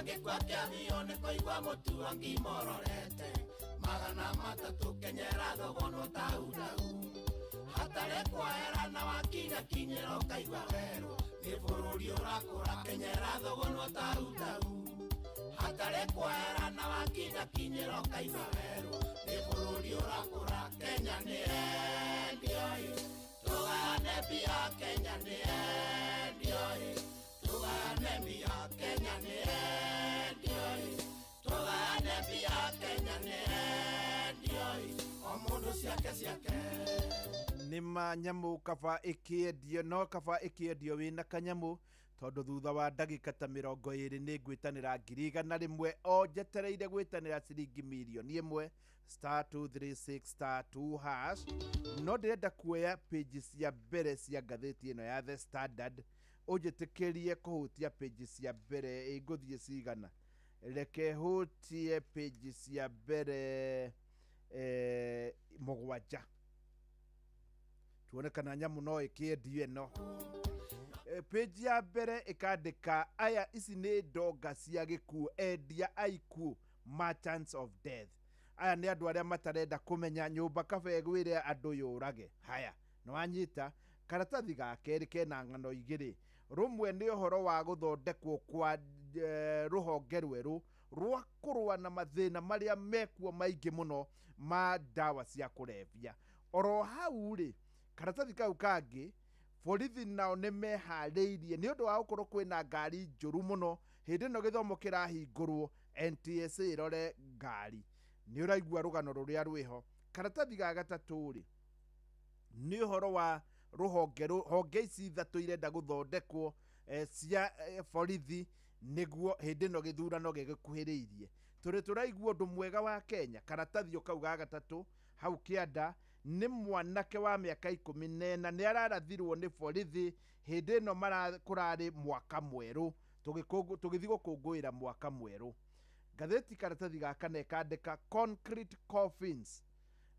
Angĩkua kĩabio nĩ kũigua mũtu wa ngima ũrorete 300. Kenyera thogonwo tau tau hatarĩ kwahera na wakinya kinyĩra ũkaigua werũ nĩ bũrũri ũrakũra. Kenyera thogonwo tau tau hatarĩ kwahera na wakinya kinyĩra ũkaigua werũ nĩ bũrũri ũrakũra. Kenya nĩ endio ĩ, tũgayane mbia. Kenya nĩ endio ĩ, tũgayane mbia. Kenya nĩ endio ĩ, tũgayane mbia. Kenya nĩ endio ĩ, o mũndũ ciake ciake. Nĩ ma nyamũ kaba ĩkĩendio, no kaba ĩkĩendio wĩna kanyamũ, tondũ thutha wa ndagĩka ta 20 nĩ ngwĩtanĩra 100,000, o njetereire gwĩtanĩra ciringi 1,000,000, *236*2#. No ndĩrenda kuoya page cia mbere cia ngathĩti ĩno ya The Standard. Ũnjĩtĩkĩrie kũhutia page cia mbere. Ĩ, ngũthiĩ cigana? Reke hutie page cia mbere 7, tuone kana nyamũ no ĩkĩendio ĩno. Page ya mbere ĩkandĩka aya, ici nĩ ndonga cia gĩkuũ, endia a ikuũ, merchants of death. Aya nĩ andũ arĩa matarenda kũmenya nyũmba kaba ĩgwĩre andũ yũrage. Haya, nĩ wanyita. Karatathi ga kerĩ kena ng'ano igĩrĩ. Rũmwe nĩ ũhoro wa gũthondekwo kwa rũhonge rwerũ rwa kũrũa na mathĩna marĩa mekuo maingĩ mũno ma ndawa cia kũrebia. Oro hau rĩ, karatathi kau kangĩ, borithi nao nĩ meharĩirie nĩ ũndũ wa gũkorwo kwĩna ngari njũru mũno hĩndĩ ĩno gĩthomo kĩrahingũrwo. NTSA ĩrore ngari. Nĩ ũraigua rũgano rũrĩa rwĩho. Karatathi ga gatatũ rĩ, nĩ ũhoro wa rũhonge honge ici ithatũ irenda gũthondekwo cia borithi, nĩguo hĩndĩ ĩno gĩthurano gĩgĩkuhĩrĩirie tũrĩ tũraigua ũndũ mwega wa Kenya. Karatathi o kau ga gatatũ, hau kĩanda nĩ mwanake wa mĩaka 14 nĩ ararathirwo nĩ borithi hĩndĩ ĩno kũrarĩ mwaka mwerũ, tũgĩthiĩ gũkũngũĩra mwaka mwerũ. Ngathĩti karatathi ga kana ĩkandĩka concrete coffins.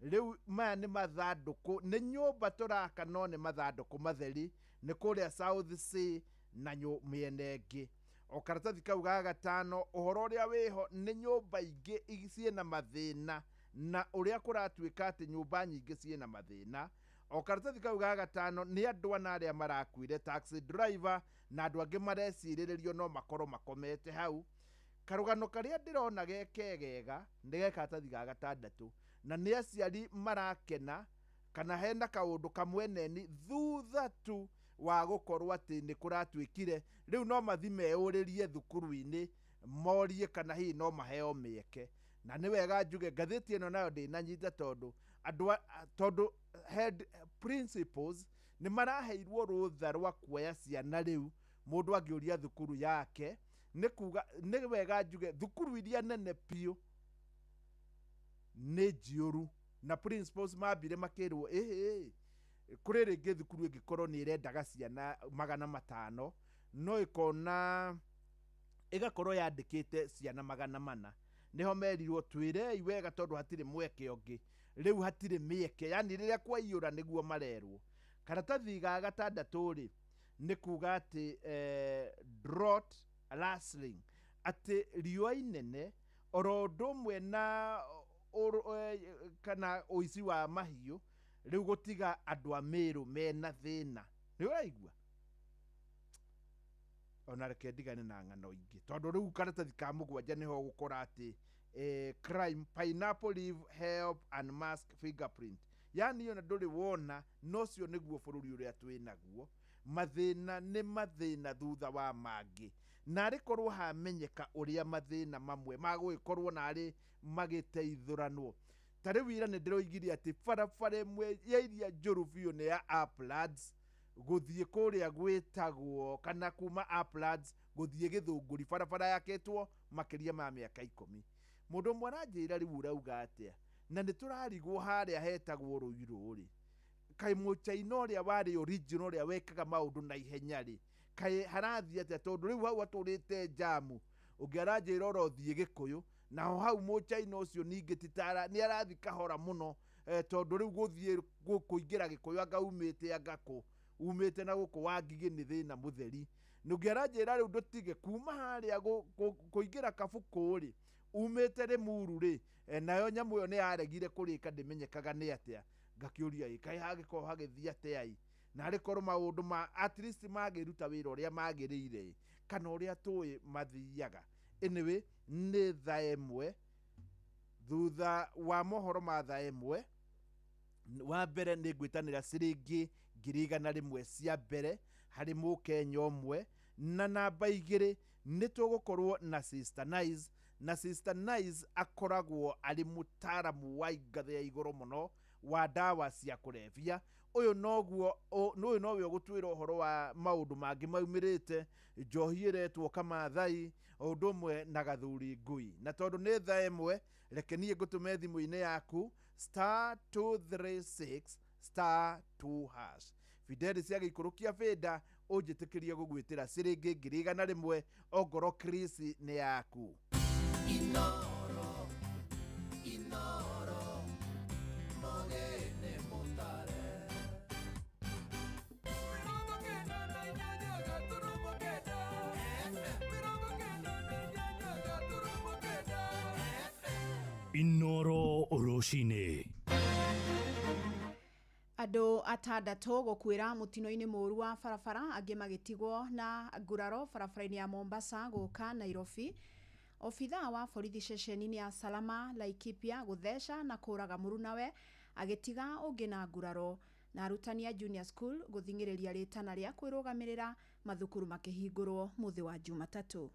Rĩu maya nĩ mathandũkũ, nĩ nyũmba tũraka no nĩ mathandũkũ matheri, nĩ kũrĩa South C na mĩena ĩngĩ. O karatathi kau ga gatano, ũhoro ũrĩa wĩho nĩ nyũmba ingĩ ciĩna mathĩna na ũrĩa kũratuĩka atĩ nyũmba nyingĩ ciĩna mathĩna. O karatathi kau ga gatano nĩ andũ ana arĩa marakuire, taxi driver na andũ angĩ marecirĩrĩrio no makorwo makomete hau. Karũgano karĩa ndĩrona ge kegega nĩ ge karatathi ga gatandatũ, na nĩ aciari marakena kana hena kaũndũ kamweneni thutha tu wa gũkorwo atĩ nĩ kũratuĩkire rĩu no mathi meyũrĩrie thukuru-inĩ, morie kana hihi no maheo mĩeke. Na nĩ wega njuge ngathĩti ĩno nayo ndĩnanyita, tondũ andũ tondũ head principals nĩ maraheirwo rũtha rwa kuoya ciana. Rĩu mũndũ angĩũria thukuru yake, nĩ kuga nĩ wega njuge thukuru iria nene biũ nĩ njiyũru, na principals mambire makĩrwo ĩhĩ kũrĩ rĩngĩ thukuru ĩngĩkorwo nĩ ĩrendaga ciana 500, no ĩkona ĩgakorwo yandĩkĩte ciana 400. Nĩho merirwo twĩrei wega, tondũ hatirĩ mweke ũngĩ rĩu, hatirĩ mĩeke, yani rĩrĩa kwaiyũra nĩguo marerwo. Karatathi ga gatandatũ rĩ, nĩ kuga atĩ drought rustling, atĩ riũa inene oro ũndũ ũmwe na kana ũici wa mahiũ rĩu gũtiga andũ a Mĩrũ mena thĩna. Nĩ ũraigua? Ona reke ndigane na ng'ano ingĩ, tondũ rĩu karatathi ka mũgwanja nĩho ũgũkora atĩ crime, pineapple leaf help unmask fingerprint. Yani ona ndũrĩ wona, no ũcio nĩguo bũrũri ũrĩa twĩ naguo. Mathĩna nĩ mathĩna thutha wa mangĩ, na arĩ korwo hamenyeka ũrĩa mathĩna mamwe magũgĩkorwo narĩ magĩteithũranwo. Ta rĩu ira nĩ ndĩroigire atĩ barabara ĩmwe ya iria njũru biũ nĩ ya Uplands gũthiĩ kũrĩa gwĩtagwo, kana kuma Uplands gũthiĩ Gĩthũngũri, barabara yakĩtwo makĩria ma mĩaka 10. Mũndũ ũmwe aranjĩra, rĩu ũrauga atĩa na nĩ tũrarigwo harĩa hetagwo Rũirũ rĩ, kaĩ mũchaina ũrĩa warĩ original, ũrĩa wekaga maũndũ na ihenya rĩ, kaĩ harathiĩ atĩa? Tondũ rĩu hau hatũrĩte njamu. Ũngĩ aranjĩra oro thiĩ Gĩkũyũ, naho hau mũchaina ũcio ningĩ ti ta nĩ arathiĩ kahora mũno, tondũ rĩu gũthiĩ kũingĩra Gĩkũyũ anga umĩte anga kũ umĩte na gũkũ wa Ngigĩ nĩ thĩna mũtheri. Nũngĩ aranjĩra rĩu ndũtige kuma harĩa kũingĩra Kabukũ rĩ, umĩte Rĩmuru rĩ, nayo nyamũ ĩyo nĩ yaregire kũrĩka ndĩmenyekaga nĩ atĩa. Ngakĩũria ĩ kaĩ hagĩkorwo hagĩthiĩ atĩa ĩ, na arĩ korwo maũndũ ma at least magĩruta wĩra ũrĩa magĩrĩire ĩ, kana ũrĩa tũĩ mathiaga. Anyway, nĩ thaa 1 thutha wa mohoro ma thaa 1 wa mbere nĩ ngwĩtanĩra ciringi 100,000 cia mbere harĩ mũkenya ũmwe, na namba 2 nĩ tũgũkorwo na Sister Nice, na Sister Nice akoragwo arĩ mũtaaramu wa ngathĩ ya igũrũ mũno wa ndawa cia kũrebia. Ũyũ noguo ũyũ nowe ũgũtwĩra ũhoro wa maũndũ mangĩ maumĩrĩte, njohi ĩretwo Kamathai, o ũndũ ũmwe na Gathuri Ngui. Na tondũ nĩ thaa 1, reke niĩ ngũtũme thimũ-inĩ yaku star 236 star 2 hash. Fidelis agĩikũrũkia bĩnda, ũnjĩtĩkĩrie gũgwĩtĩra ciringi 100,000 ongorwo Chris nĩ yaku. Inoro, inoro, mogene mutare. Inoro Oroshine. Andũ atandatũ gũkuĩra mũtino-inĩ mũũru wa barabara, angĩ magĩtigwo na nguraro barabara-inĩ ya Mombasa gũka Nairobi. Obithaa wa borithi ceceni-inĩ ya Salama Laikipia gũtheca na kũraga mũrunawe agĩtiga ũngĩ na nguraro, na arutani a junior school gũthing'ĩrĩria rĩtana rĩa kwĩrũgamĩrĩra mathukuru makĩhingũrwo mũthĩ wa Jumatatũ.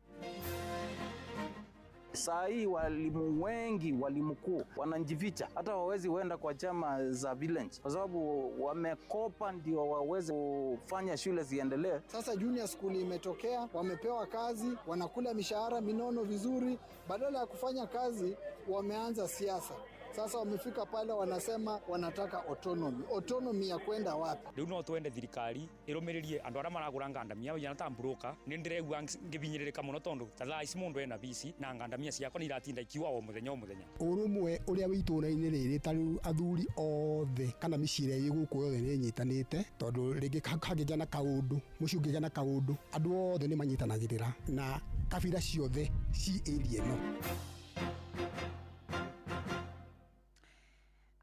Saa hii walimu wengi, walimu kuu wanajificha, hata wawezi wenda kwa chama za village kwa sababu wamekopa ndio waweze kufanya shule ziendelee. Sasa junior school imetokea, wamepewa kazi, wanakula mishahara minono vizuri, badala ya kufanya kazi wameanza siasa. Sasa wamefika pale wanasema wanataka autonomy. Autonomy ya kwenda wapi? Riu no twende thirikari irumiririe andu aria maragura ngandamia yana ta broker. Ni ndiregua ngibinyirika muno tondu ta thaa ici mundu ena bici na ngandamia ciakwa ni iratinda ikiwa o muthenya o muthenya. Urumwe uria wi itũra-inĩ rĩrĩ ta rĩu athuri othe kana mĩciĩ ĩrĩa ĩ gũkũ yothe nĩ ĩnyitanĩte, tondũ rĩngĩ hangĩgĩa na kaũndũ, mũciĩ ũngĩgĩa na kaũndũ, andũ othe nĩ manyitanagĩrĩra na kabira ciothe ci area ĩno.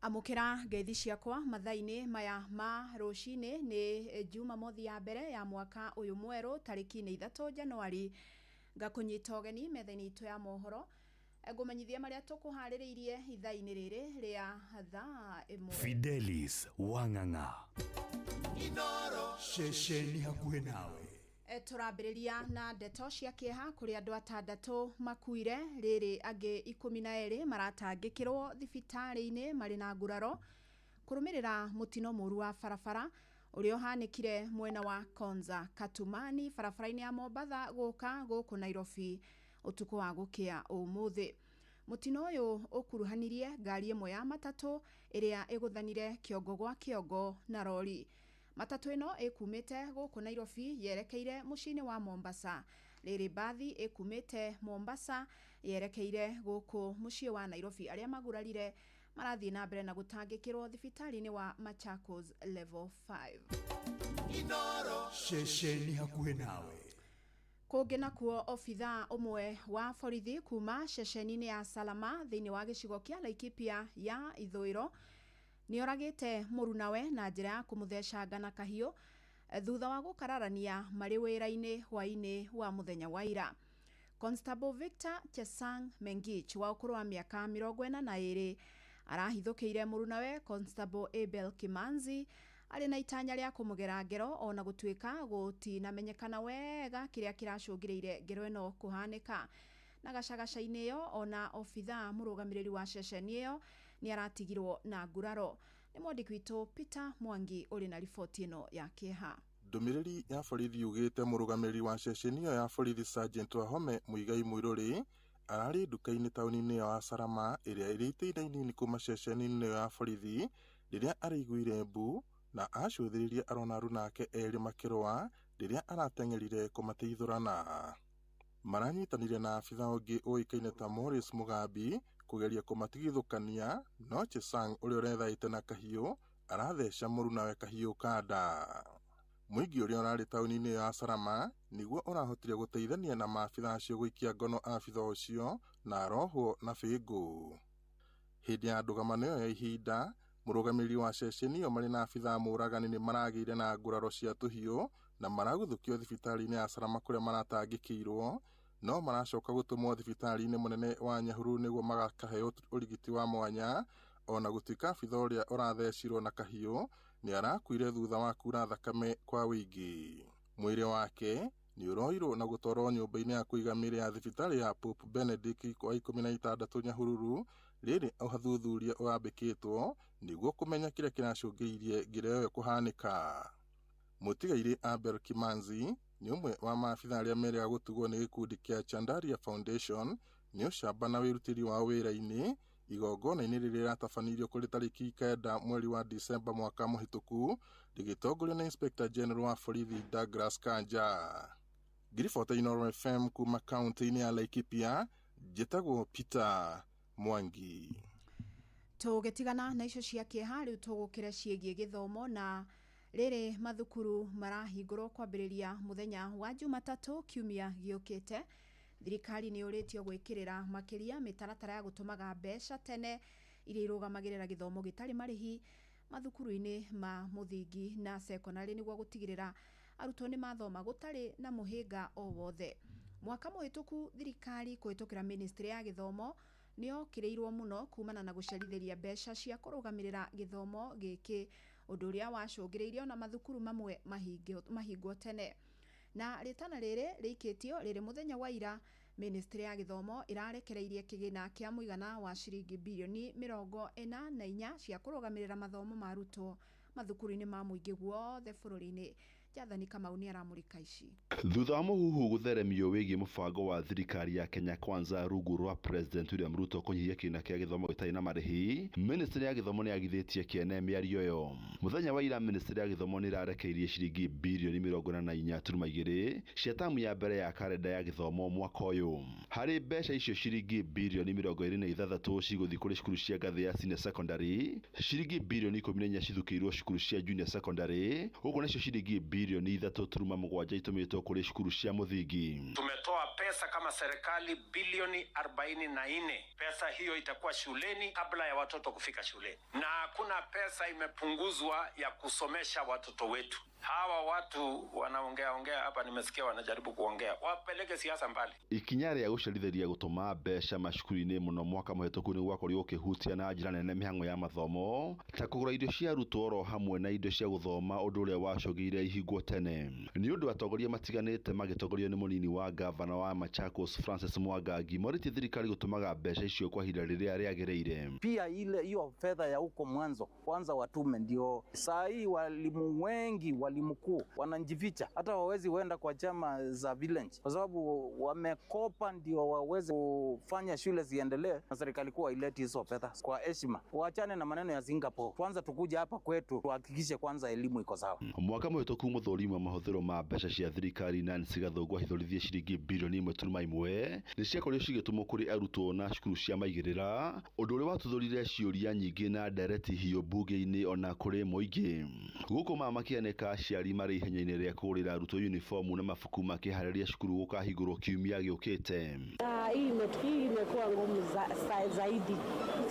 Amũkĩra ngeithi ciakwa mathaa-inĩ maya ma rũcinĩ. Nĩ Jumamothi ya mbere ya mwaka ũyũ mwerũ, tarĩki nĩ 3 Januari. Ngakũnyita ũgeni metha-inĩ itũ ya mohoro, ngũmenyithia marĩa tũkũharĩrĩirie ithaa-inĩ rĩrĩ rĩa thaa 1. Fidelis Wang'ang'a. Inoro ceceni hakuhĩ nawe. Tũrambĩrĩria na ndeto cia kĩeha kũrĩ andũ atandatũ makuire, rĩrĩ angĩ 12 maratangĩkĩrwo thibitarĩ-inĩ marĩ na nguraro kũrũmĩrĩra mũtino mũũru wa barabara ũrĩa ũhanĩkire mwena wa Konza Katumani barabara-inĩ ya Mombatha gũka gũkũ Nairobi ũtukũ wa gũkĩa ũmũthĩ. Mũtino ũyũ ũkuruhanirie ngari ĩmwe ya matatũ ĩrĩa ĩgũthanire kĩongo gwa kĩongo na rori. Matatũ ĩno ĩkumĩte gũkũ Nairobi yerekeire mũciĩ-inĩ wa Mombasa, rĩrĩ mbathi ĩkumĩte Mombasa yerekeire gũkũ mũciĩ wa Nairobi. Arĩa magurarire marathiĩ na mbere na gũtangĩkĩrwo thibitarĩ-inĩ wa Machakos level 5. Inoro ceceni hakuhĩ nawe. Kũngĩ nakuo, obithaa ũmwe wa borithi kuma ceceni-inĩ ya Salama thĩinĩ wa gĩcigo kĩa Laikipia ya ithũĩro nĩoragĩte mũrunawe na njĩra ya kũmũthecanga na kahiũ thutha wa gũkararania marĩ wĩra-inĩ hwaĩ-inĩ wa mũthenya wa ira. Constable Victor Chesang Mengich wa ũkũrũ wa mĩaka 42 arahithũkĩire mũrunawe Constable Abel Kimanzi arĩ na itanya rĩa kũmũgera ngero, ona gũtuĩka gũtinamenyekana wega kĩrĩa kĩracũngĩrĩire ngero ĩno kũhanĩka. Na gacagaca-inĩ ĩyo, ona obithaa mũrũgamĩrĩri wa ceceni ĩyo nĩ aratigirwo na nguraro. Nĩ mwandĩki witũ Peter Mwangi ũrĩ na riboti ĩno ya kĩeha. Ndũmĩrĩri ya borithi yugĩte mũrũgamĩrĩri wa ceceni ĩyo ya borithi Sergeant Wahome Muigai Muiruri ararĩ nduka-inĩ taũni-inĩ ya Salama ĩrĩa ĩrĩ itĩina inini kuma ceceni-inĩ ĩyo ya borithi rĩrĩa araiguire mbu na acũthĩrĩria arona aruna ake erĩ makĩrũa rĩrĩa arateng'erire kũmateithũrana. Maranyitanire na abitha ũngĩ ũĩkaine ta Morris Mugambi kũgeria kũmatigithũkania, no Chesang ũrĩa ũrethaĩte na kahiũ aratheca mũrunawe kahiũ kanda. Mũingĩ ũrĩa ũrarĩ taũni-inĩ ya Salama nĩguo ũrahotire gũteithania na maabitha acio gũikia ngono abitha ũcio na arohwo na bĩngũ. Hĩndĩ ya ndũgamano ĩyo ya ihinda, mũrũgamĩrĩri wa ceceni ĩyo marĩ na abitha mũragani nĩ maragĩire na nguraro cia tũhiũ na maraguthũkio thibitarĩ-inĩ ya Salama kũrĩa maratangĩkĩirwo, no maracoka gũtũmwo thibitarĩ-inĩ mũnene wa Nyahururu nĩguo magakaheo ũrigiti wa mwanya, ona gũtuĩka abitha ũrĩa ũrathecirwo na kahiũ nĩ arakuire thutha wa kura thakame kwa wĩingĩ. Mwĩrĩ wake nĩ ũroirwo na gũtwarwo nyũmba-inĩ ya kũiga mĩĩrĩ ya thibitarĩ ya Pope Benedict wa 16 Nyahururu, rĩrĩ ũthuthuria ũrambĩkĩtwo nĩguo kũmenya kĩrĩa kĩracũngĩrĩirie ngĩreo ĩyo kũhanĩka. Mũtigairĩ Abel Kimanzi nĩ ũmwe wa maabitha arĩa merĩga gũtugwo nĩ gĩkundi kĩa Chandaria Foundation nĩ ũcamba na wĩrutĩri wao wĩra-inĩ igongona-inĩ rĩrĩa rĩratabanĩirio kũrĩ tarĩki 9 mweri wa Disemba mwaka mũhĩtũku, rĩgĩtongorio nĩ Inspector General wa borithi Douglas Kanja. Ngiribota Inooro FM kuma kaunti-inĩ ya Laikipia, njĩtagwo Peter Mwangi. Tũgĩtigana na icio cia kĩeha, rĩu tũgũkĩra ciĩgiĩ gĩthomo na rĩrĩ mathukuru marahingũrwo kwambĩrĩria mũthenya wa Jumatatũ kiumia gĩũkĩte. Thirikari nĩ yũrĩtio gwĩkĩrĩra makĩria mĩtaratara ya gũtũmaga mbeca tene iria irũgamagĩrĩra gĩthomo gĩtarĩ marĩhi mathukuru-inĩ ma mũthingi na sekondarĩ nĩguo gũtigĩrĩra arutwo nĩ mathoma gũtarĩ na mũhĩnga o wothe. Mwaka mũhĩtũku thirikari kũhĩtũkĩra ministry ya gĩthomo nĩ yokĩrĩirwo mũno kumana na gũcerithĩria mbeca cia kũrũgamĩrĩra gĩthomo gĩkĩ, ũndũ ũrĩa wacũngĩrĩirie ona mathukuru mamwe mahingwo tene. Na rĩtana rĩrĩ rĩikĩtio rĩrĩ mũthenya wa ira, ministry ya gĩthomo ĩrarekereirie kĩgĩna kĩa mũigana wa ciringi birioni 44 cia kũrũgamĩrĩra mathomo ma arutwo mathukuru-inĩ ma mũingĩ guothe bũrũri-inĩ. Jathani Kamau nĩ aramũrĩka ici. Thutha wa mũhuhu gũtheremio wĩgiĩ mũbango wa thirikari ya Kenya Kwanza rungu rwa President William Ruto kũnyihia kĩgĩna kĩa gĩthomo gĩtarĩ na marĩhi, ministry ya gĩthomo nĩ yagithĩtie kĩene mĩario ĩyo. Mũthenya wa ira, ministry ya gĩthomo nĩ ĩrarekereirie ciringi birioni 44.2 cia tamu ya mbere ya karenda ya gĩthomo mwaka ũyũ. Harĩ mbeca icio, ciringi birioni 26 cigũthiĩ kũrĩ cukuru cia ngathĩ ya senior secondary, ciringi birioni 14 cithukĩirwo cukuru cia junior secondary, ũguo nacio ciringi birioni 3.7 itũmĩtwo kũrĩ cukuru cia mũthingi. Tumetoa pesa kama serikali bilioni 44. Pesa hiyo itakuwa shuleni kabla ya watoto kufika shuleni, na hakuna pesa imepunguzwa ya kusomesha watoto wetu. Hawa watu wanaongea ongea hapa, nimesikia wanajaribu kuongea, wapeleke siasa mbali. Ikinya rĩa gũcerithĩria gũtũma mbeca macukuru-inĩ mũno mwaka mũhĩtũku nĩ gwakorirwo gũkĩhutia na njĩra nene mĩhang'o ya mathomo ta kũgũra indo cia arutwo oro hamwe na indo cia gũthoma, ũndũ ũrĩa wacũngĩire ihingwo tene. Nĩ ũndũ atongoria matiganĩte magĩtongorio nĩ mũnini wa gavana wa Machakos Francis Mwangangi morĩtie thirikari gũtũmaga mbeca icio kwa ihinda rĩrĩa rĩagĩrĩire. Pia ile hiyo fedha ya huko mwanzo kwanza watume, ndio saa hii walimu wengi, walimu kuu wanajificha, hata wawezi wenda kwa chama za village kwa sababu wamekopa ndio waweze kufanya shule ziendelee, na serikali kuu haileti hizo fedha. Kwa heshima, waachane na maneno ya Singapore, kwanza tukuja hapa kwetu tuhakikishe kwanza elimu iko sawa. Mwaka mũhĩtũku mũthũrimi wa mahũthĩro ma mbeca cia thirikari Nancy Gathũngũ ahithũrithie ciringi birioni 1.1 nĩ ciakorirwo cigĩtũmwo kũrĩ arutwo na cukuru cia maigĩrĩra, ũndũ ũrĩa watuthũrire ciũria nyingĩ na ndereti hiũ mbunge-inĩ ona kũrĩ mũingĩ. Gũkũ mama makĩanĩka aciari marĩ ihenya-inĩ rĩa kũgũrĩra arutwo uniformu na mabuku makĩharĩria cukuru gũkahingũrwo kiumia gĩũkĩte. Hii imekuwa ngumu zaidi,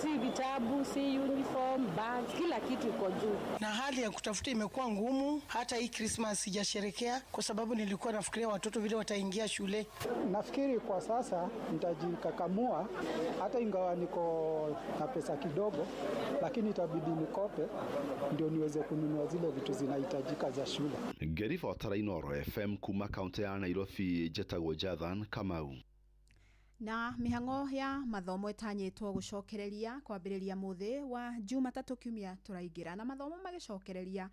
si vitabu, si uniform, bag, kila kitu iko juu, na hali ya kutafuta imekuwa ngumu. Hata hii Christmas sijasherekea kwa sababu nilikuwa nafikiria watoto vile wataingia shule. Nafikiri kwa sasa nitajikakamua, hata ingawa niko na pesa kidogo, lakini itabidi nikope ndio niweze kununua zile vitu zinahitajika za shule. Ngĩribotera Inooro FM kuma kaunti ya Nairobi, njĩtagwo Jathan Kamau. Na mĩhang'o ya mathomo ĩtanyĩtwo gũcokereria kwambĩrĩria mũthĩ wa Jumatatũ kiumia tũraingĩra, na mathomo magĩcokereria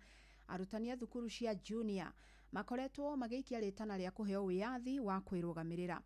arutani a thukuru cia junior makoretwo magĩikia rĩtana rĩa kũheo wĩyathi wa kwĩrũgamĩrĩra.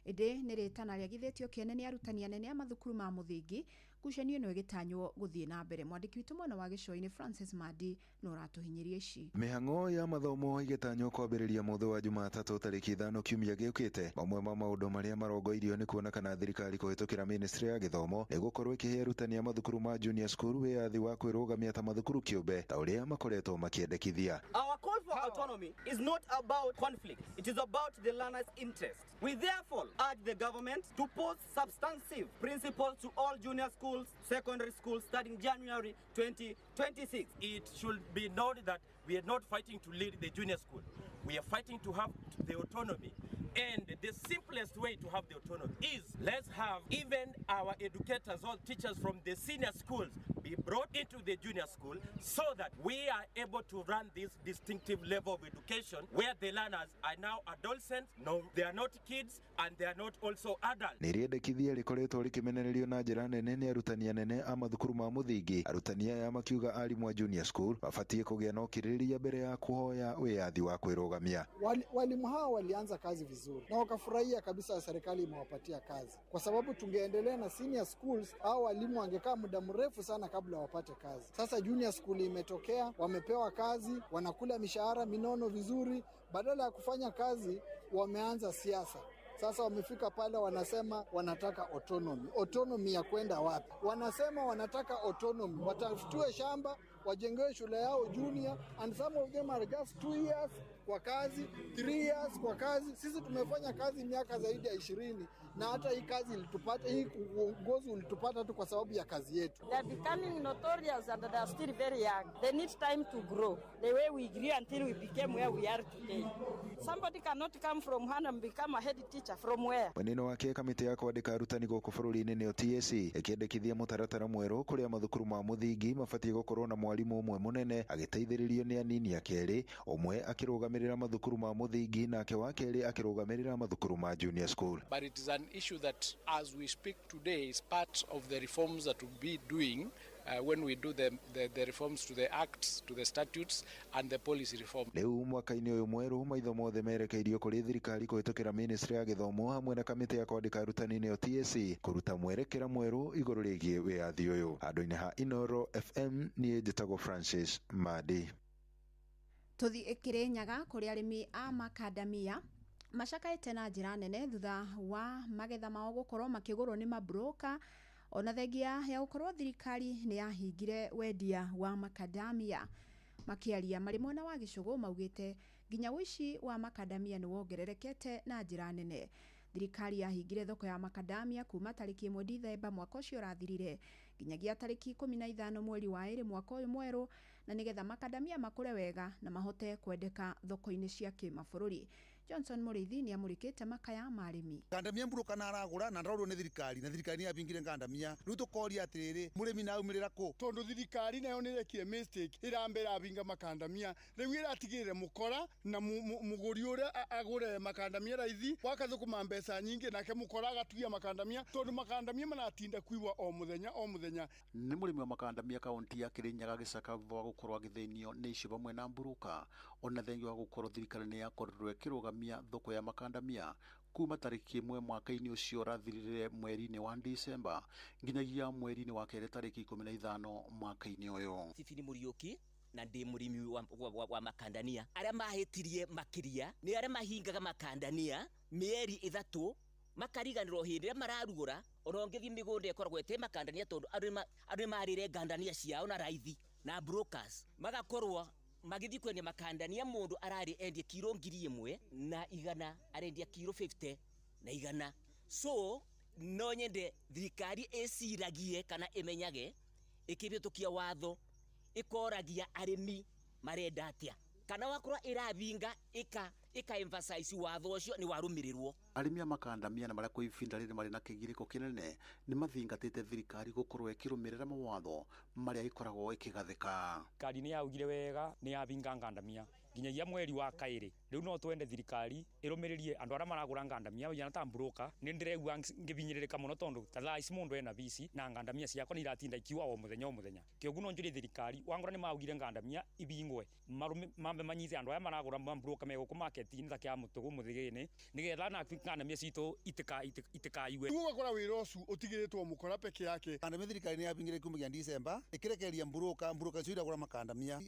Ĩndĩ nĩ rĩtana rĩagithĩtio kĩene nĩ arutani anene a mathukuru ma mũthingi, ngucanio ĩno ĩgĩtanywo gũthiĩ na mbere. Mwandĩki witũ mwena wa gĩcũa-inĩ Francis Mandi no ũratũhinyĩria ici. Mĩhang'o ya mathomo ĩgĩtanywo kwambĩrĩria mũthĩ wa Jumatatũ tarĩki 5 kiumia gĩũkĩte. Mamwe ma maũndũ marĩa marongoirio nĩ kuona kana thirikari kũhĩtũkĩra ministry ya gĩthomo ĩgũkorwo ĩkĩhe arutani a mathukuru ma junior school wĩyathi wa kwĩrũgamia ta mathukuru kĩũmbe ta ũrĩa makoretwo makĩendekithia. Our call for for autonomy is not about conflict. It is about the learner's interest. We therefore urge the government to post substantive principles to all junior schools, secondary schools starting January 2026. It should be known that we are not fighting to lead the junior school. We are fighting to have the autonomy. And the simplest way to have the autonomy is let's have even our educators or teachers from the senior schools be brought into the junior school so that we are able to run this distinctive level of education where the learners are now adolescents, no, they are not kids, and they are not also adults. Nĩ rĩendekithia rĩkoretwo rĩkĩmenererio na njĩra nene nĩ arutani anene a mathukuru ma mũthingi. Arutani aya makiuga arimũ a junior school mabatiĩ kũgĩa na ũkirĩrĩria mbere ya kuhoya wĩyathi wa kwĩrũgamia. Walimu hawa walianza kazi vizuri na wakafurahia kabisa serikali imewapatia kazi, kwa sababu tungeendelea na senior schools au walimu wangekaa muda mrefu sana kabla wapate kazi. Sasa junior school imetokea, wamepewa kazi, wanakula mishahara minono vizuri, badala ya kufanya kazi wameanza siasa. Sasa wamefika pale wanasema wanataka autonomy. Autonomy ya kwenda wapi? Wanasema wanataka autonomy, watafutiwe shamba, wajengewe shule yao junior, and some of them are just 2 years kwa kazi, 3 years kwa kazi. Sisi tumefanya kazi miaka zaidi ya 20 na hata hii kazi ilitupata, hii uongozi ulitupata tu kwa sababu ya kazi yetu. They are becoming notorious and they are still very young. They need time to grow the way we grew until we became where we are today. Somebody cannot come from home and become a head teacher from where? Mwena-inĩ wake kamĩtĩ ya kwandĩka arutani gũkũ bũrũri-inĩ nĩyo TSC ĩkĩendekithia mũtaratara mwerũ kũrĩa mathukuru ma mũthingi mabatiĩ gũkorwo na mwarimũ ũmwe mũnene agĩteithĩrĩrio nĩ anini a kerĩ, ũmwe akĩrũgamĩrĩra mathukuru ma mũthingi nake wa kerĩ akĩrũgamĩrĩra mathukuru ma junior school. But it is an issue that as we speak today is part of the reforms that we'll be doing when we do the reforms to the acts, to the statutes and the policy reform. Rĩu mwaka-inĩ ũyũ mwerũ maitho mothe merekeirio kũrĩ thirikari kũhĩtũkĩra ministry ya gĩthomo hamwe na kamĩtĩ ya kwandĩka arutani nĩyo TSC kũruta mwerekera mwerũ igũrũ rĩgiĩ wĩyathi ũyũ. Handũ-inĩ ha Inoro FM niĩ njĩtagwo Francis Madi. Tũthiĩ Kĩrĩnyaga kũrĩ arĩmi a makandamia macakaĩte na njĩra nene thutha wa magetha mao gũkorwo makĩgũrwo nĩ mabroka, ona thengia ya gũkorwo thirikari nĩ yahingire wendia wa makandamia. Makĩaria marĩ mwena wa Gĩcũgũ maugĩte nginya ũici wa makandamia nĩ wongererekete na njĩra nene. Thirikari yahingire thoko ya makandamia kuma tarĩki 1 Dithemba mwaka ũcio ũrathirire nginyagia tarĩki 15 mweri wa 2 mwaka ũyũ mwerũ, na nĩgetha makandamia makũre wega na mahote kwendeka thoko-inĩ cia kĩmabũrũri. Johnson Mũrĩithi nĩ amũrĩkĩte makaya ma arĩmi. Ngandamia mburuka na aragũra na ndarorwo nĩ thirikari na thirikari nĩ yabingire ngandamia. Rĩu tũkoria atĩrĩrĩ, mũrĩmi na aumĩrĩra kũ? Tondũ thirikari nayo nĩ ĩrekire mistake, ĩrambe ĩrabinga makandamia, rĩu ĩratigĩrĩre mũkora na mũgũri ũrĩa agũre makandamia raithi, wakathũkũma mbeca nyingĩ nake mũkora agatuia makandamia, tondũ makandamia maratinda kuiwa o mũthenya o mũthenya. Nĩ mũrĩmi wa makandamia kaunti ya Kĩrĩnyaga gĩcaka thutha wa gũkorwo agĩthĩnio nĩ icio vamwe na mburuka, ona thengia wa gũkorwo thirikari nĩ yakorirwo ĩkĩrũgamia thoko ya makandamia kuma tarĩki 1 mwaka-inĩ ũcio ũrathirire mweri-inĩ wa Disemba nginyagia mweri-inĩ wa kerĩ tarĩki 15 mwaka-inĩ ũyũ. Stephen Muriuki na ndĩ mũrĩmi wa makandania. Arĩa mahĩtirie makĩria nĩ arĩa mahingaga makandania mĩeri 3 makariganĩrwo hĩndĩ ĩrĩa mararugũra, ona ũngĩthiĩ mĩgũnda ĩkoragwo ĩtĩ makandania tondũ andũ nĩ marĩre ngandania ciao na raithi na brokers magakorwo magĩthiĩ kwendia makandania. Mũndũ ararĩ endie kiro 1,100 na igana, arendia kiro 50 na igana. So no nyende thirikari ĩciragie kana ĩmenyage ĩkĩhĩtũkia watho ĩkoragia arĩmi marenda atĩa, kana wakorwo ĩrabinga ĩka emphasize watho ũcio nĩ warũmĩrĩrwo. Arĩmi a makandamia na marĩa kwa ihinda rĩrĩ marĩ na kĩgirĩko kĩnene nĩ mathingatĩte thirikari gũkorwo ĩkĩrũmĩrĩra mawatho marĩa ĩkoragwo ĩkĩgathĩka. Thirikari nĩ yaugire wega nĩ yabinga ngandamia nginyagia mweri wa kaĩrĩ. Rĩu no twende thirikari ĩrũmĩrĩrie andũ arĩa maragũra ngandamia yana ta broker. Nĩ ndĩraigua ngĩbinyĩrĩrĩka mũno tondũ ta thaa ici mũndũ ena bici na ngandamia ciakwa nĩ iratinda ikiua o mũthenya o mũthenya. Kĩoguo no njũrie thirikari wangora nĩ maugire ngandamia ibingwe mambe manyite andũ aya maragũra mabroker me gũkũ market-inĩ ta kĩa Mũtũgũ Mũthĩgĩ-inĩ nĩgetha na ngandamia citũ itikaiwe. Rĩu ũgakora wĩra ũcio ũtigĩrĩtwo mũkora peke yake. Ngandamia thirikari nĩ yabingire kuma gĩa Disemba ĩkĩrekereria mburuka icio iragũra makandamia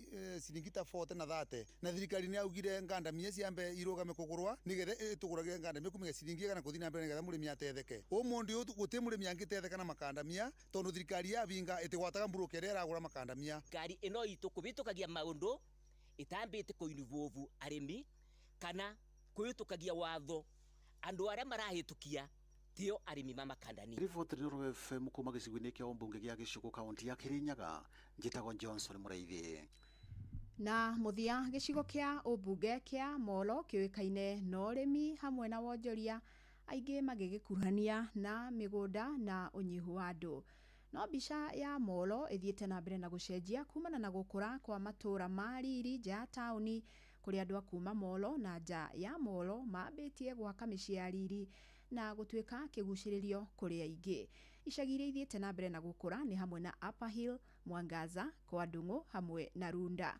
ciringi ta 40 na 30, na thirikari nĩ yaugire ngandamia ciambe irũgame kũgũrwa nĩgetha ĩtũgũragĩre ngandamia kuma ciringi 100 gũthiĩ na mbere nĩgetha mũrĩmi atetheke. Ũmũndĩ ũyũ gũtirĩ mũrĩmi angĩtetheka na makandamia tondũ thirikari yabinga ĩtĩgwataga mburuka ĩrĩa ĩragũra makandamia. Thirikari ĩno itũ kũbĩtũkagia maũndũ Itambĩte kũ-involve arĩmi kana kwĩhĩtũkagia watho andũ arĩa marahĩtũkia tio arĩmi ma makandania. Riboti Inooro FM kuma gĩcigo-inĩ kĩa ũmbunge gĩa Gĩcũgũ kaunti ya Kĩrĩnyaga, njĩtagwo Johnson Mũraithi. Na mũthia gĩcigo kĩa ũmbunge kĩa Molo kĩũĩkaine na ũrĩmi hamwe na wonjoria, aingĩ magĩgĩkuruhania na mĩgũnda na ũnyihu wa andũ. No mbica ya Molo ĩthiĩte na mbere na gũcenjia kumana na gũkũra kwa matũũra ma riri nja ya taũni, kũrĩa andũ a kuma Molo na nja ya Molo mambĩtie gwaka mĩciĩ ya riri na gũtuĩka kĩgucĩrĩrio kũrĩ aingĩ. Icagi iria ithiĩte na mbere na gũkũra nĩ hamwe na Upper Hill, Mwangaza, Kwa Ndung'u hamwe na Runda.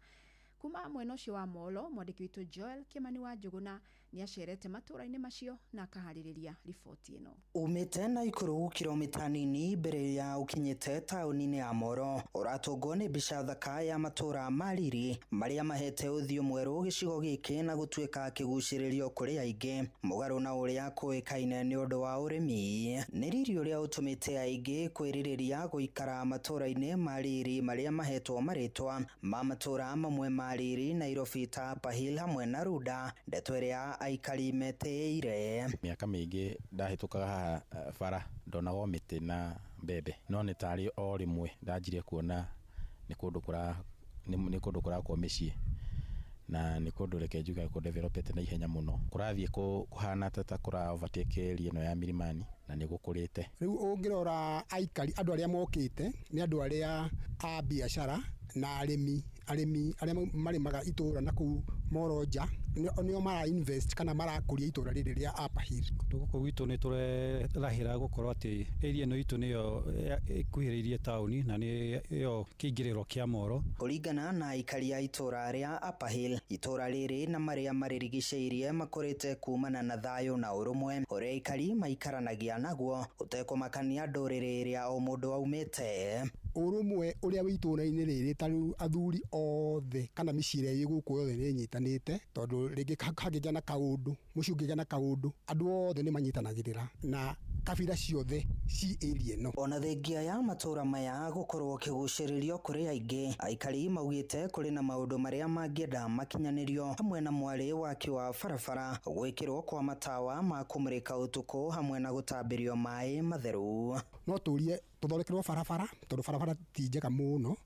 Kuma mwena ũcio wa Molo, mwandĩki witũ Joel Kimani wa Njũgũna nĩ acerete matũũra-inĩ macio na akaharĩrĩria riboti ĩno. Umĩte Naikuru kilomita nini mbere ya ũkinyĩte taũni-inĩ ya Moro, ũratũngwo nĩ mbica thaka ya matũũra ma riri marĩa mahete ũthiũ mwerũ gĩcigo gĩkĩ na gũtuĩka kĩgucĩrĩrio kũrĩ aingĩ. Mũgarũ na ũrĩa kũĩkaine nĩ ũndũ wa ũrĩmi, nĩ riri ũrĩa ũtũmĩte aingĩ kwĩrirĩria gũikara matũũra-inĩ ma riri marĩa mahetwo marĩtwa ma matũũra mamwe ma riri Nairobi ta Upper Hill hamwe na Runda, ndeto ĩrĩa aikari metĩĩire. Mĩaka mĩingĩ ndahĩtũkaga haha bara ndonaga o mĩtĩ na mbembe, no nĩ tarĩ o rĩmwe ndanjirie kuona nĩ kũndũ kũrakwo mĩciĩ na nĩ kũndũ reke njuge kũdevelopete na ihenya mũno, kũrathiĩ kũhana ta kũra overtake area ĩno ya Milimani na nĩ gũkũrĩte. Rĩu ũngĩrora aikari andũ arĩa mokĩte nĩ andũ arĩa a biacara na arĩmi arĩa marĩmaga itũũra na kũu Moro nja nĩo mara invest kana marakũria itũũra rĩrĩ rĩa Upper Hill. Gũkũ gwitũ nĩ tũrerahĩra gũkorwo atĩ area ĩno itũ nĩyo ĩkuhĩrĩirie taũni na nĩyo kĩingĩrĩro kĩa Moro. Kũringana na aikari a itũũra rĩa Upper Hill, itũũra rĩrĩ na marĩa marĩrigicĩirie makũrĩte kumana na thayũ na ũrũmwe ũrĩa aikari maikaranagia naguo ũtekũmakania ndũrĩrĩ ĩrĩa o mũndũ aumĩte. Ũrũmwe ũrĩa wĩ itũũra-inĩ rĩrĩ ta rĩu athuri othe kana mĩciĩ ĩrĩa ĩ gũkũ yothe nĩ ĩnyitanĩte, tondũ rĩngĩ hangĩgĩa na kaũndũ, mũciĩ ũngĩgĩa na kaũndũ, andũ othe nĩ manyitanagĩrĩra na kabira ciothe ci area ĩno. Ona thengia ya matũũra maya gũkorwo kĩgucĩrĩrio kũrĩ aingĩ, aikari maugĩte kũrĩ na maũndũ marĩa mangĩenda makinyanĩrio hamwe na mwarĩ waki wa barabara, gwĩkĩrwo kwa matawa ma kũmũrĩka ũtukũ hamwe na gũtambĩrio maĩ matheru. No tũrie tũthondekerwo barabara tondũ barabara ti njega mũno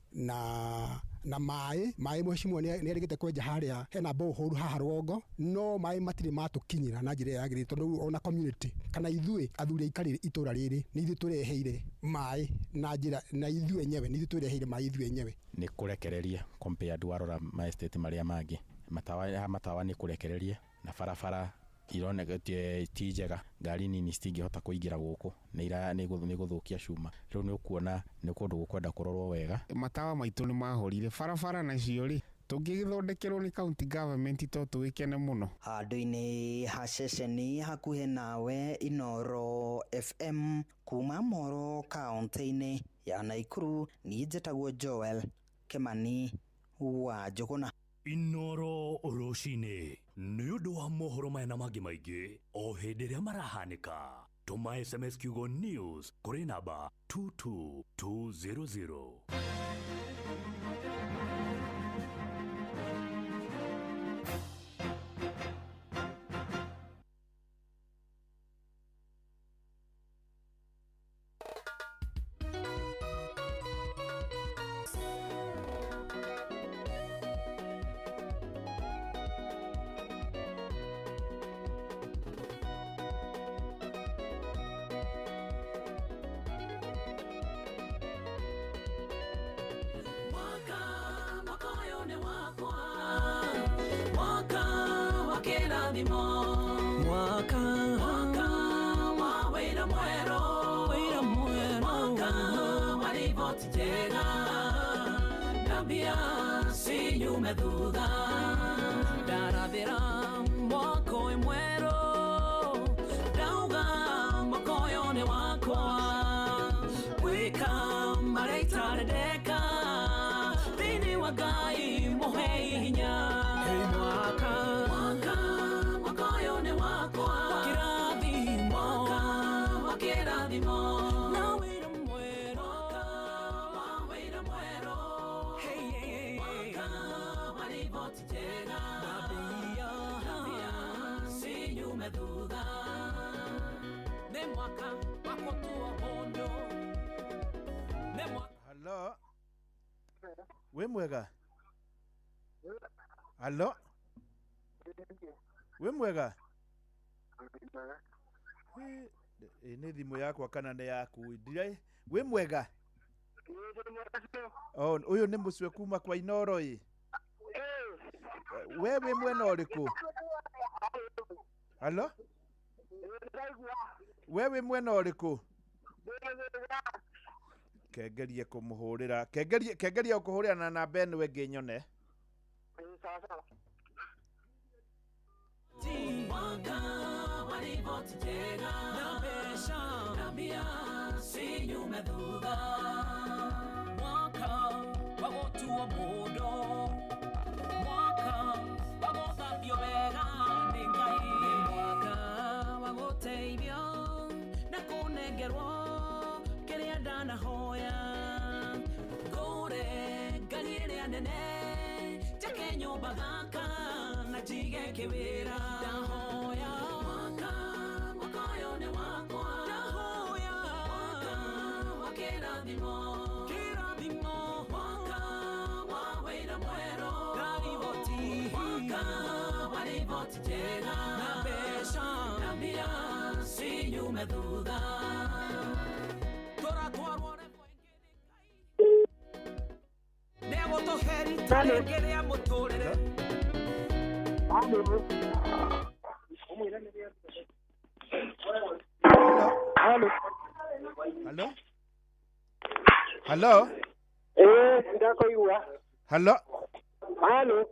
na maĩ mheshimiwa nĩ erĩgĩte kwenja harĩa hena borehole haha rũgongo, no maĩ matirĩ matũkinyĩra na njĩra ĩrĩa yagĩrĩire tondũ ona community kana ithuĩ athuri aikari itũũra rĩrĩ nĩ ithuĩ tũreheire maĩ na njĩra na ithuĩ enyewe nĩ ithuĩ tũreheire maĩ ithuĩ enyewe. Nĩ kũrekereria compared warora ma estate marĩa mangĩ, matawa nĩ kũrekereria na barabara ironeka ti njega, ngari nini citingĩhota kũingĩra gũkũ nĩ gũthũkia cuma. Rĩu nĩ ũkuona nĩ kũndũ gũkwenda kũrorwo wega. Matawa maitũ nĩ mahorire, barabara nacio rĩ tũngĩgĩthondekerwo nĩ county government to tũgĩkene mũno. Handũ-inĩ ha ceceni hakuhĩ nawe Inooro FM kuma Moro kaunti-inĩ ya Naikuru, niĩ njĩtagwo Joel Kimani wa Njũgũna. Inooro rũcinĩ nĩ ũndũ wa mohoro maya na mangĩ maingĩ o hĩndĩ ĩrĩa marahanĩka. Tũma SMS kiugo news kũrĩ namba 22200. riboti njega na mbia cinyume thutha. Nĩ mwaka wa gũtuo mũndũ. Nĩ mwaka. Halo, wĩ mwega? Halo, wĩ mwega? Ĩ nĩ thimũ yakwa kana nĩ yaku? Ndira. Wĩ mwega? Oh, ũyũ nĩ mũcwe kuma kwa Inoro. Ĩ we wĩ mwena ũrĩkũ? Halo, we wĩ mwena ũrĩkũ? Kengerie kũmũhũrĩra, kengerie, kengerie ũkũhũrĩra na namba ĩno ĩngĩ nyone. Mwaka wa riboti njega na mbeca na mbia cinyume thutha. Mwaka wa gũtuo mũndũ. Mwaka wa gũthambio wega nĩ Ngai. Nĩ mwaka wa gũteithio na kũnengerwo kĩrĩa ndanahoya. Ngũre ngari ĩrĩa nene, njake nyũmba thaka na njige kĩwĩra. Ndahoya mwaka, mwaka ũyũ nĩ wakwa. Ndahoya mwaka wa kĩrathimo, kĩrathimo. Mwaka wa wĩra mwerũ na riboti. Mwaka wa riboti njega na mbeca na mbia cinyume thutha. Tũratwarwo nĩegũtũherita rĩngĩ rĩa mũtũrĩre. Halo, halo. Eh, ndakoigua. Halo. Halo.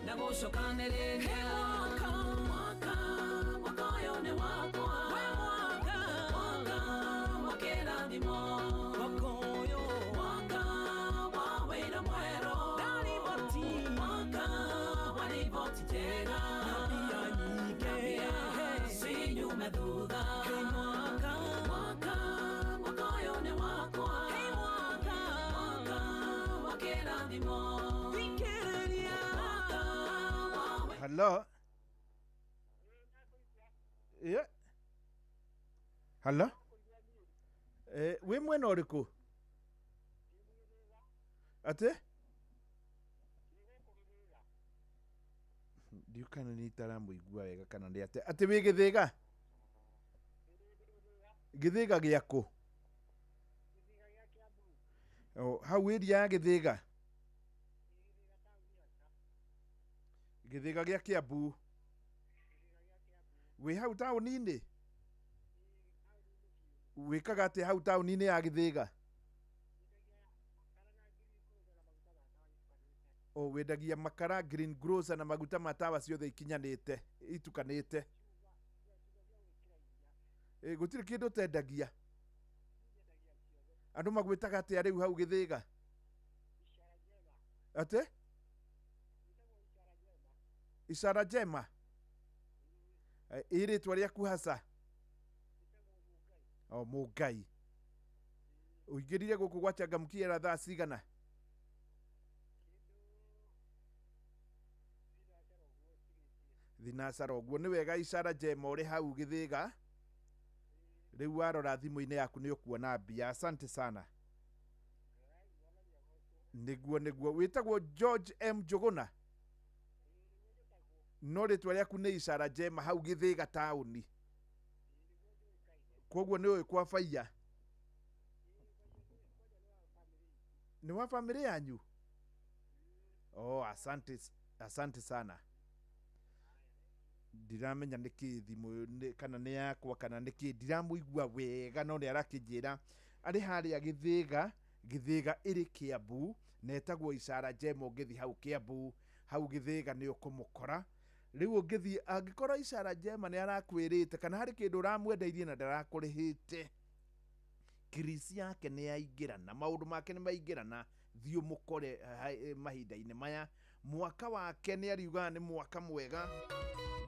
Na gũcokanĩrĩria mwaka, mwaka, mwaka ũyũ nĩ wakwa. We mwaka, mwaka wa kĩrathimo. Mwaka ũyũ, mwaka wa wĩra mwerũ na riboti. Mwaka wa riboti njega na mbia nyingĩ cinyume thutha. Hey mwaka, mwaka, mwaka ũyũ nĩ wakwa. Hey mwaka, mwaka wa kĩrathimo. Thikĩrĩria mwaka wa Halo. Yeah. Halo. Eh, wĩ mwena ũrĩkũ? Atĩ? Ndiũ kana nĩ itaramũigua wega kana nĩ atĩ. Atĩ wĩ Gĩthĩga? Gĩthĩga gĩakũ? Oh, hau area ya Gĩthĩga? Gĩthĩga gĩa Kiambu. Wĩ hau taũni-inĩ? Wĩkaga atĩa hau taũni-inĩ ya Gĩthĩga? O wendagia makara, green grocer na maguta ma tawa ciothe ikinyanĩte itukanĩte. Ĩ gũtirĩ kĩndũ ũtendagia. Andũ magwĩtaga atĩa rĩu hau Gĩthĩga? Atĩ? Ishara njema. Ĩ rĩtwa rĩaku hasa? O Mũngai. Ũingĩrire gũkũ gwa Changamkia thaa cigana? Thinacara ũguo. Nĩ wega Ishara njema ũrĩ hau Gĩthĩga. Rĩu warora thimũ-inĩ yaku nĩ ũkuona mbia. Asante sana. Nĩguo, nĩguo. Wĩtagwo George M Njũgũna? No rĩtwa rĩaku nĩ Ishara njema hau Gĩthĩga taũni. Koguo nĩ ũĩ kwa baia? Nĩ wa bamĩrĩ yanyu? Oh, asante, asante sana. Ndiramenya nĩ kĩ thimũ kana nĩ yakwa kana nĩ kĩ, ndiramũigua wega no nĩ arakĩnjĩra arĩ harĩa Gĩthĩga, Gĩthĩga ĩrĩ Kiambu na ĩtagwo Ishara njema. Ũngĩthiĩ hau Kiambu, hau Gĩthĩga nĩ ũkũmũkora. Rĩu ũngĩthiĩ, angĩkorwo Ishara njema nĩ arakwĩrĩte kana harĩ kĩndũ ũramwendeirie na ndarakũrĩhĩte, kirisi yake nĩ yaingĩrana, maũndũ make nĩ maingĩrana, thiĩ ũmũkore mahinda-inĩ maya. Mwaka wake nĩ ariugaga nĩ mwaka mwega.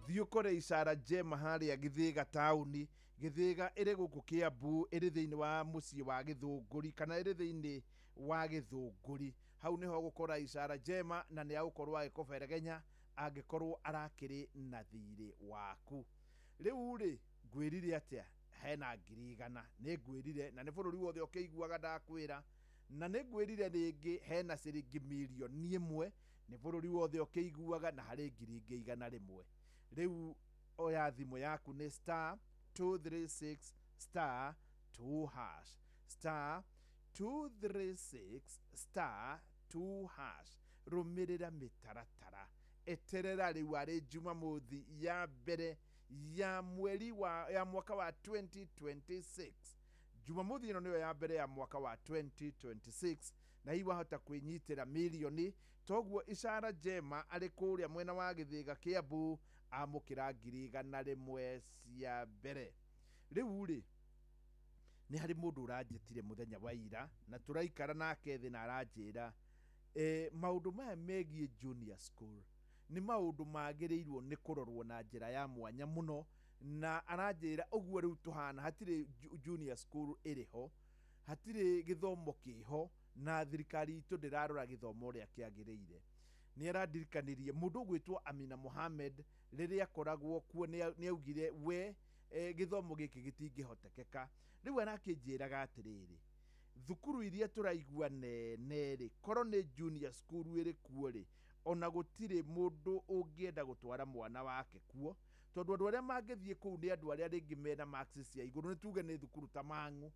Thiĩ ũkore Ishara njema harĩa Gĩthĩga taũni. Gĩthĩga ĩrĩ gũkũ Kĩambu, ĩrĩ thĩinĩ wa mũciĩ wa Gĩthũngũri kana ĩrĩ thĩinĩ wa Gĩthũngũri. Hau nĩho ũgũkora Ishara Njema na nĩ agũkorwo agĩkũberegenya angĩkorwo arakĩrĩ na thirĩ waku. Rĩu rĩ, ngwĩrire atĩa? Hena 100,000 nĩ ngwĩrire, na nĩ bũrũri wothe ũkĩiguaga ndakwĩra, na nĩ ngwĩrire rĩngĩ hena ciringi 1,000,000 nĩ bũrũri wothe ũkĩiguaga, na harĩ 100,000. Rĩu oya thimũ yaku nĩ star 236 star 2 hash, star 236 star 2 hash. Rũmĩrĩra mĩtaratara, eterera rĩu arĩ Jumamothi ya mbere ya mweri wa ya mwaka wa 2026. Jumamothi ĩno nĩyo ya mbere ya mwaka wa 2026, na hihi wahota kwĩnyitĩra mirioni. Toguo Ishara Njema arĩ kũrĩa mwena wa Gĩthĩga Kĩambu amũkĩra 100,000 cia mbere. Rĩu rĩ, nĩ harĩ mũndũ ũranjĩtire mũthenya wa ira na tũraikara nake thĩ na aranjĩra maũndũ maya megiĩ junior school nĩ maũndũ magĩrĩirwo nĩ kũrorwo na njĩra ya mwanya mũno, na aranjĩra ũguo rĩu tũhana hatirĩ junior school ĩrĩ ho, hatirĩ gĩthomo kĩho, na thirikari itũ ndĩrarora gĩthomo ũrĩa kĩagĩrĩire. Nĩ arandirikanirie mũndũ ũgwĩtwo Amina Mohamed rĩrĩa akoragwo kuo nĩ augire we gĩthomo gĩkĩ gĩtingĩhotekeka. Rĩu arakĩnjĩraga atĩrĩrĩ, thukuru iria tũraigua nene rĩ, korwo nĩ junior school ĩrĩ kuo rĩ, ona gũtirĩ mũndũ ũngĩenda gũtwara mwana wake kuo, tondũ andũ arĩa mangĩthiĩ kũu nĩ andũ arĩa rĩngĩ mena marks cia igũrũ. Nĩ tuge nĩ thukuru ta Mang'u,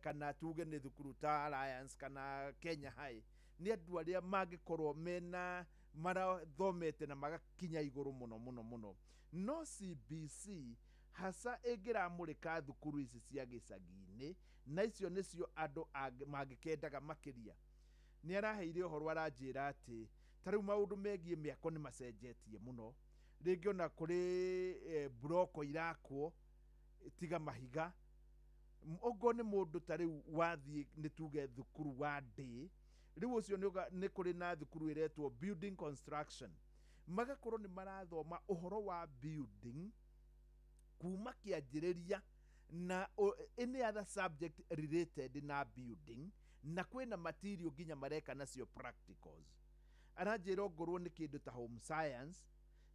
kana tuge nĩ thukuru ta Alliance kana Kenya High, nĩ andũ arĩa mangĩkorwo mena marathomete na magakinya igũrũ mũno mũno mũno. No CBC hasa ĩngĩramũrĩka thukuru ici cia gĩcagi-inĩ, na icio nĩcio andũ mangĩkendaga makĩria. Nĩ araheire ũhoro aranjĩra atĩ ta rĩu maũndũ megiĩ mĩako nĩ macenjetie mũno, rĩngĩ ona kũrĩ mburoko irakwo tiga mahiga. Okorwo nĩ mũndũ ta rĩu wathiĩ nĩ tuge thukuru wa ndĩ, rĩu ũcio nĩ kũrĩ na thukuru ĩretwo building construction, magakorwo nĩ marathoma ũhoro wa building kuma kĩanjĩrĩria na any other subject related na building, na kwĩna material nginya mareka nacio practicals. Aranjĩra ongorwo nĩ kĩndũ ta home science,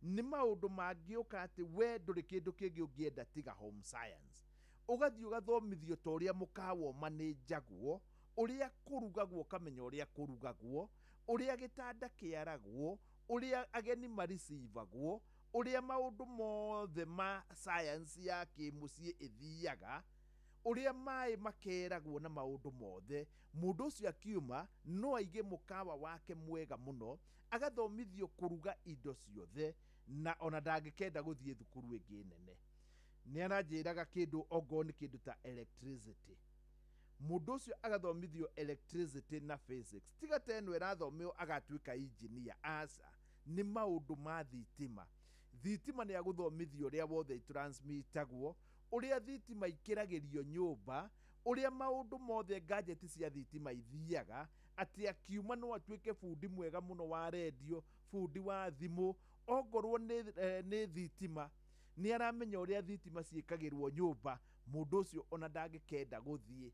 nĩ maũndũ mangĩũka atĩ we ndũrĩ kĩndũ kĩngĩ ũngĩenda tiga home science. Ũgathiĩ ũgathomithio ta ũrĩa mũkawa ũmanĩnjagwo, ũrĩa kũrugagwo ũkamenya ũrĩa kũrugagwo, ũrĩa gĩtanda kĩaragwo, ũrĩa ageni marisivagwo, ũrĩa maũndũ mothe ma science ya kĩmũciĩ ĩthiaga, ũrĩa maĩ makeragwo na maũndũ mothe. Mũndũ ũcio akiuma no aige mũkawa wake mwega mũno, agathomithio kũruga indo ciothe, na ona ndangĩkenda gũthiĩ thukuru ĩngĩ nene. Nĩ aranjĩraga kĩndũ ongorwo nĩ kĩndũ ta electricity, mũndũ ũcio agathomithio electricity na physics, tiga ta ĩno ĩrathomeo agatuĩka engineer, aca, nĩ maũndũ ma thitima. Thitima nĩ agũthomithio ũrĩa wothe transmitagwo, ũrĩa thitima ikĩragĩrio nyũmba, ũrĩa maũndũ mothe gadget cia thitima ithiaga, atĩ akiuma no atuĩke bundi mwega mũno wa rendio, bundi wa thimũ. Ongorwo nĩ thitima, nĩ aramenya ũrĩa thitima ciĩkagĩrwo nyũmba. Mũndũ ũcio ona ndangĩkenda gũthiĩ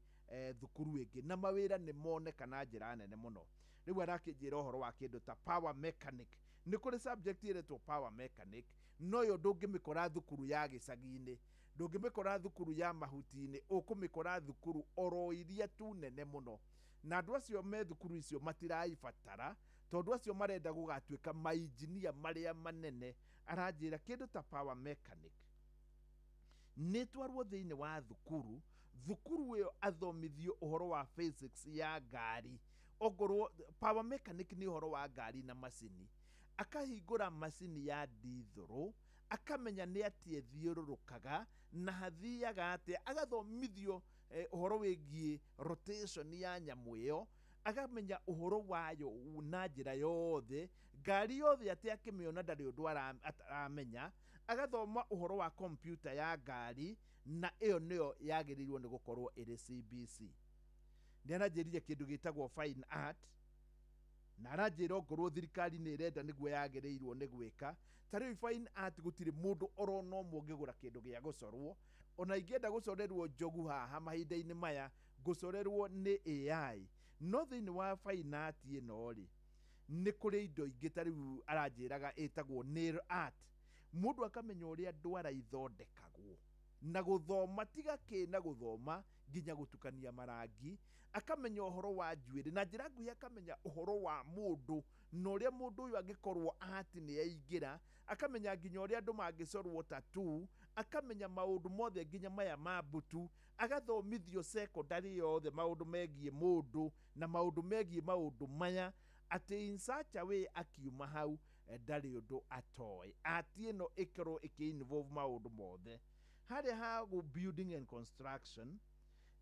thukuru ĩngĩ, na mawĩra nĩ moneka na njĩra nene mũno. Rĩu arakĩnjĩra ũhoro wa kĩndũ ta power mechanic. Nĩ kũrĩ subject ĩretwo power mechanic, no yo ndũngĩmĩkora thukuru ya gĩcagi-inĩ, ndũngĩmĩkora thukuru ya mahuti-inĩ, ũkũmĩkora thukuru oro iria tu nene mũno. Na andũ acio me thukuru icio matiraibatara, tondũ acio marenda gũgatuĩka mainjinia marĩa manene. Aranjĩra kĩndũ ta power mechanic nĩ twarwo thĩinĩ wa thukuru, thukuru ĩyo athomithio ũhoro wa physics ya ngari. Ongorwo power mechanic nĩ ũhoro wa ngari na macini, akahingũra macini ya ndithũrũ, akamenya nĩ atĩa ĩthiũrũrũkaga na hathiaga atĩa, agathomithio ũhoro wĩgiĩ rotation ya nyamũ ĩyo, akamenya ũhoro wayo na njĩra yothe, ngari yothe atĩ akĩmĩona ndarĩ ũndũ ataramenya, agathoma ũhoro wa kompyuta ya ngari, na ĩyo nĩyo yagĩrĩirwo nĩ gũkorwo ĩrĩ CBC. Nĩ aranjĩrire kĩndũ gĩtagwo fine art, na aranjĩra ongorwo thirikari nĩ ĩrenda nĩguo yagĩrĩirwo nĩ gwĩka. Ta rĩu fine art gũtirĩ mũndũ orona ũmwe ũngĩgũra kĩndũ gĩa gũcorwo, Ona ingĩenda gũcorerwo njogu haha mahinda-inĩ maya, ngũcorerwo nĩ AI. No thĩinĩ wa fine art ĩno rĩ, nĩ kũrĩ indo ingĩ ta rĩu aranjĩraga ĩtagwo nail art. Mũndũ akamenya ũrĩa ndwara ithondekagwo na gũthoma, tiga kĩ na gũthoma nginya gũtukania marangi, akamenya ũhoro wa njuĩrĩ na njĩra nguhĩ, akamenya ũhoro wa mũndũ na ũrĩa mũndũ ũyũ angĩkorwo ati nĩ yaingĩra, akamenya nginya ũrĩa andũ mangĩcorwo tattoo, akamenya maũndũ mothe nginya maya ma mbutu, agathomithio secondary yothe maũndũ megiĩ mũndũ na maũndũ megiĩ maũndũ maya, atĩ in such a way akiuma hau ndarĩ ũndũ atoĩ. Ati ĩno ĩkorwo ĩkĩ involve maũndũ mothe harĩa ha building and construction,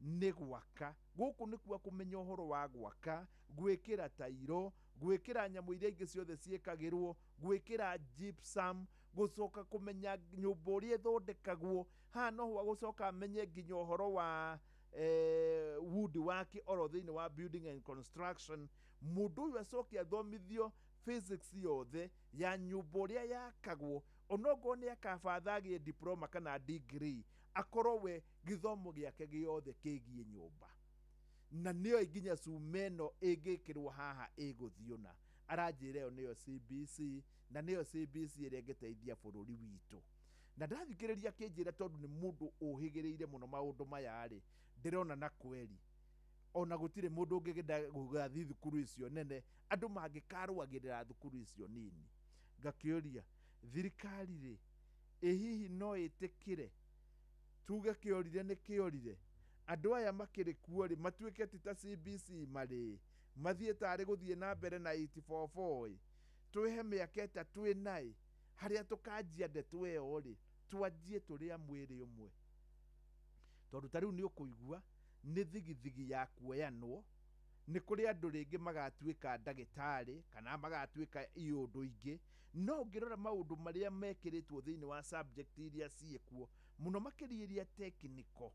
nĩ gwaka. Gũkũ nĩkuo kũmenya ũhoro wa gwaka, gwĩkĩra tairo, gwĩkĩra nyamũ iria ingĩ ciothe ciĩkagĩrwo, gwĩkĩra gypsum, gũcoka kũmenya nyũmba ũrĩa ĩthondekagwo. Haha noho agũcoka amenye nginya ũhoro wa wood work oro thĩinĩ wa building and construction. Mũndũ ũyũ acoke athomithio physics yothe ya nyũmba ũrĩa yakagwo, onokorwo nĩ akabatha agĩe diploma kana degree, akorwo we gĩthomo gĩake gĩothe kĩgiĩ nyũmba, na nĩyo nginya cuma ĩno ĩngĩkĩrwo haha ĩgũthiĩ. Na aranjĩra ĩyo nĩyo CBC, na nĩyo CBC ĩrĩa ĩngĩteithia bũrũri witũ. Na ndathikĩrĩria akĩnjĩra, tondũ nĩ mũndũ ũhĩgĩrĩire mũno maũndũ maya rĩ, ndĩrona na kweri ona gũtirĩ mũndũ ũngĩgenda gũgathiĩ thukuru icio nene, andũ mangĩkarũagĩrĩra thukuru icio nini. Ngakĩũria thirikari rĩ, ĩ hihi no ĩtĩkĩre tuge kĩorire nĩ kĩorire, andũ aya makĩrĩ kuo rĩ, matuĩke ti ta CBC marĩ mathiĩ tarĩ gũthiĩ na mbere na 844 ĩ, twĩhe mĩaka 3 ĩnaĩ harĩa tũkanjia ndeto ĩyo rĩ, twanjie tũrĩ a mwĩrĩ ũmwe. Tondũ ta rĩu nĩ ũkũigua nĩ thigithigi ya kuoyanwo, nĩ kũrĩ andũ rĩngĩ magatuĩka ndagĩtarĩ kana magatuĩka iũndũ ingĩ, no ũngĩrora maũndũ marĩa mekĩrĩtwo thĩinĩ wa subject iria ciĩkuo, mũno makĩria iria technical,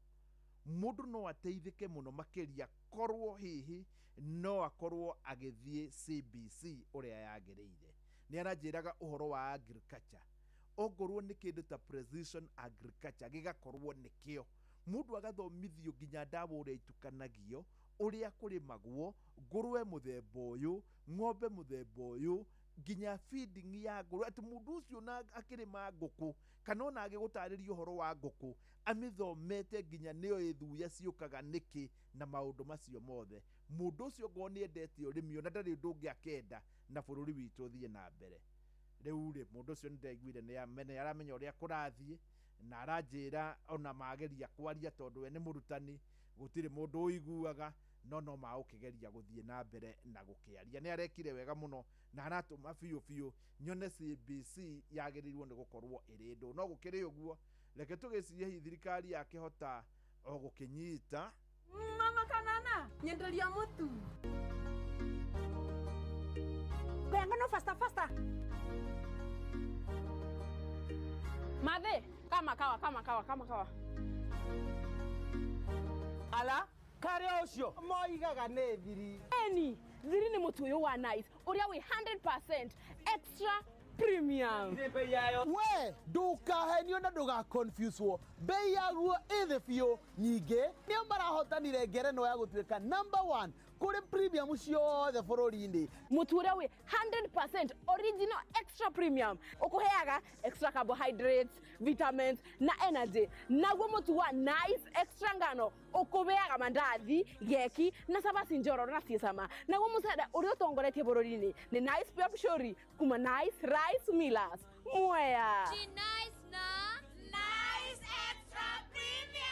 mũndũ no ateithĩke mũno makĩria korwo hihi no akorwo agĩthiĩ CBC ũrĩa yagĩrĩire. Nĩ aranjĩraga ũhoro wa agriculture, ongorwo nĩ kĩndũ ta precision agriculture gĩgakorwo nĩkĩo mũndũ agathomithio nginya ndawa ũrĩa itukanagio, ũrĩa kũrĩmagwo, ngũrwe mũthemba ũyũ, ng'ombe mũthemba ũyũ, nginya feeding ya ngũrwe, atĩ mũndũ ũcio na akĩrĩma ngũkũ kana ona agĩgũtarĩria ũhoro wa ngũkũ amĩthomete nginya nĩyo ĩthuya ciũkaga nĩkĩ na maũndũ macio mothe. Mũndũ ũcio ngorwo nĩ endete ũrĩmi, ona ndarĩ ũndũ ũngĩ akenda na bũrũri witũ ũthiĩ na mbere. Rĩu rĩ, mũndũ ũcio nĩndaiguire nĩ aramenya ũrĩa kũrathiĩ, na aranjĩra ona mageria kwaria, tondũ we nĩ mũrutani, gũtirĩ mũndũ ũiguaga, no magũkĩgeria gũthiĩ na mbere na gũkĩaria. Nĩ arekire wega mũno na aratũma biũ biũ nyone CBC yagĩrĩirwo nĩ gũkorwo ĩrĩ ndũ. No gũkĩrĩ ũguo, reke tũgĩcirie hihi thirikari yakĩhota o gũkĩnyita. Mama kanana, nyenderia mutu. Ngano faster faster. Madhe, kama kawa kama kawa kama kawa. Ala, kare ucio moigaga nĩ thiri. Eni, thiri nĩ mũtu ũyũ wa Nice ũrĩa wĩ 100% extra premium. We ndukahenio na ndugaconfuswo, bei yaguo ĩ thĩ biũ. Nyingĩ nĩo marahotanire ngerenwa ya gũtuĩka number 1 kũrĩ premium ciothe bũrũri-inĩ. Mũtu ũrĩa wĩ 100% original extra premium ũkũheaga extra carbohydrates, vitamins na energy. Naguo mũtu wa Nice extra ngano ũkũheaga mandathi, geki na cabaci njororo na ciĩ cama. Naguo mũcere ũrĩa ũtongoretie bũrũri-inĩ nĩ Nice Pure Pishori kuma Nice Rice Millers. Mwea. Nice na Nice Extra Premium.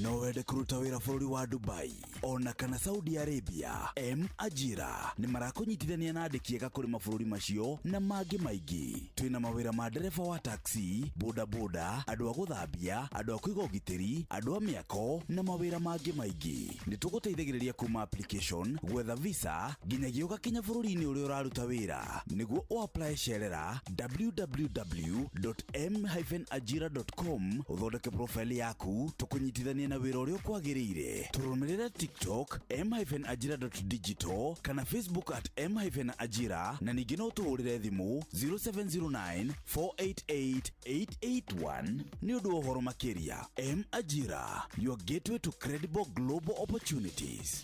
No wende kũruta wĩra bũrũri wa Dubai ona kana Saudi Arabia? M Ajira nĩ marakũnyitithania na andĩki ega kũrĩ mabũrũri macio na mangĩ maingĩ. Twĩna mawĩra ma ndereba wa taxi, bodaboda, andũ a gũthambia, andũ a kũiga ũgitĩri, andũ a mĩako na mawĩra mangĩ maingĩ. Nĩ tũgũteithagĩrĩria kuma application, gwetha visa nginyagia ũgakinya bũrũri-inĩ ũrĩa ũraruta wĩra. Nĩguo ũapply cerera www.m-ajira.com ũthondeke profile yaku, tũkũnyitithania Tũkũnyitithania na wĩra ũrĩa ũkwagĩrĩire. Tũrũmĩrĩre TikTok m-ajira.digital kana Facebook at m-ajira, na ningĩ no tũhũrĩre thimũ 0709 488 881 nĩ ũndũ wa ũhoro makĩria. M Ajira, your gateway to credible global opportunities.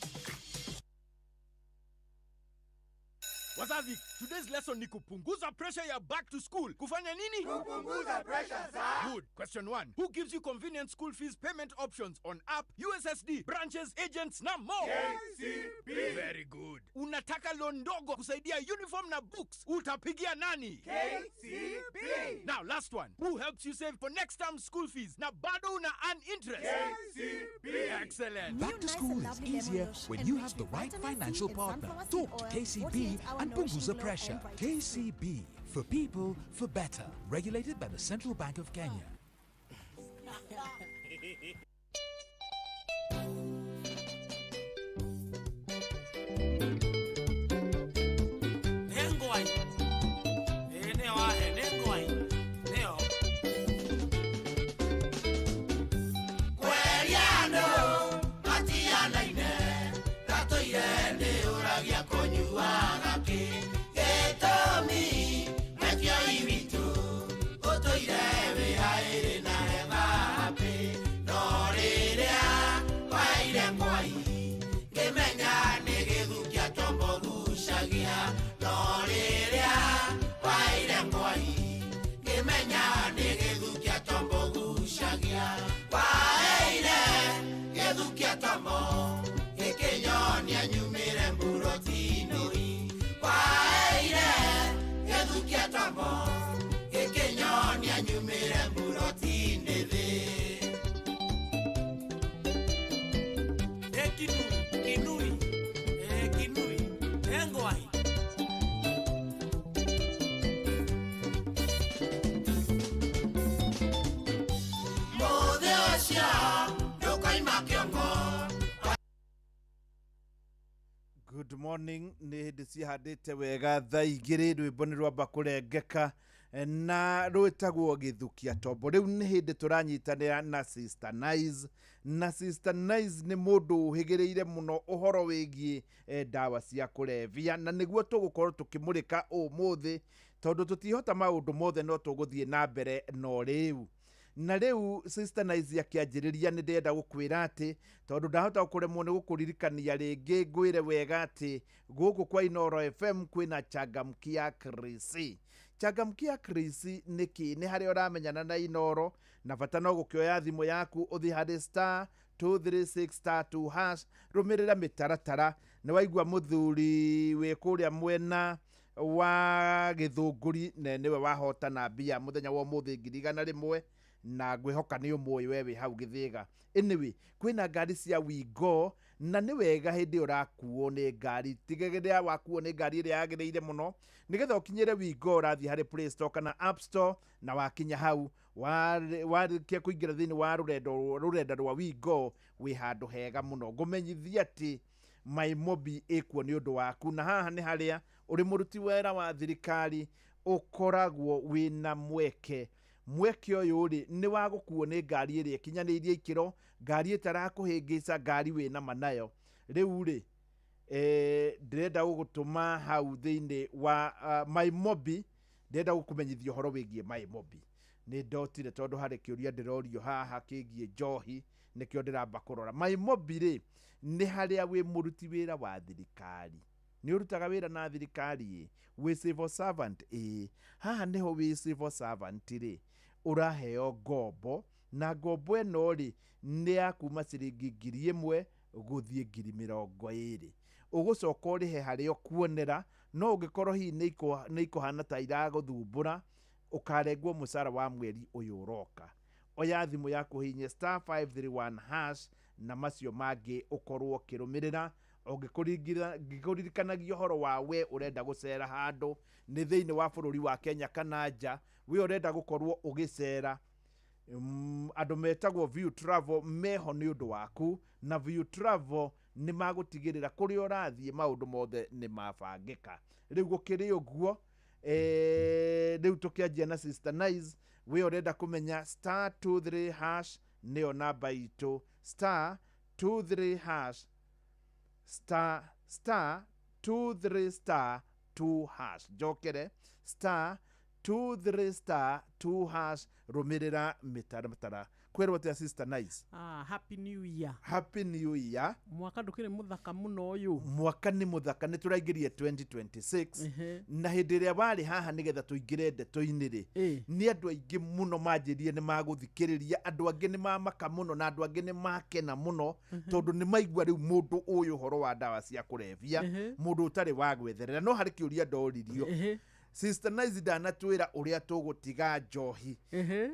Wazazi, today's lesson ni kupunguza pressure ya back to school. Kufanya nini? Kupunguza pressure za. Good. Question 1. Who gives you convenient school fees payment options on app, USSD, branches, agents na more? KCB. Very good. Unataka loan ndogo kusaidia uniform na books. Utapigia nani? KCB. Now last one. Who helps you save for next term school fees na bado una earn interest? KCB. Excellent. Back to school is easier when you have the right financial partner. Talk to KCB and punguza pressure. KCB, for people, for better. Regulated by the Central Bank of Kenya. Nengwai. Neo ahe, nengwai. Neo. Kweriano, matianaine, tatoire nĩ ũragia kũnyuaga kĩ. Gĩtũmi, mekĩoi witũ, ũtũire wĩhaĩrĩ na hema happy. No rĩrĩa waire ngwai, ngĩmenya nĩ gĩthukia tombo gucagia. No rĩrĩa waire ngwai, ngĩmenya nĩ gĩthukia tombo gucagia. Waire gĩthukia tombo, gĩkĩnyonia nyumĩre mburoti-inĩ. Waire gĩthukia tombo, gĩkĩnyonia nyumĩre mburoti-inĩ thĩ. Kinui, kinui. Kinui. Nengwai. Mũthĩ ũcio ndũkoima kĩongo. Good morning. Nĩ hĩndĩ cihandĩte wega thaa 2 rwĩmbo nĩ rwamba kũrengeka na rwĩtagwo gĩthukia tombo. Rĩu nĩ hĩndĩ tũranyitanĩra na Sister Nice, na Sister Nice nĩ mũndũ ũhĩgĩrĩire mũno ũhoro wĩgiĩ ndawa cia kũrebia, na nĩguo tũgũkorwo tũkĩmũrĩka ũmũthĩ, tondũ tũtihota maũndũ mothe no tũgũthiĩ na mbere no rĩu. Na rĩu Sister Nice akĩanjĩrĩria nĩ ndĩrenda gũkwĩra atĩ tondũ ndahota kũremwo nĩ gũkũririkania rĩngĩ, ngwĩre wega atĩ gũkũ kwa Inooro FM kwĩna Changamkia Krisi. Changamkia Krisi nĩ kĩ? Nĩ harĩa ũramenyana na Inooro, na bata no gũkĩoya thimũ yaku ũthiĩ harĩ star 236 star 2 hash, rũmĩrĩra mĩtaratara. Nĩ waigua mũthuri wĩ kũrĩa mwena wa Gĩthũngũri na nĩwe wahotana mbia mũthenya wa ũmũthĩ 100,000, na ngwĩhoka nĩ ũmũĩ we wĩ hau Gĩthĩga. Anyway, kwĩna ngari cia Wingo, na nĩ wega hĩndĩ ĩyo ũrakuo nĩ ngari, tigĩrĩra wakuo nĩ ngari ĩrĩa yagĩrĩire mũno, nĩgetha ũkinyĩre Wingo ũrathiĩ harĩ Play Store kana App Store, na wakinya hau warĩkia kũingĩra thĩinĩ wa rũrenda rwa Wingo wĩ handũ hega mũno. Ngũmenyithia atĩ MyMobi ĩkuo nĩ ũndũ waku, na haha nĩ harĩa ũrĩ mũruti wĩra wa thirikari ũkoragwo wĩna mweke. Mweke ũyũ rĩ nĩ wa gũkuo nĩ ngari ĩrĩa ĩkinyanĩirie ikĩro, ngari ĩtarakũhĩngĩca, ngari wĩna ma nayo. Rĩu rĩ ndĩrenda gũgũtũma hau thĩinĩ wa MyMobi, ndĩrenda gũkũmenyithia ũhoro wĩgiĩ MyMobi. Nĩ ndotire tondũ harĩ kĩũria ndĩrorio haha kĩgiĩ njohi, nĩkĩo ndĩramba kũrora. MyMobi rĩ nĩ harĩa wĩ mũruti wĩra wa thirikari, nĩ ũrutaga wĩra na thirikari ĩ, wĩ civil servant ĩ, haha nĩho wĩ civil servant rĩ ũraheo ngombo, na ngombo ĩno rĩ nĩ ya kuma ciringi 1,000 gũthiĩ 20,000. Ũgũcoka ũrĩhe harĩa ũkuonera, no ũngĩkorwo hihi nĩ ikũhana ta iragũthumbũra, ũkarengwo mũcara wa mweri ũyũ ũroka. Oya thimũ yaku hihinye star 531 hash na macio mangĩ ũkorwo ũkĩrũmĩrĩra. Ũngĩkũririkanagia ũhoro wa we ũrenda gũcera handũ nĩ thĩinĩ wa bũrũri wa Kenya kana nja, we ũrenda gũkorwo ũgĩcera, andũ metagwo View Travel meho nĩ ũndũ waku, na View Travel nĩ magũtigĩrĩra kũrĩa ũrathiĩ maũndũ mothe nĩ mabangĩka. Rĩu gũkĩrĩ ũguo, rĩu tũkĩanjia na Sister Nice, we ũrenda kũmenya star 23 hash nĩyo namba itũ. Star 23 hash, star star 23 star 2 hash. Njokere, star 23 star 2 hash. Rũmĩrĩra mĩtaratara. Kwĩrwo atĩa, Sister Nice? Ah, happy New Year. Happy New Year. Mwaka ndũkĩrĩ mũthaka mũno ũyũ. Mwaka nĩ mũthaka, nĩ tũraingĩria 2026. Na hĩndĩ ĩrĩa warĩ haha nĩgetha tũingĩre ndeto-inĩ rĩ, nĩ andũ aingĩ mũno manjĩrire nĩ magũthikĩrĩria, andũ angĩ nĩ mamaka mũno na andũ angĩ nĩ makena mũno, tondũ nĩ maigua rĩu mũndũ ũyũ ũhoro wa ndawa cia kũrebia, mũndũ ũtarĩ wa gwetherera. No harĩ kĩũria ndoririo. Sister Nice ndanatwĩra ũrĩa tũgũtiga njohi.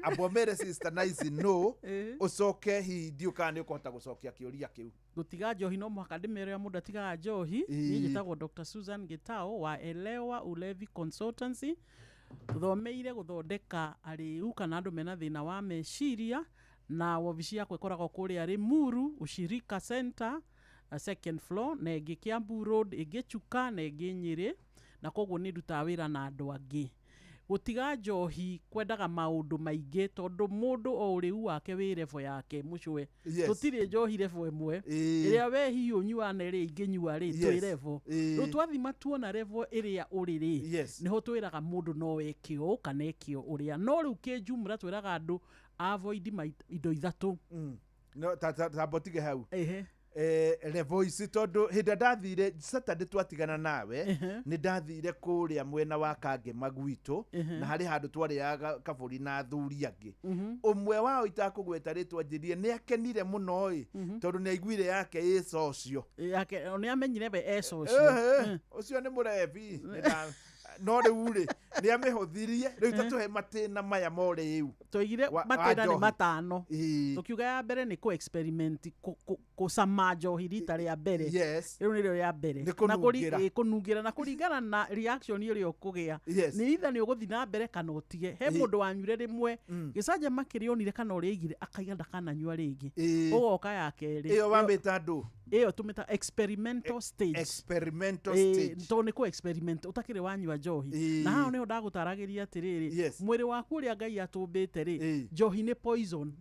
Amba mere Sister Nice no ũcoke, hihi ndiũ kana nĩ ũkũhota gũcokia kĩũria kĩu. Gũtiga njohi, no mũhaka ndĩmere ũrĩa mũndũ atigaga njohi. Niĩ njĩtagwo Dr. Susan Gitao wa Elewa Ulevi Consultancy. Tũthomeire gũthondeka arĩu kana andũ mena thĩna wa meciria, na wabici yakwa ĩkoragwo kũrĩa Limuru Ushirika Center, second floor, na ĩngĩ Kiambu Road, ĩngĩ Chuka na ĩngĩ Nyĩrĩ. Na koguo nĩ ndutaga wĩra na andũ angĩ. Gũtiga njohi kwendaga maũndũ maingĩ, tondũ mũndũ o ũrĩu wake wĩ level yake mũcwe. Tũtirĩ njohi level ĩmwe. Ĩrĩa we hihi ũnyuaga na ĩrĩa ingĩnyua rĩ, twĩ level. Rĩu twathima tuona level ĩrĩa ũrĩ rĩ, nĩho twĩraga mũndũ no eke ũũ kana eke ũrĩa. No rĩu kĩnjumra twĩraga andũ avoid indo ithatũ. No ta mbotige hau. Level ici, tondũ hĩndĩ ĩrĩa ndathire Saturday twatigana nawe, nĩ ndathire kũrĩa mwena wa Kangema gwitũ, na harĩ handũ twarĩaga kabũri na athuri angĩ. Ũmwe wao itakũgweta rĩtwa njĩrie nĩ akenire mũno ĩ, tondũ nĩ aiguire yake ĩ social. Yake nĩ amenyire we e social. Ũcio nĩ mũrebi. No rĩu rĩ, nĩ amĩhũthirie rĩu. Tatũhe matĩna maya morĩu. Twaigire wa matĩna nĩ njohi. matano. Tũkiuga ya mbere nĩ kũ experiment, kũcama njohi rita rĩa mbere. Rĩu nĩrĩo rĩa mbere. Nĩ Na kũnungĩra. Kũnungĩra na kũringana na reaction ĩrĩa ũkũgĩa, nĩ either nĩ ũgũthiĩ na mbere kana ũtige. He mũndũ wanyuire rĩmwe gĩcanjama kĩrĩa onire kana ũrĩa aigire, akaiga ndakananyua rĩngĩ. Ũgoka ya kerĩ. Ĩyo wamĩta ndũ? Ĩyo tũmĩta experimental stage. Experimental stage. Tondũ nĩ kũ experiment ũtakĩrĩ wanyua njohi. Na haha nĩho ndagũtaragĩria atĩrĩrĩ, mwĩrĩ waku ũrĩa Ngai atũmbĩte rĩ, njohi nĩ poison.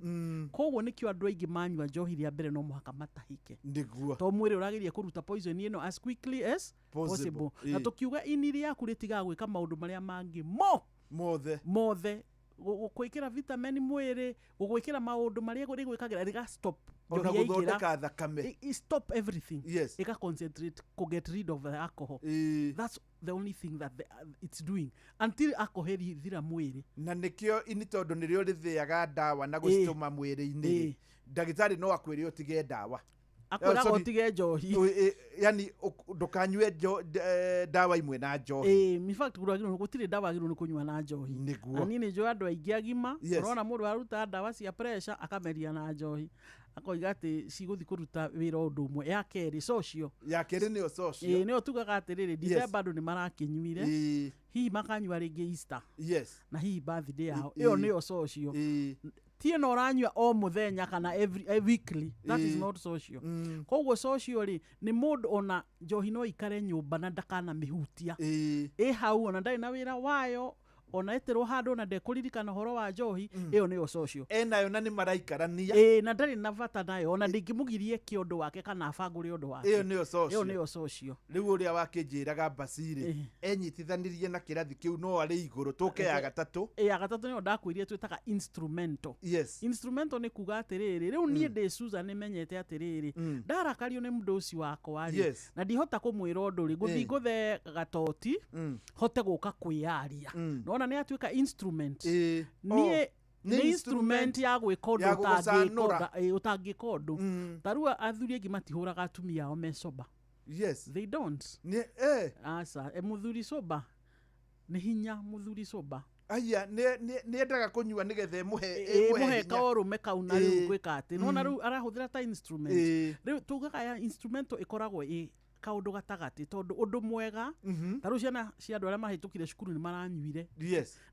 Koguo nĩkĩo andũ aingĩ manyua njohi rĩa mbere no mũhaka matahĩke, Nĩguo. tondũ mwĩrĩ ũrageria kũruta poison ĩno as quickly as possible. possible. Na tũkiuga ini rĩaku rĩtigaga gwĩka maũndũ marĩa mangĩ mo mothe mothe, gwĩkĩra vitamin mwĩrĩ, gũgwĩkĩra maũndũ marĩa rĩgwĩkagĩra, rĩga stop. Ona Njohi yaingĩra, gũthondeka thakame. I stop everything. Ĩga concentrate ku get rid of the alcohol. That's the only thing that it's doing until alcohol ĩthira mwĩrĩ. Na nĩkĩo ini, tondũ nĩrĩo rĩthĩaga ndawa na gũcitũma mwĩrĩ-inĩ rĩ, ndagĩtarĩ no akwĩre ũtige ndawa. Akwĩraga Sorry. ũtige njohi. Yani ndũkanyue ndawa imwe na njohi. In fact gũtirĩ ndawa wagĩrĩirwo nĩ kũnyua na njohi. Nĩguo. Na niĩ nĩ njũĩ andũ aingĩ agima, ũrona mũndũ aruta ndawa cia pressure akameria na njohi, akoiga atĩ cigũthiĩ kũruta wĩra ũndũ ũmwe. Ya kerĩ, social. Ya kerĩ nĩyo social. Ĩĩ, nĩyo tugaga atĩrĩrĩ, December andũ nĩ marakĩnyuire, hihi makanyua rĩngĩ Easter na hihi birthday yao. Ĩyo nĩyo social. Ti ĩno ũranyua o mũthenya kana every, weekly, that is not social. Koguo social rĩ, nĩ mũndũ ona njohi no ikare nyũmba na ndakanamĩhutia, ĩ hau, ona ndarĩ na wĩra wayo, ona ĩtĩrwo handũ ona ndekũririkana ũhoro wa njohi. Ĩyo nĩyo social. Enayo na nĩ maraikarania. Ĩĩ, na ndarĩ na bata nayo, ona ndingĩmũgirie eke ũndũ wake kana abangũre ũndũ wake. Ĩyo nĩyo social. Ĩyo nĩyo social. Rĩu ũrĩa wakĩnjĩraga mbacirĩ enyitithanirie na kĩrathi kĩu no arĩ igũrũ. Tũke ya gatatũ. Ĩ, ya gatatũ nĩyo ndakwĩrire twĩtaga instrumental. Instrumental nĩ kuga atĩrĩrĩ, rĩu niĩ ndĩ Susan nĩmenyete atĩrĩrĩ, ndarakario nĩ mũndũ ũcio wakwa rĩ, na ndihota kũmwĩra ũndũ rĩ, ngũthiĩ ngũthe gatoti hote gũka kwĩyaria. Nona nĩ atuĩka instrument. Niĩ Oh, nĩ instrument ya gwĩka ũndũ ya gũgũcanũra. Ũtangĩka ũndũ. Ta rĩu athuri aingĩ matihũraga atumia ao me sober. They don't. Nĩ eh. Aca, mũthuri sober nĩ hinya, mũthuri sober. Aya nĩ endaga kũnyua nĩgetha ĩmũhe ĩmũhe hinya. Kaũrũme kau na rĩu gwĩka atĩ nona rĩu arahũthĩra ta instrument. Rĩu tugaga ya instrumental ĩkoragwo ĩ kaũndũ gatagatĩ, tondũ ũndũ mwega ta rĩu ciana cia andũ arĩa mahĩtũkire cukuru nĩ maranyuire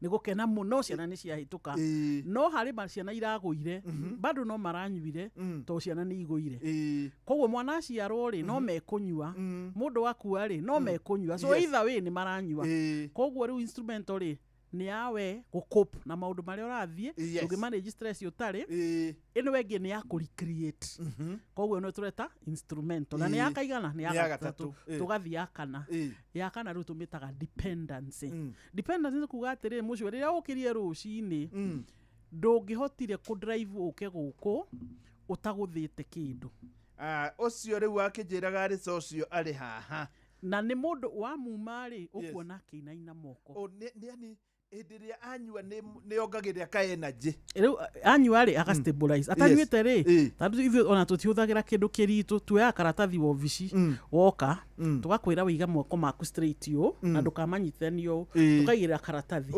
nĩ gũkena mũno, ciana nĩ ciahĩtũka. No harĩ ma ciana iragũire bado no maranyuire, tondũ ciana nĩ igũire. Koguo mwana aciarwo rĩ, no mekũnyua, mũndũ akua rĩ, no mekũnyua. So either way nĩ maranyua. Koguo rĩu instrumental rĩ Nĩ yawe gũcope na maũndũ marĩa ũrathiĩ. Yes. Ndũngĩmanage stress ũtarĩ. Ĩno ĩngĩ nĩ ya kũrecreate, koguo ĩno tũreta instrumental na nĩ ya kaigana? Nĩ Nĩ ya ya gatatũ. gatatũ. Tũgathiĩ ya kana. Ya kana rĩu tũmĩtaga dependency. Dependency nĩ kuga atĩrĩrĩ, mũcio rĩrĩa ũkĩrie rũcinĩ, ndũngĩhotire kũdrive ũke gũkũ ũtagũthĩte kĩndũ. Ah, ũcio rĩu akĩnjĩraga arĩ ũcio arĩ haha. Na nĩ mũndũ wamuma rĩ, ũkuona akĩinaina moko. O, nĩ yani hĩndĩ ĩrĩa anyua nĩ ongagĩrĩra ka energy. Rĩu anyua rĩ, aga stabilize. Atanyuĩte rĩ, tondũ ithuĩ ona tũtihũthagĩra kĩndũ kĩritũ, tuoyaga karatathi wobici, woka tũgakwĩra wĩiga moko maku straight ũũ na ndũkamanyitithanie ũũ. Tũkaigĩrĩra karatathi.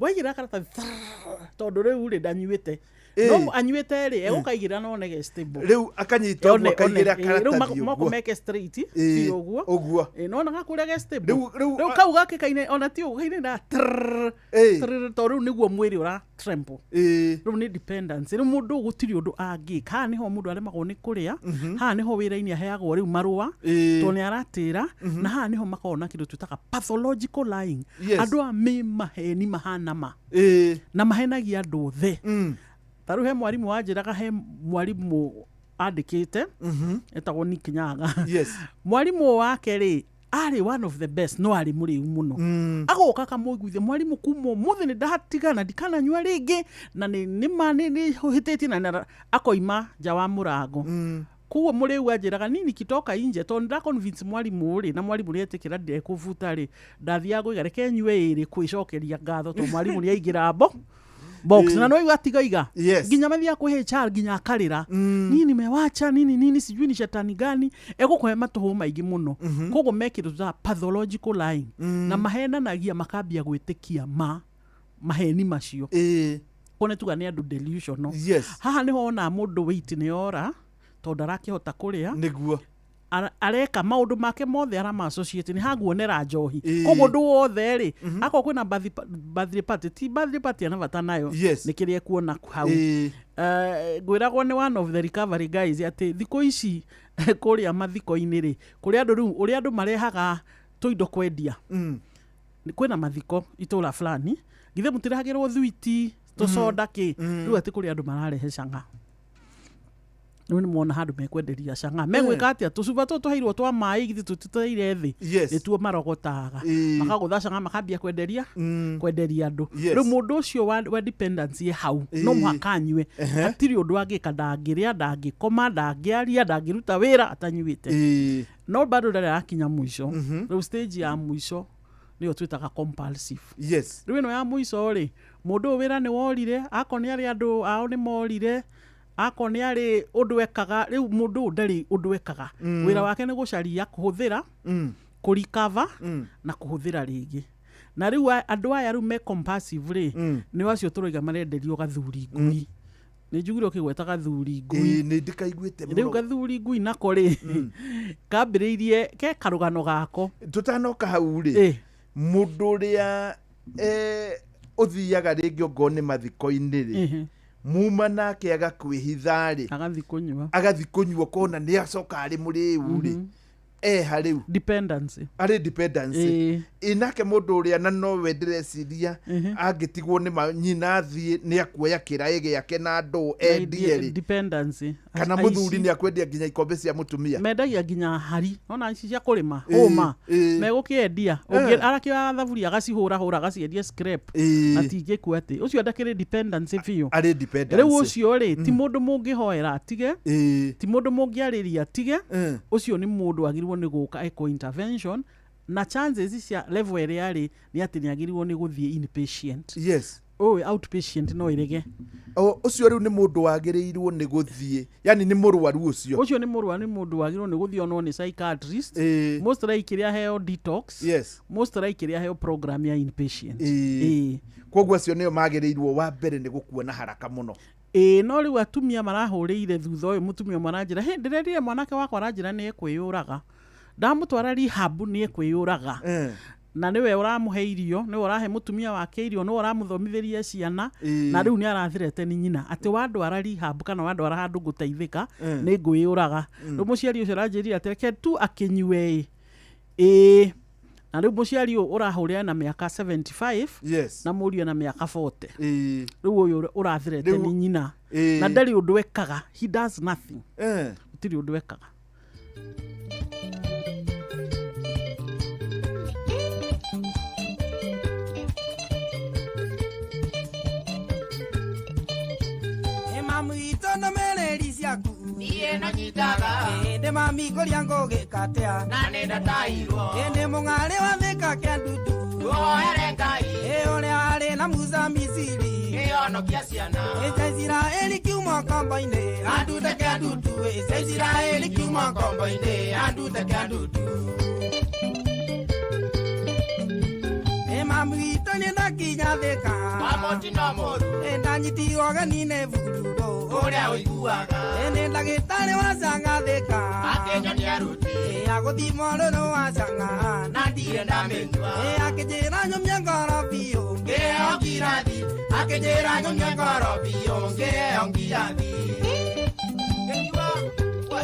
Waigĩrĩra karatathi thrrrr, tondũ rĩu rĩ, ndanyuĩte. No anyuĩte rĩ, egũkaigĩrĩra no one ge stable. Rĩu akanyita ũguo, akaigĩrĩra Rĩu karatathi moko ũguo. meke straight biũ ũguo. Ũguo. Nona gakũrĩa ge stable. Rĩu Rĩu kau gake kaine ona ti ũguo kaine na trrrr, trrrr, tondũ rĩu nĩguo mwĩrĩ ũra tremble. Rĩu nĩ dependency. Rĩu mũndũ gũtirĩ ũndũ angĩka. Haha nĩho mũndũ aremagwo nĩ kũrĩa, haha nĩho wĩra-inĩ aheagwo rĩu marũa tondũ nĩ aratĩra, na haha nĩho makoragwo na kĩndũ twĩtaga pathological lying. Andũ a me maheni mahana ma na mahenagia andũ othe. Ta rĩu he mwarimũ wanjĩraga, he mwarimũ andĩkĩte etagwo Nick Nyaga. Mwarimũ wake rĩ, arĩ one of the best, no arĩ mũrĩu mũno. Agoka akamũiguithia mwarimũ, kuma ũmũthĩ nĩ ndatigana, ndikananyua rĩngĩ, na nĩ nĩma nĩ hĩtĩtie na akoima nja wa mũrango. Koguo mũrĩu anjĩraga nini kitoka inje, tondũ nĩnda convince mwarimũ rĩ, na mwarimũ nĩetĩkĩra ndekũbuta rĩ, ndathiaga kũiga reke nyue ĩrĩ kwĩcokeria ngatho, tondũ mwarimũ nĩaingĩra box. Na no atigaiga. Nginya mathiaga kwĩ HR, nginya akarĩra, nini nimewacha nini nini, sijui ni shetani gani egũkũhe matũhũ maingĩ mũno. Koguo me kĩndũ tũtaga pathological lying, na mahenanagia makambia gwĩtĩkia ma maheni macio. Kone tuga nĩ andũ delusional. Haha nĩho wonaga mũndũ weight nĩ ora tondũ ndarakĩhota kũrĩa. Nĩguo. Areka maũndũ make mothe arama associate nĩ haguonera njohi. Koguo ũndũ wothe rĩ, akorwo kwĩna birthday party, ti birthday party ana bata nayo, nĩ kĩrĩa ekuona hau. Ngwĩragwo nĩ one of the recovery guys atĩ thikũ ici kũrĩa mathiko-inĩ rĩ, kũrĩa andũ rĩu ũrĩa andũ marehaga tũindo kwendia. Kwĩna mathiko itũra fulani, githĩ mũtirehagĩrwo thwiti, tũcoda kĩ? Rĩu atĩ kũrĩ andũ mararehe cang'a. Rĩu nĩ mona handũ mekwenderia cang'a, megwĩka atĩa? Tũcuba tũtũ tũheirwo twa maĩ, githĩ tũtiteire thĩ? Nĩtuo marogotaga. Makagũtha cang'a, makambia kwenderia andũ. Rĩu mũndũ ũcio wa dependency e hau, no mũhaka anyue. Hatirĩ ũndũ angĩka, ndangĩrĩa, ndangĩkoma, ndangĩaria, ndangĩruta wĩra atanyuĩte. No bado ndarĩ arakinya mũico. Rĩu stage ya mũico nĩyo twĩtaga compulsive. Rĩu ĩno ya mũico rĩ, mũndũ ũyũ wĩra nĩ worire, akorwo nĩ arĩ andũ ao nĩ morire, akorwo nĩ arĩ ũndũ ekaga, rĩu mũndũ ũyũ ndarĩ ũndũ ekaga. Wĩra wake nĩ gũcaria kũhũthĩra, kũrikava na kũhũthĩra rĩngĩ. Na rĩu andũ aya rĩu me compulsive rĩ, nĩ acio tũroiga marenderio gathuri ngui. Nĩ njugire ũkĩgweta gathuri ngui. Nĩ ndĩkaiguĩte Rĩu mũno. gathuri ngui nako rĩ, kambĩrĩirie ke karũgano gako. Tũtanoka hau rĩ, mũndũ ũrĩa ũthiaga rĩngĩ ongorwo nĩ mathiko-inĩ rĩ, muma nake agakwĩhitha rĩ, agathiĩ kũnyua, agathiĩ kũnyua, ũkona nĩ acoka arĩ mũrĩu rĩ, eha rĩu? Dependency. Arĩ dependency. Ĩ nake mũndũ ũrĩa na nowe ndĩreciria angĩtigwo nĩ ma nyina athiĩ, nĩ akuoya kĩraĩ gĩake na ndũ endie rĩ? Dependency. Kana Aici. mũthuri nĩ akwendia nginya ikombe cia mũtumia. Mendagia nginya hari ona ici cia kũrĩma, hũma megũkĩendia. Arakĩoya thaburia, agacihũrahũra, agaciendia scrap. Na tingĩkua atĩ ũcio ndakĩrĩ dependency biũ. Arĩ dependency. Rĩu ũcio rĩ, ti mũndũ mũngĩhoera atige, ti mũndũ mũngĩarĩria atige. Ũcio nĩ mũndũ agĩrĩirwo nĩ gũka eko intervention, na chances cia level ĩrĩa arĩ nĩ atĩ nĩ agĩrĩirwo nĩ gũthiĩ inpatient. Ũyũ outpatient no ĩrege. O, ũcio rĩu nĩ mũndũ wagĩrĩirwo nĩ gũthiĩ, yani nĩ mũrwaru ũcio. Ũcio nĩ mũrwaru, nĩ mũndũ wagĩrĩirwo nĩ gũthiĩ onwo nĩ psychiatrist, most likely aheo detox, most likely aheo program ya inpatient. Koguo acio nĩo magĩrĩirwo wa mbere nĩ gũkuona haraka mũno. Ĩĩ, no rĩu atumia marahũrĩire thutha ũyũ. Mũtumia ũmwe aranjĩra, "Hĩ, ndĩrerire mwanake wakwa, aranjĩra nĩ ekwĩyũraga, ndamũtwara rehab nĩ ekwĩyũraga." Na nĩwe ũramũhe irio, nĩwe ũrahe mũtumia wake irio, nĩwe ũramũthomithĩria ciana. Na rĩu nĩ arathirete nĩ nyina atĩ wandwara rehab kana wandwara handũ ngũteithĩka, nĩ ngwĩyũraga. Rĩu mũciari ũcio aranjĩrire atĩ reke tu akĩnyue ĩ. Ĩĩ, Na rĩu mũciari ũyũ ũrahũrĩra na mĩaka 75 Yes. na mũriũ na mĩaka 40. Ĩĩ. Rĩu ũyũ ũrathirete Rĩu- nĩ nyina. Ĩĩ. Na ndarĩ ũndũ ekaga, he does nothing. Eh. Gũtirĩ ũndũ ekaga. Mami witũ ndũmĩrĩri ciaku Niĩ no nyitaga. Ĩndĩ mami kũrĩa ngũgĩka atĩa Na nĩ ndatairwo. Ĩndĩ mũng'arĩ wa Thika kĩa ndutu Tuohere Ngai. Ĩ ũrĩa arĩ na Musa Misiri Kĩhonokia ciana. Ĩ cia Isiraeli kiuma ngombo-inĩ andute kĩa ndutu. Ĩ cia Isiraeli kiuma ngombo-inĩ andute kĩa ndutu. Ĩ mami witũ nĩ ndakinya Thika Wa mũtino mũru. Ĩ ndanyitirwo ũgeni nĩ burugũ Ũrĩa ũiguaga. Ĩ nĩ ndagĩtarĩ wa canga Thika Akĩnyonia ruti. Ĩ agũthima ũrũrũ wa canga Na ndirĩ ndamĩnyua. Ĩ akĩnjĩra nyũmie ngoro biũ Ngĩheo ngirathi. Akĩnjĩra nyũmie ngoro biũ. Ngĩheo ngirathi. Ngĩnyua. We.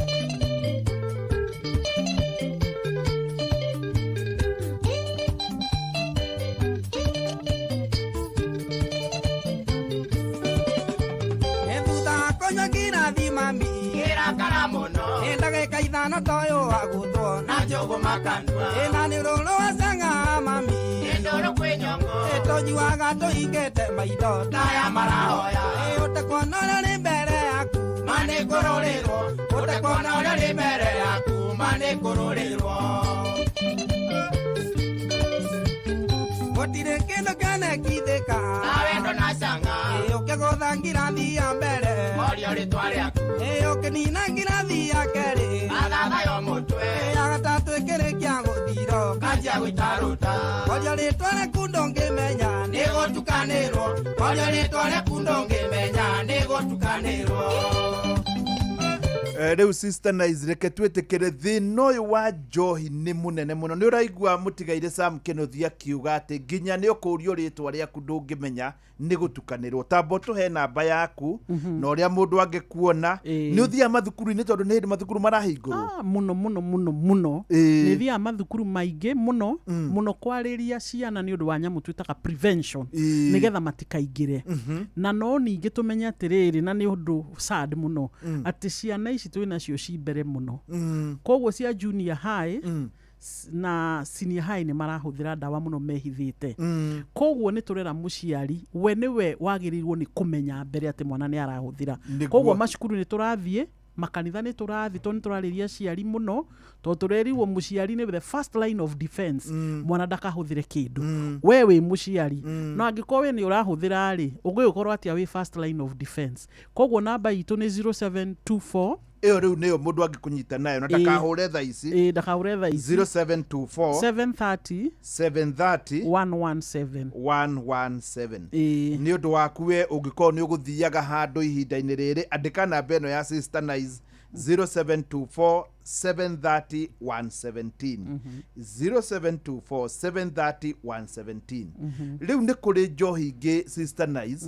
Ĩ thutha wa kũnyua ngirathi mami Ngĩrakara mũno. Ĩ ndagĩka ithano toyũ agũtwo Na njũgũ makanua. Ĩ na nĩ ũrũrũ wa canga mami Nĩ ndũrũ kwĩ nyongo. Ĩ tũnyuaga tũhingĩte maitho Taya marahoya. Ĩ ũtekuona ũrĩa rĩ mbere yaku Ma nĩ kũrũrĩrwo. Ũtekuona ũrĩa rĩ mbere yaku. Ma nĩ kũrũrĩrwo. Gũtirĩ kĩndũ kĩonekithĩka Na wendo na canga. Ĩ ũkĩgũtha ngirathi ya mbere Orio rĩtwa rĩaku. Ĩ ũkĩnina ngirathi ya kerĩ Athathayo mũtwe. Ĩ ya gatatũ ĩkĩrĩkia gũthiro Kanjia gwĩta rũta. Orio rĩtwa rĩaku ndũngĩmenya Nĩ gũtukanĩrwo. Orio rĩtwa rĩaku ndũngĩmenya. Nĩ gũtukanĩrwo. Rĩu Sister Nice, reke twĩtĩkĩre thĩna ũyũ wa njohi nĩ mũnene mũno. Nĩ ũraigua mũtigaire Sam Kĩnuthia akiuga atĩ nginya nĩ ũkũrio rĩtwa rĩaku ndũngĩmenya nĩ gũtukanĩrwo. Tamba ũtũhe namba yaku na ũrĩa mũndũ angĩkuona. Nĩ ũthiaga mathukuru-inĩ tondũ nĩ hĩndĩ mathukuru marahingũrwo? Mũno mũno mũno mũno. Ĩĩ. Nĩ thiaga mathukuru maingĩ mũno mũno kwarĩria ciana nĩ ũndũ wa nyamũ twĩtaga prevention Ĩĩ. nĩgetha matikaingĩre. Na no ningĩ tũmenye atĩrĩrĩ, na nĩ ũndũ sad mũno atĩ ciana ici twĩ nacio ci mbere mũno. Koguo cia junior high na senior high nĩ marahũthĩra ndawa mũno mehithĩte. Koguo nĩ tũrera mũciari we nĩwe wagĩrĩirwo nĩ kũmenya mbere atĩ mwana nĩ arahũthĩra. Nĩguo. Koguo macukuru nĩ tũrathiĩ, makanitha nĩ tũrathiĩ, tondũ nĩ tũrarĩria aciari mũno, tondũ tũrerirwo mũciari nĩ the first line of defense. Mwana ndakahũthĩre kĩndũ. We wĩ mũciari, no angĩkorwo we nĩ ũrahũthĩra rĩ, ũgũgĩkorwo atĩa wĩ first line of defense? Koguo namba itũ nĩ 0724. Ĩyo rĩu nĩyo mũndũ angĩkũnyita nayo na Ĩĩ. ndakahũre thaa ici. Ĩĩ, ndakahũre thaa ici. 0724 730 730 117. 117. Ĩĩ. Nĩ ũndũ waku we ũngĩkorwo nĩ ũgũthiaga handũ ihinda-inĩ rĩrĩ, andĩka namba ĩno ya Sister Nice 0724 730 117. 0724 730 117. Rĩu nĩ kũrĩ njohi ingĩ Sister Nice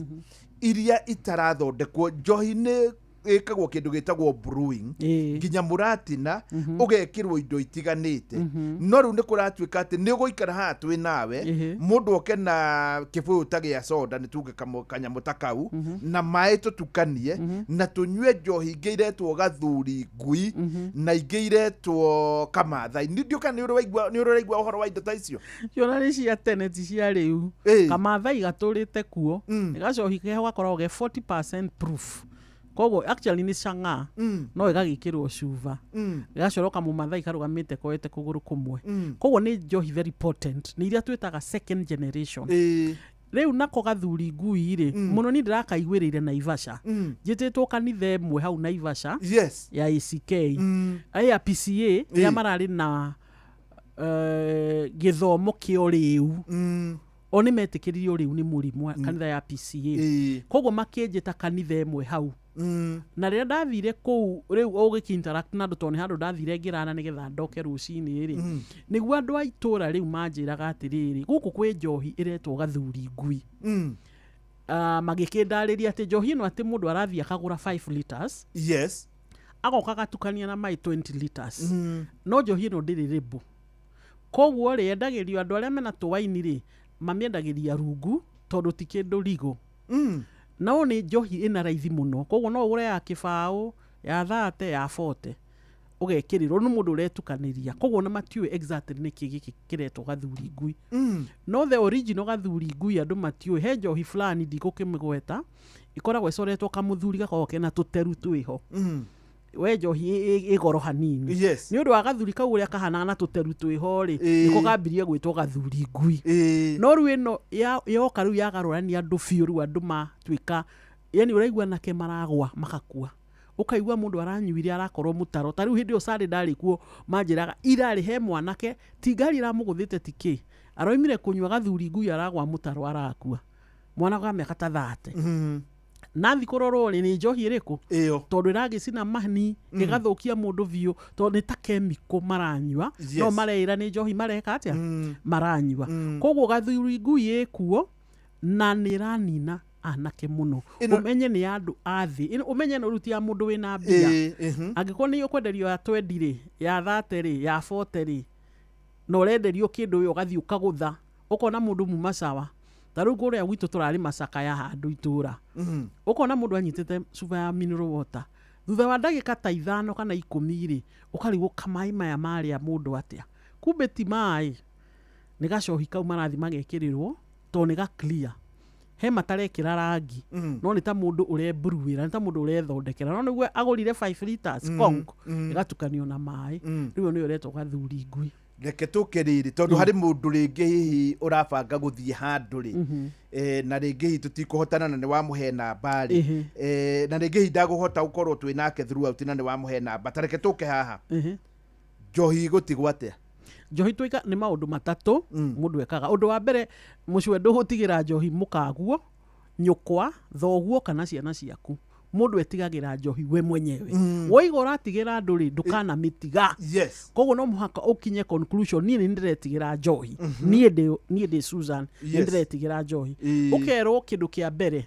iria itarathondekwo. Njohi nĩ ĩkagwo kĩndũ gĩtagwo brewing, nginya mũratina ũgekĩrwo indo itiganĩte. No rĩu nĩ kũratuĩka atĩ nĩ ũgũikara haha twĩ nawe, mũndũ oke na kĩbũyũ ta gĩa soda, nĩ tuge kanyamũ ta kau na maĩ, tũtukanie na tũnyue njohi ingĩ iretwo gathuri ngui na ingĩ iretwo kamathai. Nĩ ndiũka nĩ ũrĩ ũraigua ũhoro wa indo ta icio? Ciona nĩ cia tene ti cia rĩu. Kamathai gatũrĩte kuo, gacohi keho gakoragwo ge 40% proof, koguo actually nĩ cang'a no ĩgagĩkĩrwo cuba, gagacoroka mũmathai karũgamĩte koete kũgũrũ kũmwe. Koguo nĩ njohi very potent, nĩ iria twĩtaga second generation. Rĩu nako gathuri ngui rĩ, mũno niĩ ndĩrakaiguĩrĩire Naivasha. Njĩtĩtwo kanitha ĩmwe hau Naivasha ya ACK, ya PCA, rĩrĩa mararĩ na gĩthomo kĩa ũrĩu. O nĩ metĩkĩririe ũrĩu nĩ mũrimũ wa kanitha ya PCA, koguo makĩnjĩta kanitha ĩmwe hau. Na rĩrĩa ndathire kũu rĩu ũgĩkĩ-interact na andũ, tondũ nĩ handũ ndathire ngĩrana nĩgetha ndoke rũcinĩ rĩ, nĩguo andũ a itũra rĩu manjĩraga atĩrĩrĩ, gũkũ kwĩ njohi ĩretwo gathuri ngui. Magĩkĩndarĩria atĩ njohi ĩno atĩ mũndũ arathiĩ akagũra 5 liters, agoka agatukania na maĩ 20 liters. No njohi ĩno ndĩrĩ rĩmbũ. Koguo rĩ, yendagĩrio andũ arĩa mena tũwaini rĩ, mamĩendagĩria rungu tondũ ti kĩndũ rigo. No nĩ njohi ĩna raithi mũno, koguo no ũgũre ya kĩbaũ, ya 30, ya 40, ũgekĩrĩrwo nĩ mũndũ ũretukanĩria. Koguo ona matiũĩ exactly nĩkĩ gĩkĩ kĩretwo gathuri ngui. No the original gathuri ngui andũ matiũĩ. He njohi fulani ndikũkĩmĩgweta, ĩkoragwo ĩcoretwo kamũthuri gakoragwo kena tũteru twĩho. We njohi ĩ goro hanini. Yes. Nĩ ũndũ wa gathuri kau ũrĩa kahanaga na tũteru twĩho rĩ, nĩko kambirie gwĩtwo gathuri ngui. No rĩu ĩno yoka rĩu yagarũrania andũ biũ, rĩu andũ matuĩka, yani ũraigua anake maragwa makakua. Ũkaigua mũndũ aranyuire arakorwo mũtaro. Ta rĩu hĩndĩ ĩyo Sally ndarĩ kuo, manjĩraga irarĩ he mwanake, ti ngari ĩramũgũthĩte ti kĩ. Aroimire kũnyua gathuri ngui aragwa mũtaro arakua. Mwana wa mĩaka ta 30. Nathi kũrorwo rĩ, nĩ njohi ĩrĩkũ? Tondũ ĩragĩcina mahni, ĩgathũkia mũndũ biũ, tondũ nĩ ta chemical maranyua, no mareĩra nĩ njohi mareka atĩa? Maranyua. Koguo gathuri ngui ĩkuo na nĩ ĩranina anake mũno. Ũmenye nĩ andũ a thĩ. Ũmenye nĩ ũruti ya mũndũ wĩna mbia. Angĩkorwo nĩ ũkwenderio ya 20 rĩ, ya 30 rĩ, ya 40 rĩ, na ũrenderio kĩndũ we ũgathiĩ ũkagũtha, ũkona mũndũ muma sawa. Ta rĩu kũrĩa gwitũ tũrarĩ macakaya handũ itũra. Ũkona mũndũ anyitĩte cuba ya mineral water. Thutha wa ndagĩka ta 5 kana 10 rĩ, ũkarigwo kamaĩ maya marĩa mũndũ atĩa. Kumbe ti maĩ, nĩ gacohi kau marathi magekĩrĩrwo, tondũ nĩ ga clear. He matarekĩra rangi, no nĩ ta mũndũ ũrebruĩra, nĩ ta mũndũ ũrethondekera. No nĩguo agũrire 5 liters conk, ĩgatukanio na maĩ. Rĩu nĩyo ĩretwo gathuri ngui. Reke tũke rĩrĩ, tondũ harĩ mũndũ rĩngĩ hihi ũrabanga gũthiĩ handũ rĩ, na rĩngĩ hihi tũtikũhotana na nĩ wamũhe namba rĩ, na rĩngĩ hihi ndagũhota gũkorwo twĩ nake throughout na nĩ wamũhe namba. Ta reke tũke haha. Njohi ĩgũtigwo atĩa? Njohi twĩka nĩ maũndũ matatũ mũndũ ekaga. Ũndũ wa mbere, mũcwe ndũgũtigĩra njohi mũkaguo, nyũkwa, thoguo kana ciana ciaku. Mũndũ etigagĩra njohi we mwenyewe. Woiga ũratigĩra andũ rĩ, ndũkanamĩtiga. Koguo no mũhaka ũkinye conclusion, niĩ nĩ ndĩretigĩra njohi. Niĩ ndĩ Susan, nĩ ndĩretigĩra njohi. Ũkerwo kĩndũ kĩa mbere,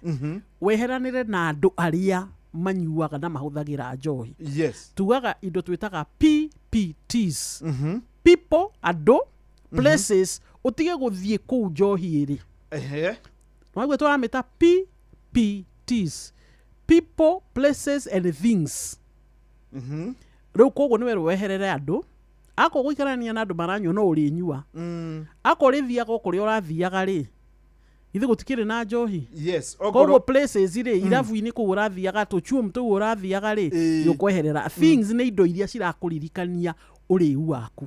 weheranĩre na andũ arĩa manyuaga na mahũthagĩra njohi. Tugaga indo twĩtaga PPTs. People, andũ, places, ũtige gũthiĩ kũu njohi ĩrĩ. Waigua tũramĩta PPTs. People, places and things. Rĩu koguo nĩ werwo weherere andũ. Akorwo gũikarania na andũ maranyua no ũrĩnyua. Akorwo ũrĩthiaga o kũrĩa ũrathiaga rĩ, ithuĩ gũtikĩrĩ na njohi. Koguo places rĩ, irabu-inĩ kũu ũrathiaga, tũchuom tũu ũrathiaga rĩ, nĩ ũkweherera. Things nĩ indo iria cirakũririkania ũrĩu waku.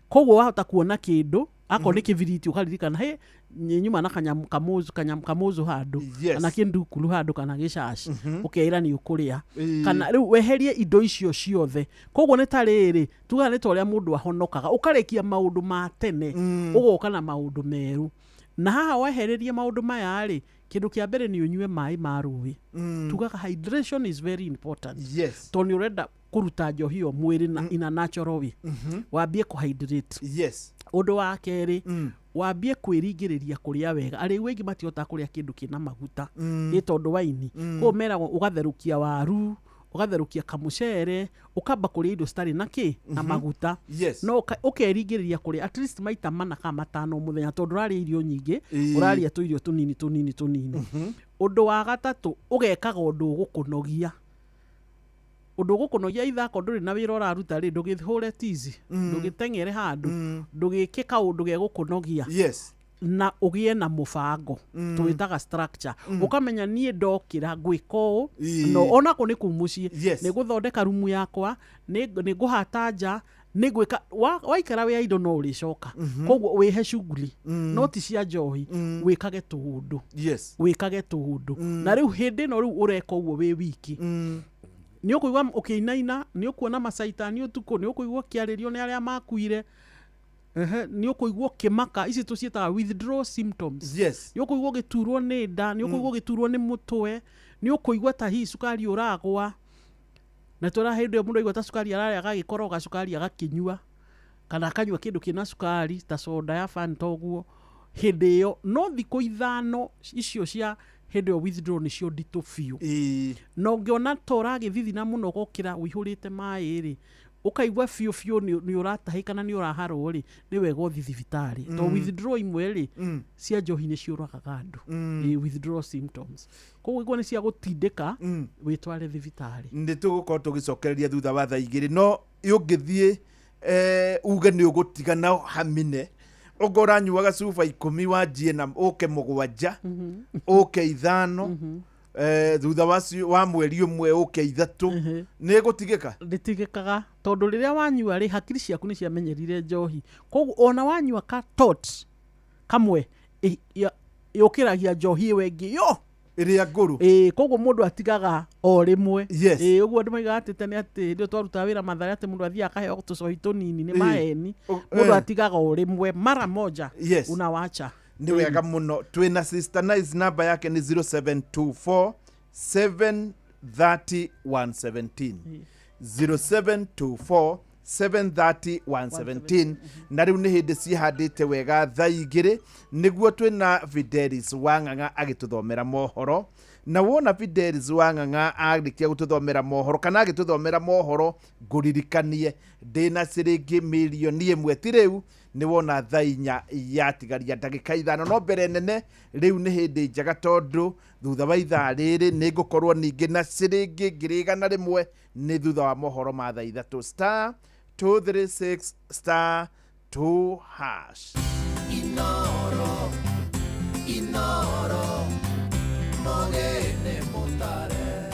Koguo wahota kuona kĩndũ, akorwo nĩ kĩbiriti ũkaririkana, he nyuma na kanyamu kamuzu handũ, kana kĩndukuru handũ, kana gĩcaci, ũkeĩra nĩ ũkũrĩa. Kana rĩu weherie indo icio ciothe. Koguo nĩ ta rĩrĩ, tugaga nĩ ta ũrĩa mũndũ ahonokaga, ũkarĩkia maũndũ ma tene, ũgoka na maũndũ merũ. Na haha wehererie maũndũ maya rĩ, kĩndũ kĩa mbere nĩ ũnyue maĩ ma rũĩ. Tugaga hydration is very important. Tondũ nĩ ũrenda kũruta njohi ĩyo mwĩrĩ na in a natural way. Wambie kũhydrate. Ũndũ wa kerĩ, wambie kwĩringĩrĩria kũrĩa wega. Arĩu aingĩ matihotaga kũrĩa kĩndũ kĩna maguta, ĩ tondũ waini. Koguo meragwo ũgatherũkia waru, ũgatherũkia kamũcere, ũkamba kũrĩa indo citarĩ na kĩ, na maguta. No ũkeringĩrĩria kũrĩa at least maita 4 kana 5 mũthenya, tondũ ũrarĩa irio nyingĩ, ũrarĩa tũirio tũnini tũnini tũnini. Ũndũ wa gatatũ, ũgekaga ũndũ ũgũkũnogia. Ũndũ ũgũkũnogia ithako ndũrĩ na wĩra ũraruta rĩ, ndũgĩhũre tizi, ndũgĩteng'ere handũ, ndũgĩke kaũndũ gegũkũnogia. Na ũgĩe na mũbango, tũwĩtaga structure. Ũkamenya niĩ ndokĩra ngwĩka ũũ, no onako nĩ kũu mũciĩ. Nĩ ngũthondeka rumu yakwa, nĩ ngũhata nja, nĩ ngwĩka, waikara wĩ idle no ũrĩcoka. Koguo wĩhe shughuli, no ti cia njohi, wĩkage tũũndũ. Wĩkage tũũndũ. Na rĩu hĩndĩ ĩno rĩu ũreka ũguo wĩ wiki. Nĩ ũkũigua ũkĩinaina, nĩ ũkuona macaitani ũtukũ, nĩ ũkũigua ũkĩarĩrio nĩ arĩa makuire. Nĩ ũkũigua ũkĩmaka, ici tũciĩtaga withdrawal symptoms. Nĩ ũkũigua ũgĩturwo nĩ nda, nĩ ũkũigua ũgĩturwo nĩ mũtwe, nĩ ũkũigua ta hihi cukari ũragwa. Na tũra hĩndĩ ĩyo mũndũ aigua ta cukari ararĩa agagĩkoroga cukari agakĩnyua, kana akanyua kĩndũ kĩna cukari ta soda ya Fanta ũguo. Hĩndĩ ĩyo no thikũ 5 icio cia hĩndĩ ĩyo withdraw nĩcio nditũ biũ. Na ũngĩona ta ũragĩthithina mũno gũkĩra ũihũrĩte maĩ rĩ, Ũkaigua biũ biũ nĩ ũratahĩka na nĩ ũraharwo rĩ, nĩ wega ũthiĩ thibitarĩ, tondũ withdraw imwe rĩ cia njohi nĩ ciũragaga andũ. Ĩ, withdraw symptoms, koguo igua nĩ cia gũtindĩka wĩtware thibitarĩ. Nĩ tũgũkorwo tũgĩcokereria thutha wa thaa 2, no ũngĩthiĩ uge nĩ ũgũtiga na hamine, ũngĩ ũranyuaga cuba 10 wanjie na ũke 7, ũke 5, thutha wa mweri 1 ũke 3, nĩ ĩgũtigĩka? Ndĩtigĩkaga, tondũ rĩrĩa wanyua rĩ, hakiri ciaku nĩ ciamenyerire njohi, koguo ona wanyua ka tot kamwe yũkĩragia njohi ĩyo ĩngĩ yo ĩrĩa ngũrũ. Ĩĩ, koguo mũndũ atigaga o rĩmwe. Ĩĩ, ũguo andũ maigaga atĩ tene atĩ hĩndĩ ĩyo twarutaga wĩra Mathare atĩ mũndũ athiaga akaheo tũcohi tũnini, nĩ maheni. Mũndũ atigaga o rĩmwe, mara moja. Unawacha. Nĩ wega mũno. Twĩna Sister Nice, namba yake nĩ 0724 730 117, 0724 730 117. Na rĩu nĩ hĩndĩ ciĩhandĩte wega thaa 2, nĩguo twĩna Fidelis Wang'ang'a agĩtũthomera mohoro. Na wona Fidelis Wang'ang'a arĩkia gũtũthomera mohoro kana agĩtũthomera mohoro, ngũririkanie ndĩna ciringi mirioni 1, ti rĩu nĩ wona thaa 4 yatigaria ndagĩka 5. No mbere nene, rĩu nĩ hĩndĩ njega, tondũ thutha wa ithaa rĩrĩ nĩ ngũkorwo ningĩ na ciringi 100,000, nĩ thutha wa mohoro ma thaa 3. *236*2#. Inoro, Inoro, mogene mutare.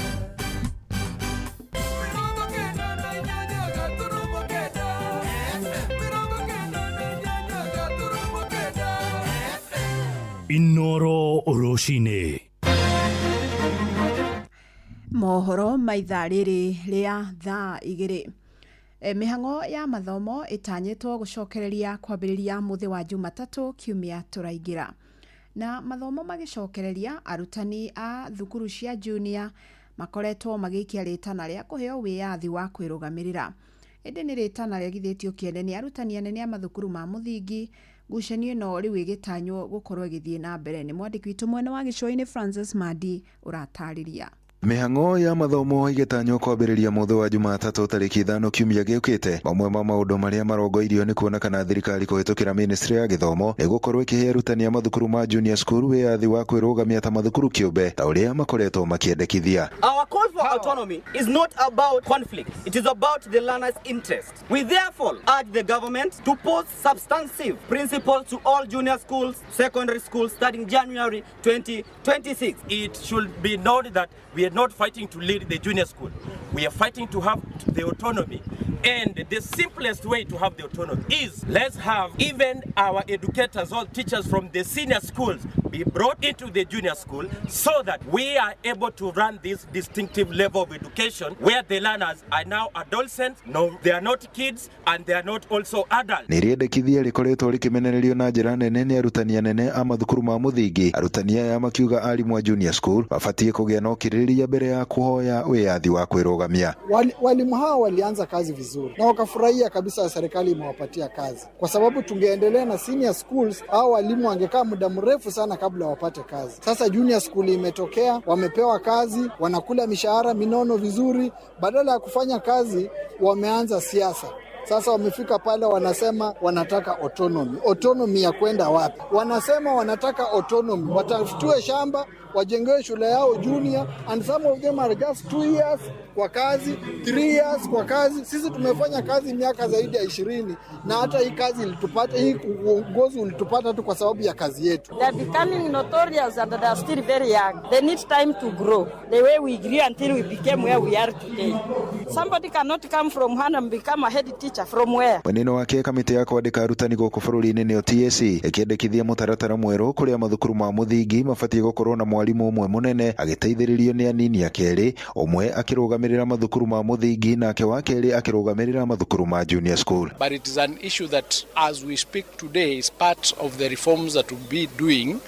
98.9 98.9. Inoro rũcinĩ. Mohoro ma ithaa rĩrĩ rĩa thaa 2. Mĩhang'o ya mathomo ĩtanyĩtwo gũcokereria kwambĩrĩria mũthĩ wa Jumatatũ kiumia tũraingĩra. Na mathomo magĩcokereria, arutani a thukuru cia junior makoretwo magĩikia rĩtana rĩa kũheo wĩyathi wa kwĩrũgamĩrĩra. Ĩndĩ nĩ rĩtana rĩagithĩtio kĩene nĩ arutani anene a mathukuru ma mũthingi. Ngucanio ĩno rĩu ĩgĩtanywo gũkorwo ĩgĩthiĩ na mbere. Nĩ mwandĩki witũ mwena wa gĩcũa-inĩ Francis Mandi ũratarĩria. Mĩhang'o ya mathomo ĩgĩtanywo kwambĩrĩria mũthĩ wa Jumatatũ tarĩki 5 kiumia gĩũkĩte. Mamwe ma maũndũ marĩa marongoirio nĩ kuona kana thirikari kũhĩtũkĩra ministry ya gĩthomo nĩ gũkorwo ĩkĩhe arutani a mathukuru ma junior school wĩyathi wa kwĩrũgamia ta mathukuru kĩũmbe ta ũrĩa makoretwo makĩendekithia. Our call for autonomy is not about conflict. It is about the learner's interest. We therefore urge the government to post substantive principles to all junior schools, secondary schools starting January 2026. It should be known that we are not fighting to lead the junior school. We are fighting to have the autonomy. And the simplest way to have the autonomy is let's have even our educators or teachers from the senior schools be brought into the junior school so that we are able to run this distinctive level of education where the learners are now adolescents. No, they are not kids and they are not also adults. Nĩ rĩendekithia rĩkoretwo rĩkĩmenererio na njĩra nene nĩ arutani anene a mathukuru ma mũthingi. Arutani aya makiuga arimũ a junior school mabatiĩ kũgĩa na ũkirĩrĩria mbere ya kũhoya wĩyathi wa kwĩrũgamia. Walimu hawa walianza kazi vizuri na wakafurahia kabisa serikali imewapatia kazi, kwa sababu tungeendelea na senior schools au walimu wangekaa muda mrefu sana kabla wapate kazi. Sasa junior school imetokea, wamepewa kazi, wanakula mishahara minono vizuri, badala ya kufanya kazi wameanza siasa. Sasa wamefika pale wanasema wanataka autonomy. Autonomy ya kwenda wapi? Wanasema wanataka autonomy, watafutiwe shamba, wajengewe shule yao junior, and some of them are just 2 years kwa kazi, 3 years kwa kazi. Sisi tumefanya kazi miaka zaidi ya 20, na hata hii kazi ilitupata, hii uongozi ulitupata tu kwa sababu ya kazi yetu. They are becoming notorious and they are still very young. They need time to grow the way we grew until we became where we are today. Somebody cannot come from one and become a head teacher from where? Mwena wake, kamĩtĩ ya kwandĩka arutani gũkũ bũrũri-inĩ nĩyo TSC ĩkĩendekithia mũtaratara mwerũ kũrĩa mathukuru ma mũthingi mabatiĩ gũkorwo na mwarimũ ũmwe mũnene agĩteithĩrĩrio nĩ anini akerĩ, ũmwe akĩrũgamĩrĩra mathukuru ma mũthingi nake wa kerĩ akĩrũgamĩrĩra mathukuru ma junior school. But it is an issue that, as we speak today, is part of the reforms that we'll be doing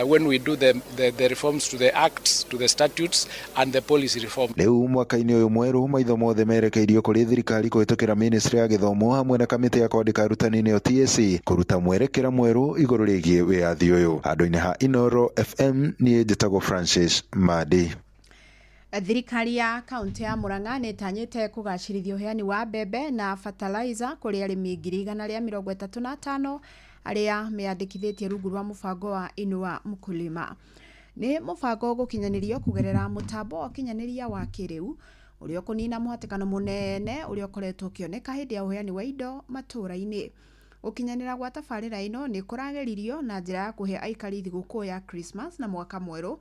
when we do the reforms to the acts, to the statutes, and the policy reform. Rĩu mwaka-inĩ ũyũ mwerũ, maitho mothe merekeirio kũrĩ thirikari kũhĩtũkĩra ministry ya gĩthomo hamwe na kamĩtĩ ya kwandĩka arutani nĩyo TSC kũruta mwerekera mwerũ igũrũ rĩgiĩ wĩyathi ũyũ. Handũ-inĩ ha Inoro FM, niĩ njĩtagwo Francis Madi. Thirikari ya kaunti ya Murang'a nĩ ĩtanyĩte kũgacĩrithia ũheani wa mbembe na fertilizer kũrĩ arĩmi 135,000 arĩa meyandĩkithĩtie rungu rwa mũbango wa Inua Mkulima. Nĩ mũbango ũgũkinyanĩrio kũgerera mũtambo wa ũkinyanĩria wa kĩrĩu ũrĩa ũkũnina mũhatĩkano mũnene ũrĩa ũkoretwo ũkĩoneka hĩndĩ ya ũheani wa indo matũũra-inĩ. Gũkinyanĩra gwa tabarĩra ĩno nĩ kũrageririo na njĩra ya kũhe aikari thigũkũ ya Krismas na mwaka mwerũ,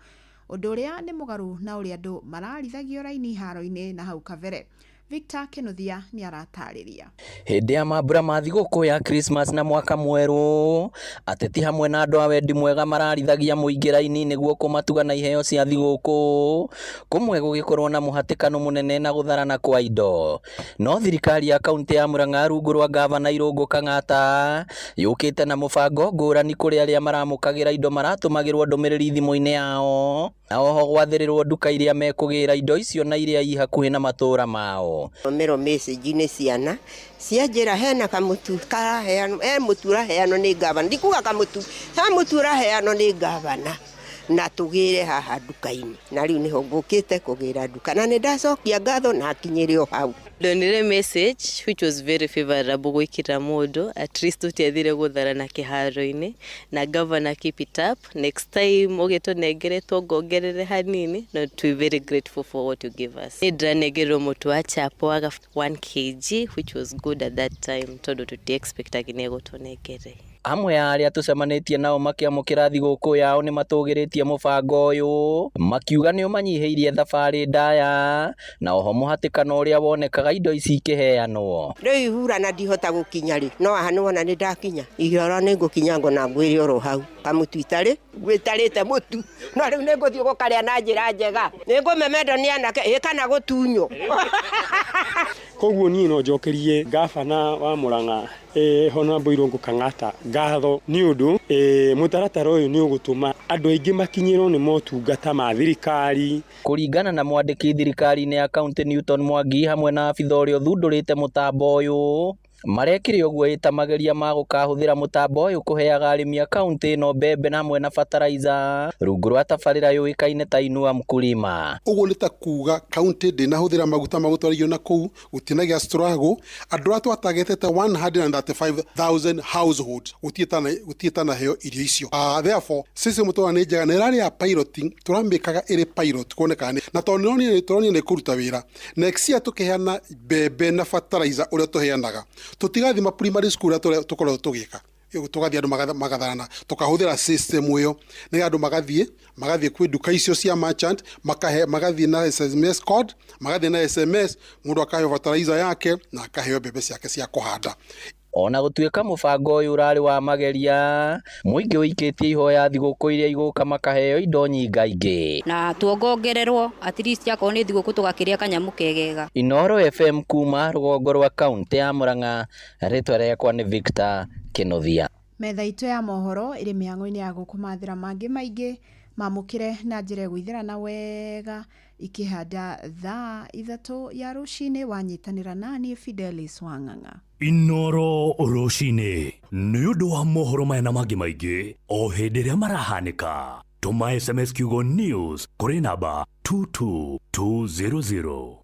ũndũ ũrĩa nĩ mũgarũ na ũrĩa andũ mararithagio raini iharo-inĩ na hau kabere. Victor Kinuthia nĩ aratarĩria. Hĩndĩ ya mambura ma thigũkũ ya Christmas na mwaka mwerũ, ateti hamwe na andũ a wendi mwega mararithagia mũingĩ raini nĩguo kũmatuga na iheo cia thigũkũ, kũmwe gũgĩkorwo na mũhatĩkano mũnene na gũtharana kwa indo. No thirikari ya kaunti ya Murang'a rungu rwa gavana Irũngũ Kang'ata yũkĩte na mũbango ngũrani kũrĩ arĩa maramũkagĩra indo maratũmagĩrwo ndũmĩrĩri thimũ-inĩ yao, na oho gwathĩrĩrwo nduka iria mekũgĩra indo icio na iria i hakuhĩ na matũũra mao. Mero message-inĩ ciana cianjĩra hena kamũtu karaheanwo, he mũtu ũraheanwo nĩ gavana, ndikuga kamũtu, he mũtu ũraheanwo nĩ gavana na tũgĩre haha nduka-inĩ, na rĩu nĩho ngũkĩte kũgĩra nduka na nĩ ndacokia ngatho na akinyĩre o hau. Ndonire message which was very favorable gwikira mundu, at least tutiathire gutharana kiharo-ini, na governor keep it up, next time ugitunengere tuongongerere hanini, no to be very grateful for what you give us. Ni ndiranengerwo mutu wa chapo waga 1 kg which was good at that time tondu tuti expectaga ni gutunengere. Amwe a arĩa tũcemanĩtie nao makĩamũkĩra thigũkũ yao nĩ matũgĩrĩtie mũbango ũyũ, makiuga nĩ ũmanyihĩirie thabarĩ ndaya na oho mũhatĩkano ũrĩa wonekaga indo ici ikĩheanwo. Rĩu ihura na ndihota gũkinya rĩ, no haha nĩwona nĩ ndakinya ihora nĩ ngũkinya ngo na ngwĩre oro hau kamũtu itarĩ gwĩtarĩte mũtu, no rĩu nĩ ngũthiĩ gũkarĩa na njĩra njega, nĩ ngũmemendwo nĩ anake ĩ kana gũtunywo. Koguo niĩ no njokerie gavana wa Murang'a Honorable Irũngũ Kang'ata ngatho nĩ ũndũ mũtaratara ũyũ nĩ ũgũtũma andũ aingĩ makinyĩrwo nĩ motungata ma thirikari. Kũringana na mwandĩki thirikari-inĩ ya kaunti Newton Mwangi hamwe na abitha ũrĩa ũthundũrĩte mũtambo ũyũ, marekire ũguo ĩta mageria ma gũkahũthĩra mũtambo ũyũ kũheaga arĩmi a kaunti ĩno mbembe na hamwe na fertilizer rungu rwa tabarĩra yũĩkaine ta Inua Mkulima. Ũguo nĩ ta kuga kaunti ndĩnahũthĩra maguta ma gũtwarithio na kũu, gũtinagĩa struggle, andũ arĩa twatagetete 135,000 households gũtirĩ tanaheo irio icio. Therefore system tũrona nĩ njega na ĩrarĩ ya piloting, tũramĩkaga ĩrĩ pilot kuoneka na tondũ nĩtũronire nĩ kũruta wĩra. Next year tũkĩheana mbembe na fertilizer ũrĩa tũheanaga, tũtigathima primary school ũrĩa tũkoretwo tũgĩka, tũgathiĩ andũ magatharana, tũkahũthĩra system ĩyo nĩ andũ magathiĩ kwĩ nduka icio cia merchant, makahe magathiĩ na SMS code, magathiĩ na SMS, mũndũ akaheo fertilizer yake na akaheo mbembe ciake cia kũhanda. Ona gũtuĩka mũbango ũyũ ũrarĩ wa mageria, mũingĩ ũikĩtie ihoya thigũkũ iria igũka makaheo indo nyingaingĩ na tuongongererwo at least akorwo nĩ thigũkũ tũgakĩrĩa kanyamũ kegega. Inooro FM kuma rũgongo rwa kaunti ya Murang'a, rĩtwa rĩakwa nĩ Victor Kinuthia. Metha itũ ya mohoro ĩrĩ mĩhang'o-inĩ ya gũkũmathĩra mangĩ maingĩ mamũkĩre na njĩra ĩgũithĩrana wega ikĩhanda thaa 3 ya rũcinĩ. Wanyitanĩra nani Fidelis Wang'ang'a. Inooro rũcinĩ nĩ ũndũ wa mohoro maya na mangĩ maingĩ o hĩndĩ ĩrĩa marahanĩka. Tũma SMS kiugo news kũrĩ namba 22200.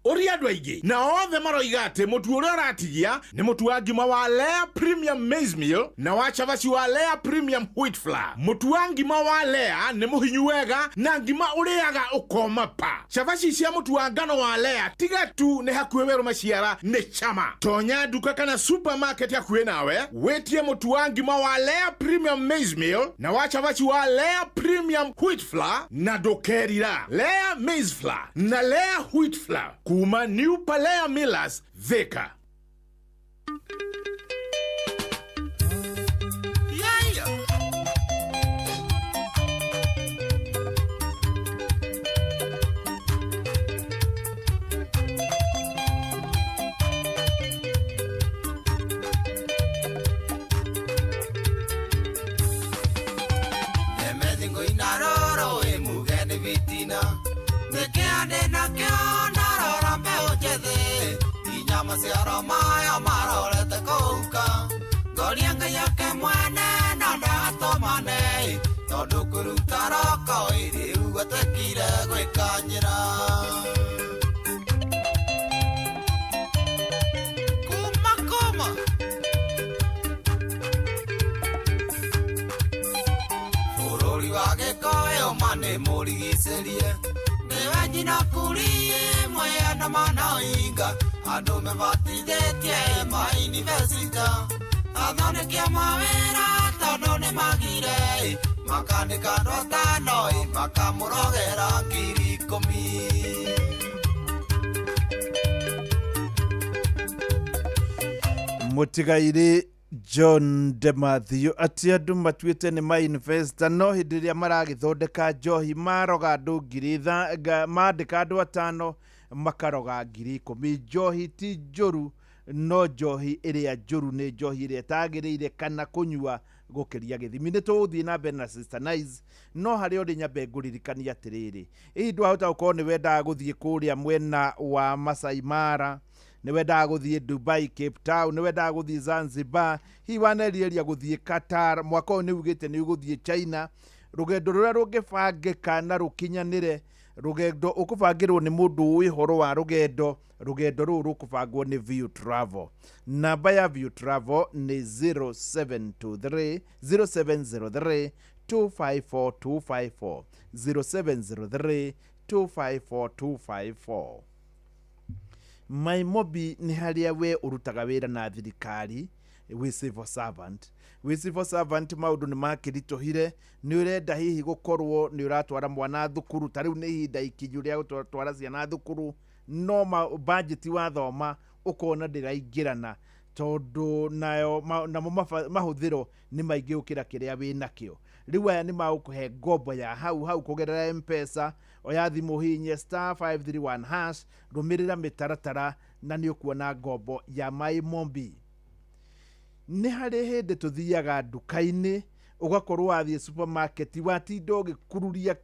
Ũria andũ aingĩ na othe maroiga atĩ mũtu ũrĩa ũratigia nĩ mũtu wa ngima wa Lea Premium Maize Meal na wa cabaci wa Lea Premium Wheat Flour. Mũtu wa ngima wa Lea nĩ mũhinyu wega na ngima ũrĩaga ũkoma pa. Cabaci cia mũtu wa ngano wa Lea tiga tu nĩ hakuhĩ werũ maciara nĩ chama. Tonya nduka kana supermarket hakuhĩ nawe wĩtie mũtu wa ngima wa Lea Premium Maize Meal na wa cabaci wa Lea Premium Wheat Flour na ndũkerira. Lea Maize Flour na Lea Wheat Flour kuma New Palea Millers, Thika. Maciaro Kũruta roko ĩrĩ ugwatekire gwĩkanyĩra. Kuma kuma. Bũrũri wa Gĩkũyũ ma nĩ mũrigicĩrie. Nĩwe nyina kuri mwĩandamano inga. Andũ mebatithĩtie ma university. Athondeki a mawĩra tondũ nĩmagire. Makandĩka andũ atano makamũrogera 10,000. Mũtigairĩ John Demathew atĩ andũ matuĩte nĩ ma-investor no hĩndĩ ĩrĩa maragĩthondeka njohi maroga andũ mandĩka andũ atano makaroga 10,000. Njohi ti njũru no njohi ĩrĩa njũru nĩ njohi ĩrĩa ĩtagĩrĩire kana kũnyua gũkĩria gĩthimi. Nĩ tũgũthiĩ na mbere na Sister Nice no harĩa ũrĩ nyambe ngũririkania atĩrĩrĩ, hihi ndwahota gũkorwo nĩ wendaga gũthiĩ kũrĩa mwena wa Masai Mara, nĩ wendaga gũthiĩ Dubai, Cape Town, nĩ wendaga gũthiĩ Zanzibar, hihi wanerirĩria gũthiĩ Qatar, mwaka ũyũ nĩ ugĩte nĩ ũgũthiĩ China. Rũgendo rũrĩa rũngĩbangĩka na rũkinyanĩre, rũgendo ũkũbangĩrwo nĩ mũndũ ũĩ ũhoro wa rũgendo, rũgendo rũu rũkũbangwo nĩ View Travel. Namba ya View Travel nĩ 0723 0703 254 254 0703 254 254. Maimobi nĩ harĩa we ũrutaga wĩra na thirikari wĩ civil servant. Wĩ civil servant maũndũ nĩ makĩritũhire, nĩ ũrenda hihi gũkorwo nĩ ũratwara mwana thukuru, ta rĩu nĩ ihinda ikinyu rĩa gũtwara ciana thukuru, no budget wathoma ũkona ndĩraingĩrana tondũ nayo namo mahũthĩro nĩ maingĩ gũkĩra kĩrĩa wĩnakĩo. Rĩu aya nĩ magũkũhe ngombo ya hau hau kũgerera M-Pesa, oya thimũ hihinye *531# rũmĩrĩra mĩtaratara na nĩ ũkuona ngombo ya Maimombi. Nĩ harĩ hĩndĩ tũthiaga nduka-inĩ ũgakorwo wathiĩ supermarket watinda ũgĩkururia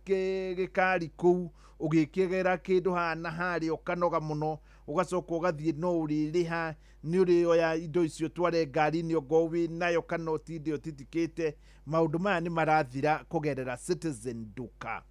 gĩkari kũu ũgĩkĩgera kĩndũ haha na harĩa ũkanoga mũno, ũgacoka ũgathiĩ no ũrĩrĩha nĩ ũrĩoya indo icio tware ngari-inĩ ongorwo wĩ nayo kana ũtinde ũtitikĩte. Maũndũ maya nĩ marathira kũgerera Citizen Duka.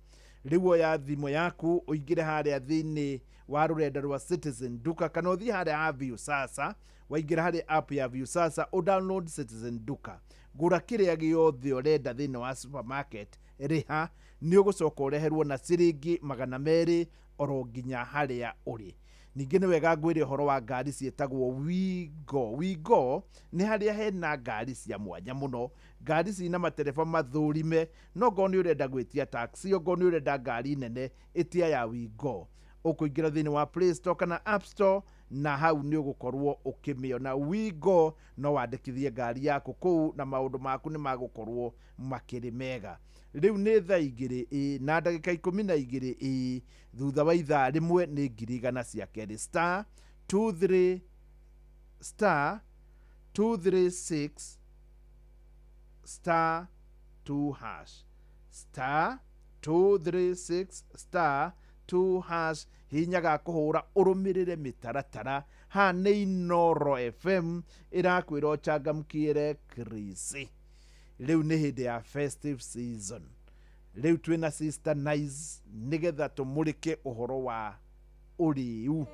Rĩu oya thimũ yaku ũingĩre harĩa thĩinĩ wa rũrenda rwa Citizen Duka kana ũthiĩ harĩa ha View Sasa, waingĩra harĩ app ya View Sasa ũ download Citizen Duka, gũra kĩrĩa gĩothe ũrenda thĩinĩ wa supermarket, rĩha nĩ ũgũcoka ũreherwo na ciringi 200 oro nginya harĩa ũrĩ. Ningĩ nĩ wega ngwĩre ũhoro wa ngari ciĩtagwo Wigo. Wigo nĩ harĩa hena ngari cia mwanya mũno, ngari cina matereba mathũrime, no ngorwo nĩ ũrenda gwĩtia taxi, ongorwo nĩ ũrenda ngari nene, ĩtia ya Wigo. Ũkũingĩra thĩinĩ wa Play Store kana App Store na hau nĩ ũgũkorwo ũkĩmĩona. Wigo no wandĩkithie ngari yaku kũu na maũndũ maku nĩ magũkorwo makĩrĩ mega. Rĩu nĩ thaa 2 na ndagĩka 12 thutha wa ithaa rĩmwe nĩ 100,000 cia kerĩ *23 *236 *2# *236 *2# hinyaga kũhũra ũrũmĩrĩre mĩtaratara. Haha nĩ Inooro FM ĩrakwĩra ũchangamkĩre Chris. Rĩu nĩ hĩndĩ ya festive season. Rĩu twĩna Sister Nice nĩgetha tũmũrĩke ũhoro wa ũrĩu.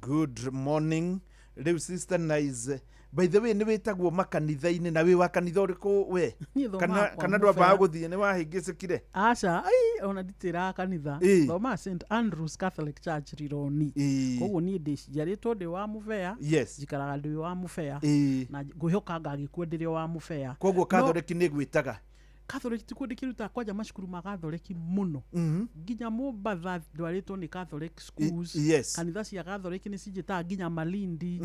Good morning Rĩu Sister Nice, by the way nĩ wĩtagwo makanitha-inĩ na wĩ wa kanitha ũrĩkũ we? Kana ndwambaga gũthiĩ nĩ wahĩngĩcĩkire? Aca, ai ona nditĩraga kanitha. Thomaga St Andrews Catholic Church Rironi. Koguo niĩ njiarĩtwo ndĩ wa Mũbea, njikaraga ndĩ wa Mũbea, na ngwĩhoka ngagĩkua ndĩrĩ wa Mũbea. Koguo Catholic nĩ gwĩtaga? Catholic tikuo ndikirutaga kwanja macukuru ma Catholic muno. Nginya Mombatha ndwarĩtwo nĩ Catholic schools. Kanitha cia Catholic nĩ cinjĩtaga nginya Malindi.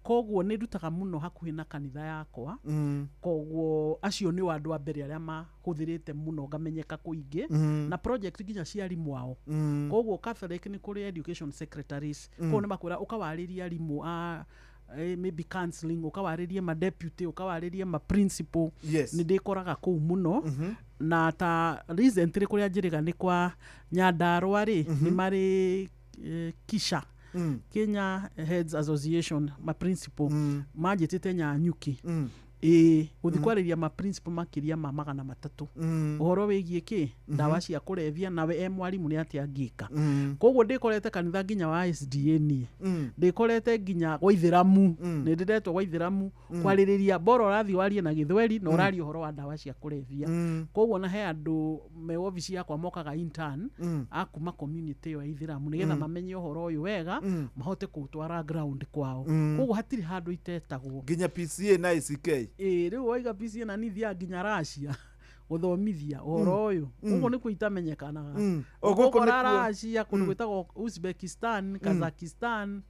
Koguo nĩ ndutaga mũno hakuhĩ na kanitha yakwa. Koguo acio nĩ andũ a mbere arĩa mahũthĩrĩte mũno ngamenyeka kũingĩ. Na project nginya cia arimũ ao. Koguo Catholic nĩ kũrĩ education secretaries. Koguo nĩ makwĩra ũkawarĩria arimũ a maybe counseling, ũkawarĩrie ma deputy, ũkawarĩrie ma principal. Nĩ ndĩkoraga kũu mũno. Na ta recently kũrĩa njĩrĩga nĩ kwa Nyandarua rĩ, nĩ marĩ Kisha, Kenya Heads Association, ma principal manjĩtĩte Nyanyuki ĩĩ gũthiĩ kwarĩria ma principal makĩria ma 300 ũhoro wĩgiĩ kĩ ndawa cia kũrebia, nawe e mwarimũ nĩ atĩa angĩka. Koguo ndĩkorete kanitha nginya wa SDA niĩ, ndĩkorete nginya gwa ithĩramu, nĩ ndĩretwo gwa ithĩramu kwarĩrĩria bora ũrathiĩ warie na gĩthweri na ũraria ũhoro wa ndawa cia kũrebia. Koguo na he andũ me wabici yakwa mokaga intern a kuma community ĩyo ya ithĩramu nĩgetha mamenye ũhoro ũyũ wega, mahote kũũtwara ground kwao. Koguo hatirĩ handũ itetagwo. Nginya PCA na ACK. Ĩĩ, rĩu waiga PCA na nĩ thiaga nginya Russia gũthomithia ũhoro ũyũ. Ũguo nĩkuo itamenyekanaga. O gũkũ ũgũkora nĩkuo. Russia, kũndũ gwĩtagwo Uzbekistan, Kazakhstan,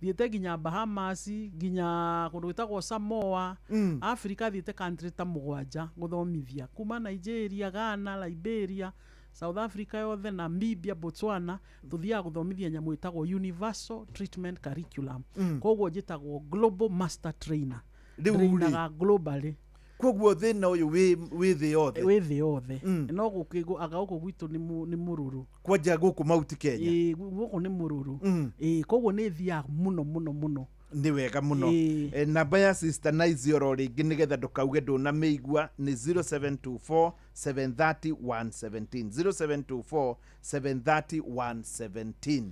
thiĩte nginya Bahamas, nginya kũndũ gwĩtagwo Samoa. Africa thiĩte country ta 7 gũthomithia, kuma Nigeria, Ghana, Liberia, South Africa yothe, Namibia, Botswana. Tũthiaga gũthomithia nyamũ ĩtagwo Universal Treatment Curriculum. Koguo njĩtagwo Global Master Trainer. Rĩu rĩ. Trainaga globally. Koguo thĩna ũyũ wĩ thĩ yothe. Wĩ thĩ yothe, no gũkĩ anga gũkũ gwitũ nĩ mũrũrũ. Kwanja gũkũ Mount Kenya. Ĩĩ, gũkũ nĩ mũrũrũ. Ĩĩ, koguo nĩ thiaga mũno mũno mũno. Nĩ wega mũno. Ĩĩ. Namba ya Sister Nice oro rĩngĩ nĩgetha ndũkauge ndũnamĩigua nĩ 0724 730 117, 0724 730 117.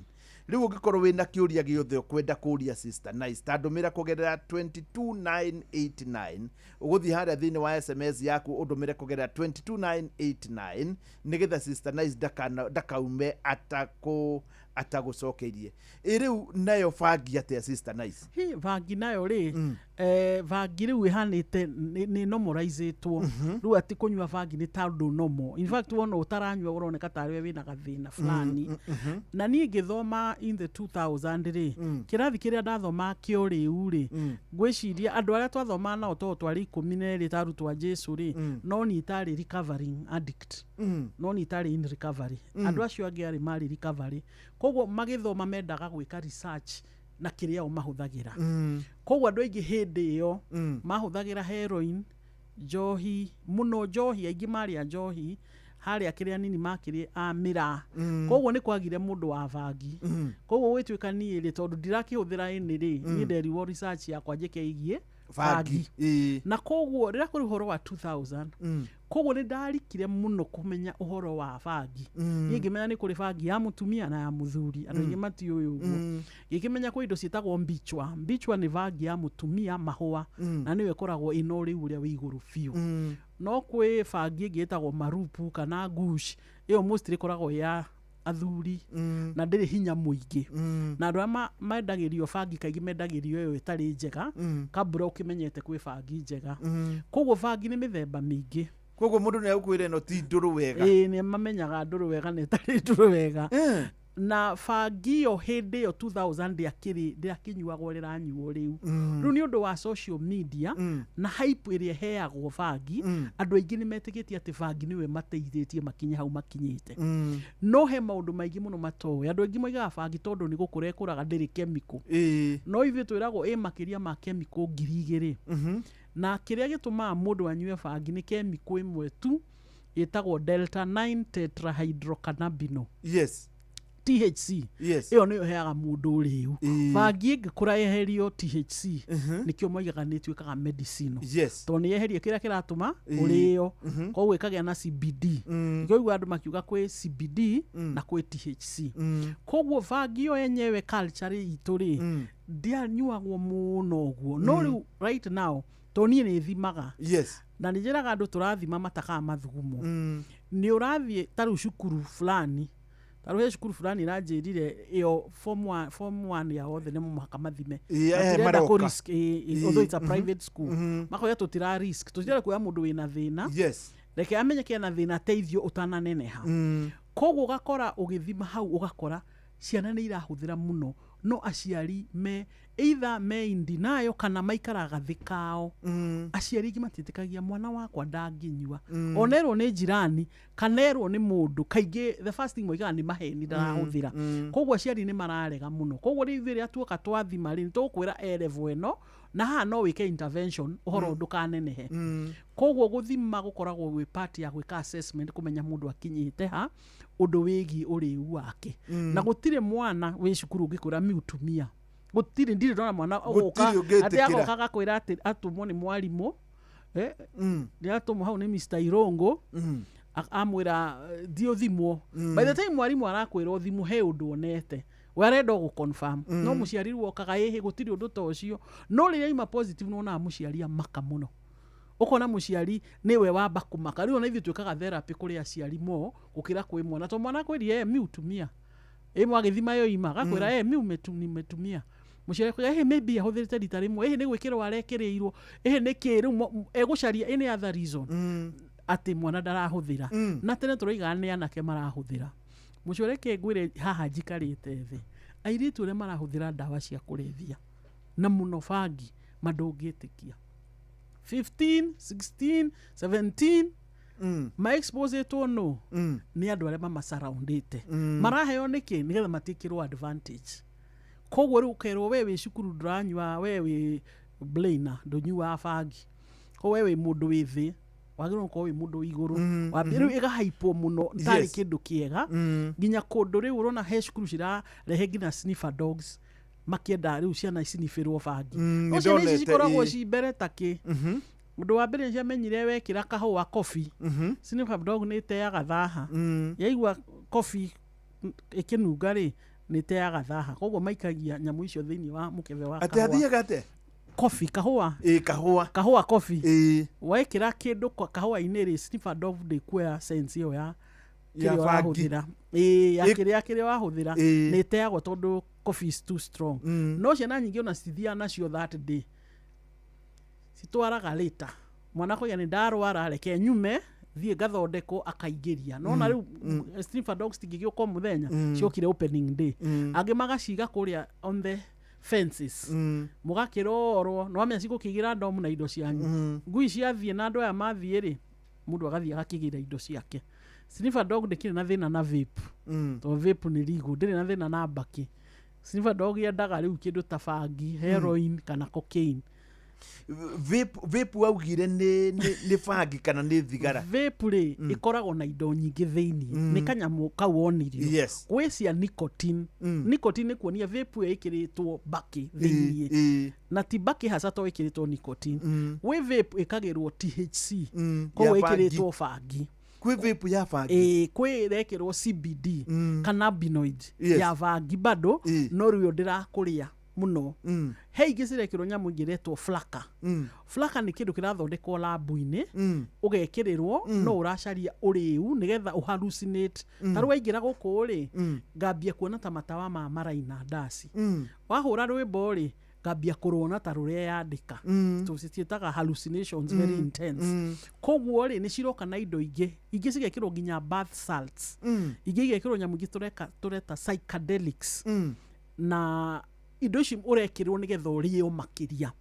Rĩu ũngĩkorwo wĩna kĩũria gĩothe ũkwenda kũria Sister Nice, ta ndũmĩra kũgerera 22989. Ũgũthiĩ harĩa thĩinĩ wa SMS yaku ũndũmĩre kũgerera 22989 nĩgetha Sister Nice ndakaume atagũcokeirie. Ĩ rĩu nayo bangi atĩa, Sister Nice? Hi, bangi nayo rĩ, bangi rĩu ĩhanĩte nĩ normalizĩtwo rĩu atĩ kũnyua bangi nĩ ta ũndũ normal. In fact, wona ũtaranyua ũroneka tarĩ we wĩna gathĩna fulani. Na niĩ ngĩthoma in the 2000 rĩ, kĩrathi kĩrĩa ndathomaga kĩa ũrĩu rĩ, ngwĩciria andũ arĩa twathomaga nao to twarĩ 12 ta arutwo a Jesu rĩ, no niĩ itarĩ recovering addict, no niĩ itarĩ in recovery. Andũ acio angĩ arĩ marĩ recovery, koguo magĩthoma mendaga gwĩka research na kĩrĩa o mahũthagĩra. Koguo andũ aingĩ hĩndĩ ĩyo mahũthagĩra heroin, njohi mũno, njohi aingĩ marĩa njohi harĩa kĩrĩa nini makĩrĩ a mĩraa. Koguo nĩ kwagire mũndũ wa bangi. Koguo gwĩtuĩka niĩ rĩ, tondũ ndirakĩhũthĩra ĩnĩ rĩ, niĩ nderirwo research yakwa njĩke ĩgiĩ bangi. Na koguo rĩrĩa kũrĩ ũhoro wa 2000, koguo nĩ ndarikire mũno kũmenya ũhoro wa bangi. Niĩ ngĩmenya nĩ kũrĩ bangi ya mũtumia na ya mũthuri. Andũ aingĩ matiũĩ ũguo. Ngĩkĩmenya kwĩ indo ciĩtagwo mbichwa. Mbichwa nĩ bangi ya mũtumia mahũa, na nĩyo ĩkoragwo ĩna ũrĩu ũrĩa wĩ igũrũ biũ. No kwĩ bangi ĩngĩ ĩtagwo marupu kana gush, ĩyo mostly ĩkoragwo ya athuri na ndĩrĩ hinya mũingĩ. Na andũ arĩa mendagĩrio bangi kaingĩ mendagĩrio ĩyo ĩtarĩ njega, kabura ũkĩmenyete kwĩ bangi njega. Koguo bangi nĩ mĩthemba mĩingĩ. Koguo mũndũ nĩ agũkwĩra ĩno ti ndũrũ wega. Ĩĩ, nĩ mamenyaga ndũrũ wega na ĩtarĩ ndũrũ wega. Na bangi ĩyo hĩndĩ ĩyo 2000 ndĩakĩrĩ ndĩakĩnyuagwo rĩranyuo rĩu. Rĩu nĩ ũndũ wa social media na hype ĩrĩa ĩheagwo bangi, andũ aingĩ nĩ metĩkĩtie atĩ bangi nĩwe mateithĩtie makinye hau makinyĩte. No he maũndũ maingĩ mũno matoĩ. Andũ aingĩ moigaga bangi tondũ nĩ gũkũra ĩkũraga ndĩrĩ chemical. No ithuĩ twĩragwo ĩ makĩria ma chemical 2000. Na kĩrĩa gĩtũmaga mũndũ anyue bangi nĩ chemical ĩmwe tu ĩtagwo delta 9 tetrahydrocannabinol. THC. Ĩyo nĩyo ĩheaga mũndũ ũrĩu. Bangi ĩngĩkũra yeherio THC, nĩkĩo moigaga nĩ ĩtuĩkaga medicinal. Tondũ nĩ yeherie kĩrĩa kĩratũma ũrĩo. Koguo ĩkagĩa na CBD. Nĩkĩo ũiguaga andũ makiuga kwĩ CBD na kwĩ THC. Koguo bangi ĩyo yenyewe culture itũ rĩ, ndĩanyuagwo mũno ũguo. No rĩu right now tondũ niĩ nĩ thimaga. Na nĩ njĩraga andũ tũrathima matakaga mathugumo. Nĩ ũrathiĩ ta rĩu cukuru fulani, tarä he cukuru fulani ĩranjĩrire ĩyo form one, form one ya othe nĩ mũhaka mathime. Matirenda kũ risk, although it's a private school, makoya tũtira risk, tũtirenda kuoya mũndũ wĩna thĩna. Reke amenyeke na thĩna teithio ũtananeneha. Koguo ũgakora ũgĩthima hau ũgakora ciana nĩ irahũthĩra mũno, no aciari me either me in denial kana maikaraga thĩ kao. Aciari aingĩ matiĩtĩkagia mwana wakwa ndangĩnyua. Onerwo nĩ jirani kana erwo nĩ mũndũ, kaingĩ the first thing moigaga nĩ maheni, ndarahũthĩra. Koguo aciari nĩ mararega mũno. Koguo rĩu ithuĩ rĩrĩa tuoka twathima rĩ, nĩ tũgũkwĩra e level ĩno na haha no wĩke intervention ũhoro ndũkanenehe. Koguo gũthima gũkoragwo gwĩ part ya gwĩka assessment, kũmenya mũndũ akinyĩte ha ũndũ wĩgiĩ ũrĩu wake. Na gũtirĩ mwana wĩ cukuru ũngĩkwĩra miutumia, gũtirĩ, ndirĩ ndona mwana ũgũka Gũtirĩ ũngĩtĩkĩra. atĩ agoka agakwĩra atĩ atũmwo nĩ mwarimũ, ndĩratũmwo hau nĩ Mr. Irongo, amwĩra thiĩ ũthimwo. By the time mwarimũ arakwĩra ũthimwo, he ũndũ onete we arenda o gũ-confirm. No mũciari rĩu okaga ĩhĩ gũtirĩ ũndũ ta ũcio. No rĩrĩa ima positive nĩwonaga mũciari amaka mũno, ũkona mũciari nĩwe wamba kũmaka. Rĩu ona ithuĩ twĩkaga therapy kũrĩ aciari mo gũkĩra kwĩ mwana, tondũ mwana akwĩria mi utumia ĩ mwagĩthima yo ima agakwĩra mi nimetumia. Mũciari akwĩra maybe ahũthĩrĩte rita rĩmwe, ĩhĩ nĩ gwĩkĩrwo arekĩrĩirwo, ĩhĩ nĩ kĩ rĩu egũcaria any other reason atĩ mwana ndarahũthĩra. Na tene tũroigaga nĩ anake marahũthĩra. Mũcio reke ngwĩre haha njikarĩte thĩ, airĩtu arĩa marahũthĩra ndawa cia kũrebia na mũno bangi mandũngĩtĩkia 15 16 17 maexposetwo no nĩ andũ arĩa mamasaraundĩte. Maraheo nĩkĩ? Nĩgetha matiĩkĩrwo advantage. Koguo rĩu ũkerwo we wĩ cukuru ndũranyua, we wĩ blaina ndũnyuaga bangi, koguo we wĩ mũndũ wĩ thĩ, wagĩrĩirwo gũkorwo wĩ mũndũ wĩ igũrũ. Wambie rĩu ĩgahaipwo mũno tarĩ kĩndũ kĩega. Nginya kũndũ rĩu ũrona he cukuru cirarehe nginya sniffer dogs, makĩenda rĩu ciana icinibĩrwo bangi. No ciana ici Nĩndonete, cikoragwo ĩĩ. ci mbere ta kĩ. Ũndũ wa mbere nĩciamenyire wekĩra kahũa coffee, sniffer dog nĩ ĩteaga thaha. Yaigua coffee ĩkĩnunga rĩ, nĩ ĩteaga thaha. Koguo maikagia nyamũ icio thĩinĩ wa mũkebe wa Atĩ kahũa. athiaga atĩa? Coffee, kahũa. Ĩ kahũa. Kahũa coffee. Ĩ wekĩra kĩndũ kahũa-inĩ rĩ, sniffer dog ndĩkuoya sense ĩyo ya Ya kĩrĩa bangi. ũrahũthĩra. Ĩ ya kĩrĩa wahũthĩra Ĩ. nĩ ĩteagwo tondũ coffee is too strong. No ciana nyingĩ ona citithiaga nacio that day, citwaraga later. Mwana koiga nĩ ndarwara, reke nyume thiĩ ngathondekwo, akaingĩria. Nona rĩu sniffer dogs cingĩgĩũka o mũthenya, ciokire opening day. Angĩ magaciga kũrĩa on the fences, mũgakĩrorwo nĩwamenya cigũkĩgĩra ndomu na indo cianyu. Ngui ciathiĩ na andũ aya mathiĩ rĩ, mũndũ agathiĩ agakĩgĩra indo ciake. Sniffer dog ndĩkĩrĩ na thĩna na vape, tondũ vape nĩ legal, ndĩrĩ na thĩna na mbakĩ. Sniffer dog yendaga rĩu kĩndũ ta bangi, heroin kana cocaine. Vape waugire nĩ bangi kana nĩ thigara? Vape rĩ, ĩkoragwo na indo nyingĩ thĩinĩ. Nĩ kanyamũ kau wonirio. Gwĩ cia nicotine. Nicotine nĩ kuonia vape ĩyo ĩkĩrĩtwo mbakĩ thĩinĩ, na ti mbakĩ haca to ĩkĩrĩtwo nicotine. Gwĩ vape ĩkagĩrwo THC, koguo Ya bangi. ĩkĩrĩtwo bangi. Kwĩ vape ya bangi? Ĩĩ, kwĩ ĩrekĩrwo CBD, cannabinoid, ya bangi bado, no rĩu ĩyo ndĩrakũrĩa mũno. He ingĩ cirekĩrwo nyamũ ingĩ iretwo flaka. Flaka nĩ kĩndũ kĩrathondekwo labu-inĩ, ũgekĩrĩrwo no ũracaria ũrĩu nĩgetha ũhallucinate. Ta rĩu waingĩra gũkũ rĩ, ngambia kuona ta matawa ma maraina ndaci. Wahũra rwĩmbo rĩ, ngambia kũrwona ta rũreyandĩka. Tũcitiĩtaga hallucinations, very intense. Koguo rĩ, nĩ ciroka na indo ingĩ, ingĩ cigekĩrwo nginya bath salts, ingĩ igekĩrwo nyamũ ingĩ tũreta psychedelics. Na indo ici ũrekĩrwo nĩgetha ũrĩo makĩria.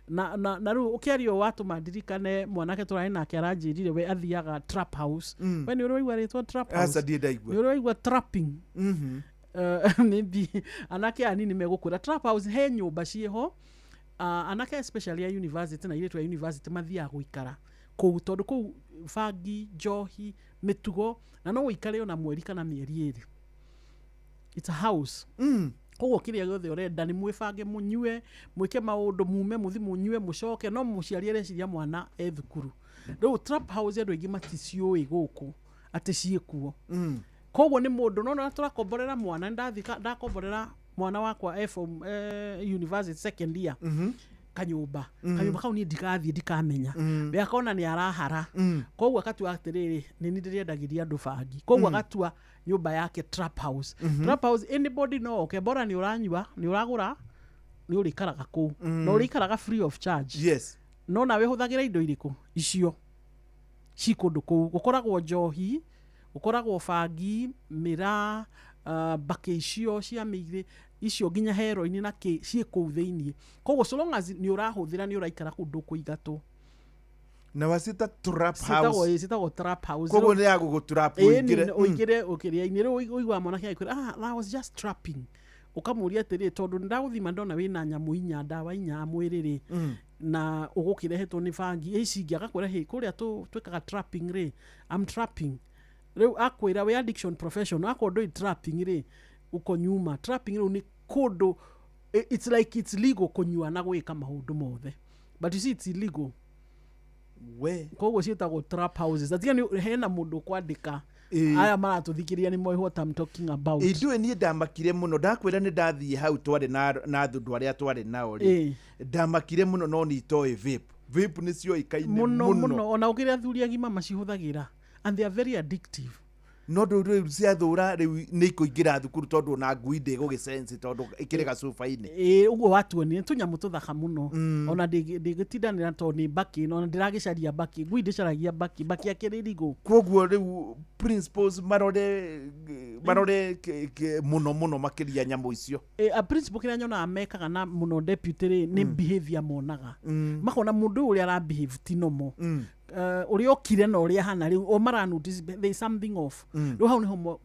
Na rĩu ũkĩaria ũũ watũma ndirikane mwanake tũrarĩ nake aranjĩrire we athiaga trap house. We nĩ ũrĩ waigua rĩtwa trap house? Aca, ndirĩ ndaigua. Nĩ ũrĩ waigua trapping? Maybe anake aya anini megũkwĩra trap house he nyũmba ciĩho. Anake especially a university na airĩtu a university mathiaga gũikara kũu, tondũ kũu bangi, njohi, mĩtugo, na no ũikare ona mweri kana mĩeri 2. It's a house. Koguo kĩrĩa gĩothe ũrenda nĩ mwĩbange, mũnyue, mwĩke maũndũ, mume mũthi mũnyue mũcoke, no mũciari areciria mwana e thukuru. Rĩu trap house andũ aingĩ maticiũĩ gũkũ atĩ ciĩkuo. Koguo nĩ mũndũ nona tũrakomborera mwana, nĩndathiĩ ndakomborera mwana wakwa form university second year kanyũmba. Kanyũmba kau niĩ ndigathiĩ ndikamenya. We akona nĩ arahara. Koguo akatua atĩrĩrĩ, nĩ niĩ ndĩrendagĩria andũ bangi. Koguo agatua nyũmba yake trap house. Trap house anybody no oke, bora nĩ ũranyua, nĩ ũragũra, nĩ ũrĩikaraga kũu. Na ũrĩikaraga free of charge. No nawe ũhũthagĩra indo irĩkũ icio. Ci kũndũ kũu gũkoragwo njohi, gũkoragwo bangi, mĩraa, mbakĩ icio cia mĩirĩ icio, nginya heroin na kĩ ciĩ kũu thĩiniĩ. Koguo so long as nĩ ũrahũthĩra, nĩ ũraikara kũu, ndũkũingatwo. Na wacita trap Ciĩtagwo house? Ciĩtagwo trap house. Koguo nĩ ya gũgũtrap Ĩĩ, ũingĩre. Ũingĩre ũkĩrĩa-inĩ. Rĩu ũiguaga mwanake agĩkwĩra, "Ah, I was just trapping." Ũkamũria atĩrĩ, tondũ nĩndagũthima ndona wĩna nyamũ inya, ndawa inya mwĩrĩ rĩ, na ũgũkĩrehetwo nĩ bangi ici ingĩ. Agakwĩra, "Hĩ, kũrĩa twĩkaga trapping rĩ, I'm trapping." Rĩu akwĩra wĩ addiction profession, akorwo ndũĩ trapping rĩ, uko nyuma. Trapping rĩu nĩ kũndũ it's like it's legal kũnyua na gwĩka maũndũ mothe, but you see, it's illegal. We. Koguo ciĩtagwo trap houses. Atiga nĩ hena mũndũ ũkwandĩka, aya maratũthikĩrĩria nĩ moĩ what I'm talking about. Ndũĩ niĩ ndamakire mũno, ndakwĩra nĩ ndathiĩ hau twarĩ na thundu arĩa twarĩ nao rĩ, ndamakire mũno, no nĩ itoĩ vape nĩ cioĩkaine mũno mũno. Mũno, ona ũkĩrĩ athuri agima macihũthagĩra and they are very addictive. No ndũ rĩu ciathũra, rĩu nĩ ikũingĩra thukuru, tondũ ona ngui ndĩgũgĩsensi tondũ ĩkĩrĩ gacuba-inĩ. Ĩĩ, ũguo watuonire tũnyamũ tũthaka mũno, ona ndĩgĩtindanĩra tondũ nĩ mbakĩ, ona ndĩragĩcaria mbakĩ, ngui ndĩcaragia mbakĩ, mbakĩ akĩrĩ irigũ. Koguo rĩu principals marore mũno mũno makĩria nyamũ icio. A principal kĩrĩa nyonaga mekaga na mũno deputy rĩ, nĩ behavior monaga, makona mũndũ ũyũ ũrĩa ara behave ti normal, ũrĩa okire na ũrĩa ahana rĩu, o mara notice there is something off. Rĩu hau nĩho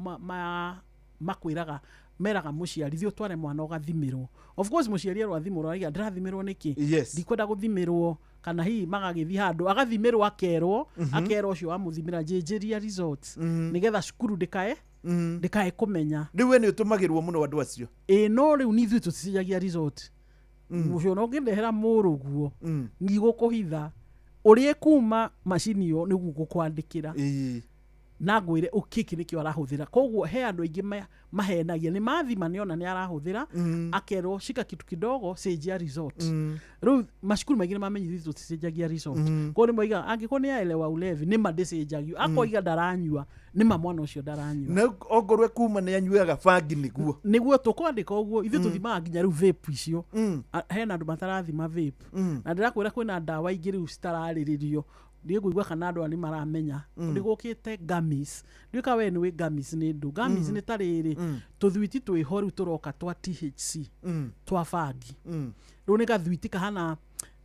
makwĩraga, meraga mũciari, thiĩ ũtware mwana ũgathimĩrwo. Of course mũciari erwo athimĩrwo, arauga, "Ndĩrathimĩrwo nĩkĩ? Ndikwenda gũthimĩrwo." Kana hihi magagĩthiĩ handũ agathimĩrwo, akerwo, akerwo ũcio wamũthimĩra, "Njĩnjĩria results," nĩgetha cukuru ndĩkae kũmenya. Rĩu we nĩ ũtũmagĩrwo mũno andũ acio? Ĩ, no rĩu nithuĩ tũticenjagia result. Ũcio ona ũngĩndehera mũrũguo, ndigũkũhitha, ũrĩa ĩkuma macini ĩyo nĩguo ngũkwandĩkĩra na ngwĩre ũkĩkĩ nĩkĩo arahũthĩra. Koguo he andũ aingĩ mahenagia nĩ mathima, nĩona nĩ arahũthĩra, akerwo, "Shika kitu kidogo, cenjia result." Rĩu macukuru maingĩ nĩ mamenyithĩtio tũticenjagia result. Koguo nĩ moigaga angĩkorwo nĩ aelewa ulevi, nĩma ndĩcenjagio, akoiga ndaranyua, nĩma mwana ũcio ndaranyua. Na ongorwo kuma nĩ anyuaga bangi nĩguo? Nĩguo tũkwandĩka ũguo ithuĩ tũthimaga nginya rĩu vape icio. Hena andũ matarathima vape, na ndĩrakwĩra kwĩna ndawa ingĩ rĩu citararĩrĩrio, ndigũigua kana andũ aya nĩ maramenya. Nĩ gũkĩte gummies, ndiũĩ we nĩ gummies nĩ ndũ gummies. Nĩ ta rĩrĩ, tũthwiti twĩho rĩu tũroka twa THC, twa bangi. Rĩu nĩ gathwiti kahana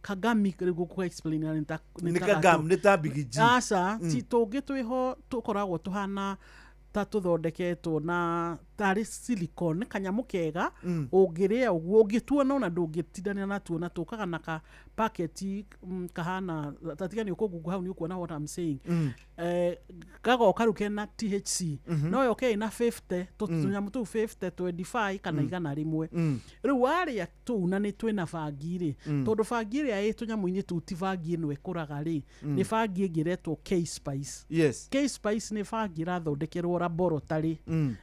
kagami, rĩu gũkũ explain nĩ ta Nĩ ta kagam, nĩ ta bigiji. Aca, ti tũngĩ twĩho tũkoragwo tũhana ta tũthondeketwo na tarĩ silicone, kanyamũ kega ũngĩrĩa ũguo ũngĩtuona, ona ndũngĩtindanĩra natuo, na tũkaga na ka paketi, kahana tatiga nĩ ũkũgungu hau nĩ ũkuona what I'm saying. Gagoka rĩu kena THC, no yoke ĩna 50 tũnyamũ tũu 50, 25 kana 100. Rĩu warĩa tũu na nĩ twĩna bangi rĩ, tondũ bangi ĩrĩa ĩ tũnyamũ-inĩ tũu ti bangi ĩno ĩkũraga rĩ, nĩ bangi ĩngĩ ĩretwo K-Spice. K-Spice nĩ bangi ĩrathondekerwo laboratory,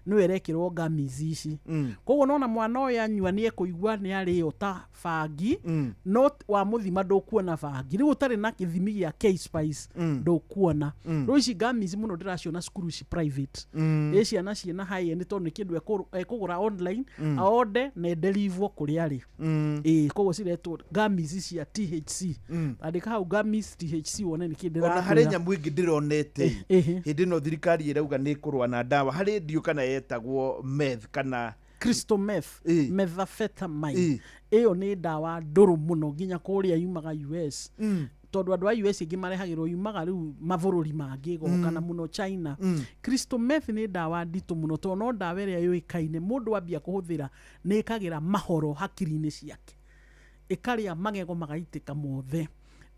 nĩyo ĩrekĩrwo gummies ici. Koguo nona mwana ũyũ anyua nĩ ekũigua nĩ arĩo ta bangi, no wamũthima ndũkuona bangi. Rĩu ũtarĩ na gĩthimi gĩa K-Spice, ndũkuona. Rĩu ici gummies mũno ndĩraciona cukuru ici private. Ĩ ciana ciĩna high end, tondũ nĩ kĩndũ ekũgũra online, aonde na edelivwo kũrĩa arĩ. Ĩ, koguo ciretwo gummies cia THC. Andĩka hau gummies THC wone nĩkĩ Ona harĩ ndĩrakwĩra. nyamũ ĩngĩ ndĩronete hĩndĩ ĩno thirikari ĩrauga nĩ ĩkũrũa na ndawa, harĩ ndiũ kana yetagwo meth kana Crystal meth, methamphetamine. Ĩyo nĩ ndawa ndũrũ mũno, nginya kũrĩa yumaga US, tondũ andũ a US aingĩ marehagĩrwo, yumaga rĩu mabũrũri mangĩ ĩgoka, na mũno China. Crystal meth nĩ ndawa nditũ mũno, tondũ no ndawa ĩrĩa yũĩkaine mũndũ ambia kũhũthĩra nĩ ĩkagĩra mahoro hakiri-inĩ ciake, ĩkarĩa magego magaitĩka mothe.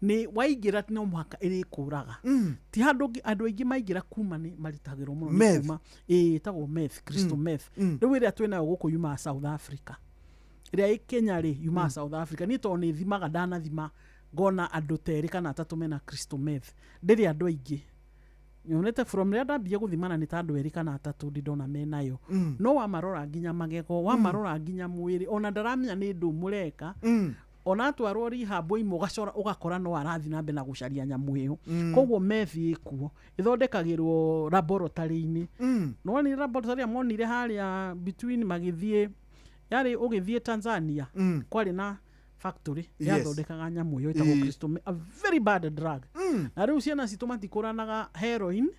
Nĩ waingĩra no mũhaka ĩrĩkũraga. Ti handũ andũ aingĩ maingĩra kuma nĩ maritagĩrwo mũno nĩ Meth. kuma. Ĩĩ, ĩtagwo meth, crystal meth. Rĩu ĩrĩa twĩnayo gũkũ yumaga South Africa, ĩrĩa ĩ Kenya rĩ yumaga South Africa. Niĩ tondũ nĩ thimaga, ndanathima ngona andũ ta erĩ kana atatũ mena crystal meth. Ndĩrĩ andũ aingĩ nyonete from rĩrĩa ndambia gũthimana, nĩ ta andũ erĩ kana atatũ ndĩ ndona menayo. No wamarora nginya magego, wamarora nginya mwĩrĩ, ona ndaramenya nĩ ndũ mũreka. Ona atwarwo rehab oima, ũgacora ũgakora no arathiĩ na mbere na gũcaria nyamũ ĩyo. Koguo meth ĩkuo, ĩthondekagĩrwo laboratory-inĩ. No nĩ laboratory monire harĩa between magĩthiĩ, yarĩ ũgĩthiĩ Tanzania, kwarĩ na Factory yathondekaga nyamũ ĩyo ĩtagwo crystal meth, a very bad drug. Na rĩu ciana citũ matikũranaga heroin,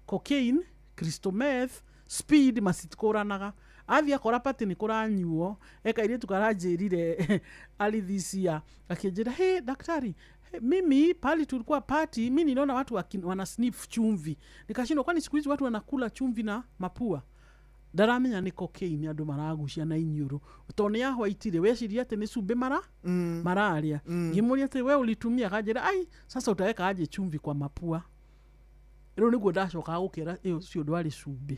cocaine, crystal meth, speed, matikũranaga. Athiĩ akora pati nĩ kũranyuo. Ekairĩtu karanjĩrire alithisia akĩnjĩra, "Hey, daktari, hey, mimi pali tulikuwa party, mi niliona watu wana sniff chumvi, nikashindwa, kwani siku hizi watu wanakula chumvi na mapua?" Ndaramenya nĩ cocaine andũ maragucia na inyũrũ, tondũ nĩ ya white rĩ, weciria atĩ nĩ cumbĩ mara mararĩa. Ngĩmũria atĩ, "We ulitumia?" Kanjĩra, "Ai, sasa utaweka aje chumvi kwa mapua?" Rĩu nĩguo ndacokaga gũkĩra ĩyo ũcio ndwarĩ cumbĩ,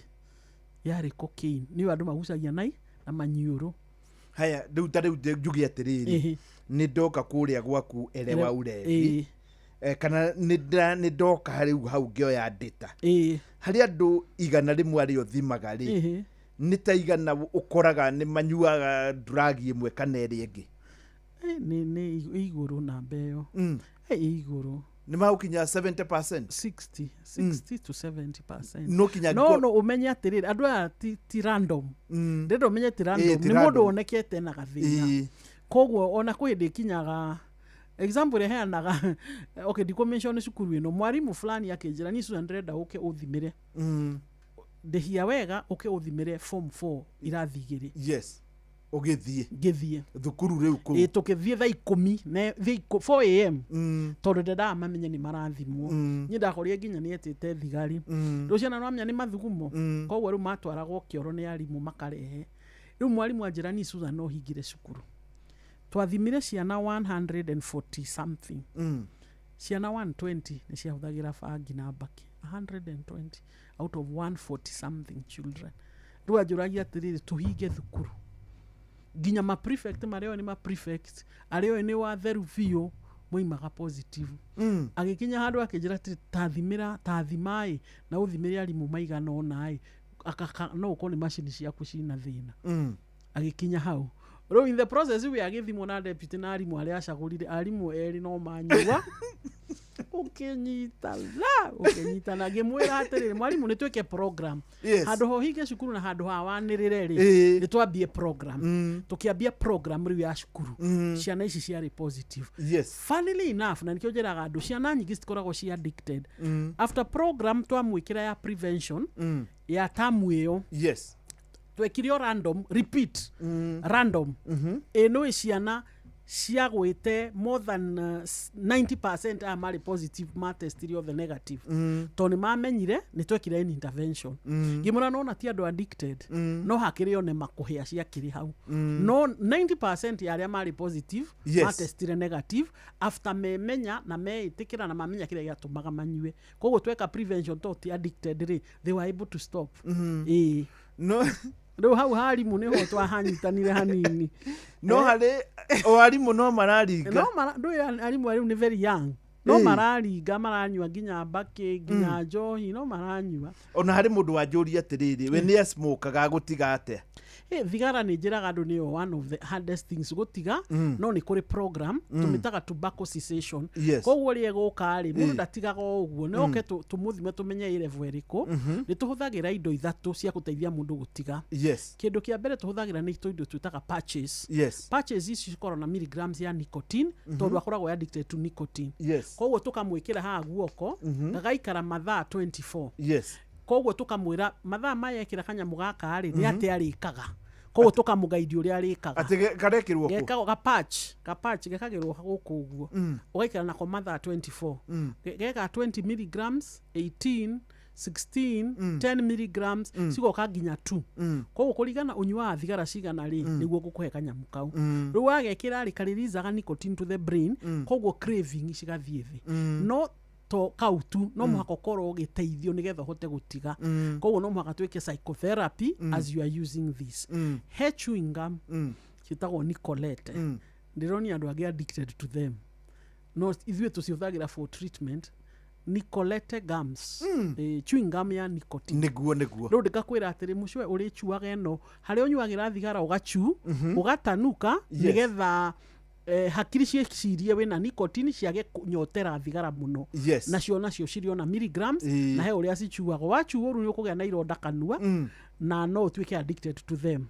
yarĩ cocaine, nĩyo andũ magucagia na maniũrũ. Haya, rĩu ta rĩu njuge atĩrĩrĩ, nĩ ndoka kũrĩa gwaku Elewa Ulevi, kana nĩ ndoka rĩu hau ngĩoya ndĩta harĩ andũ 100 arĩa ũthimaga rĩ, nĩ ta igana ũkoraga nĩ manyuaga drug ĩmwe kana ĩrĩa ĩngĩ? Nĩ igũrũ namba ĩyo. Ĩ igũrũ. Nĩ magũkinya 70%? 60, 60 to 70%. No kinya no no ũmenye atĩrĩrĩ, andũ aya ti random. Ndĩrenda ũmenye ti random. Ti Nĩ mũndũ random. wonekete na gathĩna. Koguo ona kwĩ hĩndĩ ĩkinyaga, example ĩrĩa heanaga, okay, ndikũ cukuru ĩno, mwarimũ fulani akĩnjĩra, "Niĩ Susan, ndĩrenda ũke ũthimĩre, ndĩhia wega, ũke ũthimĩre form 4 irathi 2." Yes, ũgĩthiĩ? Ngĩthiĩ. Thukuru rĩu kũu? Ĩ, tũkĩthiĩ thaa 10 ne thaa 4 a.m., tondũ ndendaga mamenye nĩ marathimwo. Niĩ ndakorire nginya nĩ etĩte thigari. Rĩu ciana nĩwamenya nĩ mathugumo. Koguo rĩu matwaragwo kĩoro nĩ arimũ makarehe. Rĩu mwarimũ anjĩra, "Niĩ Susan, no hingire cukuru." Twathimire ciana 140 something. Ciana 120 nĩ ciahũthagĩra bangi na mbakĩ, 120 out of 140 something children. Rĩu anjũragia atĩrĩrĩ, tũhinge thukuru? Nginya ma prefect marĩa oĩ nĩ ma prefect arĩa oĩ nĩ watheru biũ moimaga positive. Agĩkinya handũ akĩnjĩra atĩrĩ, "Tathimĩra, tathimaĩ na ũthimĩre arimũ maigana ũna ĩ, no ũkorwo nĩ macini ciaku cina thĩna." Agĩkinya hau rĩu in the process we agĩthimwo na deputy na arimũ arĩa acagũrire, arimũ erĩ no manyua. Ũkĩnyitana ũkĩnyitana, ngĩmwĩra atĩrĩrĩ, "Mwarimũ, nĩ twĩke program handũ ho hinge cukuru na handũ ha wanĩrĩre rĩ, nĩ twambie program." Tũkĩambia program rĩu ya cukuru. Ciana ici ciarĩ positive. Funnily enough, na nĩkĩo njĩraga andũ, ciana nyingĩ citikoragwo ci addicted. After program twamwĩkĩra ya prevention ya tamu ĩyo, twekire o random repeat, random ĩ nĩ ciana ciagwĩte more than 90% aya marĩ positive matestire othe negative, tondũ nĩ mamenyire nĩ twekire an intervention. Ngĩmũra nona ti andũ addicted, no hakĩrĩ one makũhĩa ciakĩrĩ hau. No 90% ya arĩa marĩ positive matestire negative after memenya na meĩtĩkĩra na mamenya kĩrĩa gĩatũmaga manyue. Koguo tweka prevention, to ti addicted rĩ, they were able to stop. Ĩĩ. No. Rĩu hau harimũ nĩho twahanyitanire hanini. No harĩ o arimũ no mararinga? No mara ndũĩ arimũ rĩu nĩ very young, no mararinga, maranyua nginya mbakĩ, nginya njohi no maranyua. Ona harĩ mũndũ wanjũria atĩrĩrĩ, we nĩ asmokaga, gũtiga atĩa? Hey, thigara nĩ njĩraga andũ nĩyo one of the hardest things gũtiga. No nĩ kũrĩ program tũmĩtaga tobacco cessation. Koguo rĩrĩa ĩgũka rĩ, mũndũ ndatigaga o ũguo, nĩ oke tũmũthime tũmenye ĩ level ĩrĩkũ. Nĩ tũhũthagĩra indo ithatũ cia gũteithia mũndũ gũtiga. Kĩndũ kĩa mbere tũhũthagĩra nĩ tũindo twĩtaga patches. Patches ici cikoragwo na milligrams ya nicotine, tondũ akoragwo addicted to nicotine. Koguo tũkamwĩkĩra haha guoko, gagaikara mathaa 24. Koguo tũkamwĩra mathaa maya ekĩra kanyamũ gaka rĩ, nĩ atĩa arĩkaga. Koguo tũkamũgaidi ũrĩa arĩkaga. Atĩ karekĩrwo kũ? Gekagwo ga patch, ga patch gekagĩrwo gũkũ ũguo. Ũgaikara nako mathaa 24. Geka 20 milligrams, 18, 16, 10 milligrams, cigoka nginya 2. Koguo kũringana ũnyuaga thigara cigana rĩ, nĩguo ngũkũhe kanyamũ kau. Rĩu wagekĩra rĩ, karĩrizaga nicotine to the brain. Koguo craving cigathiĩ thĩ. No to kau tu, no mũhaka ũkorwo ũgĩteithio nĩgetha ũhote gũtiga. Koguo no mũhaka twĩke psychotherapy as you are using this. He chewing gum ciĩtagwo Nicolette. Ndĩronia andũ angĩ addicted to them, no ithuĩ tũcihũthagĩra for treatment. Nicolette gums, chewing gum ya nicotine. Nĩguo nĩguo. Rĩu ndĩkakwĩra atĩrĩ, mũcue ũrĩchuaga ĩno harĩa ũnyuagĩra thigara, ũgachu, ũgatanuka, nĩgetha Hakiri ciĩcirie wĩna nicotine ciage kũnyotera thigara mũno. Nacio nacio cirĩ ona milligrams. Na he ũrĩa cichuagwo, wachuo rĩu nĩ ũkũgĩa na ironda kanua na no ũtuĩke addicted to them.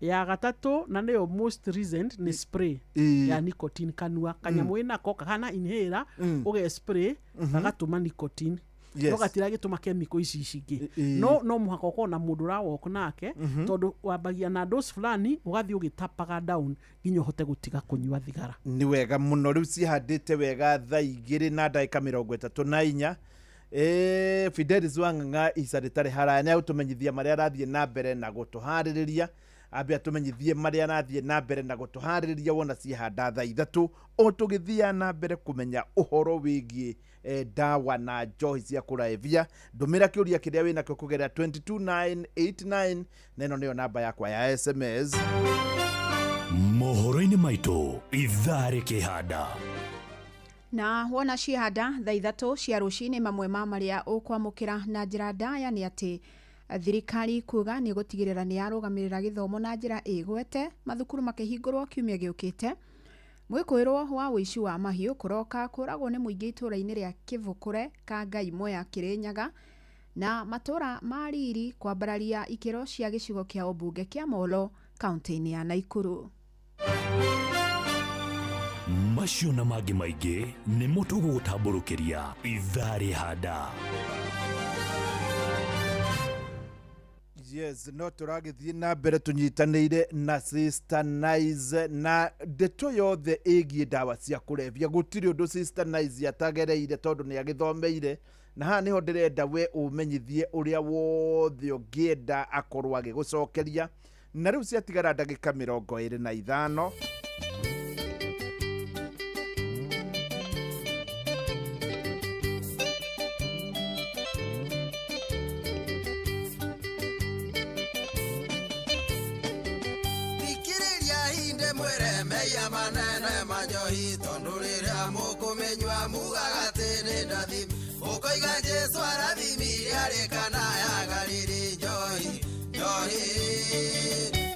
Ya gatatũ, na nĩyo most recent, nĩ spray ya nicotine kanua, kanyamũ ĩnako kahana inhaler, ũge spray gagatũma nicotine, no gatiragĩtũma chemical ici cingĩ. No mũhaka ũkorwo na mũndũ ũrawalk nake, tondũ wambagia na dose fulani, ũgathiĩ ũgĩtapaga down nginya ũhote gũtiga kũnyua thigara. Nĩ wega mũno. Rĩu cihandĩte wega thaa 2:34. Fidelis Wang'ang'a ica rĩtarĩ haraya nĩ agũtũmenyithia marĩa arathiĩ na mbere na gũtũharĩrĩria. Ambe atũmenyithie marĩa arathiĩ na mbere na gũtũharĩrĩria wona ciahanda thaa 3, o tũgĩthiaga na mbere kũmenya ũhoro wĩgiĩ ndawa na njohi cia kũraevia. Ndũmĩra kĩũria kĩrĩa wĩnakĩo kũgerera 22989, na ĩno nĩyo namba yakwa ya SMS. Mohoro-inĩ maitũ ithaa rĩkĩhanda. Na wona ciahanda thaa 3 cia rũcinĩ, mamwe ma marĩa ũkwamũkĩra na njĩra ndaya nĩ atĩ thirikari kuga nĩ gũtigĩrĩra nĩ yarũgamĩrĩra gĩthomo na njĩra ĩgwete, mathukuru makĩhingũrwo kiumia gĩũkĩte. Mwĩkũĩrwo wa ũici wa mahiũ kũroka kũragwo nĩ mũingĩ itũũra-inĩ rĩa Kĩvũkũre Kangai Mwea Kĩrĩnyaga, na matũũra ma Riri kwambararia ikĩro cia gĩcigo kĩa ũmbunge kĩa Molo kaunti-inĩ ya Naikuru. Macio na mangĩ maingĩ nĩmo tũgũgũtambũrũkĩria ithaa rĩhanda. Yes, no tũragĩthiĩ na mbere tũnyitanĩire na Sister Nice na ndeto yothe ĩgiĩ ndawa cia kũrebia. Gũtirĩ ũndũ Sister Nice atagereire tondũ nĩ agĩthomeire, na haha nĩho ndĩrenda we ũmenyithie ũrĩa wothe ũngĩenda akorwo agĩgũcokeria. Na rĩu ciatigara ndagĩka 25. Thikĩrĩria hinde mwĩre meia manene manjohi, tondũ rĩrĩa mũkũmĩnyua mugaga atĩ nĩ ndathimi, ũkoiga Jesũ arathimire arĩ kana ya Galili. Njohi, njohi,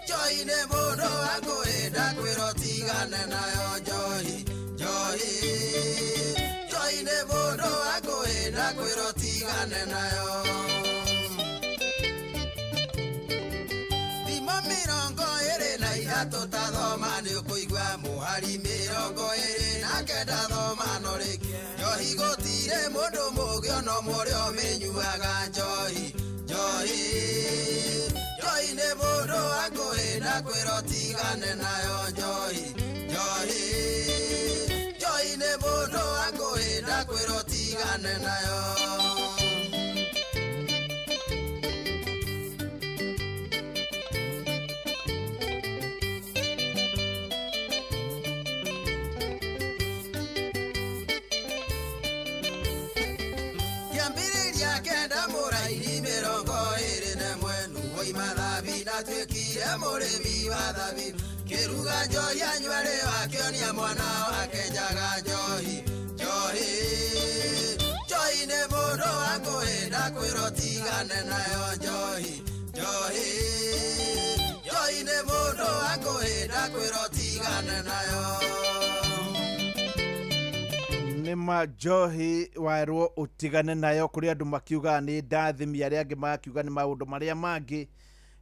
njohi nĩ mũndũ akũĩnda kwĩrwo tigane nayo. Njohi, njohi, njohi nĩ mũndũ akũĩnda kwĩrwo tigane nayo. Thimo 23 tathoma nĩ ũkũigua mũhari 29 thoma no rĩngĩ. Njohi gũtirĩ mũndũ mũũgĩ ona ũmwe ũrĩa ũmĩnyuaga. Njohi, njohi, njohi nĩ mũndũ akũĩnda kwĩrwo tigane nayo. Njohi, njohi, njohi nĩ mũndũ akũĩnda kwĩrwo tigane nayo. Kĩambĩrĩria kenda mũraini 21 woima thabi ndatuĩkire mũrĩmi wa thabi, kĩruga njohi anyua rĩ wakĩonia mwana wake njaga. Njohi, njohi, njohi nĩ mũndũ akũĩnda kwĩrwo tigane nayo. Njohi, njohi, njohi nĩ mũndũ akũĩnda kwĩrwo tigane nayo. Nĩma njohi werwo ũtigane nayo. Kũrĩ andũ makiugaga nĩ ndathimi, arĩa angĩ magakiuga nĩ maũndũ marĩa mangĩ.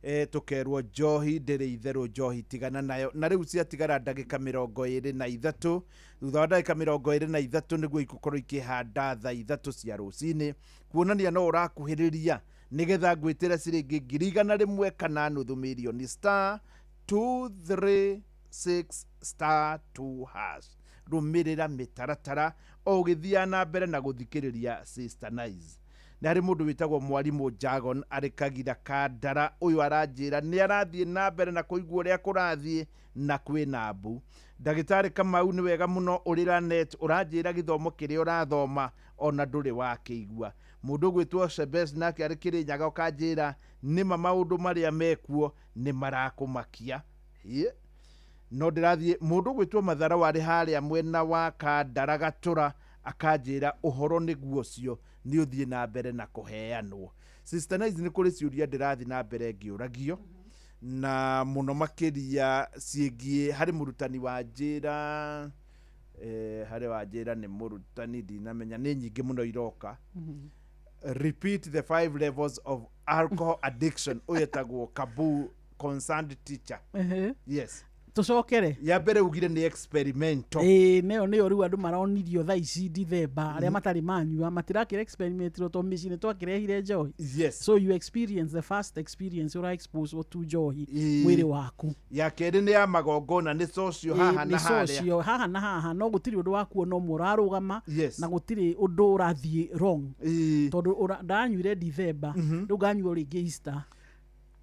Tũkerwo njohi ndĩrĩ itherũ, njohi tigana nayo. Na rĩu ciatigara ndagĩka 23. Thutha wa ndagĩka 23 nĩguo igũkorwo ikĩhanda thaa 3 cia rũcinĩ, kuonania no ũrakuhĩrĩria nĩgetha ngwĩtĩre ciringi 100,000 kana nuthu mirioni star 236 star 2 hash. Rũmĩrĩra mĩtaratara o ũgĩthiaga na mbere na gũthikĩrĩria Sister Nice. Nĩ harĩ mũndũ wĩtagwo mwarimũ Jagon arĩ Kagira Kandara, ũyũ aranjĩra nĩ arathiĩ na mbere na kũigua ũrĩa kũrathiĩ na kwĩna mbu. Ndagĩtarĩ Kamau nĩ wega mũno ũrĩ Lanet, ũranjĩra gĩthomo kĩrĩa ũrathoma ona ndũrĩ wakĩigua. Mũndũ ũgwĩtwo Shebes nake arĩ Kĩrĩnyaga ũkanjĩra nĩma maũndũ marĩa mekuo nĩ marakũmakia. No ndĩrathiĩ mũndũ ũgwĩtwo Mathara warĩ harĩa mwena wa Kandara Gatũra akanjĩra ũhoro nĩguo ũcio nĩ ũthiĩ na mbere na kũheanwo. Sister Nice, nĩ kũrĩ ciũria ndĩrathiĩ na mbere ngĩũragio, Na mũno makĩria ciĩgiĩ harĩ mũrutani wa njĩra, harĩ wa njĩra nĩ mũrutani, ndinamenya nĩ nyingĩ mũno iroka. Repeat the five levels of alcohol addiction. Ũyũ etagwo Kabu concerned teacher. Yes. Tũcokere. Ya mbere ugire nĩ experimental. Ĩĩ, nĩyo rĩu andũ maronirio thaa ici Dithemba, arĩa matarĩ manyua matirakĩra experiment tondũ mĩciĩ nĩ twakĩrehire njohi. So you experience the first experience, ũra expose to njohi mwĩrĩ waku. Ya kerĩ nĩ ya magongona, nĩ social haha nĩ na harĩa. Social haha na haha, no gũtirĩ ũndũ waku ona ũmwe ũrarũgama na gũtirĩ ũndũ ũrathiĩ wrong, tondũ ndanyuire Dithemba, rĩu nganyua rĩngĩ Easter.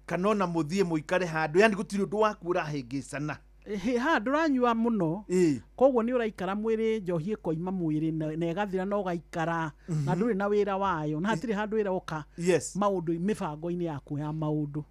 Kana ona mũthiĩ mũikare handũ, yani gũtirĩ ũndũ waku ũrahĩngĩcana. Ha ndũranyua mũno, koguo nĩ ũraikara mwĩrĩ, njohi ĩkoima mwĩrĩ na ĩgathira na ũgaikara na ndũrĩ na wĩra wayo na hatirĩ handũ ĩroka maũndũ mĩbango-inĩ yaku ya maũndũ.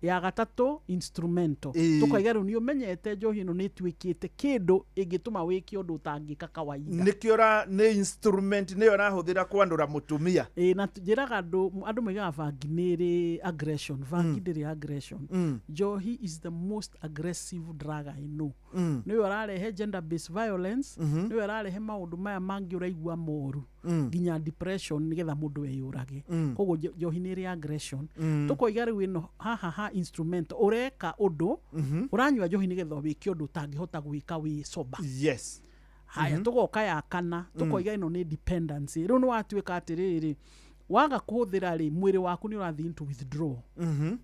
Ya gatatũ, instrumental. Tũkoiga rĩu nĩ ũmenyete njohi ĩno nĩ ĩtuĩkĩte kĩndũ ĩngĩtũma wĩke ũndũ ũtangĩka kawaida. Nĩkĩo nĩ instrument, nĩyo ũrahũthĩra kwanũra mũtumia. Ĩĩ, na njĩraga andũ moigaga bangi nĩ ĩrĩ aggression. Bangi ndĩrĩ aggression. Njohi is the most aggressive drug I know. Nĩyo ĩrarehe gender based violence, nĩyo ĩrarehe maũndũ maya mangĩ ũraigua moru, nginya depression, nĩgetha mũndũ eyũrage. Koguo njohi nĩ ĩrĩ aggression. Tũkoiga rĩu ĩno haha ha instrument, ũreka ũndũ, ũranyua njohi nĩgetha wĩke ũndũ ũtangĩhota gwĩka wĩ sober. Haya, tũgoka ya kana, tũkoiga ĩno nĩ dependency. Rĩu nĩ watuĩka atĩrĩrĩ, waga kũhũthĩra rĩ, mwĩrĩ waku nĩ ũrathiĩ into withdrawal.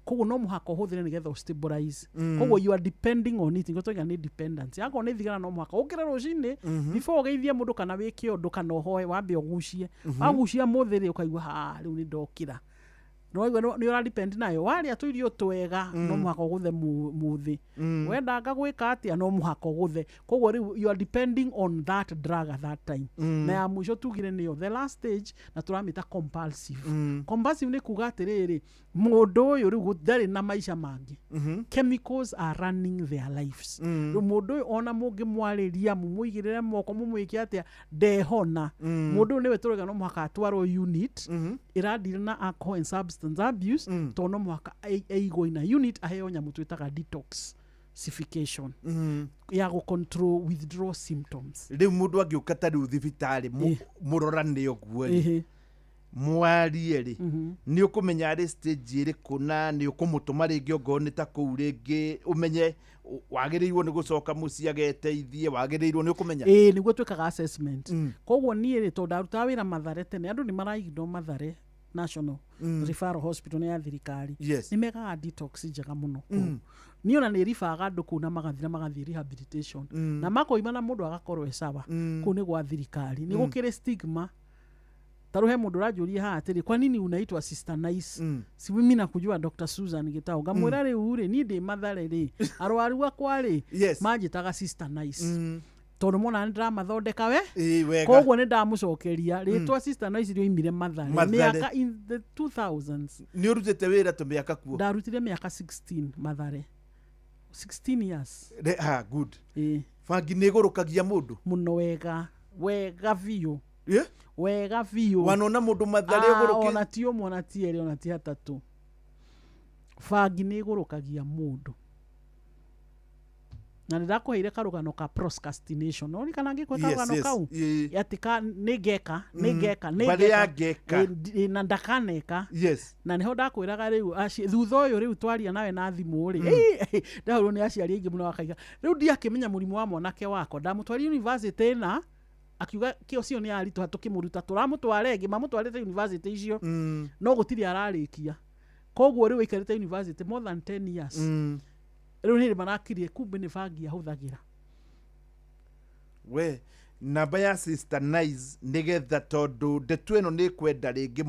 Koguo no mũhaka ũhũthĩre nĩgetha ũstabilize. Koguo you are depending on it. Nĩguo tũiga nĩ dependency. Akorwo nĩ thigara, no mũhaka ũkĩre rũcinĩ before ũgeithie mũndũ kana wĩke ũndũ kana ũhoe, wambe ũgucie. Wagucia mũthĩ rĩ, ũkaigua ha rĩu nĩ ndokĩra. Nĩwaigua nĩ ũra depend nayo. Warĩa tũirio twega, no mũhaka ũgũthe mũthĩ. Wendanga gwĩka atĩa, no mũhaka ũgũthe. Koguo rĩu you are depending on that drug at that time. Na ya mũico tugire nĩyo the last stage, na tũramĩta compulsive. Compulsive nĩ kuga atĩrĩrĩ, mũndũ ũyũ rĩu ndarĩ na maica mangĩ. Chemicals are running their lives. Rĩu mũndũ ũyũ ona mũngĩmwarĩria, mũmũigĩrĩre moko, mũmwĩke atĩa, ndehona. Mũndũ ũyũ nĩwe tũrauga no mũhaka atwarwo unit ĩradeal na alcohol and substance abuse, tondũ no mũhaka aigwo ina unit, aheo nyamũ twĩtaga detoxification ya gũ control withdrawal symptoms. Rĩu mũndũ angĩũka ta rĩu thibitarĩ mũrorane ũguo rĩ, mwarie rĩ, nĩ ũkũmenya arĩ stage ĩrĩkũ na nĩ ũkũmũtũma rĩngĩ ongorwo nĩ ta kũu rĩngĩ ũmenye wagĩrĩirwo nĩ gũcoka mũciĩ ageteithie, wagĩrĩirwo nĩ ũkũmenya. Ĩĩ, nĩguo twĩkaga assessment. Koguo niĩ rĩ, tondũ ndarutaga wĩra Mathare tene, andũ nĩ maraigindwo Mathare National Referral Hospital, nĩ ya thirikari. Nĩ mekaga detox njega mũno kũu. Niĩ ona nĩ ribaga andũ kũu na magathira magathiĩ rehabilitation na makoima na mũndũ agakorwo e sawa. Kũu nĩ gwa thirikari, nĩ gũkĩrĩ stigma. Ta rĩu he mũndũ ũranjũria haha atĩrĩ, "Kwa nini unaitwa Sister Nice? Si mimi nakujua Dr. Susan Gitau." Ngamwĩra, rĩu rĩ, niĩ ndĩ Mathare rĩ, arwaru akwa rĩ, manjĩtaga Sister Nice tondũ mona nĩ ndĩramathondeka we. Ĩĩ, wega. Koguo nĩ ndamũcokeria rĩtwa Sister Nice rĩoimire Mathare Mathare. mĩaka in the 2000s. Nĩ ũrutĩte wĩra tũmĩaka kuo? Ndarutire mĩaka 16 Mathare, 16 years. Ha, good. Ĩĩ. Bangi nĩ ĩgũrũkagia mũndũ? Mũno, wega wega biũ. Wega biũ. Wanona mũndũ Mathare Ah, ũgũrũkĩ? ona ti ũmwe, ona ti erĩ, ona ti atatũ. Bangi nĩ ĩgũrũkagia mũndũ, na nĩ ndakũheire karũgano ka procrastination. No kana ngĩkũhe karũgano kau atĩ ka nĩ ngeka, nĩ ngeka, nĩ Barĩa ngeka. ngeka. Ĩ, na ndakaneka. Na nĩho ndakwĩraga rĩu thutha ũyũ rĩu twaria nawe na thimũ rĩ, ndahũrwo nĩ aciari aingĩ mũno, akaiga rĩu ndiakĩmenya mũrimũ wa mwanake wakwa, ndamũtwarire university na akiuga kĩo cio nĩ aritũha, tũkĩmũruta tũramũtwara ĩngĩ, mamũtwarĩte university icio no gũtirĩ ararĩkia. Koguo rĩu aikarĩte university more than 10 years. Rĩu nĩ marakirie kumbe nĩ bangi ahũthagĩra. We namba ya Sister Nice, nĩgetha tondũ ndeto ĩno nĩ kwenda rĩngĩ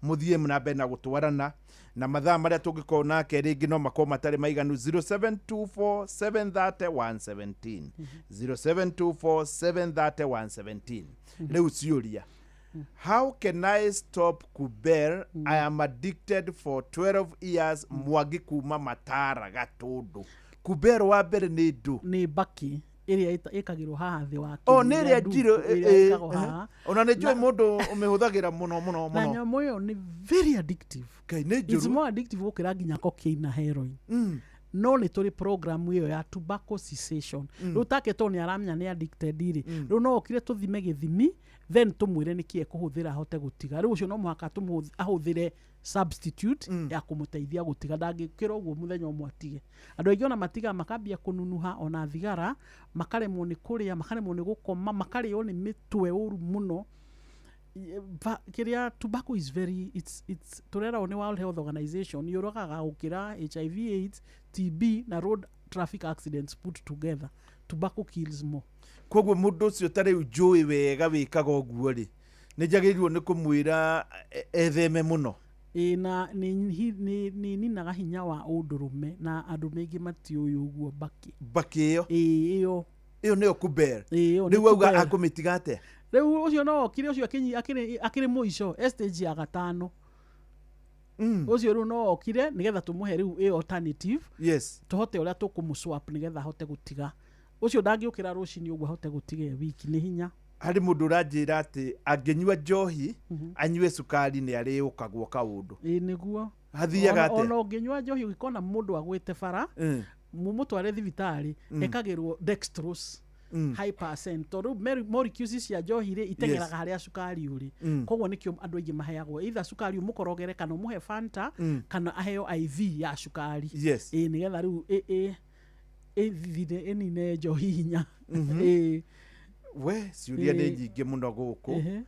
mũthiĩ na mbere na gũtwarana na mathaa marĩa tũngĩkorwo nake rĩngĩ no makorwo matarĩ maiganu, 0724730117, 0724730117. Rĩu ciũria: How can I stop kuber? I am addicted for 12 years. Mwangi kuma Matara Gatũndũ. Kuber wa mbere nĩ ndũ? Nĩ mbakĩ. Ĩrĩa ĩkagĩrwo haha thĩ wa O kĩni, nĩ ĩrĩa ndutu, njirũ. Ĩrĩa ĩkagwo haha. Ona nĩ njũĩ mũndũ ũmĩhũthagĩra mũno mũno Na mũno. nyamũ ĩyo nĩ very addictive. Ngai, nĩ It's njũru. more addictive gũkĩra nginya cocaine na heroin. No nĩ tũrĩ program ĩyo ya tobacco cessation. Rĩu take tondũ nĩ aramenya nĩ addicted rĩ, rĩu no okire tũthime gĩthimi, then tũmwĩre nĩkĩ ekũhũthĩra ahote gũtiga. Rĩu ũcio no mũhaka ahũthĩre substitute ya kũmũteithia gũtiga. Ndangĩkĩra ũguo mũthenya ũmwe atige. Andũ aingĩ ona matigaga makambia kũnunuha ona thigara, makaremwo nĩ kũrĩa, makaremwo nĩ gũkoma, makarĩo nĩ mĩtwe ũru mũno. Kĩrĩa tobacco is very it's tũreragwo nĩ World Health Organization yũragaga gũkĩra HIV AIDS, TB na road traffic accidents put together. Tobacco kills more. Koguo mũndũ ũcio ta rĩu njũĩ wega wĩkaga ũguo rĩ, nĩ njagĩrĩirwo nĩ kũmwĩra etheme mũno? Ĩ, na nĩ ninaga hinya wa ũndũrũme, na andũ maingĩ matiũĩ ũguo mbakĩ. Mbakĩ ĩyo? Ĩ, ĩyo. Ĩyo nĩyo kuber? Ĩ, ĩyo nĩ Rĩu auga kuber. akũmĩtiga atĩa? Rĩu ũcio no okire ũcio akĩrĩ mũico e stage ya gatano. Ũcio rĩu no okire nĩgetha tũmũhe rĩu ĩ alternative. Tũhote ũrĩa tũkũmũ-swap nĩgetha ahote gũtiga. Ũcio ndangĩũkĩra rũcinĩ ũguo ahote gũtiga e wiki, nĩ hinya. Harĩ mũndũ ũranjĩra atĩ angĩnyua njohi anyue cukari nĩ arĩũkagwo kaũndũ. Ĩ, nĩguo. Hathiaga atĩa? Ona ũngĩnyua njohi ũngĩkona mũndũ agwĩte bara, mũmũtware thibitarĩ, ekagĩrwo dextrose high percent, tondũ molecules cia njohi rĩ iteng'eraga harĩa cukari ũrĩ. Koguo nĩkĩo andũ aingĩ maheagwo either cukari ũmũkorogere kana ũmũhe Fanta, kana aheo IV ya cukari. Ĩ, nĩgetha rĩu ĩthire ĩnine njohi hinya. Ĩ. We, ciũria nĩ nyingĩ mũno gũkũ.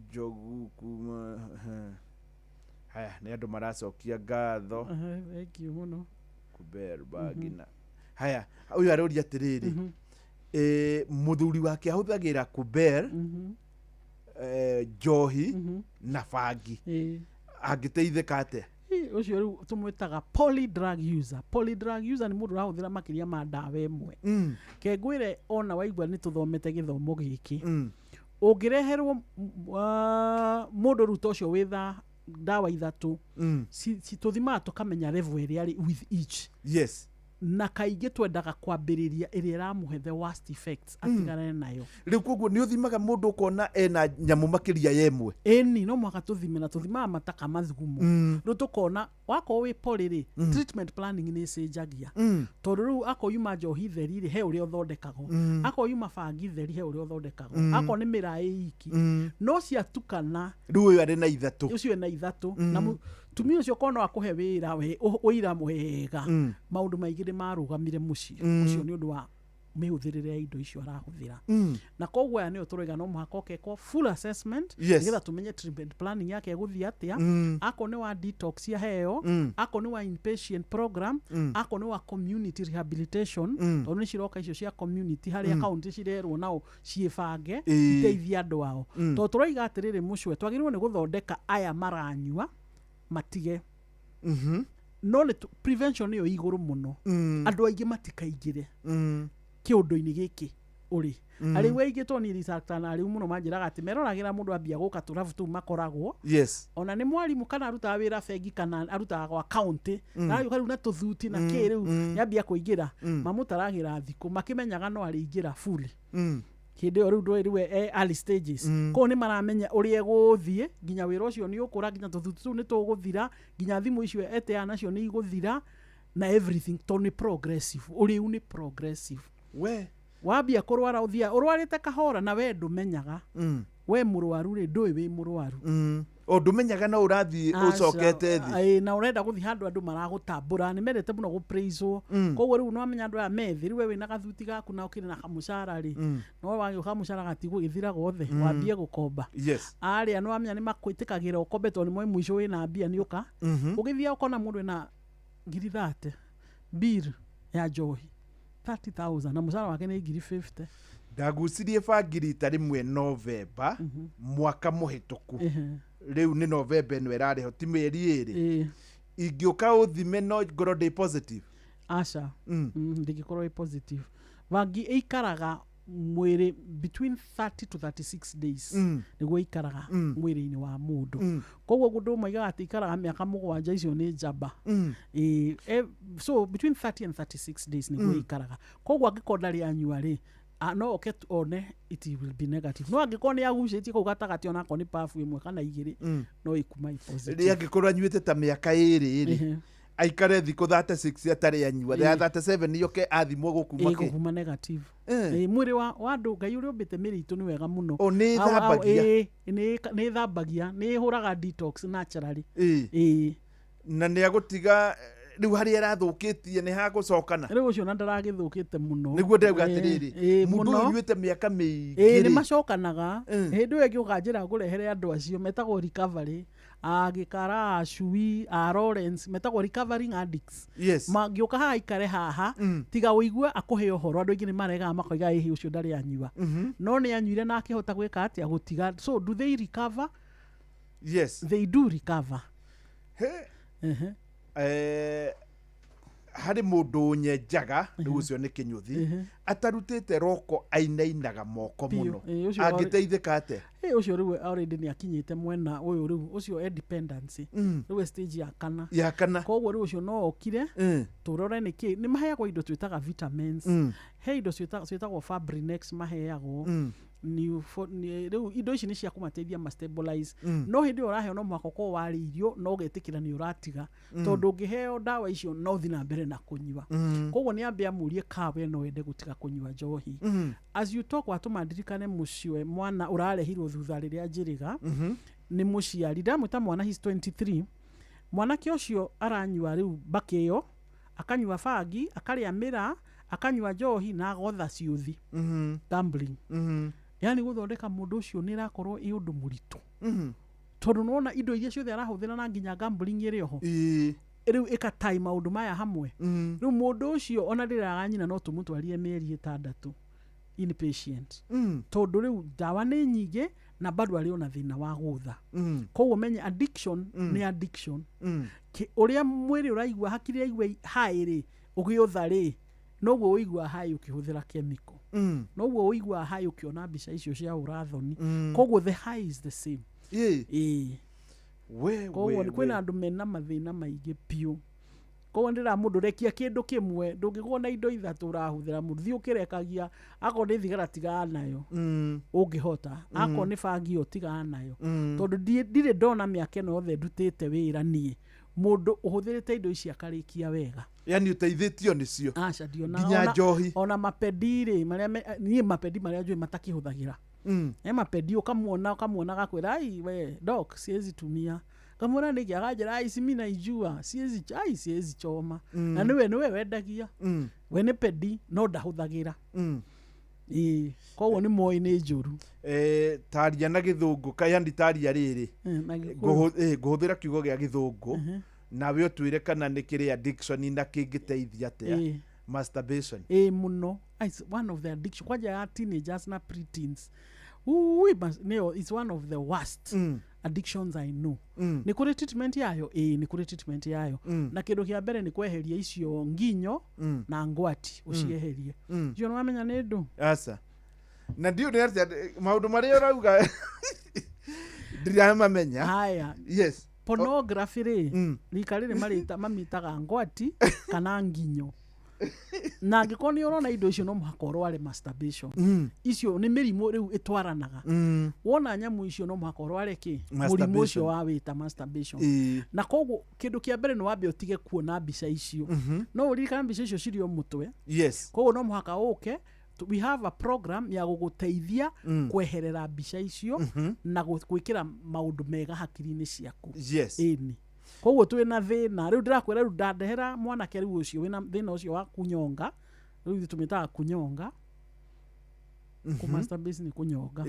Njogu kuma haya nĩ andũ maracokia ngatho. Thank you mũno. Kuber bagina. Haya, ũyũ aroria atĩrĩrĩ, mũthuri wake ahũthagĩra kuber, njohi na bangi, angĩteithĩka atĩa? Ĩ, ũcio rĩu tũmwĩtaga polydrug user. Polydrug user nĩ mũndũ ũrahũthĩra makĩria ma ndawa ĩmwe. Ke ngwĩre, ona waigua nĩ tũthomete gĩthomo gĩkĩ, ũngĩreherwo mũndũ rĩu ta ũcio wĩtha ndawa ithatũ, tũthimaga tũkamenya level ĩrĩa arĩ with each. Na kaingĩ twendaga kwambĩrĩria ĩrĩa ĩramũhe the worst effects, atigane nayo. Rĩu koguo nĩ ũthimaga mũndũ ũkona ena nyamũ makĩria ya ĩmwe? Ĩni, no mũhaka tũthime, na tũthimaga mataka mathugumo. Rĩu tũkona wakorwo wĩ poly rĩ, treatment planning nĩ ĩcenjagia, tondũ rĩu akorwo yuma njohi theri rĩ, he ũrĩa ũthondekagwo. Akorwo yuma bangi theri, he ũrĩa ũthondekagwo. Akorwo nĩ mĩraĩ iki, no ciatukana. Rĩu ũyũ arĩ na ithatũ. Ũcio ena ithatũ. Na mũtumia ũcio korwo no akũhe wĩra ũira mwega, maũndũ maingĩ nĩ marũgamire mũciĩ ũcio nĩ ũndũ wa mĩhũthĩrĩre ya indo icio arahũthĩra. Na koguo aya nĩo tũroiga no mũhaka ũkekwo full assessment, nĩgetha tũmenye treatment planning yake ĩgũthiĩ atĩa. Akorwo nĩ wa detox aheo, akorwo nĩ wa inpatient program, akorwo nĩ wa community rehabilitation, tondũ nĩ ciroka icio cia community harĩa county cirerwo nao ciĩbange iteithie andũ ao. Tondũ tũroiga atĩrĩrĩ, mũcwe twagĩrĩirwo nĩ gũthondeka aya maranyua matige, no nĩ prevention nĩyo igũrũ mũno. Andũ aingĩ matikaingĩre kĩũndũ-inĩ gĩkĩ ũrĩ. Arĩu aingĩ tondũ niĩ research na arĩu mũno manjĩraga atĩ meroragĩra mũndũ ambia gũka tũrabu tũu makoragwo, ona nĩ mwarimũ kana arutaga wĩra bengi kana arutaga gwa county, aragĩũka rĩu na tũthuti na kĩ rĩu, nĩambia kũingĩra, mamũtaragĩra thikũ makĩmenyaga no arĩingĩra fully hĩndĩ ĩyo rĩu ndũĩ rĩu e early stages. Koguo nĩ maramenya ũrĩa egũthiĩ nginya wĩra ũcio nĩ ũkũra, nginya tũthuti tũu nĩ tũgũthira, nginya thimũ icio eteaga nacio nĩ igũthira na everything, tondũ nĩ progressive. Ũrĩu nĩ progressive. We wambia kũrwara ũthia ũrwarĩte kahora na we ndũmenyaga. We mũrwaru rĩ, ndũĩ wĩ mũrwaru. O ndũmenyaga no ũrathiĩ ũcokete thĩ. Ĩĩ, na ũrenda gũthiĩ handũ andũ maragũtambũra, nĩ mendete mũno gũpraiswo. Koguo rĩu nĩwamenya andũ aya methĩ, rĩu we wĩna gathuti gaku na ũkĩrĩ na kamũcara rĩ, no wagĩũka mũcara gatigũgĩthira gothe, wambie gũkomba. Arĩa nĩwamenya nĩ makwĩtĩkagĩra ũkombe tondũ nĩmoĩ mũico wĩna mbia nĩũka. Ũgĩthiaga ũkona mũndũ ena ngiri 30 bill ya njohi, 30,000, na mũcara wake nĩ ngiri 50. Ndagucirie bangi rita rĩmwe Novemba mwaka mũhĩtũku. Rĩu nĩ Novemba ĩno ĩrarĩho, ti mĩeri ĩrĩ. Ingĩũka ũthime no ngorwo ndĩ positive? Aca. Ndĩngĩkorwo ĩ positive. Bangi ĩikaraga Mwĩrĩ between 30 to 36 days nĩguo ikaraga mwĩrĩ-inĩ wa mũndũ. Koguo mũndũ maigaga atĩ ikaraga mĩaka 7, icio nĩ njamba. So between 30 and 36 days nĩguo ikaraga. Koguo angĩkorwo ndarĩ anyua rĩ, no oke one it will be negative, no angĩkorwo nĩ agucĩtie kũu gatagatĩ, onakorwo nĩ pabu 1 kana 2, no ĩkuma ĩ positive. Rĩ angĩkorwo anyuĩte ta mĩaka 2 rĩ, aikare thikũ 36 atarĩ anyua, ya 37 yoke athimwo gũkuma kĩ? Gũkuma negative. Mwĩrĩ wa andũ, Ngai ũrĩa ũmbĩte mĩrĩ itũ nĩ wega mũno. O nĩ ĩthambagia. Nĩ ĩthambagia, nĩ ĩhũraga detox naturally. Na nĩ agũtiga rĩu harĩa arathũkĩtie nĩ hagũcokana. Rĩu ũcio na ndaragĩthũkĩte mũno. Nĩguo ndĩrauga atĩrĩrĩ, mũndũ ũyũ ũnyuĩte mĩaka mĩingĩ nĩ macokanaga. Hĩndĩ ĩyo ĩngĩ ũkanjĩra ngũrehere andũ acio metagwo recovery, a Gĩkara, a Cui, a Lawrence, metagwo recovering addicts. Mangĩũka haha ikare haha, tiga ũigue akũhe ũhoro, andũ aingĩ nĩ maregaga makoiga ĩhĩ ũcio ndarĩ anyua, no nĩ anyuire na akĩhota gwĩka atĩa gũtiga. So do they recover? Yes, they do recover. Harĩ mũndũ ũnyenjaga rĩu ũcio nĩ kĩnyũthi atarutĩte roko ainainaga moko mũno, angĩteithĩka atĩa? Ũcio rĩu already nĩ akinyĩte mwena ũyũ rĩu ũcio e dependency, rĩu e stage ya kana. Ya kana. Koguo rĩu ũcio no okire tũrore nĩkĩ. Nĩ maheagwo indo twĩtaga vitamins, he indo ciĩtagwo Fabrinex maheagwo. Rĩu indo ici nĩ cia kũmateithia ma stabilize. No hĩndĩ ĩyo ũraheo no mũhaka ũkorwo warĩirio na ũgetĩkĩra nĩ ũratiga, tondũ ũngĩheo ndawa icio no ũthiĩ na mbere na kũnyua. Koguo nĩ ambe amũrie ka we no wende gũtiga kũnyua njohi. As you talk watũma ndirikane mũciĩ mwana ũrarehirwo thutha rĩrĩa njĩrĩga nĩ mũciari, ndamwĩta mwana, he's 23. Mwanake ũcio aranyua rĩu mbakĩ ĩyo, akanyua bangi, akarĩa mĩraa, akanyua njohi na agotha ciũthi. Gambling. Yani gũthondeka mũndũ ũcio nĩ ĩrakorwo ĩ ũndũ mũritũ, tondũ nĩwona indo iria ciothe arahũthĩra na nginya gambling ĩrĩ oho, rĩu ĩkatai maũndũ maya hamwe. Rĩu mũndũ ũcio ona ndĩraga nyina no tũmũtwarire mĩeri 6 inpatient, tondũ rĩu ndawa nĩ nyingĩ na bado arĩ ona thĩna wa gũtha. Koguo menye addiction nĩ addiction. Ũrĩa mwĩrĩ ũraigua, hakiri iraigua high rĩ, ũgĩũtha rĩ, noguo ũigua high ũkĩhũthĩra chemical, noguo ũigua high ũkĩona mbica icio cia ũrathoni. Koguo the high is the same. Koguo kwĩna andũ mena mathĩna maingĩ biũ. Koguo ndĩra mũndũ rekia kĩndũ kĩmwe, ndũngĩkorwo na indo 3 ũrahũthĩra mũndũ, thiĩ ũkĩrekagia, akorwo nĩ thigara tigana nayo ũngĩhota, akorwo nĩ bangi ĩyo tigana nayo, tondũ ndirĩ ndona mĩaka ĩno yothe ndutĩte wĩra niĩ mũndũ ũhũthĩrĩte indo ici akarĩkia wega. Yani ũteithĩtio nĩcio. Aca ndiona. Nginya njohi. Ona mapendi rĩ, marĩa niĩ mapendi marĩa njũĩ matakĩhũthagĩra. Mapendi ũkamuona gakwĩra ai we doc siwezi tumia. Kamwĩra nĩkĩ, akanjĩra ai si mimi naijua, siwezi ai siwezi choma. Na nĩwe wendagia. We nĩ pendi no ndahũthagĩra. Koguo nĩ moĩ nĩ njũru. Taria na gĩthũngũ, yani taria rĩrĩ. Ngũhũthĩra kiugo gĩa gĩthũngũ nawe ũtwĩre kana nĩ kĩrĩ addiction na kĩngĩteithia atĩa. Masturbation. Mũno. It's one of the addiction kwanja ya teenagers na preteens. It's one of the worst addictions I know. Nĩ kũrĩ treatment yayo? Nĩ kũrĩ treatment yayo. Na kĩndũ kĩa mbere nĩ kweheria icio nginyo na ngwati, ũcieherie. Icio nĩwamenya nĩ ndũ? Aca. Na ndiũ nĩ atĩa maũndũ marĩa ũrauga ndiramamenya. Haya. Yes. Pornography rĩ, rika rĩrĩ marĩta mamĩtaga ngwati kana nginyo. Na angĩkorwo nĩ ũrona indo icio no mũhaka ũrware masturbation. Icio nĩ mĩrimũ rĩu ĩtwaranaga. Wona nyamũ icio no mũhaka ũrware kĩ? Mũrimũ ũcio wa wĩta masturbation. Na koguo kĩndũ kĩa mbere nĩ wambe ũtige kuona mbica icio. No ũririkane mbica icio cirĩ o mũtwe. Yes. Koguo no mũhaka ũke, we have a program ya gũgũteithia kweherera mbica icio na gwĩkĩra maũndũ mega hakiri-inĩ ciaku. Yes. Ĩni. Koguo twĩna thĩna rĩu ndĩrakwĩra rĩu ndandehera mwanake rĩu ũcio wĩna thĩna ũcio wa kunyonga, rĩu ithuĩ tũmĩtaga kunyonga. Kũ masturbation nĩ kunyonga.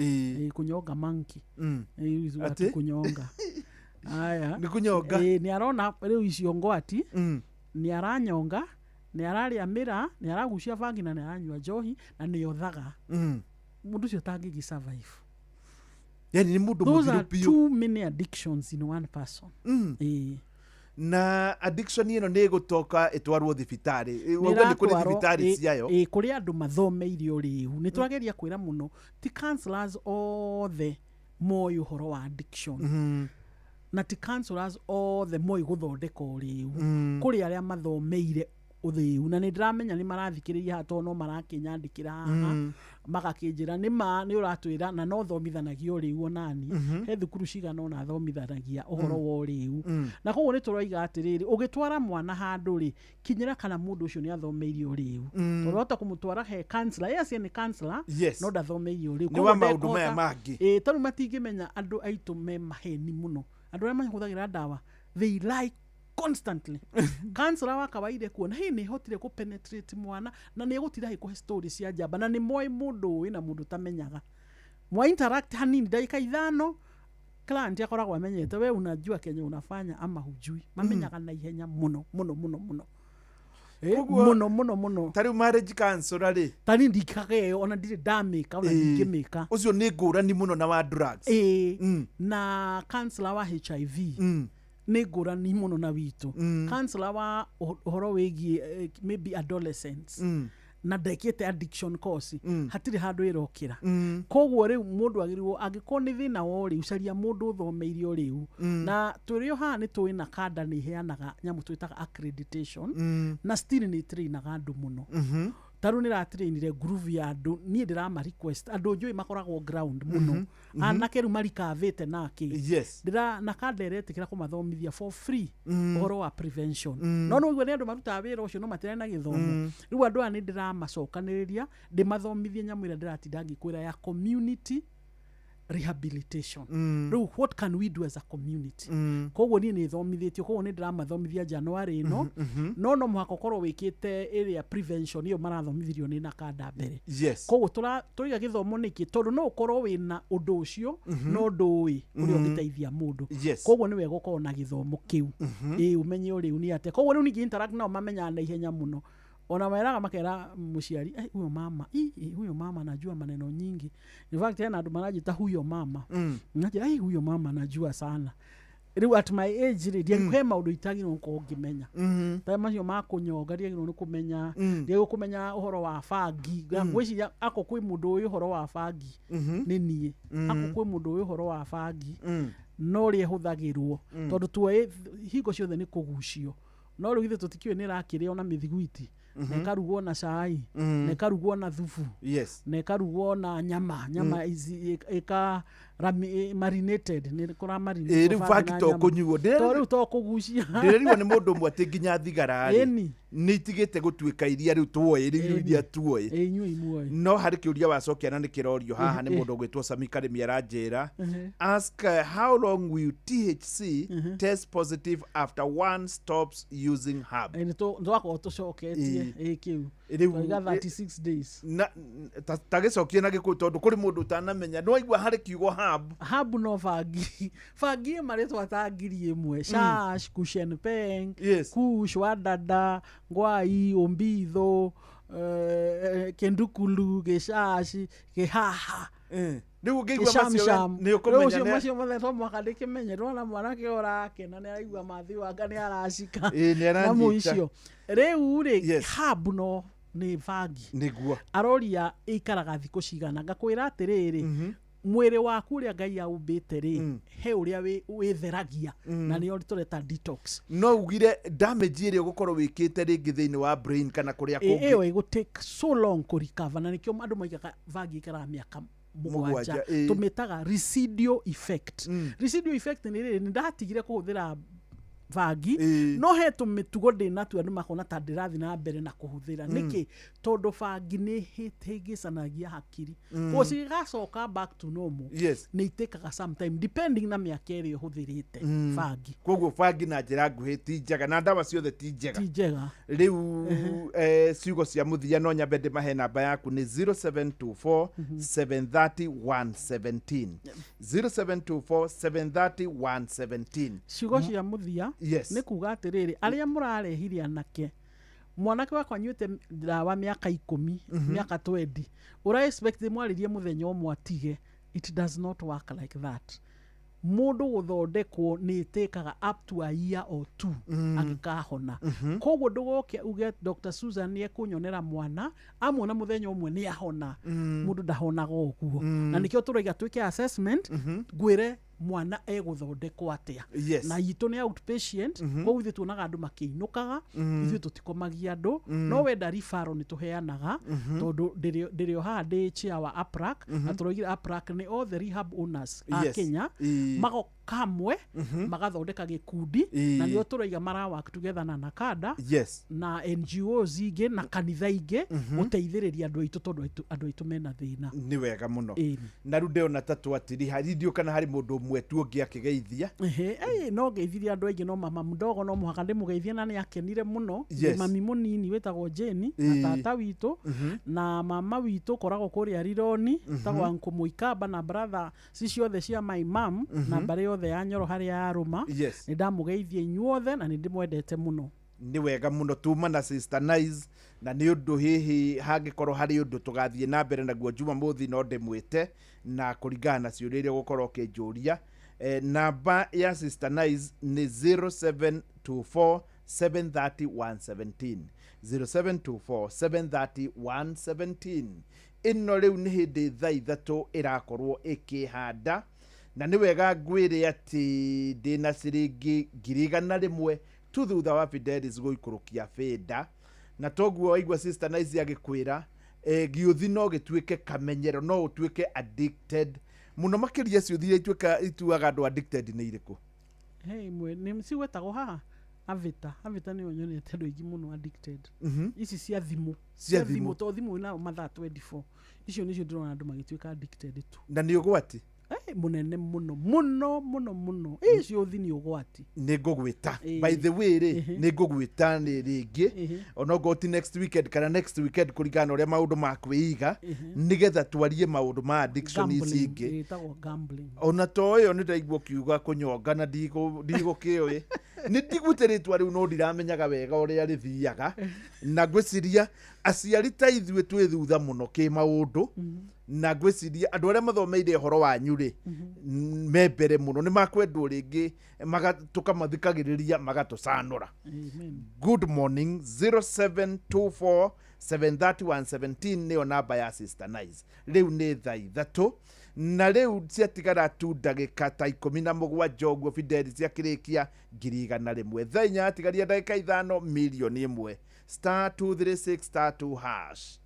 Kunyonga monkey. Atĩ kunyonga. Aya. Nĩ kunyonga. Nĩ arona rĩu icio ngwati, nĩ aranyonga, nĩ ararĩa mĩraa, nĩ aragucia bangi na nĩ aranyua njohi na nĩ othaga. Mũndũ ũcio atangĩgĩ survive. Yani nĩ mũndũ Those mũthiru are biũ. too many addictions in one person. Na addiction ĩno nĩ ĩgũtoka ĩtwarwo thibitarĩ? Wauga nĩ kũrĩ thibitarĩ ciayo. Ĩ, kũrĩ andũ mathomeire ũrĩu. Nĩ twageria kwĩra mũno, ti counselors othe moĩ ũhoro wa addiction, na ti counselors othe moĩ gũthondeka ũrĩu. Kũrĩ arĩa mathomeire ũrĩu, na nĩ ndĩramenya nĩ marathikĩrĩria haha, tondũ no marakĩnyandĩkĩra haha, magakĩnjĩra nĩ ma nĩ ũratwĩra, na no thomithanagia ũrĩu onani. He thukuru cigana ũna thomithanagia ũhoro wa ũrĩu. Na koguo nĩ tũroiga atĩrĩrĩ, ũgĩtwara mwana handũ rĩ, kinyĩra kana mũndũ ũcio nĩ athomeire ũrĩu, tondũ wahota kũmũtwara he counselor, yes, ye nĩ counselor, no ndathomeire ũrĩu. Nĩ wa Koguo maũndũ maya ndekũhota- mangĩ. Ĩ, tarĩu matingĩmenya. Andũ aitũ me maheni mũno, andũ arĩa mahũthagĩra ndawa, they lie constantly. Counselor wa kawaida kuona hĩ nĩ hotire kũ penetrate mwana na nĩ egũtira agĩkũhe story cia njamba, na nĩ moĩ mũndũ ũĩ na mũndũ ũtamenyaga. Mwa interact hanini ndagĩka 5, client akoragwo amenyete we unajua kenye unafanya ama hujui. Mamenyaga na ihenya mũno mũno mũno mũno. Koguo- Mũno mũno mũno. Ta rĩu marriage counselor rĩ? Tani ndikaga ĩyo, ona ndirĩ ndamĩka, ona ndingĩmĩka. Ũcio nĩ ngũrani mũno na wa drugs. Ĩĩ, na counselor wa HIV nĩ ngũrani mũno na witũ. Counselor wa ũhoro wĩgiĩ maybe adolescents, na ndekĩte addiction course, hatirĩ handũ ĩrokĩra. Koguo rĩu mũndũ agĩrĩirwo, angĩkorwo nĩ thĩna wa ũrĩu, caria mũndũ ũthomeire ũrĩu. Na tũrĩ o haha nĩ tũĩ na kanda nĩ iheanaga nyamũ twĩtaga accreditation, na still nĩ ĩtrainaga andũ mũno. Ta rĩu nĩ ratrainire group ya andũ, niĩ ndĩrama request andũ njũĩ makoragwo ground mũno, anake rĩu marikavĩte nake. Ndĩra na kanda ĩretĩkĩra kũmathomithia for free ũhoro wa prevention. No nĩũigua nĩ andũ marutaga wĩra ũcio no matirĩ na gĩthomo. Rĩu andũ aya nĩ ndĩramacokanĩrĩria ndĩmathomithie nyamũ ĩrĩa ndĩratinda ngĩkwĩra ya community rehabilitation. Rĩu what can we do as a community? Koguo niĩ nĩ thomithĩtio, koguo nĩ ndĩramathomithia January ĩno. No no mũhaka ũkorwo wĩkĩte ĩrĩa prevention ĩyo marathomithirio nĩ nakanda mbere. Koguo tũraiga gĩthomo nĩkĩ? Tondũ no ũkorwo wĩna ũndũ ũcio, no ndũĩ ũrĩa ũngĩteithia mũndũ. Koguo nĩ wega ũkorwo na gĩthomo kĩu, ĩ, ũmenye ũrĩu nĩ atĩa. Koguo rĩu ningĩ interact nao mamenyaga na ihenya mũno. Ona meraga makera mũciari, "Eh, huyo mama, ii, ii, huyo mama anajua maneno nyingi." In fact, hena andũ maranjĩta huyo mama. Najua, "Ai, huyo mama anajua sana." Rĩu at my age rĩ, he maũndũ itagĩrĩirwo gũkorwo ngĩmenya, ta macio ma kũnyonga ndiagĩrĩirwo nĩ kũmenya, ndiagĩrĩirwo kũmenya ũhoro wa bangi. Ngwĩciria ako kwĩ mũndũ ũĩ ũhoro wa bangi, nĩ niĩ. Ako kwĩ mũndũ ũĩ ũhoro wa bangi, no ũrĩa ĩhũthagĩrwo, tondũ tuoĩ hingo ciothe nĩ kũgucio, no rĩu ithuĩ tũtikĩũĩ nĩ ĩrakĩrĩo na mĩthiguiti, na ĩkarugwo na cai, na ĩkarugwo na thubu, na ĩkarugwo na nyama nyama ici ĩka marinated, nĩ kũra marinate. Ĩ, rĩu bangi to kũnyuo. To rĩu to kũgucia. Ndĩrerirwo nĩ mũndũ ũmwe atĩ nginya thigara rĩ, Ĩni. nĩ itigĩte gũtuĩka iria rĩu tuoĩ, rĩu iria tuoĩ. Ĩ, inyuĩ imuoĩ. No harĩ kĩũria wacokia na nĩ kĩrorio haha nĩ Eh. mũndũ ũgwĩtwo Sami Karĩmi, aranjĩra, ask how long will THC test positive after one stops using herb? Ĩ, nĩ twakorwo tũcoketie ĩ kĩu. Rĩu- Twaiga 36 days. Na ta gĩcokie na gĩkũyũ, tondũ kũrĩ mũndũ ũtanamenya. Nĩ waigua harĩ kiugo herb. Herb no bangi. Bangi ĩ marĩtwa ta 1000. Shash, kushenpeng, kush, wadada, ngwai, umbitho, kendukulu, gĩcaci, kĩhaha. Rĩu ũngĩigua macio Gĩcamcam. nĩ ũkũmenya Rĩu ũcio macio mothe to mũhaka ndĩkĩmenye. Ndona mwanake ũrakena nĩ araigua mathi wanga nĩ aracika. Ĩ, nĩ aranyita. Nyamũ icio rĩu rĩ, herb no nĩ bangi. Nĩguo. Aroria ĩikaraga thikũ cigana. Ngakwĩra atĩrĩrĩ, mwĩrĩ waku ũrĩa Ngai aũmbĩte rĩ, he ũrĩa wĩtheragia, na nĩyo tũreta detox. No ugire damage ĩrĩa ũgũkorwo wĩkĩte rĩngĩ thĩinĩ wa brain kana kũrĩa kũngĩ. Ĩyo ĩgũ take so long kũ recover, na nĩkĩo andũ moigaga bangi ĩikaraga mĩaka 7. 7. Tũmĩtaga residual effect. Residual effect nĩ rĩrĩ, nĩ ndatigire kũhũthĩra bangi, no he tũmĩtugo ndĩ natuo, andũ makona ta ndĩrathiĩ na mbere na kũhũthĩra. Nĩkĩ? Tondũ bangi nĩ hĩngĩcanagia hakiri. Koguo cigacoka back to normal nĩ itĩkaga sometime, depending na mĩaka ĩrĩa ũhũthĩrĩte bangi. Koguo bangi na njĩra nguhĩ ti njega, na ndawa ciothe ti njega. Ti njega. Rĩu ciugo cia mũthia, no nyambe ndĩmahe namba yaku nĩ 0724 730 117, 0724 730 117. Ciugo cia mũthia nĩ kuga atĩrĩrĩ, arĩa mũrarehire anake, mwanake wakwa anyuĩte ndawa mĩaka 10, mĩaka 20, ũra expect mwarĩrie mũthenya ũmwe atige? It does not work like that. Mũndũ gũthondekwo nĩ ĩtĩkaga up to a year or two angĩkahona. Koguo ndũgoke uge Dr. Susan nĩ ekũnyonera mwana amwona mũthenya ũmwe nĩ ahona. Mũndũ ndahonaga ũguo. Na nĩkĩo tũraiga twĩke assessment, ngwĩre mwana egũthondekwo atĩa. Na itũ nĩ outpatient, koguo ithuĩ tuonaga andũ makĩinũkaga, ithuĩ tũtikomagia andũ. No wenda referral nĩ tũheanaga, tondũ ndĩrĩ o haha ndĩ chair wa APRAC, na tũroigire APRAC nĩ all the rehab owners a Kenya magoka hamwe magathondeka gĩkundi, na nĩo tũraiga mara work together na NACADA na NGOs ingĩ na kanitha ingĩ gũteithĩrĩria andũ aitũ, tondũ andũ aitũ mena thĩna. Nĩ wega mũno. Na rĩu ndĩrona ta twatiriha rindio kana harĩ mũndũ ũmwe tu ũngĩ akĩgeithia. Ehe, no ngeithirie andũ aingĩ, no mama mdogo no mũhaka ndĩmũgeithie na nĩ akenire mũno. Nĩ mami mũnini wĩtagwo Jane na tata witũ na mama witũ ũkoragwo kũrĩa Rironi, wĩtagwo Uncle Mũikamba, na brother ci ciothe cia my mom na mbarĩ yothe ya Nyoro harĩa yarũma. Nĩ ndamũgeithia inyuothe na nĩ ndĩmwendete mũno. Nĩ wega mũno. Tuma na Sister Nice, na nĩ ũndũ hihi hangĩkorwo harĩ ũndũ tũgathiĩ na mbere naguo Jumamothi no ndĩmwĩte na kũringana na ciũria iria ũgũkorwo ũkĩnjũria. Namba ya Sister Nice nĩ 0724 730 117, 0724 730 117. Ĩno rĩu nĩ hĩndĩ thaa 3 ĩrakorwo ĩkĩhanda, na nĩ wega ngwĩre atĩ ndĩna ciringi 100,000 tu thutha wa Fidelis gũikũrũkia bĩnda. Na toguo waigua Sister Nice agĩkwĩra, gĩũthi no gĩtuĩke kamenyero, no ũtuĩke addicted mũno makĩria. Ciũthi iria ituĩka ituaga andũ addicted nĩ irĩkũ? He imwe nĩ cigwetagwo haha, Avita. Avita nĩyo nyonete andũ aingĩ mũno addicted. Ici cia thimũ. Cia thimũ. To thimũ ĩna mathaa 24, icio nĩcio ndĩrona andũ magĩtuĩka addicted tu. Na nĩ ũgwati. Mũnene mũno mũno mũno mũno. Ciũthi nĩ ũgwati. Nĩ ngũgwĩta. By the way rĩ, nĩ ngũgwĩta nĩ rĩngĩ onokorwo ti next weekend kana next weekend, kũringana na ũrĩa maũndũ makwĩiga, nĩgetha twarie maũndũ ma addiction ici Gambling, ingĩ. Ĩtagwo gambling. Ona to ĩyo nĩ ndaigua ũkiuga kũnyonga na ndigũkĩũĩ, nĩ ndiguĩte rĩtwa rĩu no ndiramenyaga wega ũrĩa rĩthiaga. Na ngwĩciria aciari ta ithuĩ twĩ thutha mũno kĩ maũndũ, na ngwĩciria andũ arĩa mathomeire ũhoro wanyu rĩ me mbere mũno, nĩ makwendwo rĩngĩ tũkamathikagĩrĩria magatũcanũra. Amen. Good morning. 0724 73117 nĩyo namba ya Sister Nice. Rĩu nĩ thaa 3 na rĩu ciatigara tu ndagĩka ta 17 ũguo Fidelis ciakĩrĩkia 100,000. Thaa 4 yatigaria ndagĩka 5, 1,000,000, *236 *2#.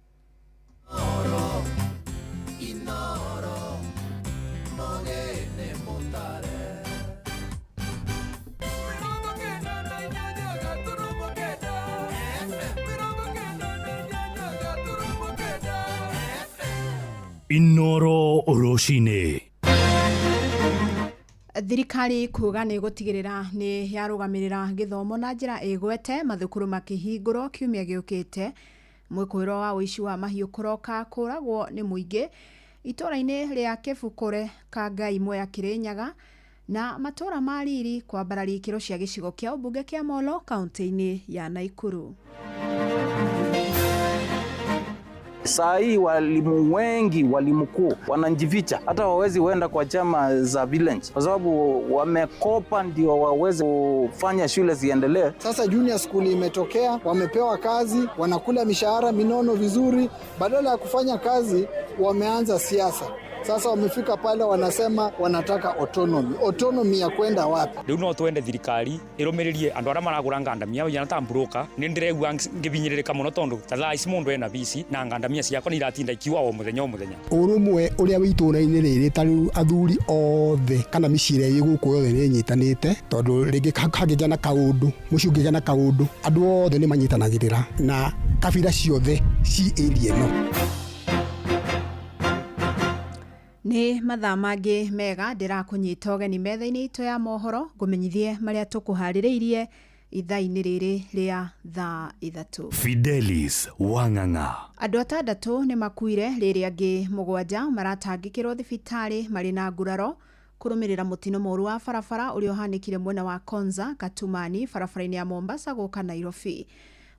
Inoro mogene mutare 98.9 98.9. Inoro rũcinĩ. Thirikari kuga nĩ gũtigĩrĩra nĩ yarũgamĩrĩra gĩthomo na njĩra ĩgwete mathukuru makĩhingũrwo kiumia gĩũkĩte. Mwĩkũĩro wa ũici wa mahiũ kũroka kũragwo nĩ mũingĩ itũũra-inĩ rĩa Kĩbukũre Kangai Mwea Kĩrĩnyaga, na matũũra ma Riri kwambararia ikĩro cia gĩcigo kĩa ũmbunge kĩa Molo kaunti-inĩ ya Naikuru. Saa hii walimu wengi, walimu kuu wanajificha, hata wawezi wenda kwa chama za village kwa sababu wamekopa ndio waweze kufanya shule ziendelee. Sasa junior school imetokea, wamepewa kazi, wanakula mishahara minono vizuri, badala ya kufanya kazi wameanza siasa. Sasa wamefika pale wanasema wanataka autonomy. Autonomy ya kwenda wapi? Riu no twende thirikari irumiririe andu aria maragura ngandamia yana ta broker. Ni ndiregua ngibinyirika muno tondu ta thaa ici mundu ena bici na ngandamia ciakwa ni iratinda ikiwa o muthenya o muthenya. Ũrũmwe ũrĩa wĩ itũũra-inĩ rĩrĩ, ta rĩu athuri othe kana mĩciĩ ĩrĩa ĩ gũkũ yothe nĩ ĩnyitanĩte, tondũ rĩngĩ hangĩgĩa na kaũndũ, mũciĩ ũngĩgĩa na kaũndũ, andũ othe nĩ manyitanagĩrĩra na kabira ciothe ci area ĩno. Nĩ mathaa mangĩ mega ndĩrakũnyita ũgeni metha-inĩ itũ ya mohoro, ngũmenyithie marĩa tũkũharĩrĩirie ithaa-inĩ rĩrĩ rĩa thaa 3. Fidelis Wang'ang'a. Andũ 6 nĩ makuire rĩrĩa angĩ 7 maratangĩkĩrwo thibitarĩ marĩ na nguraro kũrũmĩrĩra mũtino mũũru wa barabara ũrĩa ũhanĩkire mwena wa Konza Katumani barabara-inĩ ya Mombasa gũka Nairobi.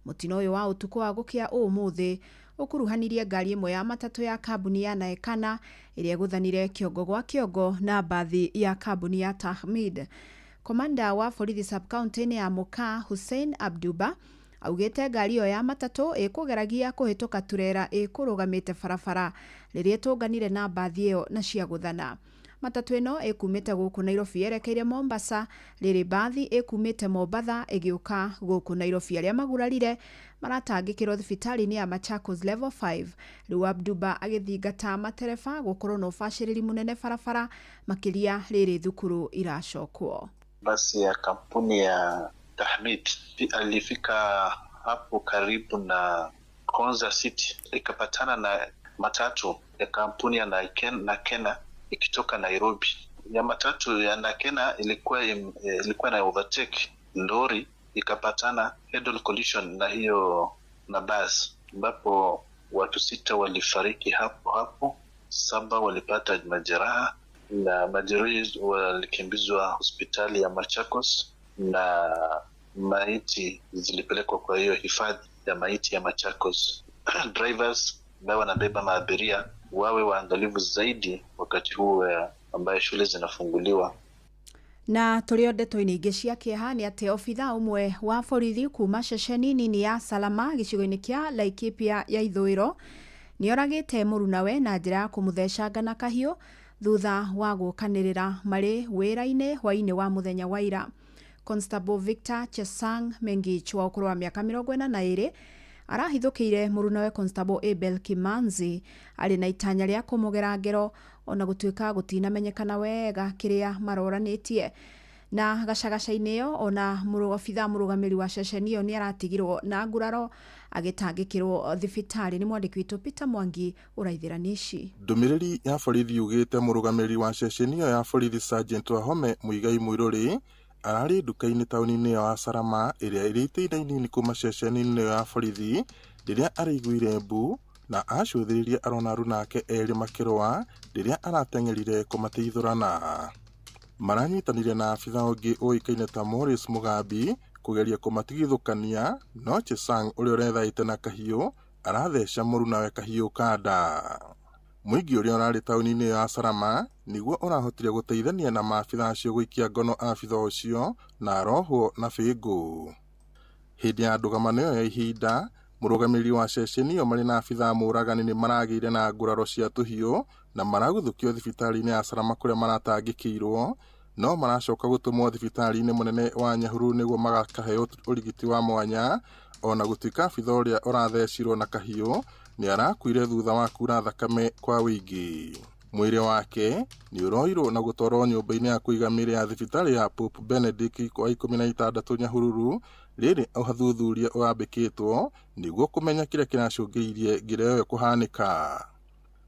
Mũtino ũyũ wa ũtukũ wa gũkĩa ũmũthĩ Ũkuruhanirie ngari ĩmwe ya matatũ ya kambuni ya Naekana ĩrĩa ĩgũthanire kĩongo gwa kĩongo na mbathi ya kambuni ya Tahmid. Komanda wa borithi sub-county-inĩ ya Mukaa Hussein Abduba augĩte ngari ĩyo ya matatũ ĩkũgeragia kũhĩtũka turera ĩkũrũgamĩte barabara rĩrĩa ĩtũnganire na mbathi ĩyo na ciagũthana. Matatũ ĩno ĩkumĩte gũkũ Nairobi yerekeire Mombasa rĩrĩ mbathi ĩkumĩte Mombatha ĩgĩũka gũkũ Nairobi. Arĩa magurarire maratangĩkĩrwo thibitarĩ-inĩ ya Machakos Level 5. Rĩu Abduba agĩthingata matereba gũkorwo na ũbacĩrĩri mũnene barabara makĩria rĩrĩ thukuru iracokwo. Basi ya kampuni ya Tahmid alifika hapo karibu na Konza City ikapatana na matatu ya kampuni ya Nakena ikitoka Nairobi. Ya matatu ya Nakena ilikuwa na overtake lori, ikapatana head on collision na hiyo na bus, ambapo watu 6 walifariki hapo hapo, 7 walipata majeraha na majeruhi walikimbizwa hospitali ya Machakos na maiti zilipelekwa kwa hiyo hifadhi ya maiti ya Machakos. Drivers ambao wanabeba maabiria wawe waangalifu zaidi wakati huu ambaye shule zinafunguliwa. Na tũrĩ o ndeto-inĩ ingĩ cia kĩeha nĩ atĩ obithaa ũmwe wa borithi kuma ceceni nini ya Salama gĩcigo-inĩ kĩa Laikipia ya ithũĩro nĩoragĩte mũrunawe na njĩra ya kũmũthecanga na kahiũ thutha wa gũkanĩrĩra marĩ wĩra-inĩ hwaĩ-inĩ wa mũthenya wa ira. Constable Victor Chesang Mengich wa ũkũrũ wa mĩaka 42 arahithũkĩire mũrunawe Constable Abel Kimanzi arĩ na itanya rĩa kũmũgera ngero ona gũtuĩka gũtinamenyekana wega kĩrĩa maroranĩtie. Na gacagaca-inĩ ĩyo ona obithaa mũrũgamĩrĩri wa ceceni ĩyo nĩ aratigirwo na nguraro agĩtangĩkĩrwo thibitarĩ. Nĩ mwandĩki witũ Peter Mwangi ũraithĩra ici. Ndũmĩrĩri ya borithi yugĩte mũrũgamĩrĩri wa ceceni ĩyo ya borithi Sergeant Wahome Muigai Muiruri ararĩ nduka-inĩ taũni-inĩ ĩyo ya Salama ĩrĩa ĩrĩ itĩina inini kuma ceceni-inĩ ĩyo ya borithi rĩrĩa araiguire mbu na acũthĩrĩria arona aruna ake erĩ makĩrũa rĩrĩa arateng'erire kũmateithũrana. Maranyitanire na abithaa ũngĩ ũĩkaine ta Morris Mugambi kũgeria kũmatigithũkania, no Chesang ũrĩa ũrethaĩte na kahiũ aratheca mũrunawe kahiũ kanda. Mũingĩ ũrĩa ũrarĩ taũni-inĩ ya Salama nĩguo ũrahotire gũteithania na maabithaa acio gũikia ngono abithaa ũcio na arohwo na bĩngũ. Hĩndĩ ya ndũgamano ĩyo ya ihinda, mũrũgamĩrĩri wa ceceni ĩyo marĩ na abithaa mũragani nĩ maragĩire na nguraro cia tũhiũ na maraguthũkio thibitarĩ-inĩ ya Salama kũrĩa maratangĩkĩirwo, no maracoka gũtũmwo thibitarĩ-inĩ mũnene wa Nyahururu nĩguo magakaheo ũrigiti wa mwanya. Ona gũtuĩka abithaa ũrĩa ũrathecirwo na kahiũ nĩ arakuire thutha wa kura thakame kwa wĩingĩ. Mwĩrĩ wake nĩ ũroirwo na gũtwarwo nyũmba-inĩ ya kũiga mĩĩrĩ ya thibitarĩ ya Pope Benedict wa 16 Nyahururu rĩrĩ ũthuthuria ũrambĩkĩtwo nĩguo kũmenya kĩrĩa kĩracũngĩrĩirie ngĩro ĩyo kũhanĩka.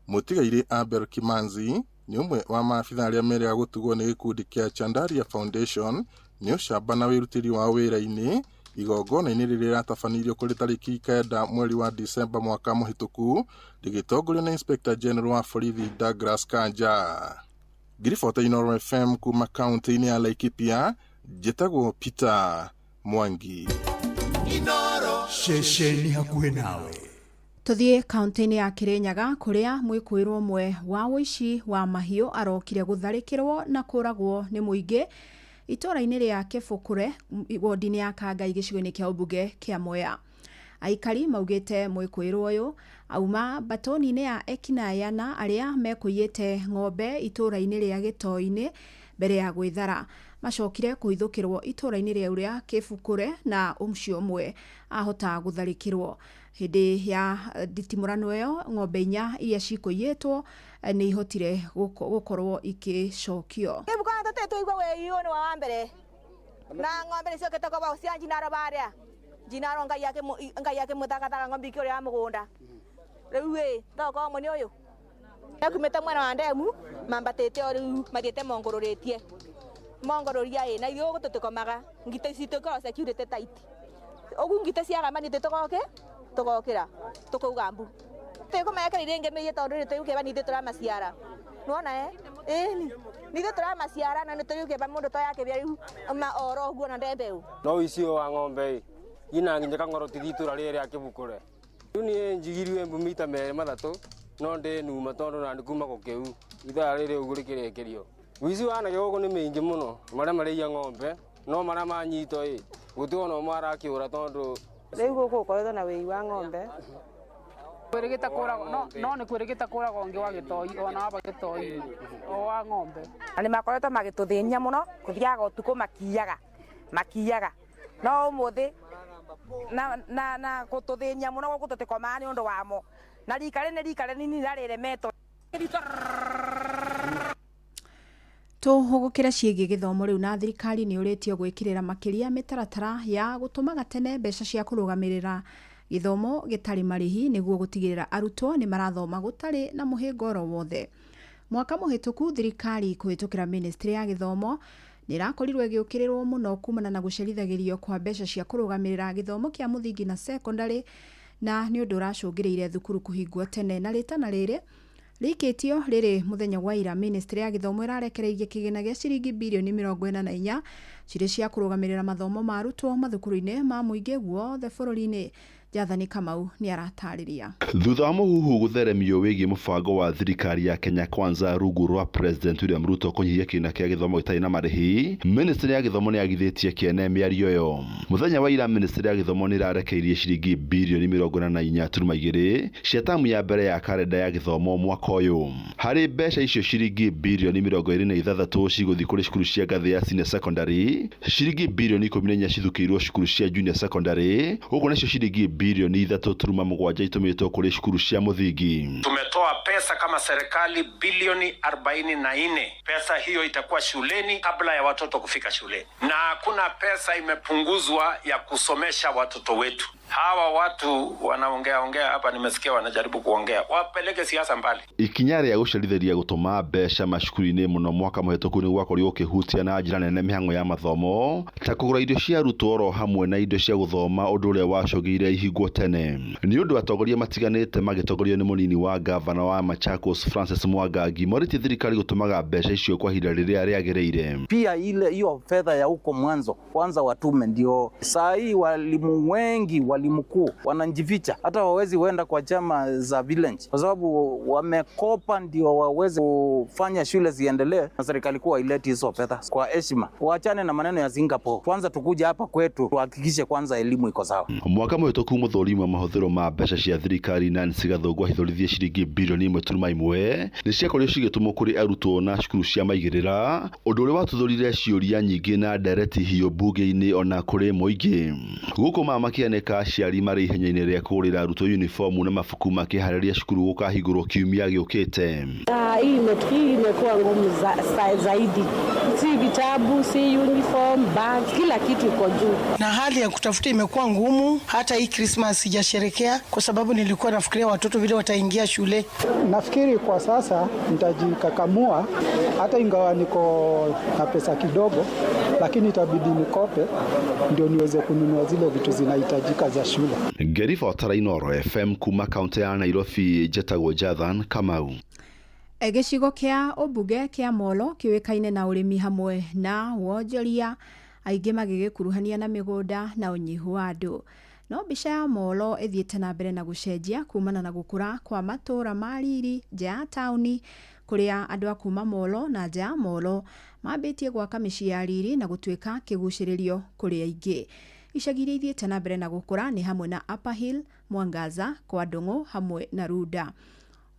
Mũtigairĩ Abel Kimanzi nĩ ũmwe wa maabithaa arĩa merĩga gũtugwo nĩ gĩkundi kĩa Chandaria Foundation nĩ ũcamba na wĩrutĩri wao wĩra-inĩ igongona-inĩ rĩrĩa rĩratabanĩirio kũrĩ tarĩki 9 mweri wa Disemba mwaka mũhĩtũku rĩgĩtongorio na Inspector General wa borithi Douglas Kanja. Ngiribota Inooro FM kuma kaunti-inĩ ya Laikipia, njĩtagwo Peter Mwangi. Inooro ceceni hakuhĩ nawe. Tũthiĩ kaunti-inĩ ya Kirinyaga kũrĩa mwĩkũĩrwo ũmwe wa ũici wa mahiũ arokire gũtharĩkĩrwo na kũragwo nĩ mũingĩ itũũra-inĩ rĩa Kĩbũkũre wodi-inĩ ya Kangai gĩcigo-inĩ kĩa ũmbunge kĩa Mwea. Aikari maugĩte mwĩkũĩrwo ũyũ auma mbatoni-inĩ ya Ekinayana arĩa mekũiyĩte ng'ombe itũũra-inĩ rĩa Gĩtoi-inĩ mbere ya gwĩthara. Macokire kũhithũkĩrwo itũũra-inĩ rĩu rĩa Kĩbũkũre na ũcio ũmwe ahota gũtharĩkĩrwo. Hĩndĩ ya nditimũrano ĩyo ng'ombe 4 iria cikũiyĩtwo nĩ ihotire gũkorwo ikĩcokio. Kĩbũkũre tũtĩtũigua wĩiyũ nĩ wa mbere na ng'ombe nĩciokĩte kwa cia njinaro barĩa njinaro ngai akĩmũthakathaga ng'ombe ikĩũrĩra mũgũnda rĩu ĩ tokorwo mũni ũyũ ekumĩte mwena wa ndemu mambatĩte o rĩu mathiĩte mongũrũrĩtie mongũrũria ĩ na ithuĩ gũkũ tũtikomaga ngita citũ ikoragwo security tight ũguo ngita ciagamba nithuĩ tũgokĩra tũkauga mbu tũkũmekereire ĩngĩ mĩiye tondũ rĩ tũgũkĩba nithuĩ tũramaciara nĩwona ĩni nithuĩ tũramaciara na nĩtũgũkĩba mũndũ toyakĩbia rĩu ma oro ũguo na ndembe ũ no ũici ũyũ wa ng'ombe ĩ ina nginya kang'oro tithi itũra rĩrĩ rĩa Kĩbũkũre Rĩu niĩ njigiriwe mbu mita merĩ mathatũ no ndĩ numa tondũ na kuma gũkĩu ithaa rĩrĩ ũguo rĩkĩrĩkĩrio. Wici wa anake gũkũ nĩ mĩingĩ mũno, marĩa marĩia ng'ombe no marĩa manyitwo ĩ gũtirĩ ona ũmwe arakĩũra tondũ rĩu gũkũ gũkoretwo na wĩi wa ng'ombe. Kwĩrĩgĩte kũragwo no nĩ kwĩrĩgĩte kũragwo ũngĩ wa gĩtoi ona waba gĩtoi o wa ng'ombe. Na nĩ makoretwo magĩtũthĩnia mũno, kũthiaga ũtukũ makiyaga no ũmũthĩ na gũtũthĩnia mũno gũkũ tũtikomaga nĩ ũndũ wamo, na rika rĩ nĩ rika rĩnini rĩremetwo. Tũhũgũkĩre ciĩgiĩ gĩthomo rĩu na thirikari nĩ ũrĩtio gwĩkĩrĩra makĩria mĩtaratara ya gũtũmaga tene mbeca cia kũrũgamĩrĩra gĩthomo gĩtarĩ marĩhi nĩguo gũtigĩrĩra arutwo nĩ marathoma gũtarĩ na mũhĩnga oro wothe. Mwaka mũhĩtũku thirikari kũhĩtũkĩra ministry ya gĩthomo nĩ ĩrakorirwo ĩgĩũkĩrĩrwo mũno kumana na gũcerithagĩrio kwa mbeca cia kũrũgamĩrĩra gĩthomo kĩa mũthingi na secondary, na nĩ ũndũ ũracũngĩrĩire thukuru kũhingwo tene. Na rĩtana rĩrĩ rĩikĩtio rĩrĩ mũthenya wa ira, ministry ya gĩthomo ĩrarekereirie kĩgĩna gĩa ciringi birioni 44 cirĩ cia kũrũgamĩrĩra mathomo ma arutwo mathukuru-inĩ ma mũingĩ guothe bũrũri-inĩ. Jathani Kamau nĩ aratarĩria. Thutha wa mũhuhu gũtheremio wĩgiĩ mũbango wa thirikari ya Kenya Kwanza rungu rwa President William Ruto kũnyihia kĩgĩna kĩa gĩthomo gĩtarĩ na marĩhi, ministry ya gĩthomo nĩ yagithĩtie kĩene mĩario ĩyo. Mũthenya wa ira ministry ya gĩthomo nĩ ĩrarekereirie ciringi birioni 44.2 cia tamu ya mbere ya karenda ya gĩthomo mwaka ũyũ. Harĩ mbeca icio ciringi birioni 26 cigũthiĩ kũrĩ cukuru cia ngathĩ ya senior secondary, ciringi birioni 14 cithukĩirwo cukuru cia junior secondary, ũguo nacio ciringi birioni 3.7 itumĩtwo kũrĩ cukuru cia mũthingi. Tumetoa pesa kama serikali bilioni 44. Pesa hiyo itakuwa shuleni kabla ya watoto kufika shuleni, na hakuna pesa imepunguzwa ya kusomesha watoto wetu. Hawa watu wanaongea ongea hapa, nimesikia wanajaribu kuongea, wapeleke siasa mbali. Ikinya rĩa gũcerithĩria gũtũma mbeca macukuru-inĩ mũno mwaka mũhĩtũku nĩ gwakorirwo gũkĩhutia na njĩra nene mĩhang'o ya mathomo ta kũgũra irio cia arutwo oro hamwe na indo cia gũthoma, ũndũ ũrĩa wacũngĩrĩire ihingwo tene. Nĩ ũndũ atongoria matiganĩte magĩtongorio nĩ mũnini wa gavana wa Machakos Francis Mwangangi morĩtie thirikari gũtũmaga mbeca icio kwa ihinda rĩrĩa rĩagĩrĩire. Pia ile hiyo fedha ya huko mwanzo kwanza watume, ndio saa hii walimu wengi, walimu kuu wanajificha, hata wawezi wenda kwa chama za village kwa sababu wamekopa ndio waweze kufanya shule ziendelee, na serikali kuu haileti hizo fedha. Kwa heshima waachane na maneno ya Singapore, kwanza tukuja hapa kwetu tuhakikishe kwanza elimu iko sawa. Mwaka mũhĩtũku mũthũrimi wa mahũthĩro ma mbeca cia thirikari Nancy Gathũngũ ahithũrithie ciringi birioni 1.1 nĩ ciakorirwo cigĩtũmwo kũrĩ arutwo na cukuru cia maigĩrĩra, ũndũ ũrĩa watuthũrire ciũria nyingĩ na ndereti hiũ mbunge-inĩ ona kũrĩ mũingĩ. Gũkũ mama makĩanĩka aciari marĩ ihenya-inĩ rĩa kũgũrĩra arutwo uniformu na mabuku makĩharĩria cukuru gũkahingũrwo kiumia gĩũkĩte. Hii imekuwa ngumu zaidi, si vitabu, si uniform, bags, kila kitu iko juu, na hali ya kutafuta imekuwa ngumu. Hata hii Christmas sijasherekea kwa sababu nilikuwa nafikiria watoto vile wataingia shule. Nafikiri kwa sasa nitajikakamua, hata ingawa niko na pesa kidogo, lakini itabidi nikope ndio niweze kununua zile vitu zinahitajika za shule. Ngĩribotera Inooro FM kuma kaunti ya Nairobi, njetagwo Jathan Kamau. Gĩcigo kĩa ũmbunge kĩa Molo kĩũĩkaine na ũrĩmi hamwe na wonjoria, aingĩ magĩgĩkuruhania na mĩgũnda na ũnyihu wa andũ. No mbica ya Molo ĩthiĩte na mbere na gũcenjia kumana na gũkũra kwa matũũra ma riri nja ya taũni, kũrĩa andũ a kuma Molo na nja ya Molo mambĩtie gwaka mĩciĩ ya riri na gũtuĩka kĩgucĩrĩrio kũrĩ aingĩ. Icagi iria ithiĩte na mbere na gũkũra nĩ hamwe na Upper Hill, Mwangaza, kwa Ndung'u hamwe na Runda.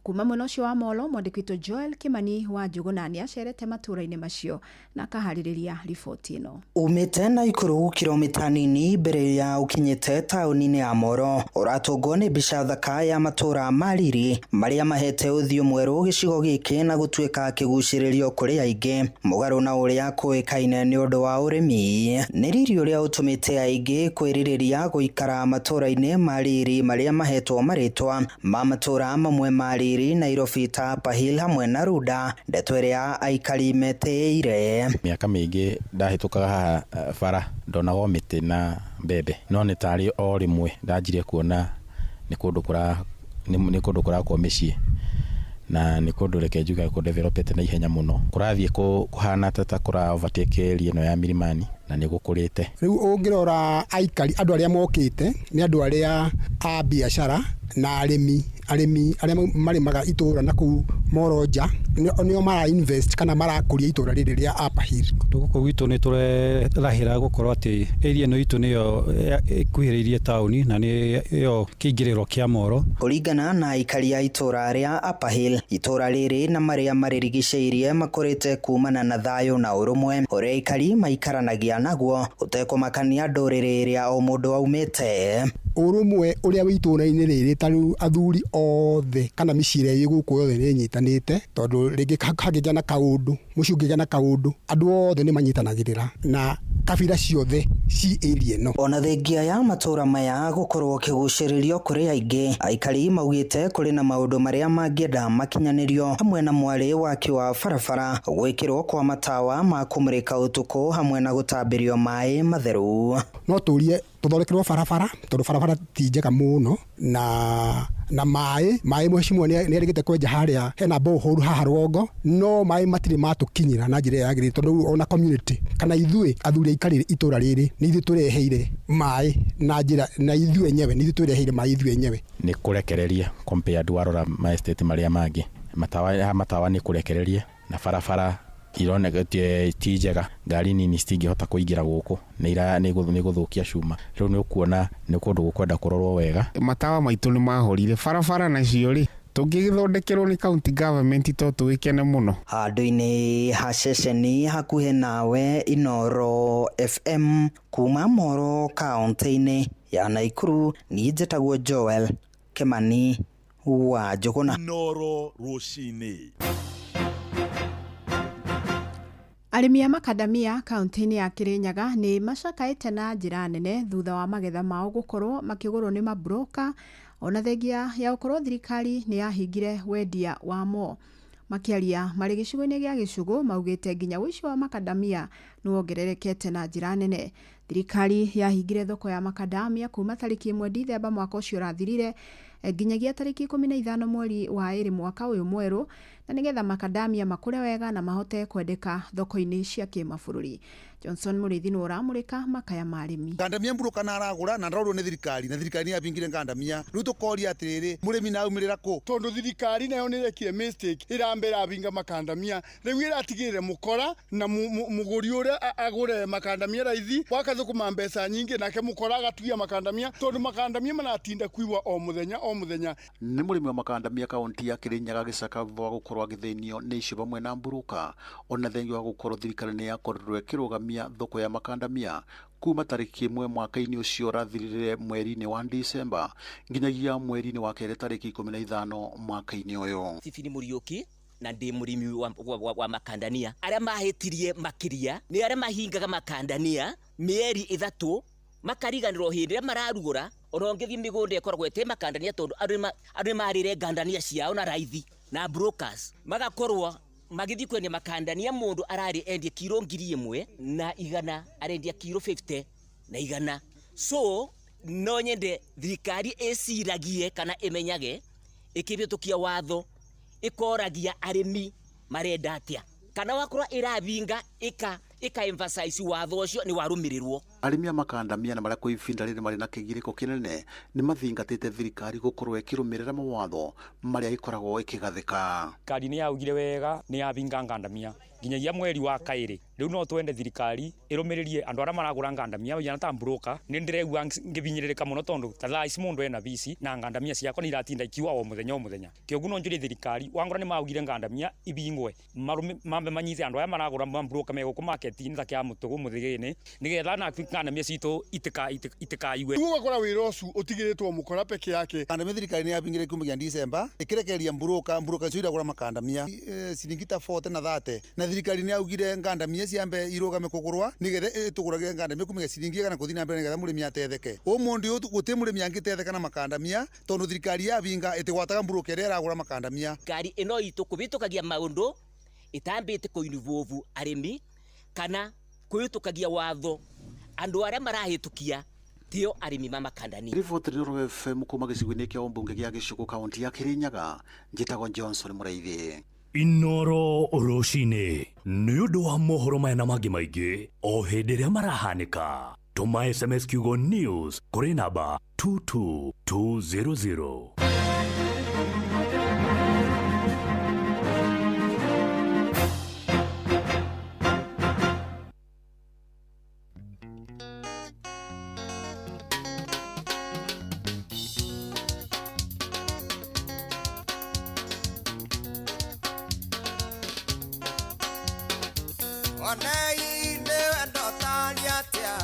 Kuma mwena ũcio wa Molo, mwandĩki witũ Joel Kimani wa Njũgũna nĩ acerete matũũra-inĩ macio na akaharĩrĩria riboti ĩno. Umĩte Naikuru kilomita nini mbere ya ũkinyĩte taũni-inĩ ya Moro, ũratũngwo nĩ mbica thaka ya matũũra ma riri marĩa mahete ũthiũ mwerũ gĩcigo gĩkĩ na gũtuĩka kĩgucĩrĩrio kũrĩ aingĩ. Mũgarũ na ũrĩa kũĩkaine nĩ ũndũ wa ũrĩmi, nĩ riri ũrĩa ũtũmĩte aingĩ kwĩrirĩria gũikara matũũra-inĩ ma riri marĩa mahetwo marĩtwa ma matũũra mamwe ma riri Nairobi ta Upper Hill hamwe na Runda, ndeto ĩrĩa aikari metĩĩire. Mĩaka mĩingĩ ndahĩtũkaga haha bara ndonaga o mĩtĩ na mbembe, no nĩ tarĩ o rĩmwe ndanjirie kuona nĩ kũndũ kũrakwo mĩciĩ na nĩ kũndũ reke njuge kũdevelopete na ihenya mũno, kũrathiĩ kũhana ta kũra overtake area ĩno ya Milimani na nĩ gũkũrĩte. Rĩu ũngĩrora aikari andũ arĩa mokĩte nĩ andũ arĩa a biacara Na arĩmi arĩmi arĩa marĩmaga itũra na kũu Moro nja nĩo mara invest kana marakũria itũra rĩrĩ rĩa Upper Hill. Gũkũ gwitũ nĩ tũrerahĩra gũkorwo atĩ area ĩno itũ nĩyo ĩkuhĩrĩirie taũni na nĩyo kĩingĩrĩro kĩa Moro. Kũringana na aikari a itũra rĩa Upper Hill, itũra rĩrĩ na marĩa marĩrigicĩirie makũrĩte kumana na thayũ na ũrũmwe ũrĩa aikari maikaranagia naguo ũtekũmakania ndũrĩrĩ ĩrĩa o mũndũ aumĩte. Ũrũmwe ũrĩa wĩ itũra-inĩ rĩrĩ ta rĩu athuri othe kana mĩciĩ ĩrĩa ĩ gũkũ yothe nĩ ĩnyitanĩte, tondũ rĩngĩ hangĩgĩa na kaũndũ, mũciĩ ũngĩgĩa na kaũndũ, andũ othe nĩ manyitanagĩrĩra na kabira ciothe ci area ĩno. Ona thengia ya matũra maya gũkorwo kĩgucĩrĩrio kũrĩ aingĩ, aikari maugĩte kũrĩ na maũndũ marĩa mangĩenda makinyanĩrio hamwe na mwarĩ waki wa barabara, gwĩkĩrwo kwa matawa ma kũmũrĩka ũtukũ hamwe na gũtambĩrio maĩ matheru. No tũrie tũthondekerwo barabara, tondũ barabara ti njega mũno, na maĩ maĩ mheshimiwa nĩ erĩgĩte kwenja harĩa hena borehole haha rũgongo, no maĩ matirĩ matũkinyĩra na njĩra ĩrĩa yagĩrĩire, tondũ ona community kana ithuĩ athuri aikari itũra rĩrĩ nĩ ithuĩ tũreheire maĩ na njĩra na ithuĩ enyewe nĩ ithuĩ tũreheire maĩ ithuĩ enyewe. Nĩ kũrekereria compared warora ma estate marĩa mangĩ, matawa nĩ kũrekereria na barabara ironeka ti njega, ngari nini citingĩhota kũingĩra gũkũ, nĩ gũthũkia cuma. Rĩu nĩ ũkuona nĩ kũndũ gũkwenda kũrorwo wega. Matawa maitũ nĩ mahorire, barabara nacio rĩ tũngĩgĩthondekerwo nĩ county government to tũgĩkene mũno. Handũ-inĩ ha ceceni hakuhĩ nawe Inooro FM kuma Moro kaũntĩ-inĩ ya Naikuru, niĩ njĩtagwo Joel Kimani wa Njũgũna. Inooro rũcinĩ. Arĩmi a makadamia kaũntĩ-inĩ ya Kirinyaga nĩ macakaĩte na njĩra nene thutha wa magetha mao gũkorwo makĩgũrwo nĩ maburoka, ona thengia ya gũkorwo thirikari nĩ yahingire wendia wamo. Makĩaria marĩ gĩcigo-inĩ gĩa Gĩcũgũ maugĩte nginya ũici wa makadamia nĩ wongererekete na njĩra nene. Thirikari yahingire thoko ya makadamia kuma tarĩki 1 Dithemba mwaka ũcio ũrathirire nginyagia tarĩki 15 mweri wa 2 mwaka ũyũ mwerũ, na nĩgetha makadamia makũre wega na mahote kwendeka thoko-inĩ cia kĩmabũrũri. Johnson Mũrĩithi nĩ ũramũrĩka makaya ma arĩmi. Ngandamia mburuka na aragũra na ndarorwo nĩ thirikari, na thirikari nĩ yabingire ngandamia. Rĩu tũkoria atĩrĩrĩ, mũrĩmi na aumĩrĩra kũ? Tondũ thirikari nayo nĩ ĩrekire mistake, ĩrambe ĩrabinga makandamia, rĩu ĩratigĩrĩra mũkora na mũgũri ũrĩa agũre makandamia raithi, wakathũkũma mbeca nyingĩ, nake mũkora agatuia makandamia, tondũ makandamia maratinda kuiwa o mũthenya o mũthenya. Nĩ mũrĩmi wa makandamia kaũntĩ ya Kirinyaga gĩcaka thutha wa gũkorwo agĩthĩnio nĩ icio vamwe na mburuka, ona thengia wa gũkorwo thirikari nĩ yakorirwo ĩkĩrũgamia thoko ya makandamia kuma tarĩki 1 mwaka-inĩ ũcio ũrathirire mweri-inĩ wa Disemba nginyagia mweri-inĩ wa kerĩ tarĩki 15 mwaka-inĩ ũyũ. Stephen Muriuki na ndĩ mũrĩmi wa makandania. Arĩa mahĩtirie makĩria nĩ arĩa mahingaga makandania mĩeri 3 makariganĩrwo hĩndĩ ĩrĩa mararugũra, ona ũngĩthiĩ mĩgũnda ĩkoragwo ĩtĩ makandania, tondũ andũ nĩ marĩre ngandania ciao na raithi na brokers magakorwo magĩthiĩ kwendia makandania. Mũndũ ararĩ endie kiro 1,100 arendia kiro 50 na 100. So no nyende thirikari ĩciragie kana ĩmenyage ĩkĩhĩtũkia watho ĩkoragia arĩmi marenda atĩa, kana wakorwo ĩrabinga ĩka emphasize watho ũcio nĩ warũmĩrĩrwo. Arĩmi a makandamia na marĩa kwa ihinda rĩrĩ marĩ na kĩgirĩko kĩnene nĩ mathingatĩte thirikari gũkorwo ĩkĩrũmĩrĩra mawatho marĩa ĩkoragwo ĩkĩgathĩka. Thirikari nĩ yaugire wega nĩ yabinga ngandamia nginyagia mweri wa kaĩrĩ. Rĩu no twende thirikari ĩrũmĩrĩrie andũ arĩa maragũra ngandamia yana ta mburoka. Nĩ ndĩregua ngĩbinyĩrĩrĩka mũno tondũ ta thaa ici mũndũ ena bici na ngandamia ciakwa nĩ iratinda ikiua o mũthenya o mũthenya. Kĩoguo no njũrie thirikari wangora nĩ maugire ngandamia ibingwe mambe manyite andũ aya maragũra mburoka megũkũ market-inĩ ta kĩa Mũtũgũ Mũthĩgĩ-inĩ nĩgetha na ngandamia citũ itikaiwe. Rĩu ũgakora wĩra ũcio ũtigĩrĩtwo mũkora peke yake. Ngandamia thirikari nĩ yabingire kuma gĩa Disemba ĩkĩrekereria mburoka icio iragũra makandamia ciringi ta 40 na 30, na thirikari nĩ yaugire ngandamia ciambe irũgame kũgũrwa nĩgetha ĩtũgũragĩre ngandamia kuma gĩa ciringi 100 gũthiĩ na mbere nĩgetha mũrĩmi atetheke. Ũmũndĩ ũyũ gũtirĩ mũrĩmi angĩtetheka na makandamia tondũ thirikari yabinga ĩtĩgwataga mburoka ĩrĩa ĩragũra makandamia. Thirikari ĩno itũ kũhĩtũkagia maũndũ ĩtambĩte kũinvolve arĩmi kana kũhĩtũkagia watho andũ arĩa marahĩtũkia tio arĩmi ma makandania. Riboti Inooro FM kuma gĩcigo-inĩ kĩa ũmbunge gĩa Gĩcũgũ kaũntĩ ya Kirinyaga, njĩtagwo Johnson Mũraithi. Inooro rũcinĩ nĩ ũndũ wa mohoro maya na mangĩ maingĩ o hĩndĩ ĩrĩa marahanĩka. Tũma SMS kiugo news kũrĩ namba 22200. Onei nĩ wendo ũtariĩ atĩa,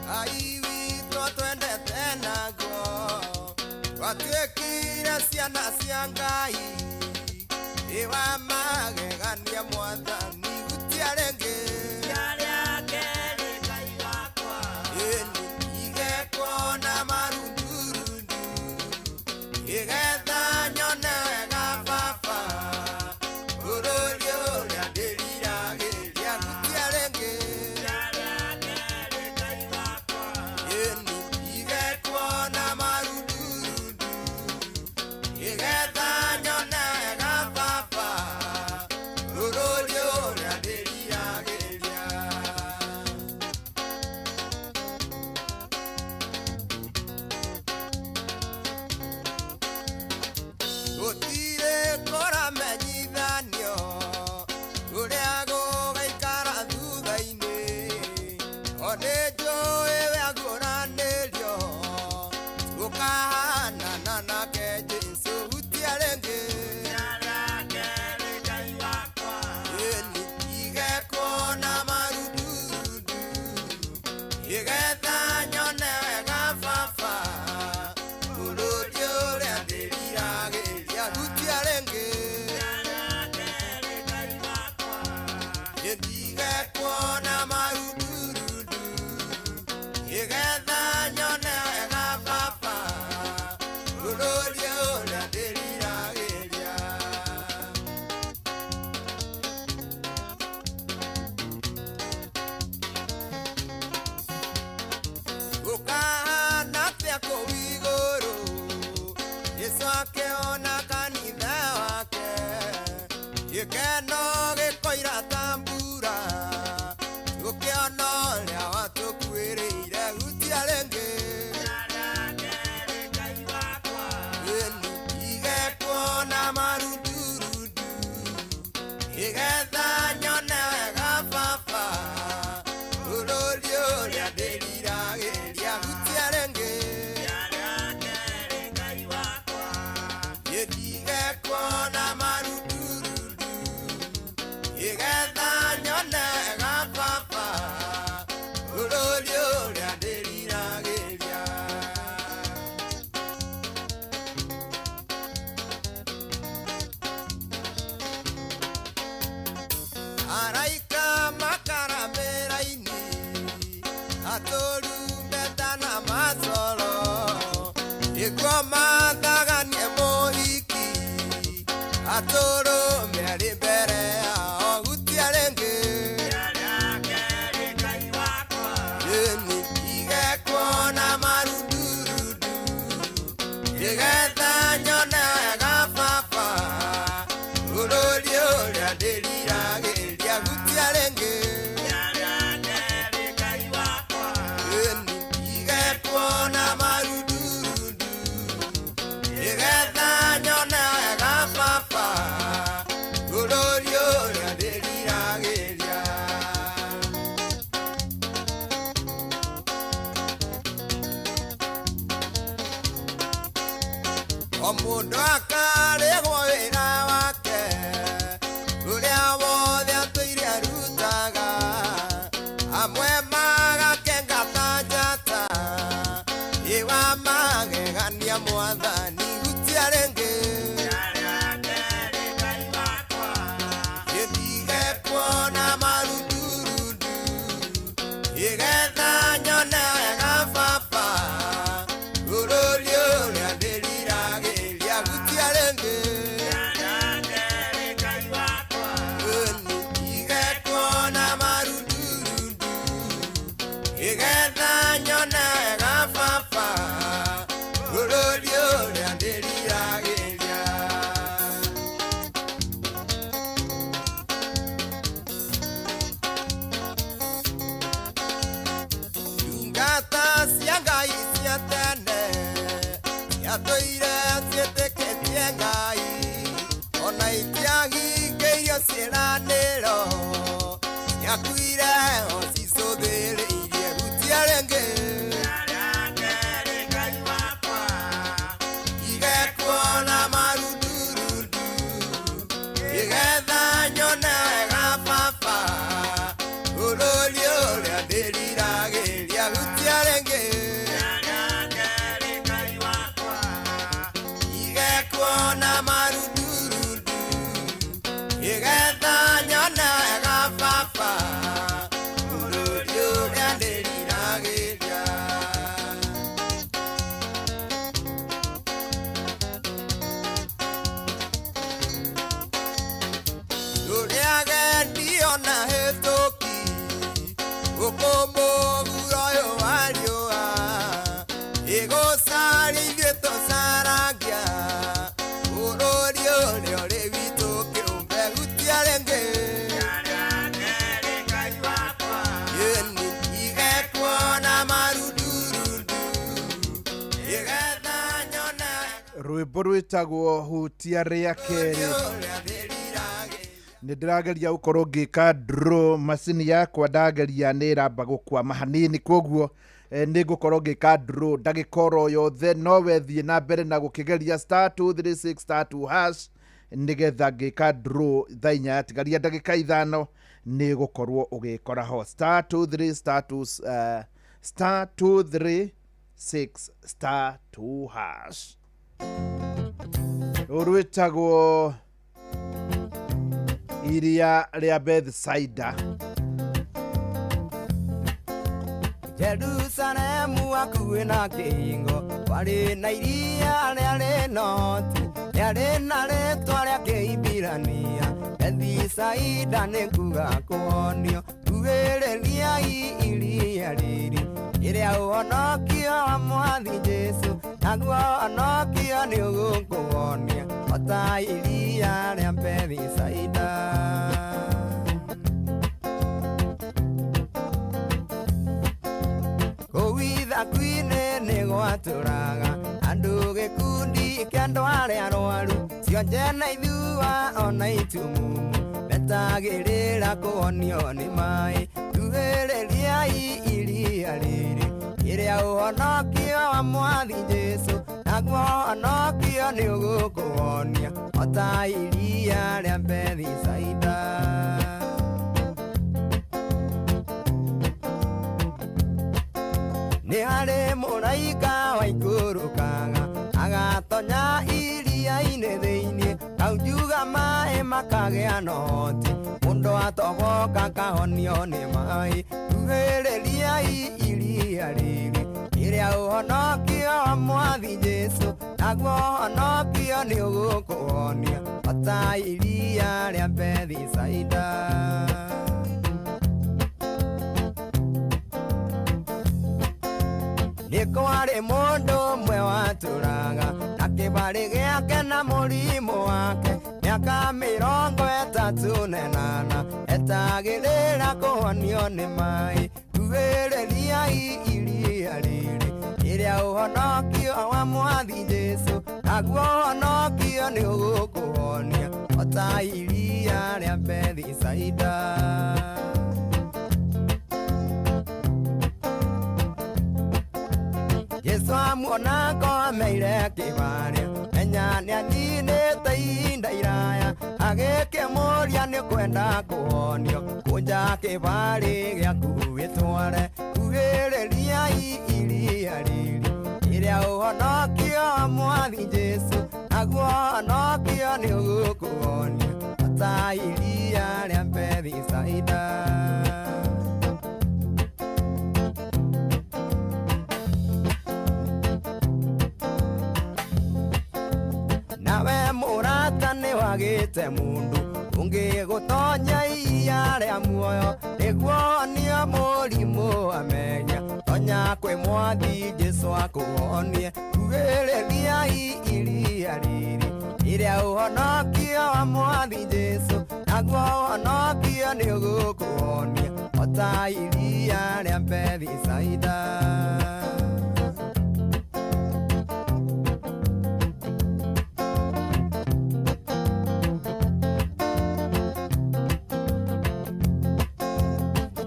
Ngai witũ twendete naguo. Twatuĩkire ciana cia Ngai, ĩ wa magegania Mwathani hutia rĩngĩ. Ĩni igekwo na marundurundu, ĩgetha nyone wega Baba, bũrũri ũrĩa ndĩriragĩria hutia rĩngĩ. Ĩni igekwo na marundurundu, ĩgetha nyone wega Baba, bũrũri ũrĩa ndĩriragĩria. Gũtirĩ kũramenyithanio ũrĩa gũgaikara thutha-inĩ, o nĩ njũĩ we aguũranĩrio, tũkahanana nake Jesũ hutia rĩngĩ. Ĩni igekwo na marundurundu, ĩgetha nyone wega Baba, bũrũri ũrĩa ndĩriragĩria hutia rĩngĩ. Ndigekwo na marundurundu, ĩgetha nyone wega Baba, bũrũri ũrĩa ndĩriragĩria. Gũkahana atĩa kũu igũrũ, Jesũ akĩona kanitha wake, gĩkeno gĩkoira ta mbura, tũkĩona ũrĩa watũkuĩrĩire hutia rĩngĩ. Ĩni igekwo na marundurundu, ĩgetha nyone wega Baba, bũrũri ũrĩa ndĩriragĩria hutia rĩngĩ. Ndigekwo na marundurundu, ĩgetha nyone wega Baba, bũrũri ũrĩa ndĩriragĩria. Araika makaramĩra-inĩ, atũrumbeta na macoro, nĩguo mathaganie mũhiki, atũrũme arĩ mbere yao hutia rĩngĩ. Ĩni igekwo na marundurundu, ĩgetha nyone wega Baba, bũrũri ũrĩa ndĩriragĩria hutia rĩngĩ. Ĩni igekwo na marundurundu, ĩgetha nyone wega Baba, bũrũri ũrĩa ndĩriragĩria. O mũndũ akarĩhwo wĩra wake, ũrĩa wothe atũire arutaga, amwe magakenga ta njata, ĩ wa magegania Mwathani hutia rĩngĩ. Ndigekwo na marundurundu, ĩgetha nyone wega Baba, bũrũri ũrĩa ndĩriragĩria hutia rĩngĩ. Ĩni igekwo na marundurundu, ĩgetha nyone wega Baba, bũrũri ũrĩa Hutia rĩngĩ Igekuona marundurundu Igetha nyonaga baba Bũrũri ũrĩa ndĩriragĩria. Rũrĩa agendi ona hĩtũki gũkũ mũhuro ũyũ wa riũa ĩgũcaria ithuĩ tũcaragia bũrũri ũrĩa ũrĩ witũ kĩũmbe. Hutia rĩngĩ Ĩni igekuona marundurundu Igetha nyona Rwĩmbo rwĩtagwo Hutia rĩa kerĩ. Nĩ ndĩrageria gũkorwo ngĩka draw, macini yakwa ndageria nĩ ĩramba gũkwama hanini, koguo nĩ ngũkorwo ngĩka draw ndagĩka oro yothe, no we thiĩ na mbere na gũkĩgeria star 236 star 2 hash nĩgetha ngĩka draw thaa 4 yatigaria ndagĩka 5 nĩ gũkorwo ũgĩkora ho star 23 star 2 star 236 star 2 hash. Rũrũ rwĩtagwo Iria rĩa Bethsaida. Jerusalemu hakuhĩ na kĩhingo kwarĩ na iria rĩarĩ noti rĩarĩ na rĩtwa rĩa Kĩhibirania Bethisaida, nĩ kuga kũhonio. Kuhĩrĩriai iria rĩrĩ rĩrĩa ũhonokio wa Mwathi Jesũ, naguo ũhonokio nĩ ũgũkũhonia o ta iria rĩa Bethisaida. Kũu ithaku-inĩ nĩ gwatũraga andũ gĩkundi kĩa andũ arĩa arwaru cionje na ithua ona itumumu metagĩrĩra kũhonio nĩ maĩ. Kuhĩrĩriai iria rĩrĩ rĩrĩa ũhonokio wa Mwathi Jesũ, naguo ũhonokio nĩ ũgũkũhonia o ta iria rĩa Bethisaida. Nĩ harĩ mũraika waikũrũkaga agatonya iria-inĩ thĩinĩ kaunjuga maĩ makagĩa na ũhoti mũndũ atoboka kahonio nĩ maĩ. Kuhĩrĩriai iria rĩrĩ rĩrĩa ũhonokio wa Mwathi Jesũ, naguo ũhonokio nĩ ũgũkũhonia o ta iria rĩa Bethisaida. Nĩ kwarĩ mũndũ ũmwe watũraga na kĩbarĩ gĩake na mũrimũ wake mĩaka 38 etagĩrĩra kũhonio nĩ maĩ. Kuhĩrĩriai iria rĩrĩ rĩrĩa ũhonokio wa Mwathi Jesũ, naguo ũhonokio nĩ ũgũkũhonia o ta iria rĩa Bethisaida. Jesũ amuona akomeire kĩbarĩ menya nĩathinĩte ihinda iraya agĩkĩmũria nĩ kwenda kũhonio kũnja kĩbarĩ gĩaku wĩtware. Kuhĩrĩriai iria rĩrĩ rĩrĩa ũhonokio wa Mwathi Jesũ, naguo ũhonokio nĩ ũgũkũhonia o ta iria rĩa Bethisaida. Nawe mũrata nĩ wagĩte mũndũ ũngĩgũtonya iria rĩa muoyo nĩguo honio mũrimũ wa mehia, tonya kwĩ Mwathi Jesũ akũhonie. Kuhĩrĩriai iria rĩrĩ rĩrĩa ũhonokio wa Mwathi Jesũ, naguo ũhonokio nĩ ũgũkũhonia o ta iria rĩa Bethisaida.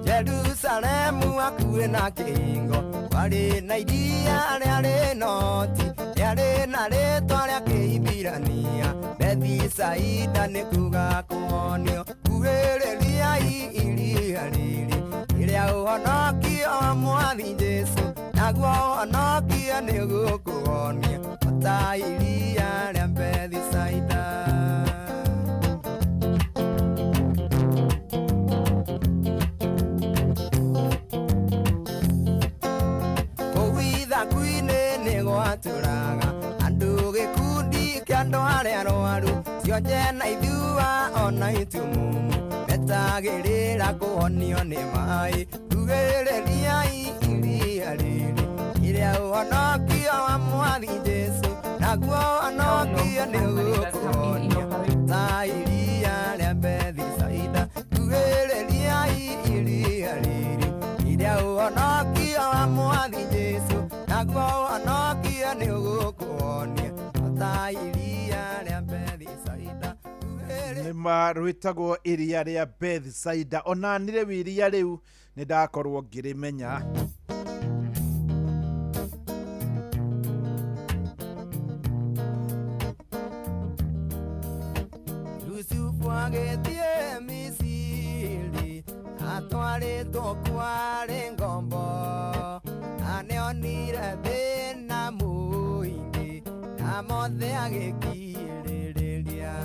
Jerusalemu hakuhĩ na kĩhingo kwarĩ na iria rĩarĩ noti rĩarĩ na rĩtwa rĩa Kĩhibirania Bethisaida, nĩ kuga kũhonio. Kuhĩrĩriai iria rĩrĩ rĩrĩa Ĩrĩa ũhonokio wa mwathi Jesũ, naguo ũhonokio nĩ ũgũkũhonia o ta iria rĩa Bethisaida. Kũu ithaku-inĩ nĩ gwatũraga andũ gĩkundi kĩa andũ arĩa arwaru, cionje na ithua ona itumumu, metagĩrĩra kũhonio nĩ maĩ. Rugĩrĩriai iria rĩrĩ, ĩrĩa ũhonokio wa mwathi Jesũ, naguo ũhonokio nĩ ũgũkũhonia ta iria rĩa Bethisaida. Rugĩrĩriai iria rĩrĩ, ĩrĩa ũhonokio wa mwathi Jesũ, naguo ũhonokio nĩ ũgũkũhonia ta iria rĩa Bethisaida. Nĩ ma rwĩtagwo iria rĩa Bethsaida. Ona niĩ rĩu iria rĩu nĩ ndakorwo ngĩrĩmenya. Yusufu agĩthiĩ Misiri atwarĩtwo kwarĩ ngombo, na nĩonire thĩna mũingĩ na mothe agĩkirĩrĩria.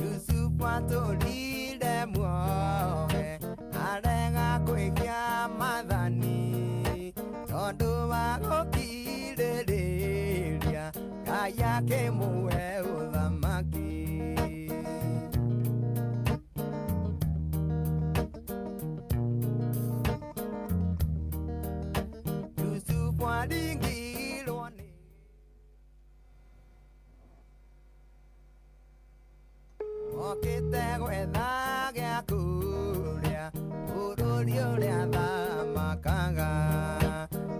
Yusufu atũrire muohe arega kwĩgia maathani, tondũ wa gũkirĩrĩria Ngai akĩmũhe ũthamaki. Yusufu aringirwo nĩ okĩte gwetha gĩa kũrĩa bũrũri ũrĩa thamakaga.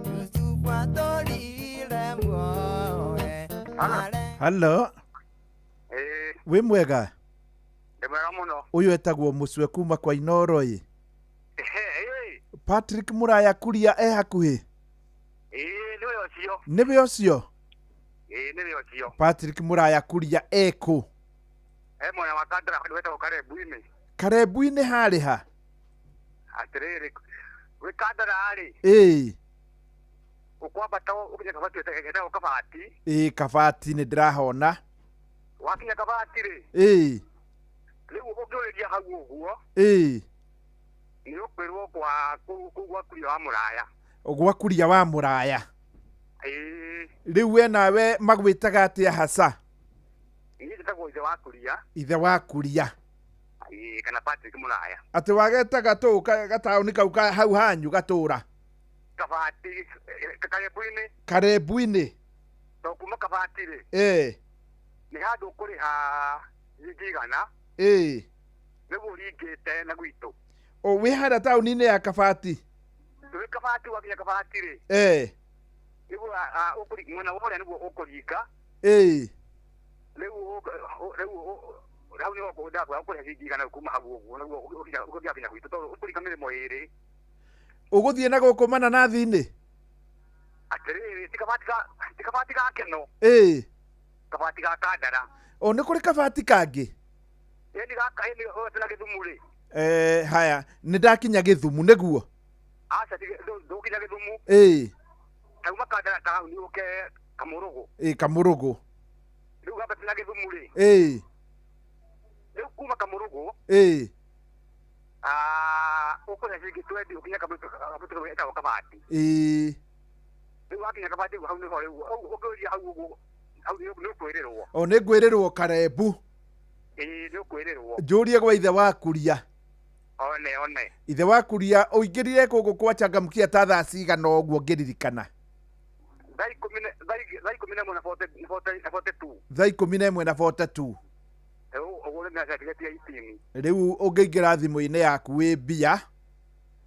Yusufu atũrire muohe Hallo, wĩ mwega? Ndĩ mwega mũno. Ũyũ etagwo Mũcwe kuma kwa Inooro ĩ. Patrick Mũraya Kuria e hakuhĩ? Ĩĩ nĩwe ũcio. Nĩwe ũcio? Ĩĩ nĩwe ũcio. Patrick Mũraya Kuria ekũ? E mwena wa Kandara handũ hetagwo Karembu-inĩ. Karembu-inĩ harĩ ha? Atĩrĩrĩ, gwĩ Kandara rĩ, Ĩĩ. ũkwambata ũkinye kabati hetagwo Kabati. Ĩĩ Kabati nĩ ndĩrahona. Wakinya Kabati rĩ, Ĩĩ. rĩu ũngĩũrĩria hau ũguo, Ĩĩ. nĩ ũkwĩrwo kwa kũu gwa Kuria wa Mũraya. Gwa Kuria wa Mũraya. Ĩĩ. Rĩu we nawe magwĩtaga atĩa hasa? Niĩ njĩtagwo ithe wa Kuria. Ithe wa Kuria. Ĩĩ kana Patrick Mũraya. Atĩ wagetaga tũ gataũni kau ka hau hanyu gatũra? Kabati, Karembu-inĩ. Karembu-inĩ. To kuma Kabati rĩ, Ĩĩ. nĩ handũ ũkũrĩha ciringi igana, Ĩĩ. nĩguo ũringĩte na gwitũ. O wĩ harĩa taũni-inĩ ya Kabati? Wĩ Kabati wakinya Kabati rĩ, Ĩĩ. nĩguo mwena wa ũrĩa nĩguo ũkũringa. Ĩĩ. Rĩu rĩu hau nĩho ndakũrĩha ũkũrĩha ciringi igana kuma hau ũguo nĩguo ũgĩkinya gwitũ tondũ ũkũringa mĩrĩmo ĩrĩ. Ũgũthiĩ na gũkũ mananathi-inĩ? Atĩrĩrĩ, ti Kabati ga ti Kabati ga Keno, Ĩĩ. Kabati ga Kandara. O nĩ kũrĩ Kabati kangĩ? Ĩni gaka ĩni na Gĩthumu rĩ. Haya, nĩ ndakinya Gĩthumu nĩguo? Aca ndũgũkinya Gĩthumu. Ĩĩ. Tauma Kandara taũni ũke Kamũrũgũ. Ĩĩ Kamũrũgũ. Rĩu wambate na Gĩthumu rĩ. Ĩĩ. Rĩu kuma Kamũrũgũ, Ĩĩ. ũkũrĩha ciringi twendi ũkinye kamũtĩ getagwo Kabati. Ĩĩ. Rĩu wakinya Kabati hau nĩho rĩu ũngĩũria hau ũguo hau nĩ ũkwĩrĩrwo. O nĩ ngwĩrĩrwo Karembu. Ĩĩ nĩ ũkwĩrĩrwo. Njũrie gwa ithe wa Kuria. One one. Ithe wa Kuria ũingĩrire gũkũ kwa Changamkia ta thaa cigana ũguo ngĩririkana? Thaa 11 na 42. Thaa 11 na 42. Ũguo nĩ mĩaka 18. Rĩu ũngĩingĩra thimũ-inĩ yaku wĩ mbia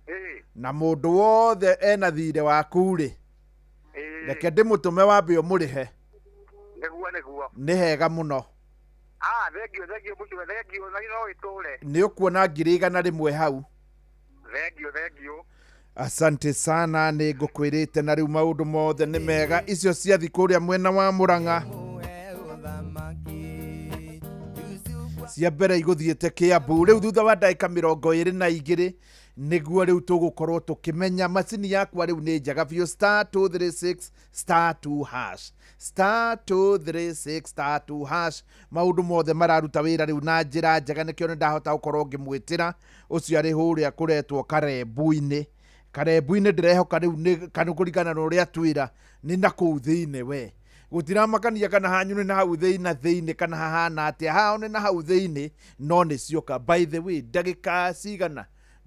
Ĩĩ. na mũndũ wothe ena thirĩ waku rĩ, reke ndĩmũtũme wambe ũmũrĩhe. Nĩguo nĩguo. Nĩ hega mũno. Thengio thengio mũcio thengio na no ĩtũre. Nĩ ũkuona 100,000 hau. Thengio thengio. Asante sana, nĩ ngũkwĩrĩte na rĩu maũndũ mothe nĩ mega. Icio ciathi kũrĩa mwena wa Mũrang'a cia mbere igũthiĩte Kĩambu. Rĩu thutha wa ndagĩka 22 Nĩguo rĩu tũgũkorwo tũkĩmenya macini yakwa rĩu nĩ njega biũ. *236 *2 hash, *236 *2 hash. Maũndũ mothe mararuta wĩra rĩu na njĩra njega, nĩkĩo nĩ ndahota gũkorwo ngĩmwĩtĩra ũcio arĩ hũrĩa kũretwo Karembu-inĩ. Karembu-inĩ ndĩrehoka rĩu nĩ kana kũringana na ũrĩa twĩra nĩ na kũu thĩinĩ, we gũtiramakania kana hanyu nĩ na hau thĩina thĩinĩ kana hahana atĩa, hao nĩ na hau thĩinĩ, no nĩ cioka. By the way, ndagĩka cigana?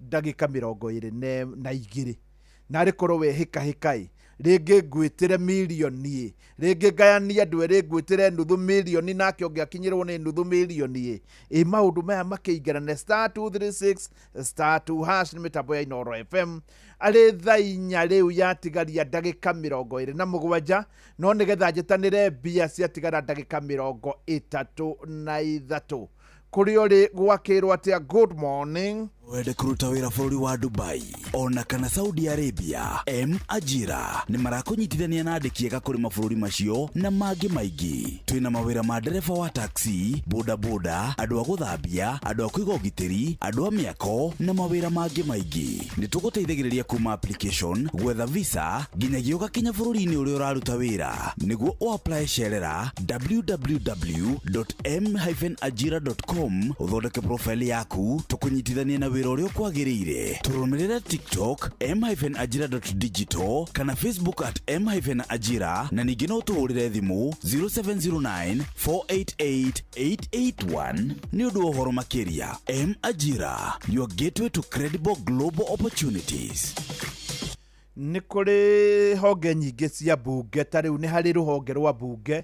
Ndagĩka 22, narĩ korwo we hĩkahĩka ĩ rĩngĩ ngwĩtĩre mirioni ĩ, rĩngĩ ngayanie andũ erĩ ngwĩtĩre nuthu mirioni, nake ũngĩ akinyĩrwo nĩ nuthu mirioni ĩ. Ĩ maũndũ maya makĩingĩrane. *236 *2 hash nĩ mĩtambo ya Inooro FM. Arĩ thaa 4 rĩu yatigaria ndagĩka 27, no nĩgetha njĩtanĩre mbia ciatigara ndagĩka 33. Kũrĩa ũrĩ gwakĩrwo atĩa? Good morning. Wende kũruta wĩra bũrũri wa Dubai ona kana Saudi Arabia, M Ajira nĩ marakũnyitithania na andĩki ega kũrĩ mabũrũri macio na mangĩ maingĩ. Twĩna mawĩra ma ndereba wa taxi, bodaboda, andũ a gũthambia, andũ a kũiga ũgitĩri, andũ a mĩako na mawĩra mangĩ maingĩ. Nĩ tũgũteithagĩrĩria kuma application, gwetha visa nginyagia ũgakinya bũrũri-inĩ ũrĩa ũraruta wĩra. Nĩguo ũapply cerera www.m-ajira.com, ũthondeke profile yaku, tũkũnyitithanie na wĩra ũrĩa ũkwagĩrĩire. Tũrũmĩrĩre TikTok m-ajira.digital kana Facebook at m-ajira, na ningĩ no tũhũrĩre thimũ 0709 488 881 nĩ ũndũ wa ũhoro makĩria. M Ajira, your gateway to credible global opportunities. Nĩ kũrĩ honge nyingĩ cia mbunge, ta rĩu nĩ harĩ rũhonge rwa mbunge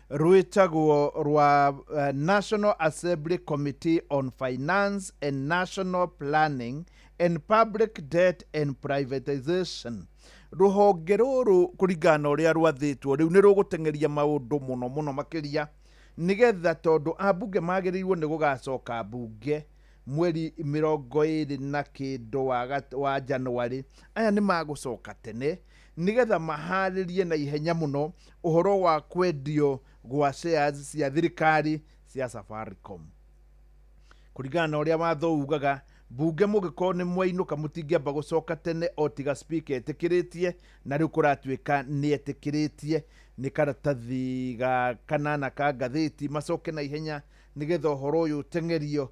rwĩtagwo rwa National Assembly Committee on Finance and National Planning and Public Debt and Privatization. Rũhonge rũrũ kũringana na ũrĩa rwathĩtwo rĩu nĩ rũgũteng'eria maũndũ mũno mũno makĩria, nĩgetha tondũ ambunge magĩrĩirwo nĩ gũgacoka mbunge mweri 29 wa Januarĩ. Aya nĩ magũcoka tene nĩgetha maharĩrie na ihenya mũno ũhoro wa kwendio gwa shares cia thirikari cia Safaricom. Kũringana na ũrĩa watho ugaga, mbunge mũngĩkorwo nĩ mwainũka mũtingĩamba gũcoka tene o tiga speaker etĩkĩrĩtie, na rĩu kũratuĩka nĩ etĩkĩrĩtie. Nĩ karatathi ga kanana ka ngathĩti, macoke na ihenya nĩgetha ũhoro ũyũ ũteng'erio,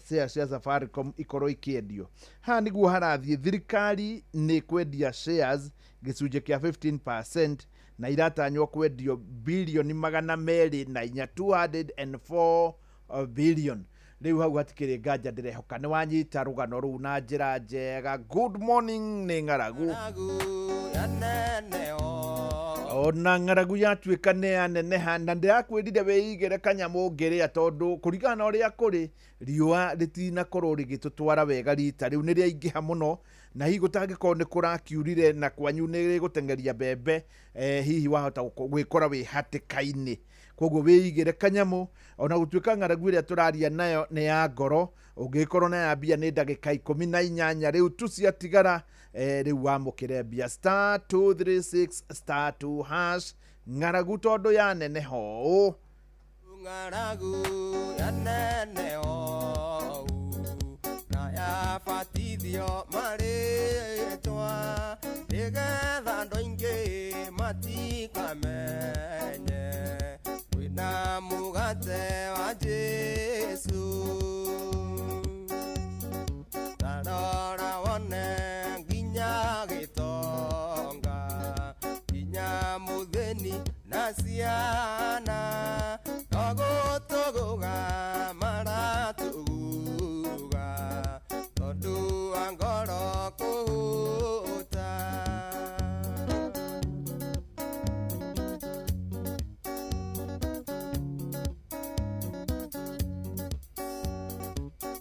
share cia Safaricom ikorwo ikĩendio. Haha nĩguo harathiĩ, thirikari nĩ kwendia shares gĩcunjĩ kĩa 15% na iratanywo kwendio bilioni 204, 204 billion. Rĩu hau hatikĩrĩ nganja, ndĩrehoka nĩ wanyita rũgano rũu na njĩra njega. Good morning. Nĩ ng'aragu, ona ng'aragu yatuĩka nĩ yaneneha, na ndĩrakwĩrire wĩigĩre kanyamũ ũngĩrĩa, tondũ kũringana na ũrĩa kũrĩ riũa rĩtinakorwo rĩgĩtũtwara wega rita rĩu nĩ rĩaingĩha mũno, na hihi gũtangĩkorwo nĩ kũrakiurire na kwanyu nĩ rĩgũteng'eria mbembe, hihi wahota gwĩkora wĩ hatĩka-inĩ. Koguo wĩigĩre kanyamũ, ona gũtuĩka ng'aragu ĩrĩa tũraria nayo nĩ ya ngoro, ũngĩkorwo na ya mbia nĩ ndagĩka 18 rĩu tu ciatigara, rĩu wamũkĩre mbia. *236 *2 hash. Ng'aragu tondũ yaneneha ũũ, ng'aragu yaneneha ũũ na yabatithio marĩtwa nĩgetha andũ aingĩ matikamenye kwĩna mũgate wa Jesũ. Tarora wone nginya gĩtonga, nginya mũthĩni na ciana, no gũtũgũga maratũgũga tondũ wa ngoro kũhũta.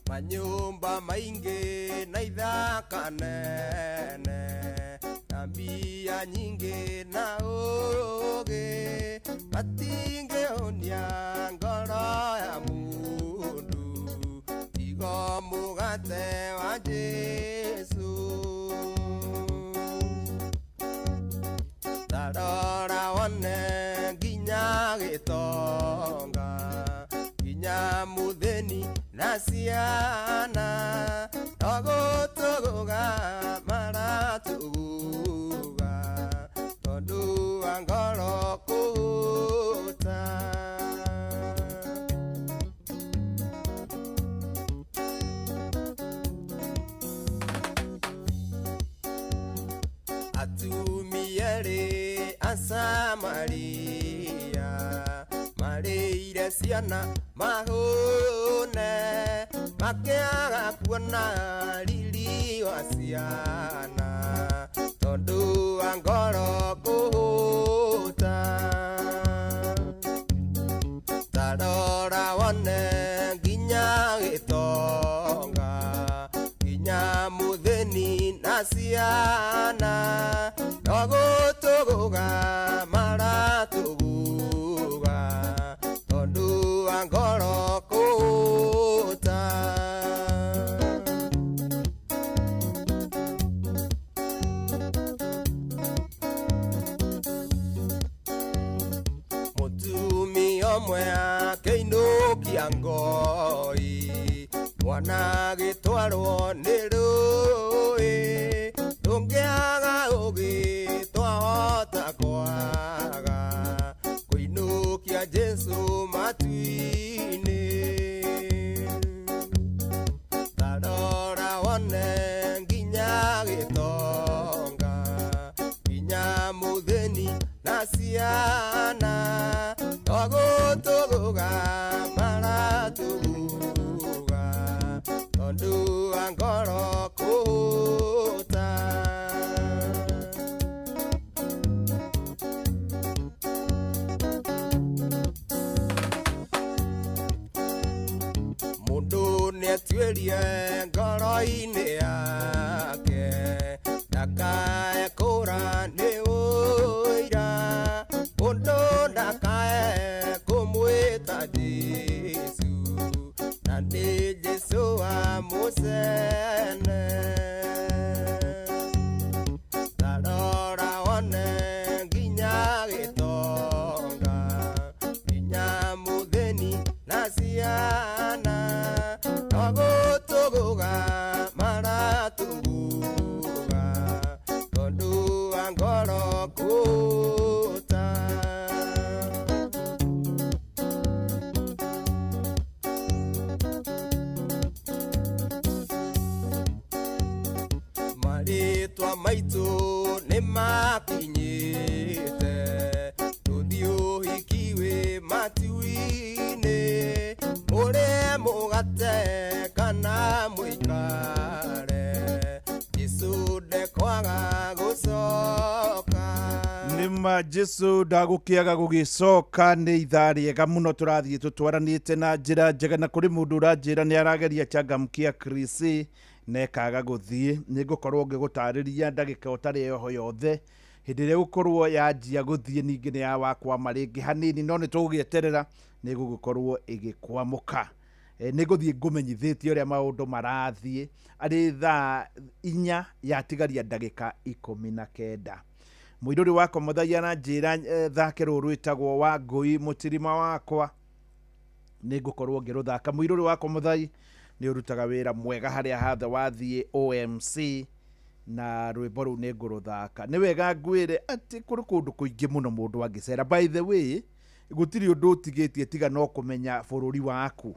Manyũmba maingĩ na ithaka nene na mbia nyingĩ na ũũgĩ matingĩhũnia ngoro ya mũndũ tigo mũgate wa Jesũ. Tarora wone nginya gĩtonga, nginya mũthĩni na ciana, no gũtũgũga Samaria marĩire ciana mahũne makĩaga kuona riri wa ciana tondũ wa ngoro kũhũta. Ta rora wone nginya gĩtonga nginya mũthĩni na ciana no gũtũgũga maratũgũga tondũ wa ngoro kũhũta. Mũtumia ũmwe akĩinũkia ngoi mwana agĩtwarwo nĩ rũĩ ndũngĩaga ũgĩ twahota kwaga kũinũkia Jesũ matu-inĩ. Ta rora wone nginya gĩtonga nginya mũthĩni na ciana no gũtũgũga maratũgũga tondũ wa ngoro kũhũta. Mũndũ nĩatuĩrie ngoro-inĩ yake ndakae kũra nĩ ũira mũndũ ndakae kũmwĩta Jesũ na nĩ Jesũ amũcene. Ta rora wone nginya gĩtonga nginya mũthĩni na ciana no gũtũgũga maratũgũga tondũ wa ngoro kũhũta. Marĩtwa maitũ nĩmakinyĩte tũthiĩ ũhiki wĩ matu-inĩ mũrĩe mũgate kana mũikare Jesũ ndekwaga gũcoka. Nĩma Jesũ ndagũkĩaga gũgĩcoka. Nĩ ithaa rĩega mũno tũrathiĩ tũtwaranĩte na njĩra njega, na kũrĩ mũndũ ũranjĩra nĩ arageria changamkia Chris na ĩkaga gũthiĩ. Nĩ ngũkorwo ngĩgũtarĩria ndagĩka ũtarĩ oho yothe hĩndĩ ĩrĩa gũkorwo yanjia gũthiĩ, ningĩ nĩ ya wakwama rĩngĩ hanini, no nĩ tũgũgĩeterera nĩ gũgĩkorwo ĩgĩkwamũka. Nĩ ngũthiĩ ngũmenyithĩtie ũrĩa maũndũ marathiĩ arĩ thaa 4 yatigaria ndagĩka 19. Mũirũrĩ wakwa mũthai aranjĩra thake rũrũ rwĩtagwo wa ngũi mũtirima wakwa, nĩ ngũkorwo ngĩrũthaka. Mũirũrĩ wakwa mũthai nĩ ũrutaga wĩra mwega harĩa hathe wathiĩ OMC na rwĩmbo rũu nĩ ngũrũthaka. Nĩ wega ngwĩre atĩ kũrĩ kũndũ kũingĩ mũno mũndũ angĩcera. By the way, gũtirĩ ũndũ ũtigĩtie tiga no kũmenya bũrũri waku.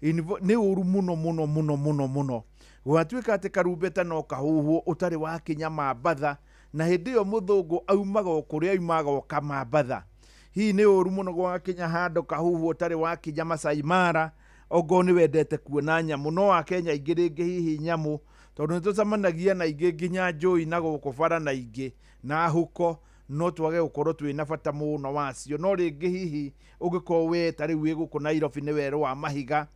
Nĩ ũru mũno mũno mũno mũno mũno gwatuĩka atĩ karumbeta no kahuhwo ũtarĩ wakinya Mambatha, na hĩndĩ ĩyo mũthũngũ aumaga o kũrĩa aumaga oka Mambatha. Hihi nĩ ũru mũno gwakinya handũ kahuhwo ũtarĩ wakinya Masai Mara, ongorwo nĩ wendete kuona nyamũ. No Akenya aingĩ rĩngĩ hihi nyamũ, tondũ nĩ tũcemanagia na ingĩ nginya njũi na gũkũ bara na ingĩ na huko, no twage gũkorwo twĩna bata mũno wacio. No rĩngĩ hihi ũngĩkorwo we ta rĩu wĩ gũkũ Nairobi nĩ werũ wa mahiga,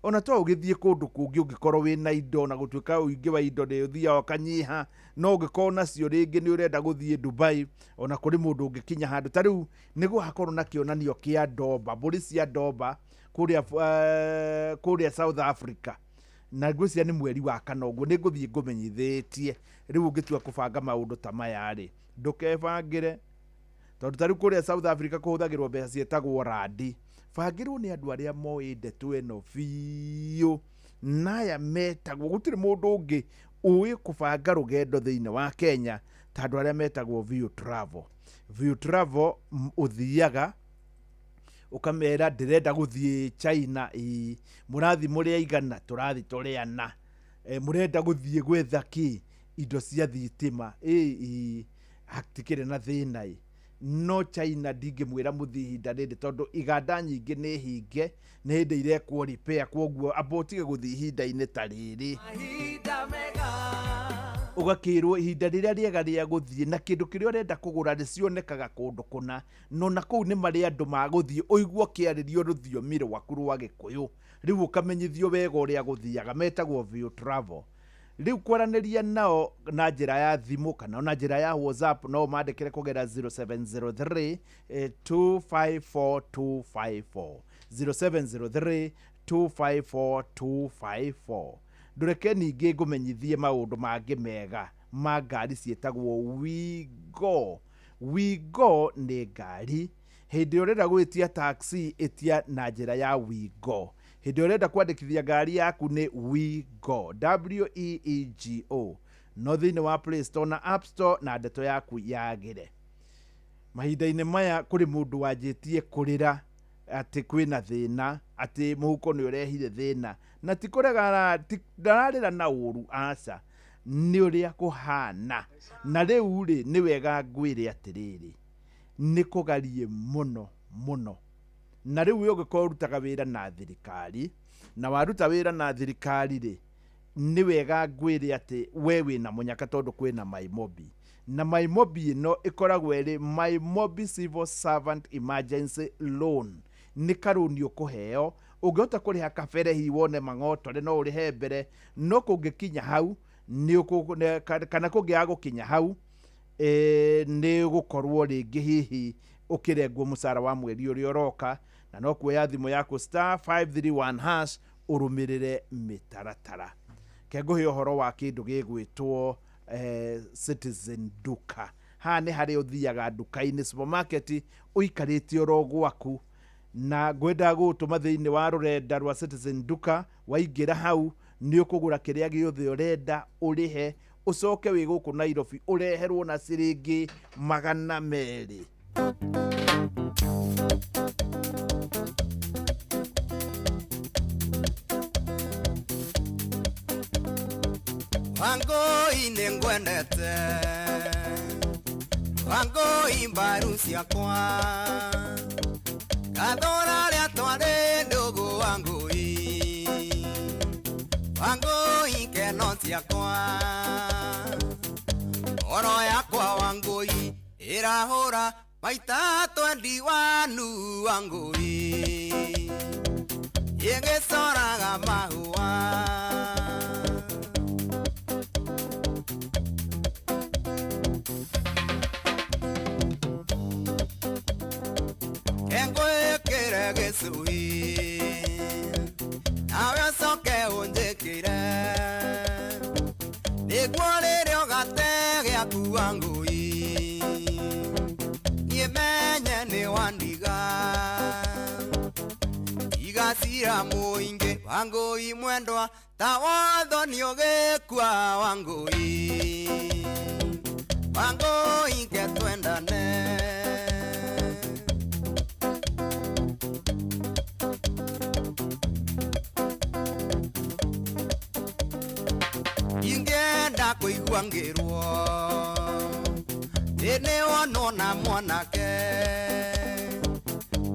ona to ũgĩthiĩ kũndũ kũngĩ ũngĩkorwo wĩna indo, na gũtuĩka ũingĩ wa indo nĩ ũthiaga ũkanyiha, no ũngĩkorwo nacio rĩngĩ nĩ ũrenda gũthiĩ Dubai, ona kũrĩ mũndũ ũngĩkinya handũ ta rĩu nĩ gũgakorwo na kĩonanio kĩa ndomba, mbũri cia ndomba kũrĩa South Africa, na ngwĩciria nĩ mweri wa kana ũguo. Nĩ ngũthiĩ ngũmenyithĩtie. Rĩu ũngĩtua kũbanga maũndũ ta maya rĩ, ndũkebangĩre, tondũ ta rĩu kũrĩa South Africa kũhũthagĩrwo mbeca ciĩtagwo randi. Bangĩrwo nĩ andũ arĩa moĩ ndeto ĩno biũ, na aya metagwo, gũtirĩ mũndũ ũngĩ ũĩ kũbanga rũgendo thĩinĩ wa Kenya ta andũ arĩa metagwo View Travel. View Travel ũthiaga ũkamera ndĩrenda gũthiĩ China, ĩĩ mũrathiĩ mũrĩ aigana, tũrathiĩ tũrĩ ana, mũrenda gũthiĩ gwetha kĩ, indo cia thitima, ĩĩ hatikĩrĩ na thĩna ĩ. No China ndingĩmwĩra mũthiĩ ihinda rĩrĩ tondũ iganda nyingĩ nĩ hinge, nĩ hĩndĩ irekwo repair, kwoguo amba ũtige gũthiĩ ihinda-inĩ ta rĩrĩ. Ũgakĩrwo ihinda rĩrĩa rĩega rĩa gũthiĩ na kĩndũ kĩrĩa ũrenda kũgũra nĩcionekaga kũndũ kũna, no na kũu nĩ marĩ andũ magũthiĩ ũigue ũkĩarĩrio rũthiomi rwaku rwa Gĩkũyũ, rĩu ũkamenyithio wega ũrĩa gũthiaga, metagwo View Travel. Rĩu kwaranĩria nao na njĩra ya thimũ kana na njĩra ya WhatsApp no ũmandĩkĩre kũgera 0703 254 254, 0703 254 254. Ndũreke ningĩ ngũmenyithie maũndũ mangĩ mega ma ngari ciĩtagwo Wigo. Wigo nĩ ngari hĩndĩ ĩrĩa ũrenda gwĩtia taxi ĩtia na njĩra ya Wigo. Hĩndĩ ĩrĩa ũrenda kwandĩkithia ngari yaku nĩ Wigo, WEEGO, no thĩinĩ wa Play Store na App Store na ndeto yaku yagĩre. Mahinda-inĩ maya kũrĩ mũndũ wanjĩtie kũrĩra atĩ kwĩna thĩna, atĩ mũhuko nĩ ũrehire thĩna, na ti kũrega, ndararĩra na ũru, aca, nĩ ũrĩa kũhana. Na rĩu rĩ, nĩ wega ngwĩre atĩrĩrĩ, nĩ kũgarie mũno mũno. Na rĩu we ũngĩkorwo ũrutaga wĩra na thirikari, na waruta wĩra na thirikari rĩ, nĩ wega ngwĩre atĩ we wĩna mũnyaka tondũ kwĩna MyMobi. Na MyMobi ĩno ĩkoragwo ĩrĩ MyMobi Civil Servant Emergency Loan. Nĩ karũni ũkũheo, ũngĩhota kũrĩha kabere hihi wone mang'otore no ũrĩhe mbere, no kũngĩkinya hau kana kũngĩaga gũkinya hau, nĩ ũgũkorwo rĩngĩ hihi ũkĩrengwo mũcara wa mweri ũrĩa ũroka, na no kuoya thimũ yaku *531# ũrũmĩrĩre mĩtaratara. Ke ngũhe ũhoro wa kĩndũ gĩgwĩtwo Citizen Duka. Haha nĩ harĩa ũthiaga nduka-inĩ supermarket ũikarĩte oro gwaku, na ngwenda gũgũtũma thĩinĩ wa rũrenda rwa Citizen Duka. Waingĩra hau nĩ ũkũgũra kĩrĩa gĩothe ũrenda, ũrĩhe, ũcoke wĩ gũkũ Nairobi ũreherwo na ciringi 200. Wangũi nĩ ngwendete, Wangũi mbaru ciakwa, gathũra rĩa twarĩ ndũgũ Wangũi, Wangũi keno ciakwa, ngoro yakwa Wangũi ĩrahũra maita 21 Wangũi, ĩgĩcoraga mahũa. Ngwĩkĩre gĩcũhĩ nawe ũcoke ũnjĩkĩre, nĩguo rĩrĩa ũgate gĩaku Wangũi, niĩ menye nĩ wandiga. Tiga cira mũingĩ Wangũi mwendwa, ta watho nĩ ũgĩkua Wangũi, Wangũi ke twendane. Ingĩenda kũigua ngĩrwo thĩ nĩ wonwo na mwanake,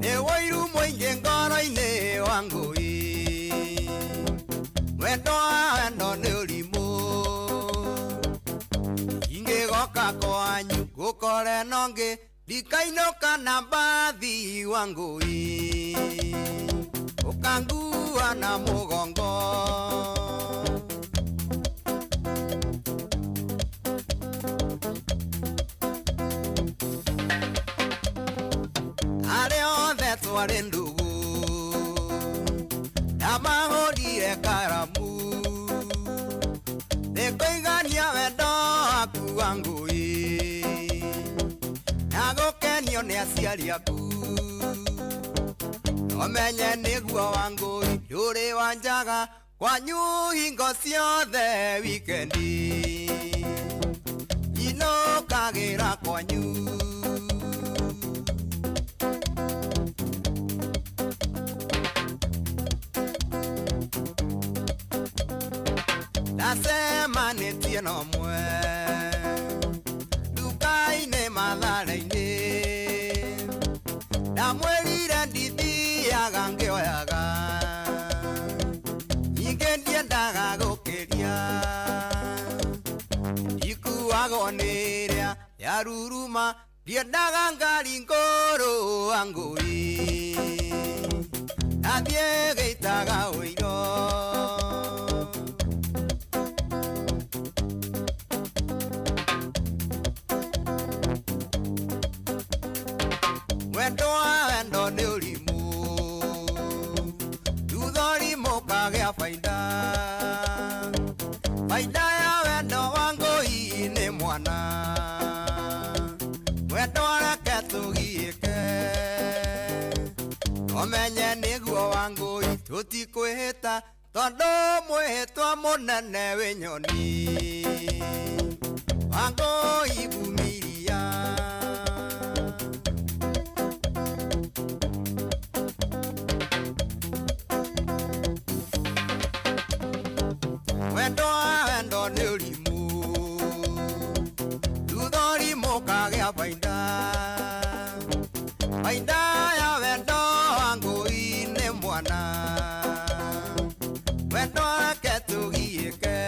nĩ ũiru mũingĩ ngoro-inĩ Wangũi, wendo wa wendo nĩ ũrimũ. Ingĩgoka kwanyu ngũkore nongĩ, ndikainũka na mbathi Wangũi, ũkangua na mũgongo. Arĩa othe twarĩ ndũgũ ndamahũrire karamu, nĩkũigania wendo waku Wangũi, na gũkenio nĩ aciari aku. Ũmenye nĩguo Wangũi ndũrĩ wanjaga kwanyu hingo ciothe wikendi, inũkagĩra kwanyu. Ndacemanĩtie na ũmwe nduka-inĩ Mathare-inĩ, Ndiendaga ngari ngũrũ Wangũi Athiĩ gĩitaga ũiro. Wendo wa wendo nĩ ũrimũ, thutha ũrimũ ũkagĩa baida. Baida ya wendo wa ngũi nĩ mwana. Wendo reke tũgiĩke, ũmenye nĩguo wa ngũi tũtikwĩhĩta, tondũ mwĩhĩtwa mũnene wĩ nyoni. Wa ngũi vumilia. Wendo wa wendo nĩ ũrimũ, thutha ũrimũ ũkagĩa baida. Baida ya wendo wa ngũi nĩ mwana. Wendo reke tũgiĩke,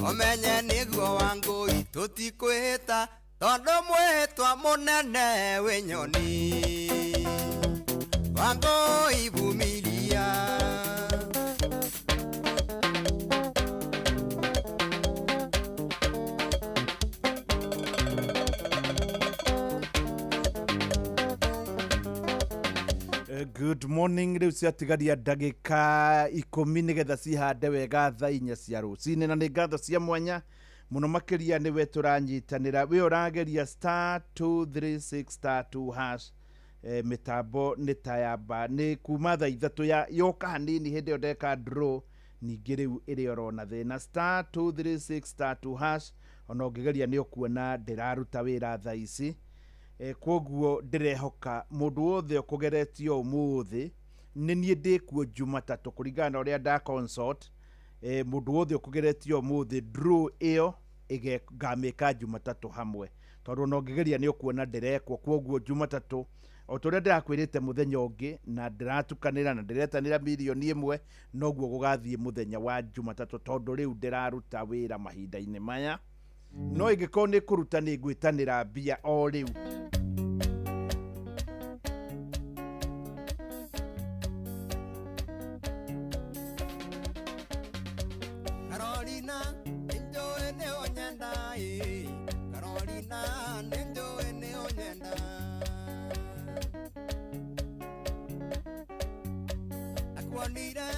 ũmenye nĩguo wa ngũi tũtikwĩhĩta, tondũ mwĩhĩtwa mũnene wĩ nyoni. Wa ngũi vumilia. Good morning. Rĩu ciatigaria ndagĩka 10 nĩgetha cihande wega thaa 4 cia rũcinĩ, na nĩ ngatho cia mwanya mũno makĩria nĩwe tũranyitanĩra. Wĩ ũrageria star 236 star 2 hash. Mĩtambo nĩ ta yamba nĩ kuma thaa 3 ya yoka hanini hĩndĩ ĩyo ndeka draw, ningĩ rĩu ĩrĩ oro na thĩna. Star 236 star 2 hash, ona ũngĩgeria nĩ ũkuona ndĩraruta wĩra thaa ici. Kwoguo ndĩrehoka mũndũ wothe ũkũgeretio ũmũthĩ nĩ niĩ ndĩkuo Jumatatũ kũringana na ũrĩa nda consult. Mũndũ wothe ũkũgeretio ũmũthĩ draw ĩyo ngamĩka Jumatatũ hamwe, tondũ ona ũngĩgeria nĩ ũkuona ndĩrekwo. Kwoguo Jumatatũ o ta ũrĩa ndĩrakwĩrĩte mũthenya ũngĩ, na ndĩratukanĩra na ndĩretanĩra mirioni 1, noguo gũgathiĩ mũthenya wa Jumatatũ, tondũ rĩu ndĩraruta wĩra mahinda-inĩ maya. No ingĩkorwo nĩ kũruta nĩ ngwĩtanĩra mbia o rĩu. Carolina, nĩnjũĩ nĩ ũnyenda ĩ. Carolina, nĩnjũĩ nĩ ũnyenda. Ndakuonire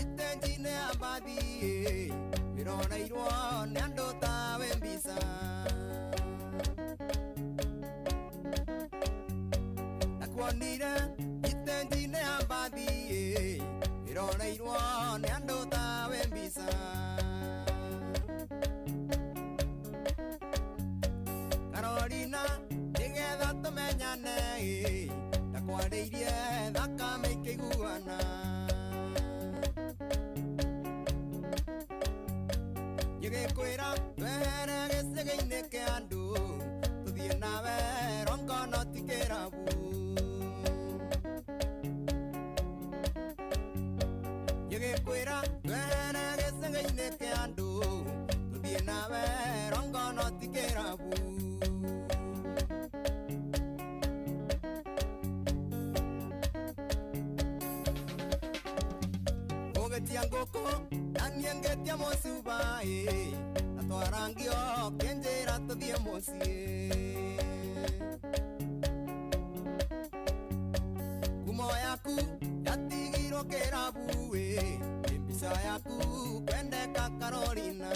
itenji-inĩ ya mbathi ĩ, wĩroreirwo nĩ andũ tawe mbica. Ndakuonire itenji-inĩ ya mbathi ĩ, wĩroreirwo nĩ andũ tawe mbica. Carolina, nĩgetha tũmenyane ĩ, ndakwarĩirie thakame ikĩiguana. Ngĩgĩkwĩra twehere gĩcegĩ-inĩ kĩa andũ, tũthiĩ nawe rongono ti kĩrabu. Ngĩgĩkwĩra twehere gĩcegĩ-inĩ kĩa andũ, tũthiĩ nawe rongono ti kĩrabu. Ũgĩtia ngũkũ na niĩ ngĩtia mũcuba ĩ, na twarangio kĩnjĩra tũthiĩ mũciĩ. Ngumo yaku yatigirwo kĩrabu ĩ, nĩ mbica yaku kwendeka Carolina.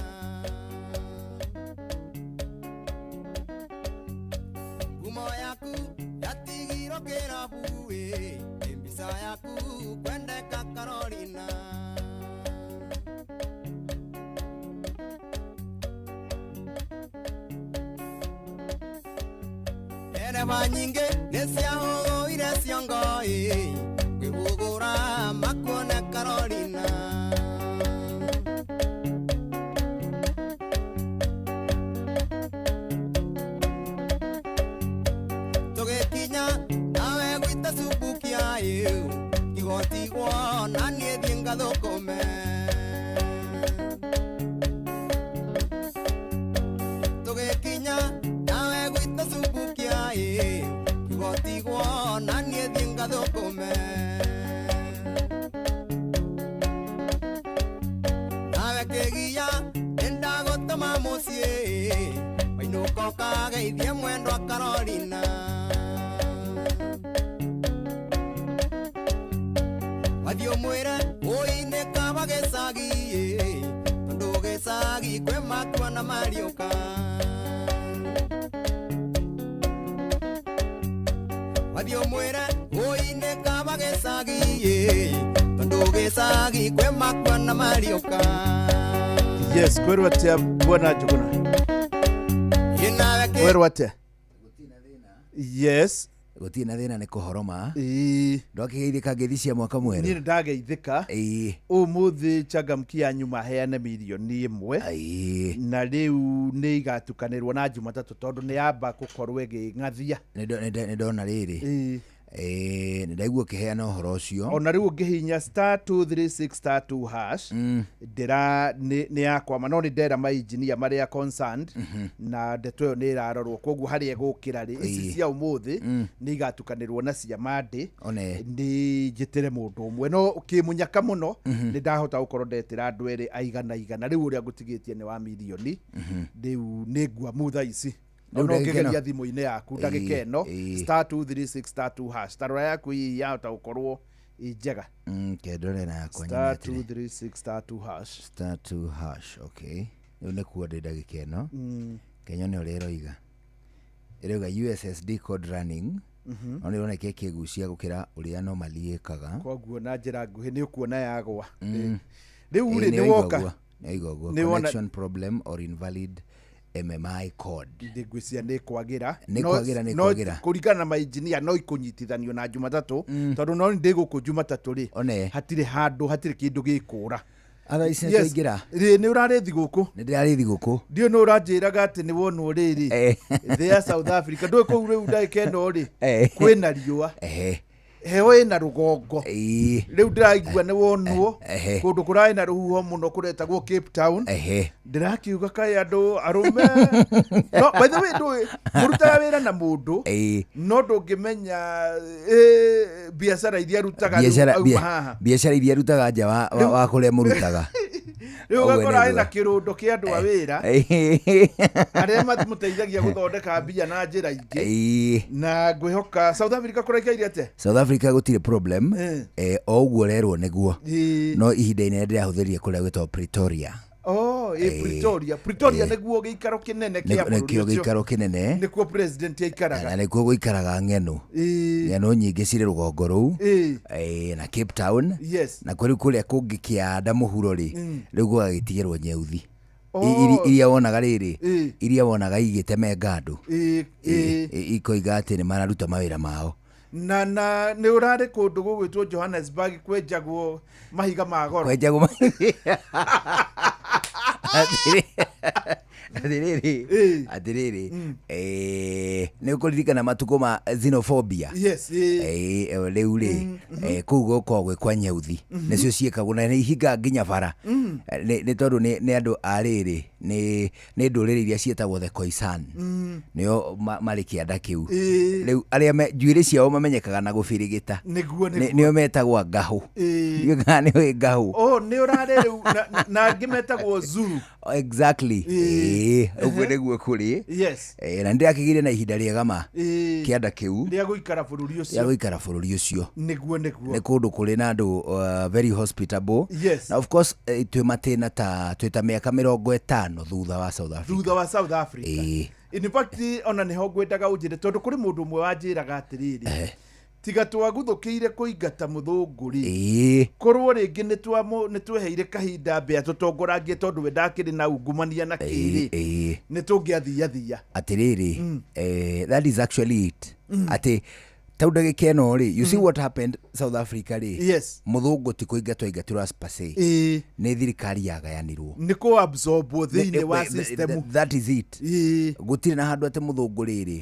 Ngumo yaku yatigirwo kĩrabu ĩ, nĩ mbica yaku kwendeka Carolina. Ndereba nyingĩ nĩ ciahũgũire ciongo ĩ, kwĩhũgũra makuone Carolina. Tũgĩkinya nawe gwĩta Subukia ĩ, tigotigwo na niĩ thiĩ ngathũkũme. Tũgĩkinya nawe gwĩta ĩ Kigotigwo na niĩ thiĩ ngathũkũme. Nawe kĩgia nĩndagũtũma mũciĩ, wainũka ũkageithie mwendwa Carolina. Wathiĩ ũmwĩre ũi nĩ kaba gĩcagi ĩ, tondũ gĩcagi kwĩ matua na mariũka. Wathiĩ ũmwĩre ũi nĩ kaba gĩcagi ĩ, tondũ gĩcagi kwĩ matua na mariũka. Yes, kwĩrwo atĩa bwana Njuguna? Ĩ nawe kĩ Kwĩrwo atĩa? Yes. Gũtirĩ na thĩna, nĩ kũhoroma. Ĩĩ. Ndwakĩgeithĩka ngeithi cia mwaka mwerũ? Niĩ nĩ ndageithĩka. Ĩĩ. Ũmũthĩ changamkia nyuma heane 1 mirioni na rĩu nĩ igatukanĩrwo na Jumatatũ tondũ nĩ yamba gũkorwo ĩgĩng'athia. Nĩ ndona rĩrĩ. Ĩĩ. Ĩĩ, nĩ ndaigua ũkĩheana ũhoro ũcio. Ona rĩu ũngĩhihinya *236*2# ndĩra nĩ yakwama, no nĩ ndera mainjinia marĩa concerned na ndeto ĩyo nĩ ĩrarorwo, koguo harĩa ĩgũkĩra rĩ, ici cia ũmũthĩ nĩ igatukanĩrwo na cia Monday. One. Nĩ njĩtĩre mũndũ ũmwe no kĩmũnyaka mũno, nĩ ndahota gũkorwo ndetĩra andũ erĩ aigana igana. Rĩu ũrĩa ngũtigĩtie nĩ wa mirioni, rĩu nĩ nguamu thaa ici. Rĩu Ona ndagĩka ĩno? ũngĩgeria thimũ-inĩ yaku ndagĩka ĩno, *236*2#, tarora yaku hihi yahota gũkorwo ĩ njega. Kendore na yakwa. Star Nyone atĩrĩ. 236*2#. *2#, okay, rĩu nĩ kuo ndĩ ndagĩka ĩno. Kenyone ũrĩa ĩroiga, ĩroiga USSD code running. No nĩ ĩroneka ĩkĩgucia gũkĩra ũrĩa normally ĩkaga. Koguo na njĩra nguhĩ nĩ ũkuona yagwa rĩu Ĩĩ, rĩ. nĩ Nĩ yoiga woka. ũguo, nĩ yoiga ũguo. Nĩ wona- Connection problem or invalid MMI code. Ngwĩciria nĩ kwagĩra. Nĩ kwagĩra, nĩ kwagĩra. Kũringana na mainjinia no ikũnyitithanio na Jumatatũ, tondũ no ndĩ gũkũ Jumatatũ rĩ, One. hatirĩ handũ, hatirĩ kĩndũ gĩkũra. Thaa ici nĩ Yes. twaingĩra. Rĩ, nĩ ũrarĩ thigũkũ? Nĩ ndĩrarĩ thigũkũ. Ndiũ nĩ ũranjĩraga atĩ nĩ wonwo rĩrĩ thĩ ya South Africa, ndũĩ kũu rĩu ndagĩka ĩno rĩ, kwĩna riũa, heho ĩna rũgongo. Rĩu ndĩraigua nĩ wonwo kũndũ kũrarĩ na rũhuho mũno kũretagwo Cape Town. Ndĩrakiuga kaĩ andũ arũme, no by the way, ndũĩ mũrutaga wĩra na mũndũ, no ndũngĩmenya biacara iria arutaga rĩu biacara auma haha. Biacara iria arutaga nja wa kũrĩa mũrutaga. Rĩu Ũguo ũgakora nĩguo. ĩna kĩrũndo kĩa andũ a wĩra arĩa mamũteithagia gũthondeka mbia na njĩra ingĩ. Na ngwĩhoka South Africa kũraikaire atĩa? South Africa gũtirĩ problem. O ũguo rerwo nĩguo. No ihinda inene ndĩrahũthĩrire kũrĩa gwĩtagwo Pretoria. Oh, ĩ Pretoria. Pretoria nĩguo gĩikaro kĩnene kĩa bũrũri Nĩkĩo ũcio. gĩikaro kĩnene. Nĩkuo president aikaraga. Na nĩkuo gũikaraga ng'eno. Ng'eno nyingĩ cirĩ rũgongo rũu. Na Cape Town. Na kũrĩ kũrĩa kũngĩ kĩanda mũhuro rĩ, rĩu gũgagĩtigĩrwo nyeuthi. Iria wonaga rĩrĩ, iria wonaga igĩtemenga andũ, ikoiga atĩ nĩ mararuta mawĩra mao. Na nĩ ũrarĩ kũndũ gũgwĩtwo Johannesburg kwenjagwo mahiga ma goro. Kwenjagwo atĩrĩrĩ, nĩ ũkũririkana matukũ ma xenophobia? Yes. Rĩu rĩ, kũu gũkoragwo gwĩ kwa nyeuthi. Nĩcio ciĩkagwo na nĩ ihingaga nginya bara. Nĩ tondũ nĩ andũ a rĩrĩ, nĩ ndũrĩrĩ iria ciĩtagwo the Khoisan. Nĩo marĩ kĩanda kĩu. Rĩu arĩa njuĩrĩ ciao mamenyekaga na gũbirigita. Nĩguo. Nĩo metagwo ngahũ. Ndiũĩ kana nĩũĩ ngahũ. Oh, nĩ ũrarĩ rĩu na angĩ metagwo Zulu. Exactly. Ĩĩ, ũguo nĩguo kũrĩ. Na nĩ ndĩrakĩgĩire na ihinda rĩega ma kĩanda kĩu Rĩa gũikara bũrũri rĩa ũcio. gũikara bũrũri ũcio. Nĩguo. Nĩ kũndũ kũrĩ na andũ very hospitable. Na of course, twĩ matĩna ta twĩ ta mĩaka 50 thutha wa South Africa. Thutha wa South Africa. In fact, ona nĩho ngwendaga ũnjĩre, tondũ kũrĩ mũndũ ũmwe wanjĩraga atĩrĩrĩ, tiga twaguthũkĩire kũingata mũthũngũ rĩ, korwo rĩngĩ nĩ tweheire kahinda mbea tũtongorangie, tondũ we ndakĩrĩ na ungumania na kĩrĩ, nĩ tũngĩathiathia. Atĩrĩrĩ, that is actually it, atĩ tau ndagĩka ĩno rĩ, you see what happened South Africa rĩ, mũthũngũ ti kũingatwo aingatirwo as per se, nĩ thirikari yagayanirwo. Nĩ kũ absorbwo thĩinĩ wa system. That is it. Gũtirĩ na handũ atĩ mũthũngũ rĩrĩ,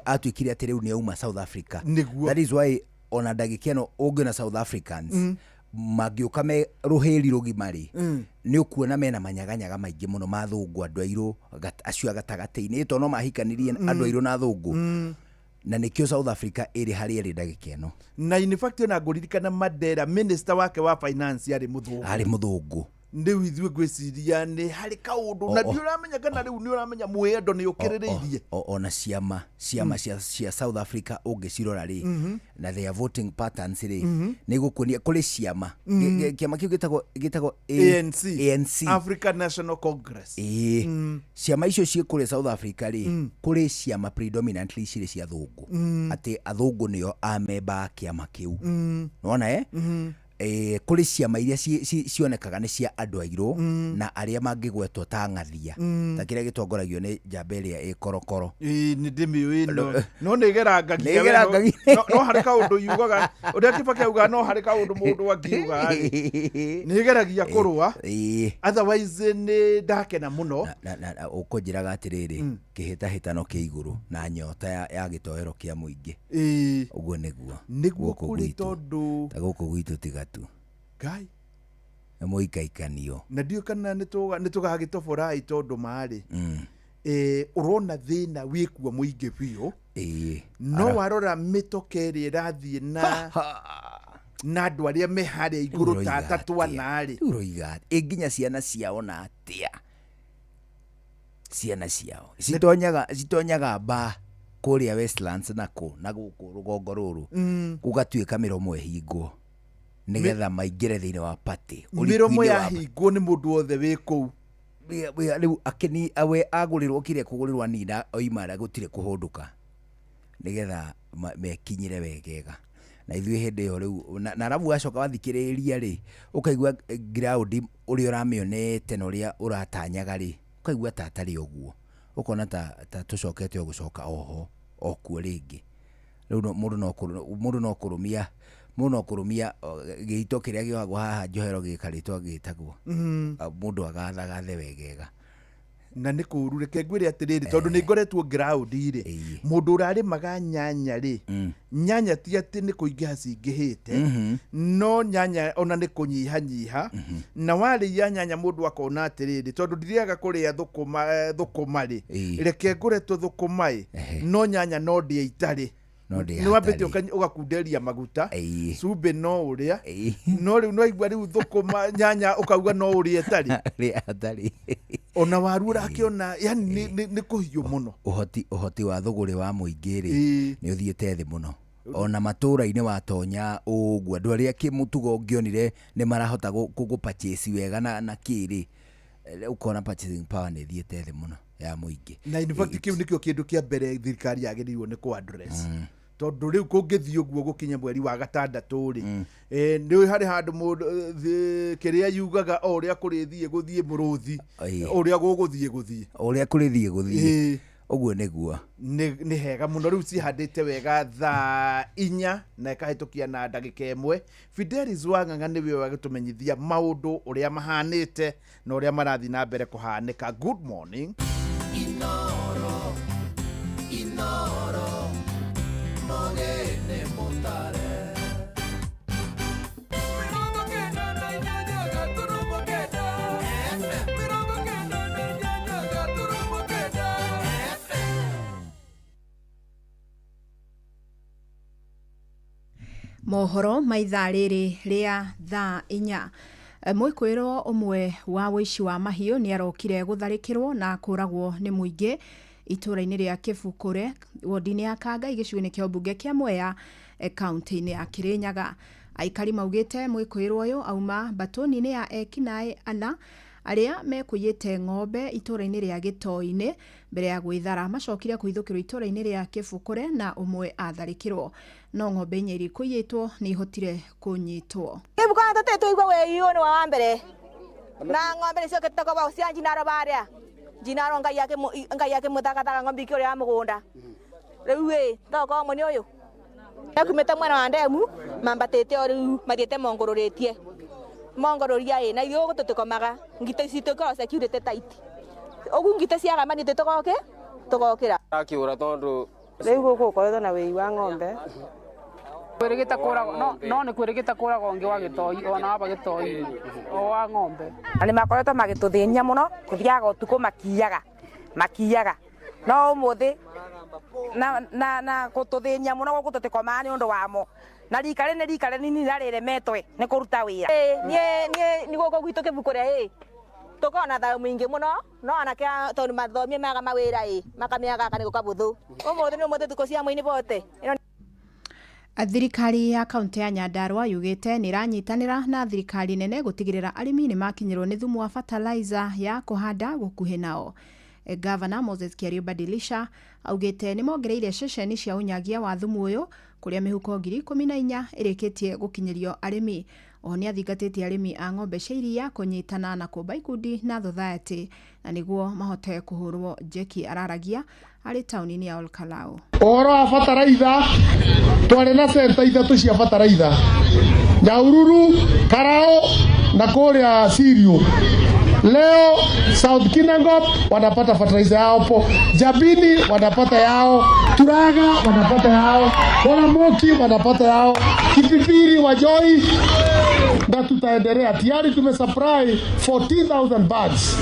atuĩkire atĩ rĩu nĩ auma South Africa. That is why ona ndagĩka ĩno ũngĩona South Africans mangĩũka me rũhĩri rũgima rĩ, nĩ ũkuona mena manyaganyaga maingĩ mũno ma thũngũ, andũ airũ acio a gatagatĩ-inĩ, tondũ no mahikanirie andũ airũ na thũngũ. Na nĩkĩo South Africa ĩrĩ harĩa ĩrĩ ndagĩka ĩno. Na in fact ona ngũririkana Mandela, minister wake wa finance arĩ mũthũngũ. Arĩ mũthũngũ. Rĩu ithuĩ ngwĩciria nĩ harĩ kaũndũ na ndiũramenya kana rĩu nĩ ũramenya mwĩendo nĩ ũkĩrĩrĩirie. Ona ciama cia South Africa ũngĩcirora rĩ, na their voting patterns rĩ, nĩ gũkuonia kũrĩ ciama. Kĩama kĩu gĩtagwo ANC. ANC. African National Congress. Ĩĩ. Ciama icio ciĩ kũrĩa South Africa rĩ, kũrĩ ciama predominantly cirĩ cia athũngũ. Atĩ athũngũ nĩo amemba a kĩama kĩu. Nĩwona kũrĩ ciama iria cionekaga nĩ cia andũ airũ na arĩa mangĩgwetwo ta ng'athia, ta kĩrĩa gĩtongoragio nĩ njamba ĩrĩa ĩ korokoro. Ĩĩ, nĩ ndĩmĩũĩ no nĩ ĩgerangagia. Nĩ ĩgerangagia. No harĩ kaũndũ yugaga ũrĩa Kibaki augaga, no harĩ kaũndũ mũndũ angiuga rĩ, nĩ ĩgeragia kũrũa. Otherwise nĩ ndakena mũno. Na ũkũnjĩraga atĩrĩrĩ, kĩhĩtahĩtano kĩ igũrũ na nyota ya gĩtoero kĩa mũingĩ. Ũguo nĩguo. Nĩguo Gũkũ kũrĩ gwitũ. tondũ Ta gũkũ gwitũ tiga tu. Ngai. Nĩ mũikaikanio. Na ndiũĩ kana nĩ tũgagĩtoborai tondũ marĩ. Ũrona thĩna wĩkuo mũingĩ biũ. No warora mĩtoka ĩrĩa ĩrathiĩ na andũ arĩa me harĩa igũrũ ta atatũ ana rĩ. Rĩu ũroiga atĩa? Ĩ nginya ciana ciao na atĩa? Ciana ciao citonyaga mba kũrĩa Westlands na kũ na gũkũ rũgongo rũrũ, gũgatuĩka mĩromo ĩhingwo nĩgetha maingĩre thĩinĩ wa party. Mĩromo yahingwo nĩ mũndũ wothe wĩ kũu. Rĩu akeni we agũrĩrwo kĩrĩa kũgũrĩrwo anina oima gũtirĩ kũhũndũka nĩgetha mekinyĩre wegega. Na ithuĩ hĩndĩ ĩyo rĩu na arabu wacoka wathikĩrĩria rĩ, ũkaigua ground ũrĩa ũramĩonete na ũrĩa ũratanyaga rĩ, ũkaigua ta atarĩ ũguo, ũkona ta tũcokete o gũcoka oho o kuo rĩngĩ. Rĩu mũndũ no kũrũmia gĩito kĩrĩa gĩohagwo haha njohero gĩkarĩtwo gĩtagwo. Mũndũ agathagathe wegega. Na nĩ kũũru, reke ngwĩre atĩrĩrĩ, tondũ nĩ ngoretwo ground rĩ, mũndũ ũrarĩmaga nyanya rĩ, nyanya ti atĩ nĩ kũingĩha cingĩhĩte, no nyanya ona nĩ kũnyihanyiha. Na warĩia nyanya mũndũ akona atĩrĩrĩ, tondũ ndirĩaga kũrĩa thũkũma rĩ, reke ngũre tũthũkũma ĩ, no nyanya no ndĩe itarĩ. Nĩ wambĩte ũgakunderia maguta, cumbĩ no ũrĩa, no rĩu no igua rĩu thũkũma nyanya ũkauga no ũrĩe ĩtarĩ. Ona waru ũrakĩona, yani nĩ kũhiũ mũno. Ũhoti wa thũgũrĩ wa mũingĩ rĩ, nĩ ũthiĩte thĩ mũno. Ona matũũra-inĩ watonya ũguo, andũ arĩa kĩmũtugo ũngĩonire nĩ marahota gũ-purchase wega na kĩrĩ, ũkona purchasing power nĩ ĩthiĩte thĩ mũno ya mũingĩ. Na in fact kĩu nĩkĩo kĩndũ kĩa mbere thirikari yagĩrĩirwo nĩ kũ-address. Tondũ rĩu kũngĩthiĩ ũguo gũkinya mweri wa gatandatũ rĩ, nĩ harĩ handũ mũndũ kĩrĩa yugaga o ũrĩa kũrĩthiĩ gũthiĩ mũrũthi, ũrĩa gũgũthiĩ gũthiĩ. Ũrĩa kũrĩthiĩ gũthiĩ. Ũguo nĩguo. Nĩ hega mũno. Rĩu cihandĩte wega thaa 4 na ĩkahĩtũkia na ndagĩka 1. Fidelis Wang'ang'a nĩwe wagĩtũmenyithia maũndũ ũrĩa mahanĩte na ũrĩa marathiĩ na mbere kũhanĩka. Good morning. Inoro, inoro, mogene mutare. Mohoro ma ithaa rĩrĩ rĩa thaa 4. Mwĩkũĩrwo ũmwe wa ũici wa mahiũ nĩ arokire gũtharĩkĩrwo na kũragwo nĩ mũingĩ itũũra-inĩ rĩa Kĩbukũre, wodi-inĩ ya Kangai, gĩcigo-inĩ kĩa ũmbunge kĩa Mwea, kaunti-inĩ ya Kĩrĩnyaga. Aikari maugĩte mwĩkũĩrwo ũyũ auma mbatũni-inĩ ya ekinaĩ ana arĩa mekũiyĩte ng'ombe itũũra-inĩ rĩa Gĩtoi-inĩ mbere ya gwĩthara. Macokire kũhithũkĩrwo itũũra-inĩ rĩa Kĩbukũre na ũmwe atharĩkĩrwo, no ng'ombe inya iria ikũiyĩtwo nĩ ihotire kũnyitwo. Kĩbukũre tũtĩ tũigua wĩiyũ nĩ wa mbere na ng'ombe nĩcio kĩtoko bao cia njinaro barĩa njinaro Ngai akĩmũthakataka ng'ombe ikĩũrĩa ya mũgũnda. Rĩu ĩ tokorwo mũni ũyũ ekumĩte mwena wa ndemu mambatĩte o rĩu mathiĩte mongũrũrĩtie mongũrũria ĩ na ithuĩ gũkũ tũtikomaga ngita ici tũkoragwo security tight ũguo ngita ciagama nĩ ithuĩ tũgokĩra. Akĩũra tondũ rĩu gũkũ gũkoretwo na wĩi wa ng'ombe kwĩrĩgĩte kũragwo no nĩ kwĩrĩgĩte kũragwo ũngĩ wa Gĩtoi ona waba Gĩtoi o wa ng'ombe. Na nĩ makoretwo magĩtũthĩnia mũno, kũthiaga ũtukũ makiyaga no ũmũthĩ Na na na gũtũthĩnia mũno gũkũ tũtikomaga nĩ ũndũ wamo na rika rĩ nĩ rika rĩnini na rĩremetwe nĩ kũruta wĩra. Niĩ niĩ nĩ gũkũ gwitũ kĩbuku rĩa ĩ tũkoragwo na thayũ mũingĩ mũno no anake tondũ mathomie maga mawĩra ĩ makamĩaga nĩ gũka bũthũ ũmũthĩ nĩ ũmũthĩ thikũ cia mũini bote. Thirikari ya kaunti ya Nyandarua yugĩte nĩ ĩranyitanĩra na thirikari nene gũtigĩrĩra arĩmi nĩ makinyĩrwo nĩ thumu wa fertilizer ya kũhanda gũkuhĩ nao. Gavana Moses Kiario Badilisha augĩte nĩ mongereire ceceni cia ũnyagia wa thumu ũyũ kũrĩa mĩhuko 14,000 ĩrĩkĩtie gũkinyĩrio arĩmi. Oho nĩ athingatĩtie arĩmi a ng'ombe cia iria kũnyitana na kũmba ikundi na thothaitĩ na nĩguo mahote kũhũrwo njeki. Araragia arĩ taũni-inĩ ya Olkalau. Ũhoro wa bataraitha, twarĩ na centa ithatũ cia bataraitha, Nyahururu, Karao na kũrĩa Siriu. Leo South Kinangop wanapata fertilizer yao po, Jabini wanapata yao, Turaga wanapata yao, Walamoki wanapata yao, Kipipiri, Wajoi, na tutaendelea. Tayari tumesupply 14,000 bags.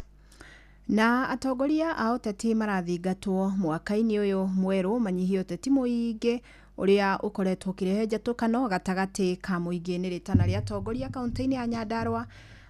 Na atongoria a ũteti marathingatwo mwaka-inĩ ũyũ mwerũ manyihie ũteti mũingĩ ũrĩa ũkoretwo ũkĩrehe njatũkano gatagatĩ ka mũingĩ. Nĩ rĩtana rĩa atongoria kaunti-inĩ ya Nyandarua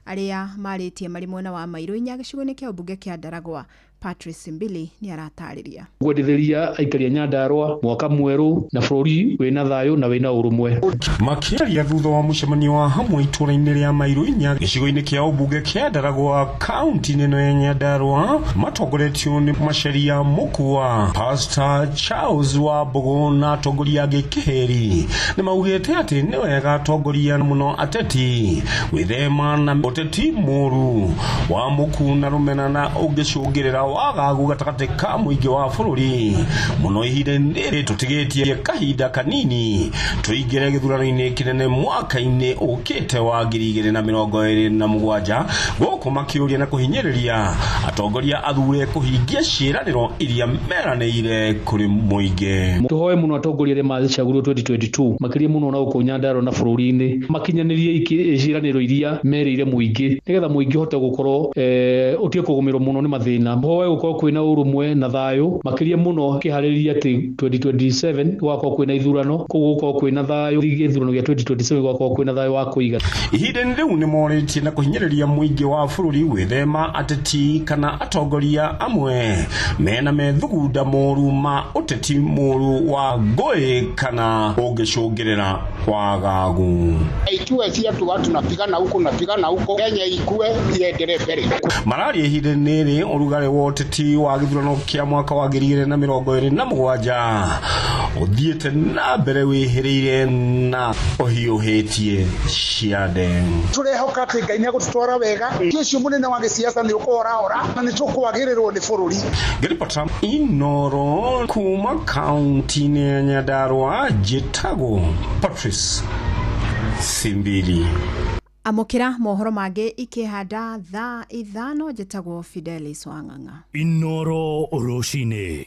arĩa marĩtie marĩ mwena wa Mairũ inya gĩcigo-inĩ kĩa ũmbunge kĩa Ndaragwa. Patrice Mbili nĩ aratarĩria. Ngwendithĩria aikari a Nyandarua mwaka mwerũ na bũrũri wĩna thayũ na wĩna ũrũmwe. Makĩaria thutha wa mũcemanio wa hamwe itũra-inĩ rĩa Mairũ inya gĩcigo-inĩ kĩa ũmbunge kĩa Ndaragwa kaunti-inĩ ĩno ya Nyandarua, matongoretio nĩ Macharia Mukua, Pastor Charles Wambũgũ na atongoria angĩ kĩhĩri, nĩ maugĩte atĩ nĩ wega atongoria mũno ateti gwĩthema na ũteti mũru wa muku na rũmena na ũngĩcũngĩrĩra wagagu gatagatĩ ka mũingĩ wa bũrũri mũno ihinda-inĩ rĩrĩ tũtigĩtie kahinda kanini tũingĩre gĩthurano-inĩ kĩnene mwaka-inĩ ũkĩte wa 2027, gũkũ makĩũria na kũhinyĩrĩria atongoria athure kũhingia ciĩranĩro iria meranĩire kũrĩ mũingĩ. Tũhoe mũno atongoria arĩa macagũrirwo 2022 makĩria mũno na gũkũ Nyandarua na bũrũri-inĩ makinyanĩrie ciĩranĩro iria merĩire mũingĩ nĩgetha mũingĩ ũhote gũkorwo ũtige kũgũmĩrwo mũno nĩ mathĩna. Hoe gũkorwo kwĩna ũrũmwe na thayũ makĩria mũno kĩharĩrĩria atĩ 2027 gũgakorwo kwĩna ithurano, koguo gũkorwo kwĩna thayũ gĩthurano gĩa 2027 gũgakorwo kwĩna thayũ wa kũigana. Ihinda-inĩ rĩu nĩ morĩtie na kũhinyĩrĩria mũingĩ wa bũrũri gwĩthema ateti kana atongoria amwe mena methugunda moru ma ũteti mũru wa ngũĩ kana ũngĩcũngĩrĩra wagagu. Ikiwa si atu watu napigana huko napigana huko, Kenya ikue iendelee mbere. Mararia ihinda-inĩ rĩrĩ ũrugarĩ wa ũteti wa gĩthurano kĩa mwaka wa 2027 ũthiĩte na mbere wĩhĩrĩire na ũhiũhĩtie ciande. Tũrehoka atĩ Ngai nĩ egũtũtwara wega, ti ũcio mũnene wa gĩsiasa nĩ ũkũhorahora na nĩ tũkwagĩrĩrwo nĩ bũrũri. Ngĩribota Inoro kuma kaunti-inĩ ya Nyandarua, njĩtagwo Patrice Simbili. Amũkĩra mohoro mangĩ ikĩhanda thaa 5. Njĩtagwo Fidelis Wang'ang'a. Inoro rũcinĩ.